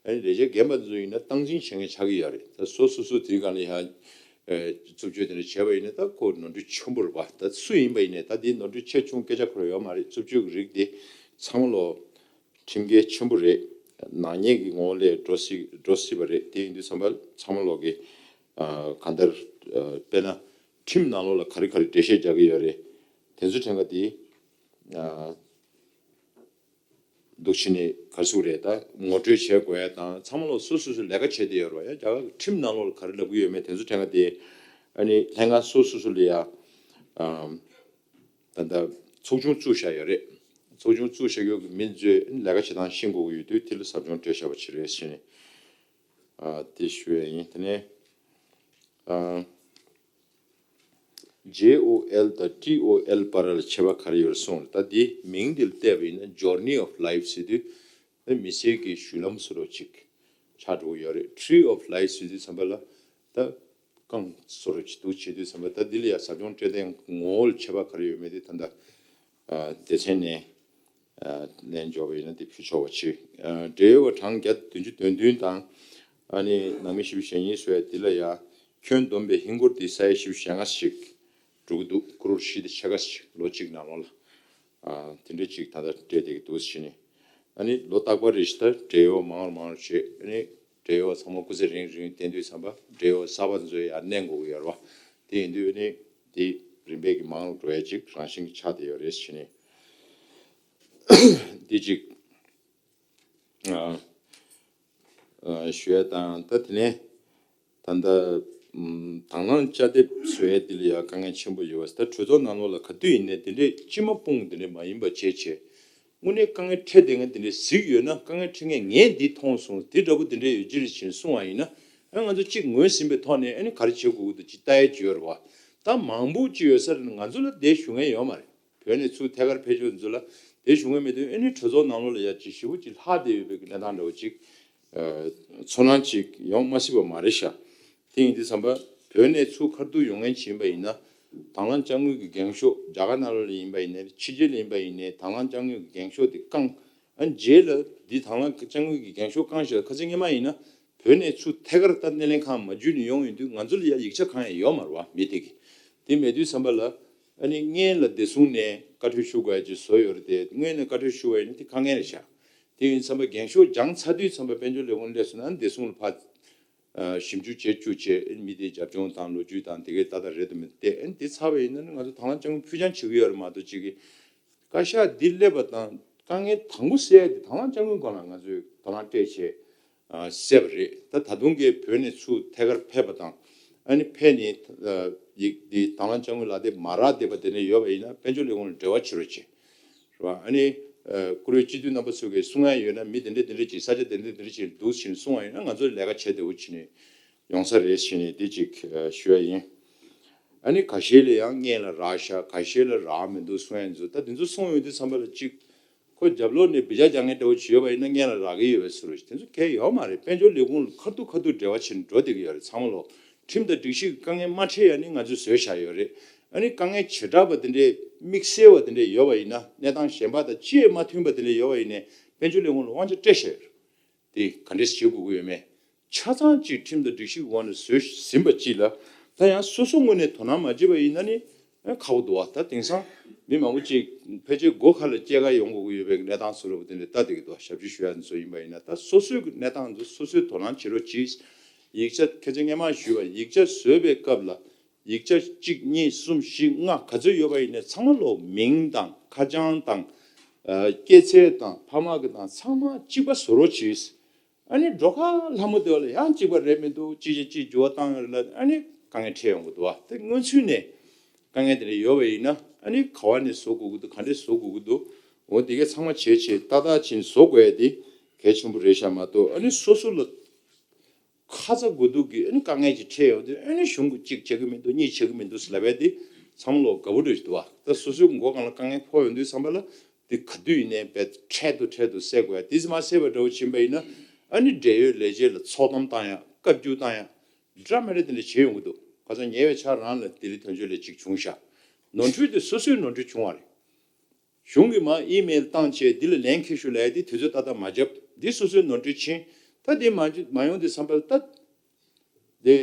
ཨ་ནི་ལས་བྱེད་རྒན་པ་དེ་ཚོ་ཡིན་ན་སྟངས་འཛིན་བྱེད་མཁན་ཆགས་ཀྱི་ཡོད་རེད། ད་སོ་སོ་སོ་དེའི་སྒང་ལ་ཡང་རྩུབ་སྤྱོད་དེ་འདྲ་བྱས་པ་ཡིན་ན་ད་ཁོ་ནོར་འཁྲུལ་ཆེན་པོ་རེད་པ། ད་སུ་ཡིན་པ་ཡིན་ནའི་ད་དེ་ནོར་འཁྲུལ་ཆེ་ཆུང་སྐད་ཆ་འཁོར་ཡོད་མ་རེད། རྩུབ་སྤྱོད་ཀྱི་རིགས་དེ་ཚང་མ་ལོ་ཁྲིམས་འགལ་ཆེན་པོ་རེད། ནག་ཉེས་ཀྱི་ངོ་བོ་ལས་འགྲོ་སྲིད་འགྲོ་སྲིད་པ་རེད། དེ་ཡིན་དུས་ཙམ་པ་ཚང་མ་ལོ་གི་ཨ་གང་ལྟར་ཨ་དཔེར་ན་ཁྲིམས་ནང་ལོགས་ལ་ག་རེ་ག་རེ་འགྲེལ་བཤད་རྒྱག་གི་ཡོད་རེད། དེ་ཚོ་ཕྲན་ཀ་དེ་ཨ་འདུག་ཕྱིན་ནས་ག་རེ་ཟེར་དགོས་རེད། ད་ངོ་སྤྲོད་བྱེད་དགོས་ཡ་དང་ཚང་མ་ལོ་སོ་སོ་སོ་ལས་ཀ་བྱེད་བསྡད་ཡོད་རེད་བ། ཡ་རྒྱ་གར་ཁྲིམས་ནང་ལོགས་ལ་ག་རེ་ལབ་ཀྱི་ཡོད་མེད་དེ་ཚོ་ཕྲན་ཀ་དེ་ཨ་ནི་ལྷན་ཁང་སོ་སོ་སོ་ལ་ཡ་ཨ། ད་ལྟ་ཚོགས་ཆུང་བཙུགས་བཞག་ཡོད་རེད། ཚོགས་ཆུང་བཙུགས་བཞག་ཡོད་ཀྱི་མི་ཚོས་ལས་ཀ་བྱེད་སྟངས་ཤེས་དགོས་ཀྱི་ཡོད་དུས་དེ་ལ་ཟབ་སྦྱོང་སྤྲད་བཞག་པ་ཅིག་རེད་ཟེར་ནས་ཨ་དེ་ཞུ་ཡ་ཡིན། དེ་ནས་ཨ་ཇེ་ཨོ་ཨེལ་དང་ཊི་ཨོ་ཨེལ་བར་ལ་ཁྱད་པར་ག་རེ་ཡོད་རེད་གསུངས་རེད། ད་དེ་མིང་དེ་ལ་བལྟས་པ་ཡིན་ན་Journey of Life ཟེར་དུས་ཨ་མི་ཚེ་གི་བཞུད་ལམ་བཟོ་འདྲ་ཅིག་ཆགས་འགྲོ་གི་ཡོད་རེད། Tree of Life ཟེར་དུས་ཙམ་པ་ལ་ད་རྐང་བཟོ་འདྲ་ཅིག་འདུག་བྱེད་དུས་ཙམ་པ་ད་འདི་ལ་ཡ་ཟབ་སྦྱོང་སྤྲད་དེ་ངོ་བོ་ལ་ཁྱད་པར་ག་རེ་ཡོད་མེད་དེ་ད་ལྟ་ཨ་སྡེ་ཚན་ནས་ཨ་ལན་འབྱོར་བ་ཡིན་ན་དེ་ཕུལ་ཆོག་པ་བྱེད། ཨ་འབྲེལ་ཡོད་པ་གྲངས་བརྒྱ་བདུན་ཅུ་དོན་བདུན་དང་ཨ་ནི་ནང་མི་བཞི་བཅུ་ཞེ་གཉིས་བཟོ་ཡ་འདི་ལ་ཡ་ཁྱོན་བསྡོམས་པའི་ཧིན་སྒོར་དེ་ས་ཡ་བཞི་བཅུ་ཞེ་ལྔ་ཞིག་འགྲོ་གི་འདུག་ཀོ་རོར་བཞི་དང་ཕྱེད་ཀ་ཞིག་ལོ་གཅིག་ནང་ལོགས་ལ། ཨ་དེ་འདྲ་ཅིག་ད་ལྟ་སྤྲད་བསྡད་ཀྱི་འདུག་ཟེར་ནས། ཨ་ནི་ལོ་རྟག་པར་རེ་བཞིན་ད་འབྲེལ་ཡོད་མང་རུ་མང་རུ་བྱེད། ཨ་ནི་འབྲེལ་ཡོད་ཚང་མ་སྐུ་ཚེ་རིང་རིང་བསྟེན་དུས་ཙམ་པ་འབྲེལ་ཡོད་གསར་པ་ཚོ་ཡར་གནོན་དགོས་ཀྱི་ཡོད་རེད་བ། དེ་ཡིན་དུས་ཨ་ནི་དེ་རིམ་པས་ཀྱི་མང་རུ་འགྲོ་ཡ་ཅིག་རང་བཞིན་གྱི་ཆགས་བསྡད་ཡོད་རེད་ཟེར་ནས། དེ་ཅིག་ཨ་ཨ་ཞུ་ཡ་དང་ད་དེ་ནས། ད་ལྟ་ཨམ་དང་བླངས་བཅའ་དེབ་བཟོ་ཡས་འདི་ལ་ཡང་དཀའ་ངལ་ཆེན་པོ་ཡོད་པ། ད་གྲོས་ཚོགས་ནང་ལོགས་ལ་ག་དུས་ཡིན་ནའི་འདི་འདྲའི་སྤྱི་མ་དཔུང་འདི་འདྲའི་མ་ཡིན་པ་བྱས་བྱས། དངོས་གནས་དཀའ་ངལ་འཕྲད་བསྡད་མཁན་འདི་འདྲའི་གཟིགས་ཡོད་ན་དཀའ་ངལ་འཕྲད་མཁན་ངས་འདི་མཐོང་སོང་། འདི་འདྲ་པོ་འདི་འདྲའི་ཡོད་ཀྱི་རེད་ཅེས་གསུངས་པ་ཡིན་ན་ཨ་ང་ཚོ་གཅིག་ངོས་ཟིན་པའི་ཐོག་ནས་ཨ་ནི་ག་རེ་བྱེད་དགོས་ཀྱི་འདུག་ཅིག་ལྟ་ཡས་ཅིག་ཡོད་རེད་བ། ད་མང་པོ་ཅིག་ཡོད་ས་རེད། ང་ཚོ་ལ་དེ་ཞུ་མཁན་ཡོད་མ་རེད། བོད་ནས་ཚུར་ཐད་ཀར་ཕེབས་ཕྱོགས་འཛུལ་ལ་དེ་བྱུང་བའི་མི་དོན་ཨེ་ནི་གྲོས་ཚོགས་ནང་ལོགས་ལ་ཡ་ཅིག་ཞེ་པོ་ཅིག་ལྷག་བསྡད་ཡོད་པའི་གནས་སྟངས་འདྲ་བོ་ཅིག་ཨ་ཚོར་སྣང་ཅིག་ཡོང་མ་སྲིད་པ་མ་རེད་ཤག་དེ་ཡིན་དུས་ཙམ་པ་བོད་ནས་ཚུར་ཁ་ཐུག་ཡོང་མཁན་ཅིག་ཡིན་པ་ཡིན་ན་དང་བླངས་དཔྱ་དངུལ་གྱི་འགེངས་ཤོག་རྒྱ་གར་ནང་ལོགས་ལ་ཡིན་པ་ཡིན་ནའི་ཕྱི་རྒྱལ་ལ་ཡིན་པ་ཡིན་ནའི་དང་བླངས་དཔྱ་དངུལ་གྱི་འགེངས་ཤོག་དེ་བསྐངས། ཨ་རྗེས་ལ་འདི་དང་བླངས་དཔྱ་དངུལ་གྱི་འགེངས་ཤོག་བསྐངས་ཤག་ཁ་སང་སྔོན་མ་ཡིན་ན། བོད་ནས་ཚུར་ཐད་ཀར་ད་སྣེ་ལེན་ཁང་མ་འཇུས་ནས་ཡོང་ཡོང་དུས་ང་ཚོ་ལ་ཡ་ཡིག་ཆ་གང་ཡང་ཡོད་མ་རེད་བ། མི་དེ་གི་དེ་མེད་དུས་ཙམ་པ་ལ་ཨ་ནི་སྔོན་ལ་བདེ་སྲུང་ནས་བཀའ་འཁྲོལ་ཞུ་དགོས་ཡ་ཅིག་བཟོ་ཡོད་རེད་དེ། སྔོན་ནས་བཀའ་འཁྲོལ་ཞུ་བ་ཡིན་ན་དེ་དཀའ་ངལ་རེད་ཤག་དེ་ཡིན་ཙམ་པ་འགེངས་ཤོག་སྦྱངས་ཚར་དུས་ཙམ་པ་དཔལ་འབྱོར་ལས་ཁུངས་སླེབས་སོང་ན་ཨ་ནི་བདེ་སྲུང་ལ་ཕར་ཨ་ཞིབ་འཇུག་བྱེད་བཅུག་བྱས་མི་དེའི་རྒྱབ་ལྗོངས་དང་ལོ་རྒྱུས་དང་དེ་གའི་ཏག་ཏག་རེད་དམ་མེད་དེ། ཨ་ནི་དེ་ཚར་བ་ཡིན་ན་ནི་ང་ཚོ་དང་བླངས་དཔྱ་དངུལ་ཕུལ་རྐྱང་བྱེད་ཀྱི་ཡོད་རེད་མ་གཏོགས་ཅིག་གི་བཀའ་ཤག་འདི་སླེབས་པ་དང་དཀའ་ངལ་དང་པོ་སེལ་ཡ་དེ་དང་བླངས་དཔྱ་དངུལ་སྒང་ལ་ང་ཚོས་དང་བླངས་སྤྲད་བྱས་ཨ་བསད་པ་རེད། ད་ད་དུང་གི་བོད་ནས་ཚུར་ཐད་ཀར་ཕེབས་པ་དང་ཨ་ནི་ཕེབས་ནས་ཨ་ཡིག་འདི་དང་བླངས་དཔྱ་དངུལ་ལག་དེབ་མ་རག་བསྡད་པ་དེ་འདྲ་ཡོད་པ་ཡིན་ན་དཔལ་འབྱོར་ལས་ཁུངས་ལ་འབྲེལ་བ་བྱེད་རོགས་བྱེད་རེད་བ། ཨ་ནི་ཨ་བཀུར་འོས་སྤྱི་འཐུས་རྣམ་པ་ཚོ་གིས་གསུང་ཡ་ཡོད་ན་མི་དེ་འདྲ་དེ་འདྲ་ཅིག་ས་ཆ་དེ་འདྲ་དེ་འདྲ་ཅིག་འདུག་ཟེར་ནས་གསུང་བ་ཡིན་ན་ང་ཚོ་ལས་ཀ་བྱེད་བདེ་བོ་བྱས་ནས་ཡོང་ས་རེད་ཟེར་ནས་འདི་ཅིག་ཨ་ཞུ་ཡ་ཡིན། ཨ་ནི་ཁ་ཤས་ལ་ཡང་སྔོན་ལ་རག་ཤག་ཁ་ཤས་ལ་རག་མི་འདུག་གསུང་ཡ་ཚོ་ད་དེ་ཚོ་གསུང་ཡོང་དུས་ཙམ་པ་ལ་ཅིག་ཁོ་རྒྱབ་ལོགས་ནས་བི་ཇ་རྒྱག་མཁན་འདྲ་བོ་ཅིག་ཡོད་པ་ཡིན་ན་སྔོན་ལ་རག་གི་ཡོད་པའི་བཟོ་འདྲ་ཞིག་དེ་ཚོ་གལ་ཡོད་མ་རེད། དཔལ་འབྱོར་ལས་ཁུངས་ལ་ཁ་ཐུག་ཁ་ཐུག་འབྲེལ་བ་བྱས་ནས་འགྲོ་བསྡད་ཀྱི་ཡོད་རེད། ཚང་མ་ལོ་ཁྲིམས་དང་སྒྲིག་གཞི་གི་དཀའ་ངལ་མ་འཕྲད་ཡ་ནི་ང་ཚོས་བཟོས་བཞག་ཡོད་རེད། ཨ་ནི་དཀའ་ངལ་བྱེ་བྲག་པ་དེ་འདྲའི་དམིགས་བསལ་བ་དེ་འདྲ་ཡོད་པ་ཡིན་ན་གནས་སྟངས་གཞན་པ་དང་ཅི་ཡང་མ་མཐུན་པ་དེ་འདྲ་ཡོད་པ་ཡིན་ནའི་དཔལ་འབྱོར་ལས་ཁུངས་ལ་དབང་ཆ་སྤྲད་བཞག་ཡོད་རེད། དེ་ག་འདྲས་བྱེད་དགོས་ཀྱི་ཡོད་མེད། ཆ་ཚང་གཅིག་ཁྲིམས་དང་སྒྲིག་གཞི་གི་འོག་ནས་བཟོས་ཟིན་པ་གཅིག་ལ་ ད་ཡང་སོ་སོ་ངོས་ནས་དོ་སྣང་མ་བྱེད་པ་ཡིན་ན་ནི་ཨ་ཁག་པོ་འདུག་བ། ད་དེང་སང་མི་མང་པོ་ཅིག་ཕལ་ཆེར་སྒོ་ཁ་ལ་སྐྱེལ་ག་ཡོང་དགོས་ཀྱི་ཡོད་པའི་གནས་སྟངས་བཟོ་འདྲ་པོ་དེ་འདྲ་ལྟ་བསྡད་ཀྱི་འདུག་ཞབས་ཕྱི་ཞུ་ཡ་ཚོ་ཡིན་པ་ཡིན་ན། ད་སོ་སོའི་གནས་སྟངས་འདི་སོ་སོས་དོ་སྣང་བྱེད་རོགས་གྱིས། ཡིག་ཆ་ཁ་སང་སྔོན་མ་ཞུས་པ། ཡིག་ཆ་བཟོས་པའི་སྐབས་ལ་ཡིག་ཆ་གཅིག་གཉིས་གསུམ་བཞི་ལྔ་ག་ཚོད་ཡོད་པ་ཡིན་ནའི་ཚང་མ་ལོ་མིང་དང་ཁ་བྱང་དང་ཨ་སྐྱེས་ཚེས་དང་ཕ་མ་གི་དང་ཚང་མ་གཅིག་པ་བཟོ་རོགས་གྱིས། ཨ་ནི་འགྲོ་ཁ་ལྷ་མོ་དེ་བ་ལ་ཡང་གཅིག་པ་རེད་མི་འདུག་གཅིག་གཅིག་གཅིག་འགྱུར་བ་བཏང་ཡོད་རེད་ལ། ཨ་ནི་དཀའ་ངལ་འཕྲད་ཡོང་གི་འདུག་བ། དེ་སྔོན་ཚུད་ནས་དཀའ་ངལ་དེ་འདྲ་ཡོད་པ་ཡིན་ན་ཨ་ནི་ག་བ་ནས་བཟོ་དགོས་ཀྱི་འདུག་ག་འདྲས་བཟོ་དགོས་ཀྱི་འདུག་འོ་དེ་གས་ཚང་མ་བྱས་བྱས་ཏག་ཏག་ཕྱིན་བཟོ་དགོས་ཡ་དེ་གལ་ཆེན་པོ་རེད་ཤག་མ་གཏོགས། ཨ་ནི་སོ་སོ་ལ་ཁ་ཚ་དགོས་གཏུགས་ཀྱི་ཨ་ནི་དཀའ་ངལ་ཅིག་འཕྲད་ཡོང་དུས་ཨ་ནི་གཞུང་གིས་གཅིག་བྱེད་ཀྱི་མི་འདུག་གཉིས་བྱེད་ཀྱི་མི་འདུག་ཟེར་ལབ་ཡ་དེ་ཚང་མ་ལོ་དགའ་པོ་འདྲ་ཞིག་འདུག་བ། ད་སོ་སོའི་མགོ་སྒང་ལ་དཀའ་ངལ་ཕོག་ཡོང་དུས་ཙམ་པ་ལ་དེ་ག་དུས་ཡིན་ནའི་བས་འཕྲལ་དུ་འཕྲལ་དུ་སེལ་དགོས་ཡ། དེ་ཙམ་མ་སེལ་བ་འདྲ་བོ་ཕྱིན་པ་ཡིན་ན་ཨ་ནི་འབྲེལ་ཡོད་ལས་བྱེད་ལ་ཚོགས་གཏམ་བཏང་ཡ། བཀའ་བཀྱོན་བཏང་ཡ། འདྲ་མི་འདྲ་དེ་འདྲ་བྱེད་ཡོང་གི་འདུག་ཁ་སང་ཉེ་བའི་ཆར་རང་ལ་ལྡི་ལི་དོན་གཅོད་ལས་གཅིག་བྱུང་ཤག་ནོར་འཁྲུལ་དེ་སོ་སོའི་ནོར་འཁྲུལ་བྱུང་བ་རེད། གཞུང་གིས་མར་ཨི་མེལ་བཏང་བྱས་འདི་ལ་ལན་འཁྱེར་ཤོག་ལབ་ཡ་དེ་དུས་ཚོད་ཏག་ཏག་མ་བརྒྱབ། འདི་སོ་སོའི་ནོར་འཁྲུལ་ཕྱིན། ད་དེ་མ་བརྒྱབ་མ་ཡོང་དུས་ཙམ་པ་ལ་ད་དེ་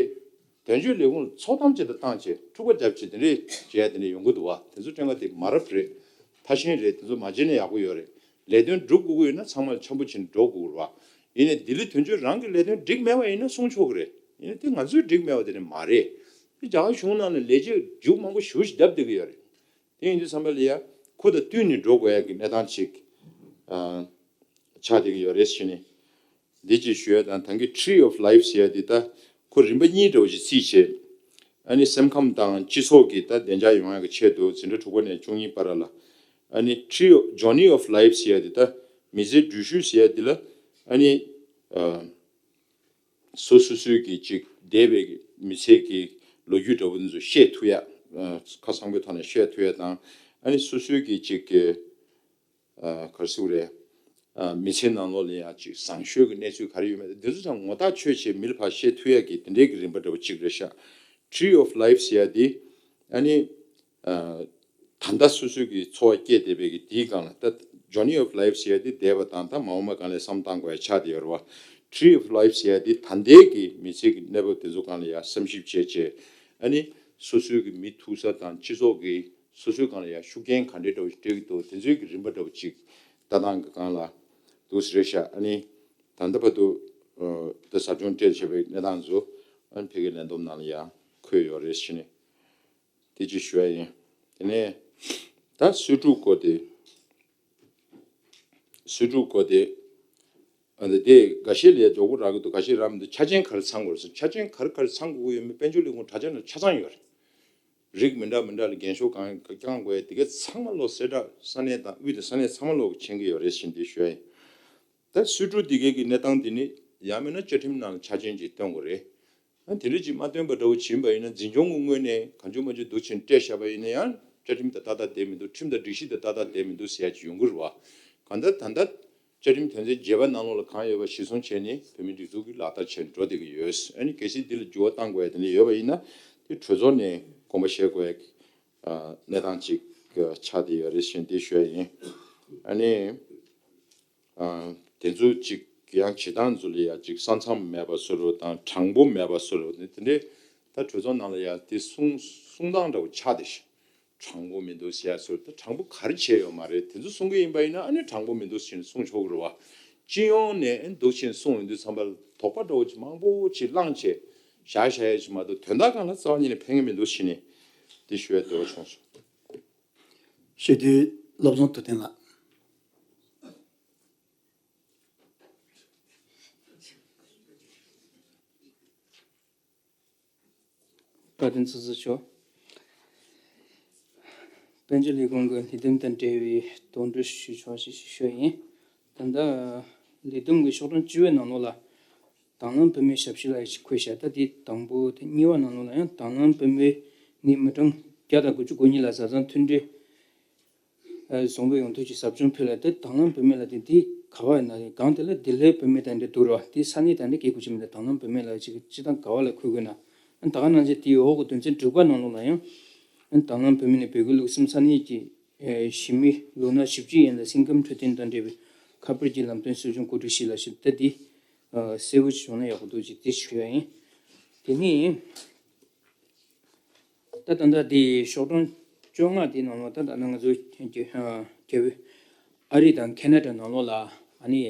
དོན་གཅོད་ལས་ཁུངས་ལ་ཚོགས་གཏམ་ཅིག་ད་བཏང་བྱས་འཁྲུག་པ་བརྒྱབ་བྱས་དེ་འདྲས་བྱས་ཡ་དེ་འདྲས་ཡོང་གི་འདུག་བ། དེ་ཚོ་སྐྲན་ཁ་དེ་མ་རབས་རེད། ཐ་ཤན་རེད། དེ་ཚོ་མ་བྱས་ན་ཡག་པོ་ཡོད་རེད། ལས་དོན་སྒྲུབ་དགོས་ཀྱི་ཡོད་ན་ཚང་མ་འཆམ་པོ་བྱས་ནས་འགྲོ་དགོས་ཀྱི་རེད་བ། ཡིན་ནའི་ལྡི་ལི་དོན་གཅོད་རང་གི་ལས་དོན་འགྲིག་མེད་པ་ཡིན་ན་གསུང་ཆོག་གི་རེད། ཡིན་ནའི་དེ་ང་ཚོས་འགྲིག་མེད་པ་དེ་ནི་མ་རེད། དེ་རྒྱ་གར་གཞུང་ནང་ལ་ལས་བྱེད་རྒྱུགས་མང་པོ་ཞེ་པོ་ཞིག་བརྒྱབ་བསྡད་ཀྱི་ཡོད་རེད། དེ་ཡིན་དུས་ཙམ་པ་ལ་ཡ་ཁོ་དང་བསྟུན་ནས་འགྲོ་དགོས་ཡ་གི་གནས་སྟངས་ཅིག་ཨ་ཆགས་བསྡད་ཀྱི་ཡོད་རེད་ཟེར་ནས། འདི་ཅིག་ཞུ་ཡ་དང་། ད་གིན་Tree of Life ཟེར་ཡ་འདི་ད་ཁོ་རིམ་པ་གཉིས་འདྲ་བོ་ཞིག་རྩིས་བྱས། ཨ་ནི་སེམས་ཁམས་དང་སྤྱི་ཚོགས་ཀྱི་ད་བདེ་འཇགས་ཡོང་ཡ་གི་ཆེད་དུ་འཛིན་གྲྭ་དྲུག་པ་ནས་བཅུ་གཉིས་བར་ལ། ཨ་ནི་Tree of- Journey of Life ཟེར་ཡ་འདི་ད་མི་ཚེའི་འགྲུལ་བཞུད་ཟེར་ཡ་འདི་ལ་ཨ་ནི་ཨ། སོ་སོ་སོའི་གི་ཅིག་འདས་པའི་མི་ཚེ་གི་ལོ་རྒྱུས་འདྲ་བོ་འདི་ཚོ་བཤད་ཐུབ་ཡ། ཨ་ཁ་གསང་པོའི་ཐོག་ནས་བཤད་ཐུབ་ཡ་དང་། ཨ་ནི་སོ་སོའི་གི་ཅིག་གི་ཨ་ག་རེ་ཟེར་དགོས་རེད། ཨ་མི་ཚེ་ནང་ལོགས་ལ་ཡང་ཅིག་བཟང་ཤོས་ཀྱི་གནས་ཚུལ་ག་རེ་ཡོད་མེད་འདི་ཚོ་ཚང་ངོ་ཐག་ཆོད་བྱས་མི་ལ་ཕར་བཤད་ཐུབ་ཡ་གི་དེ་འདྲའི་གི་རིམ་པ་འདྲ་བོ་ཅིག་རེད་ཤག Tree of Life ཟེར་ཡ་དེ་ཨ་ནི་ཨ། ད་ལྟ་སོ་སོའི་གི་འཚོ་བ་སྐྱེལ་བསྡད་པའི་གི་དེའི་སྒང་ལ་ད་Journey of Life ཟེར་ཡ་དེ་འདས་པ་དང་ད་མ་འོངས་པ་སྒང་ལ་བསམ་བཏང་དགོས་ཡ་ཆགས་བསྡད་ཡོད་རེད་བ། Tree of Life ཟེར་ཡ་དེ་ད་ལྟའི་གི་མི་ཚེ་གི་གནས་བབ་དེ་ཚོ་སྒང་ལ་ཡ་བསམ་ཞིབ་བྱས་བྱས། ཨ་ནི་སོ་སོའི་གི་མི་ཐུག་ས་དང་སྤྱི་ཚོགས་གི་སོ་སོའི་སྒང་ལ་ཡ་ཤུགས་རྐྱེན་ག་འདྲའི་འདྲ་བོ་ཞིག་སྤྲད་ཀྱི་འདུག་དེ་ཚོའི་གི་རིམ་པ་འདྲ་བོ་ཅིག་ལྟ་སྟངས་གི་སྒང་ལ་འདུག་ཟེར་རེད་ཤག་ཨ་ནི་ད་ལྟ་བར་དུ་ཨ་ད་ཟབ་སྦྱོང་སྤྲད་བྱས་པའི་གནས་སྟངས་ཚོ་ཨ་ནི་ཕ་གིའི་ལས་བསྡོམས་ནང་ལ་ཡ་འཁོད་ཡོད་རེད་ཟེར་ནས། དེ་ཅིག་ཞུ་ཡ་ཡིན། དེ་ནས་ད་སུའི་ཀྲུའུ་སྐོར་དེ། སུའི་ཀྲུའུ་སྐོར་དེ། ཨ་ནི་དེ་འགའ་ཤས་ལ་ཡ་མགྱོགས་པོ་རག་གི་འདུག་ག་ཤས་རག་མི་འདུག་ཆ་རྐྱེན་ག་རེ་ཚང་དགོས་རེད་ཟེར། ཆ་རྐྱེན་ག་རེ་ག་རེ་ཚང་དགོས་ཀྱི་ཡོད་མེད་དཔལ་འབྱོར་ལས་ཁུངས་དྲ་རྒྱ་ནང་ཆ་ཚང་ཡོད་རེད། རིགས་མི་འདྲ་མི་འདྲ་ལ་རྒན་ཤོས་གང་བསྐྱངས་དགོས་ཡ་དེ་ག་ཚང་མ་ལོ་གསལ་བསྒྲགས་ས་གནས་དང་དབུས་དང་ས་གནས་ཚང་མ་ལོ་མཁྱེན་གྱི་ཡོད་རེད་ཟེར་འདི་ཞུ་ཡ་ཡིན། ད་སུའི་ཀྲུའུ་དེ་གའི་གི་གནས་སྟངས་དེ་ནི་ཡང་མིན་ན་བཅའ་ཁྲིམས་ནང་ལ་ཆ་རྐྱེན་ཅིག་བཏོན་དགོས་རེད། ཨ་དེ་འདྲ་ཅིག་མ་བཏོན་པ་འདྲ་བོ་ཕྱིན་པ་ཡིན་ན་འཛིན་སྐྱོང་གི་ངོས་ནས་གང་བྱུང་མང་བྱུང་འདུག་ཕྱིན་སྤྲད་བཞག་པ་ཡིན་ན་ཡང་བཅའ་ཁྲིམས་དང་ཏག་ཏག་བསྡད་མི་འདུག་ཁྲིམས་དང་སྒྲིག་གཞི་དང་ཏག་ཏག་བསྡད་མི་འདུག་ཟེར་ཡ་ཅིག་ཡོང་གི་རེད་བ། གང་ལྟར་ད་ལྟ་བཅའ་ཁྲིམས་དོན་ཚན་བརྒྱད་པ་ནང་ལོགས་ལ་གང་ཡོད་པ་གཞིར་བཟུང་བྱས་ནས་བོད་མིའི་སྒྲིག་འཛུགས་ཀྱིས་ལག་བསྟར་བྱས་ནས་འགྲོ་བསྡད་ཀྱི་ཡོད། ཨ་ནི་གལ་སྲིད་འདི་ལ་འགྱུར་བ་གཏང་དགོས་ཡ་དེ་འདྲ་ཡོད་པ་ཡིན་ན་དེ་གྲོས་ཚོགས་ནས་དགོངས་པ་བཞེས་དགོས་ཡ་གི་གནས་སྟངས་ཅིག་ཆགས་བསྡད་ཡོད་རེད་ཟེར་འདི་ཞུ་ཡ་ཡིན། ཨ་ནི། ཨ་དེ་ཚོ་ཅིག་ཡང་བྱེད་སྟངས་ཚོ་ལ་ཡ་ཅིག་ས་མཚམས་མེད་པ་བཟོ་རོགས་དང་དྲང་པོ་མེད་པ་བཟོ་རོགས་ནི་དེ་འདྲའི་ད་གྲོས་ཚོགས་ནང་ལ་ཡ་དེ་གསུང་གསུང་སྟངས་འདྲ་བོ་ཆགས་བསྡད་ཤག་དྲང་པོ་མི་འདུག་ཟེར་ཡ་བཟོ་རོགས་ད་དྲང་པོ་ག་རེ་བྱས་ཡོད་མ་རེད། དེ་ཚོ་གསུང་གི་ཡིན་པ་ཡིན་ན་ཨ་ནི་དྲང་པོ་མི་འདུག་ཟེར་ནས་གསུང་ཆོག་གི་རེད་བ། སྤྱི་ཡོངས་ནས་ཨ་ནི་འདུག་ཕྱིན་གསུང་ཡོང་དུས་ཙམ་པ་ལ་དོགས་པ་འདྲ་བོ་ཅིག་མང་པོ་ཅིག་བསླངས་བྱས་བཞག་བཞག་ཡ་ཅིག་མ་གཏོགས་དོན་དག་སྒང་ལ་རྩ་བ་ཉིད་ནས་ཕན་གི་མི་འདུག་ཟེར་ནས་དེ་ཞུ་ཡ་འདོད་པ་བྱུང་སོང་། ཞུ་དུས་བློ་བཟང་ཐུབ་བསྟན་ལགས། བཀའ་དྲིན་ཆེ་ཞུ་ཆོག་དཔལ་འབྱོར་ལས་ཁུངས་ཀྱི་ལས་དོན་དང་འབྲེལ་བའི་དོན་འགྲེལ་ཞུ་ཆོག་ཞེས་ཞུ་ཡིན། ད་ལྟ་ལས་བསྡོམས་ཀྱི་ཤོག་གྲངས་བཅུ་བའི་ནང་ལོགས་ལ་དྭང་བླངས་བུད་མེད་ཞབས་ཞུ་ལ་ཡིད་ཆེས་འཁོད་བཞག་ད་དེ་དང་པོ་དེ་གཉིས་པ་ནང་ལོགས་ལ་ཡང་དྭང་བླངས་བུད་མེད་ནི་མི་གྲངས་བརྒྱ་དང་དགུ་བཅུ་གོ་གཉིས་ལ་བཟའ་ཚང་མཐུན་སྒྲིལ་བཟང་པོའི་ཡོང་ཐབས་ཀྱི་ཟབ་སྦྱོང་ཕུལ་ལ་དེ་དྭང་བླངས་བུད་མེད་ལ་དེ་འདི་ག་བ་ཡིན་ན་སྒང་དེ་ལ་ལྡི་ལིའི་བུད་མེད་དང་འདྲ་འདུག་ར་དེ་ས་གནས་དང་འདྲ་སྐད་ཁུ་ཆེ་མི་འདུག་དྭང་བླངས་བུད་མེད་ལ་ཅིག་སྤྱི་བཏང་ག་བ་ལ་འཁོད་དགོས་ན་ཨ་ད་ག་ནང་བཞིན་དེའི་འོག་གི་དོན་ཚན་དྲུག་པ་ནང་ལོགས་ལ་ཡང་ཨ་དྭང་བླངས་བུད་མེད་ནི་བོད་ཀྱི་ལུགས་སྲོལ་ས་གནས་ཀྱི་གཞིས་མི་ལོ་ན་བཞི་བཅུ་ཡན་ལ་སེམས་ཁམས་འཕྲོད་བསྟེན་དང་འབྲེལ་བའི་ཁ་དཔེར་གྱི་ལམ་སྟོན་གསོ་སྦྱོང་གོ་སྒྲིག་ཞིག་ལ་ཞིབ་ལྟ་འདི་གསལ་བོ་ཞིག་བྱུང་ན་ཡག་པོ་འདུག་ཅེས་དེ་ཞུ་ཡ་ཡིན། དེ་ནས་ ད་ད་ལྟ་དེ་ཤོག་གྲངས་བཅོ་ལྔ་དེ་ནང་ལོགས་ད་ད་ལྟ་ང་ཚོ་རྒྱ་རྒྱ་བོད་ཨ་རི་དང་ཁེ་ན་ཌ་ནང་ལོགས་ལ་ཨ་ནི་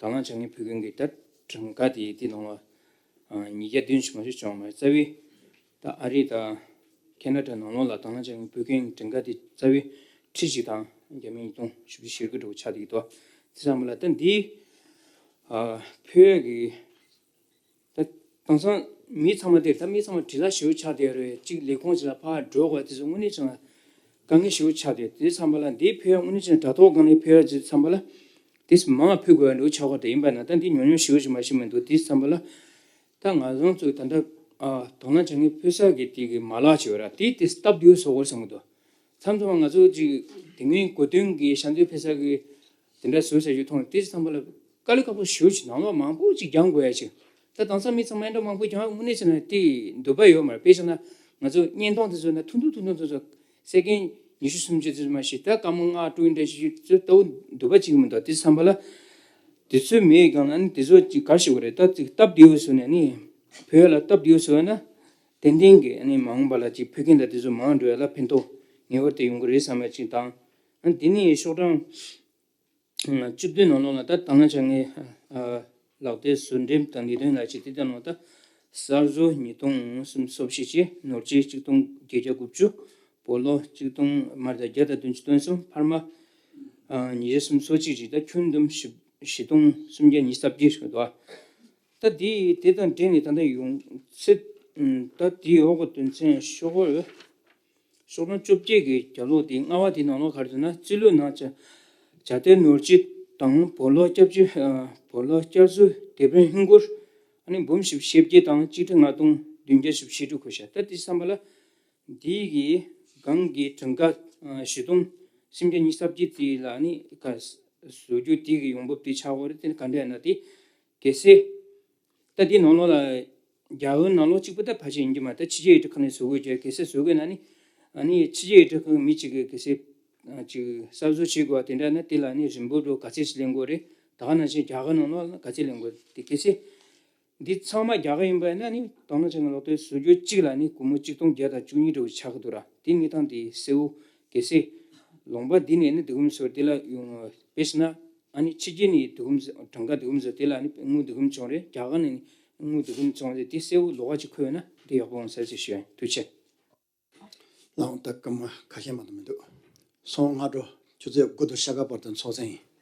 དང་བླངས་བྱ་ངན་ཕུལ་མཁན་གྱི་ད་གྲངས་ཀ་དེ་དེ་ནང་ལོགས་ཉིས་བརྒྱ་བདུན་ཅུ་མ་ཞིག་བྱུང་བ་རེད། རྩ་བའི་ད་ཨ་རི་དང་ཁེ་ན་ཌ་ནང་ལོགས་ལ་དང་བླངས་བྱ་ངན་ཕུལ་མཁན་གྱི་གྲངས་ཀ་དེ་རྩ་བའི་ཁྲི་གཅིག་དང་བརྒྱ་མེད་ཉིས་སྟོང་བཞི་བཅུ་ཞེ་དགུ་འདྲ་བོ་ཆགས་བསྡད་ཀྱི་འདུག་དེ་ཚང་མ་ལ་ད་འདི་ཕུལ་ཡག་གི་ད་དེང་སང་མི་ཚང་མ་དེར་ད་མི་ཚང་མ་བྲེལ་བ་ཞེ་པོ་ཆགས་བསྡད་རེད། གཅིག་ལས་ཁུངས་གཅིག་ལ་ཕར་འགྲོ་དགོས་དེ་ཚོ་དངོས་གནས་བྱས་ན་དཀའ་ངལ་ཞེ་པོ་ཆགས་བསྡད། དེ་ཚང་མ་ལ་འདི་ཕུལ་ཡག་དངོས་གནས་བྱས་ན་དྲ་ཐོག་སྒང་ནས་ཕུལ་ཡག་ཅིག་ཚང་མ་ལ་དེ་མང་ཕུལ་དགོས་ཡག་འདྲ་བོ་ཆགས་ཀྱི་རེད། ཡིན་པ་ན་ད་འདི་ཉུང་ཉུང་ཞེ་པོ་ཅིག་མ་ཞིག་མི་འདུག་དེ་ཚང་མ་ལ་ད་ང་རང་ཚོ་ད་ལྟ་དང་བླངས་བྱ་ངན་ཕུལ་ས་གི་དེ་གི་མ་ལག་ཅིག་ཡོད་ར། དེ་དེ་སྟབས་བདེ་བོ་བཟོ་དགོས་བསམ་གྱི་འདུག་མཚམས་མཚམས་ང་ཚོ་ཅིག་དེ་སྔོན་གོ་སྟོན་གྱི་ཤ་འདོད་ཕེ་ས་གི་དེ་འདྲ་བཟོས་ཟེར་རྒྱུ་མཐོང་དེ་ཚོ་ཚང་མ་ལ་དཀའ་ལས་ཁག་པོ་ཞེ་པོ་ཅིག་ནང་ལོགས་མང་པོ་ཅིག་སྦྱང་དགོས་ཡ་ཅིག་ད་དེང་སང་མི་ཚང་མ་འདྲ་མང་པོ་སྦྱང་དངོས་གནས་བྱས་ན་དེ་འདོད་པ་ཡོད་མ་རེད། དཔེ་བཞག་ན་ང་ཚོ་བརྙན་ཐུང་དེ་ཚོ་ན་ཐུང་ཐུང་ཐུང་ཐུང་དེ་ཚོ་སེ་ཀེན་ཉི་ཤུ་སུམ་ཅུ་དེ་ཚོ་མ་ཤེས་ད་སྐར་མ་ལྔ་དྲུག་འདྲ་ཞིག་ཚོ་ལྟ་བུ་འདོད་པ་ཅིག་མི་འདུག་དེ་ཚོ་ཚང་མ་ལ་དེ་ཚོ་མེད་གང་ན་ནི་དེ་ཚོ་ཅིག་ག་རེ་ཞུ་དགོས་རེད། ད་ཅིག་སྟབས་བདེ་བོ་བཟོས་ནས་ནི་བོད་ལ་སྟབས་བདེ་བོ་བཟོས་ན་ཏན་ཏན་གྱི་ནི་མ་འོངས་པ་ལ་ཅིག་ཕུལ་མཁན་དང་དེ་ཚོ་མང་འགྲོ་ཡ་ལ་ཕན་ཐོགས་ངེས་པར་དུ་ཡོང་གི་རེད་བསམ་ཡ་ཅིག་དང་། ཨ་དེ་ནི་ཤོག་གྲངས་བཅུ་བདུན་ནང་ལོགས་ལ་ད་དང་བླངས་བྱ་ངན་ལག་དེབ་ཟུར་འགྲེམས་དང་ལས་དོན་ལ་ཅིག་དེ་ལྟར་ནང་ད་གསར་བཟོ་ཉིས་སྟོང་གསུམ་སོ་བཞི་བཅས་ནོར་སྐྱིད་གཅིག་སྟོང་བརྒྱད་བརྒྱ་དགུ་བཅུ། སྦོ་ལོགས་གཅིག་སྟོང་མར་ད་བརྒྱ་དང་བདུན་ཅུ་དོན་གསུམ། འཕར་མ་ཉིས་བརྒྱ་སུམ་ཅུ་སོ་གཅིག་ཅིག་ད་ཁྱོན་བསྡོམས་བཞི་སྟོང་སུམ་བརྒྱ་ཉི་ཤུ་རྩ་བརྒྱད་ཞིག་འདུག་ད་དེ་དེ་དང་འབྲེལ་ནས་ད་ལྟ་ཡོང་ཚེ་ད་དེའི་འོག་གི་དོན་ཚན་ཤོག་གུ་ཤོག་གྲངས་བཅོ་བརྒྱད་ཀྱི་རྒྱབ་ལོགས་དེ་ལྔ་པ་དེའི་ནང་ལོགས་ག་རེ་འདུག་ན། རྩིས་ལུགས་ནང་བྱ་བྱ་དེ་ནོར་སྐྱིད་དང་སྦོ་ལོགས་སྐྱབས་བཅོལ་སྦོ་ལོགས་སྐྱབས་བཅོལ་དེད་དཔོན་ཧིན་སྒོར་ཨ་ནི་འབུམ་བཞི་བཅུ་ཞེ་བརྒྱད་དང་གཅིག་ཁྲི་ལྔ་སྟོང་བདུན་བརྒྱ་བཞི་བཅུ་ཞེ་དྲུག་ཁུར་བཞག་ད་དེ་བསམ་པ་ལ་དེའི་གི་སྒང་གི་གྲངས་ཀ་བཞི་སྟོང་སུམ་བརྒྱ་ཉི་ཤུ་རྩ་བརྒྱད་དེ་ལ་ནི་ག་བཟོ་རྒྱུ་དེ་གི་ཡོང་འབབ་དེ་ཆགས་ཡོད་རེད། དེ་ནི་ག་འདྲ་ཡིན་ན་དེ་གལ་སྲིད། ད་འདི་ནང་ལོགས་ལ་རྒྱ་བོད་ནང་ལོགས་གཅིག་པུ་ད་ཕལ་ཆེར་ཡིན་གྱི་མ་རེད། ད་ཕྱི་རྒྱལ་ཡུལ་གྲུ་ཁག་ནས་བཟོ་དགོས་ཀྱི་གལ་སྲིད་བཟོ་དགོས་ན་ནི་ཨ་ནི་ཕྱི་རྒྱལ་ཡུལ་གྲུ་ཁག་མི་གཅིག་གིས་གལ་སྲིད་ཅིག་གསར་བཟོ་བྱེད་དགོས་པ་དེ་འདྲ་ན་དེ་ལ་ནི་རིན་འབབ་འགྲོ་ག་ཚད་ཅིག་ལེན་དགོས་རེད། ད་ག་ནང་བཞིན་རྒྱ་གར་ནང་ལོགས་ལ་ག་ཚད་ལེན་དགོས་རེད། དེ་གལ་སྲིད་འདི་ཚང་མ་རྒྱ་གར་ཡིན་པ་ཡིན་ན་ནི་དང་བླངས་བྱ་ངན་ལག་དེབ་བཟོ་རྒྱུ་གཅིག་ལ་ནི་སྒོར་མོ་གཅིག་སྟོང་བརྒྱ་དང་བཅུ་གཉིས་འདྲ་བོ་ཆགས་ཀྱི་འདུག་ར། དེ་གནས་སྟངས་དེ་གསལ་བོ་གལ་སྲིད་ལུང་པ་འདི་ནས་ནི་འདི་གུམ་བཟོ་དེ་ལ་ཡོང་དཔེ་བྱས་ན། ཨ་ནི་ཕྱི་རྒྱལ་ནས་དེ་གུམ་གྲངས་ཀ་དེ་གུམ་བཟོ་དེ་ལ་ནི་དངུལ་དེ་གུམ་བྱུང་རེད། རྒྱ་གར་ནས་ནི་དངུལ་དེ་གུམ་བྱུང་རེད། དེ་གསལ་བོ་ལོགས་ཀ་ཅིག་འཁོད་ཡོད་ན་དེ་ཡག་པོ་ཡོང་ས་རེད་ཟེར་ཞུ་ཡ་ཡིན། ཐུགས་རྗེ་ཆེ། ལགས་ད་སྐར་མ་ཁ་ཤས་མ་གཏོགས་མི་འདུག་སོང་སྔ་དྲོ་ཆུ་ཚོད་དགུ་དང་ཤ་ཁ་བར་དུ་ཚོགས་ཆེན་ཡིན།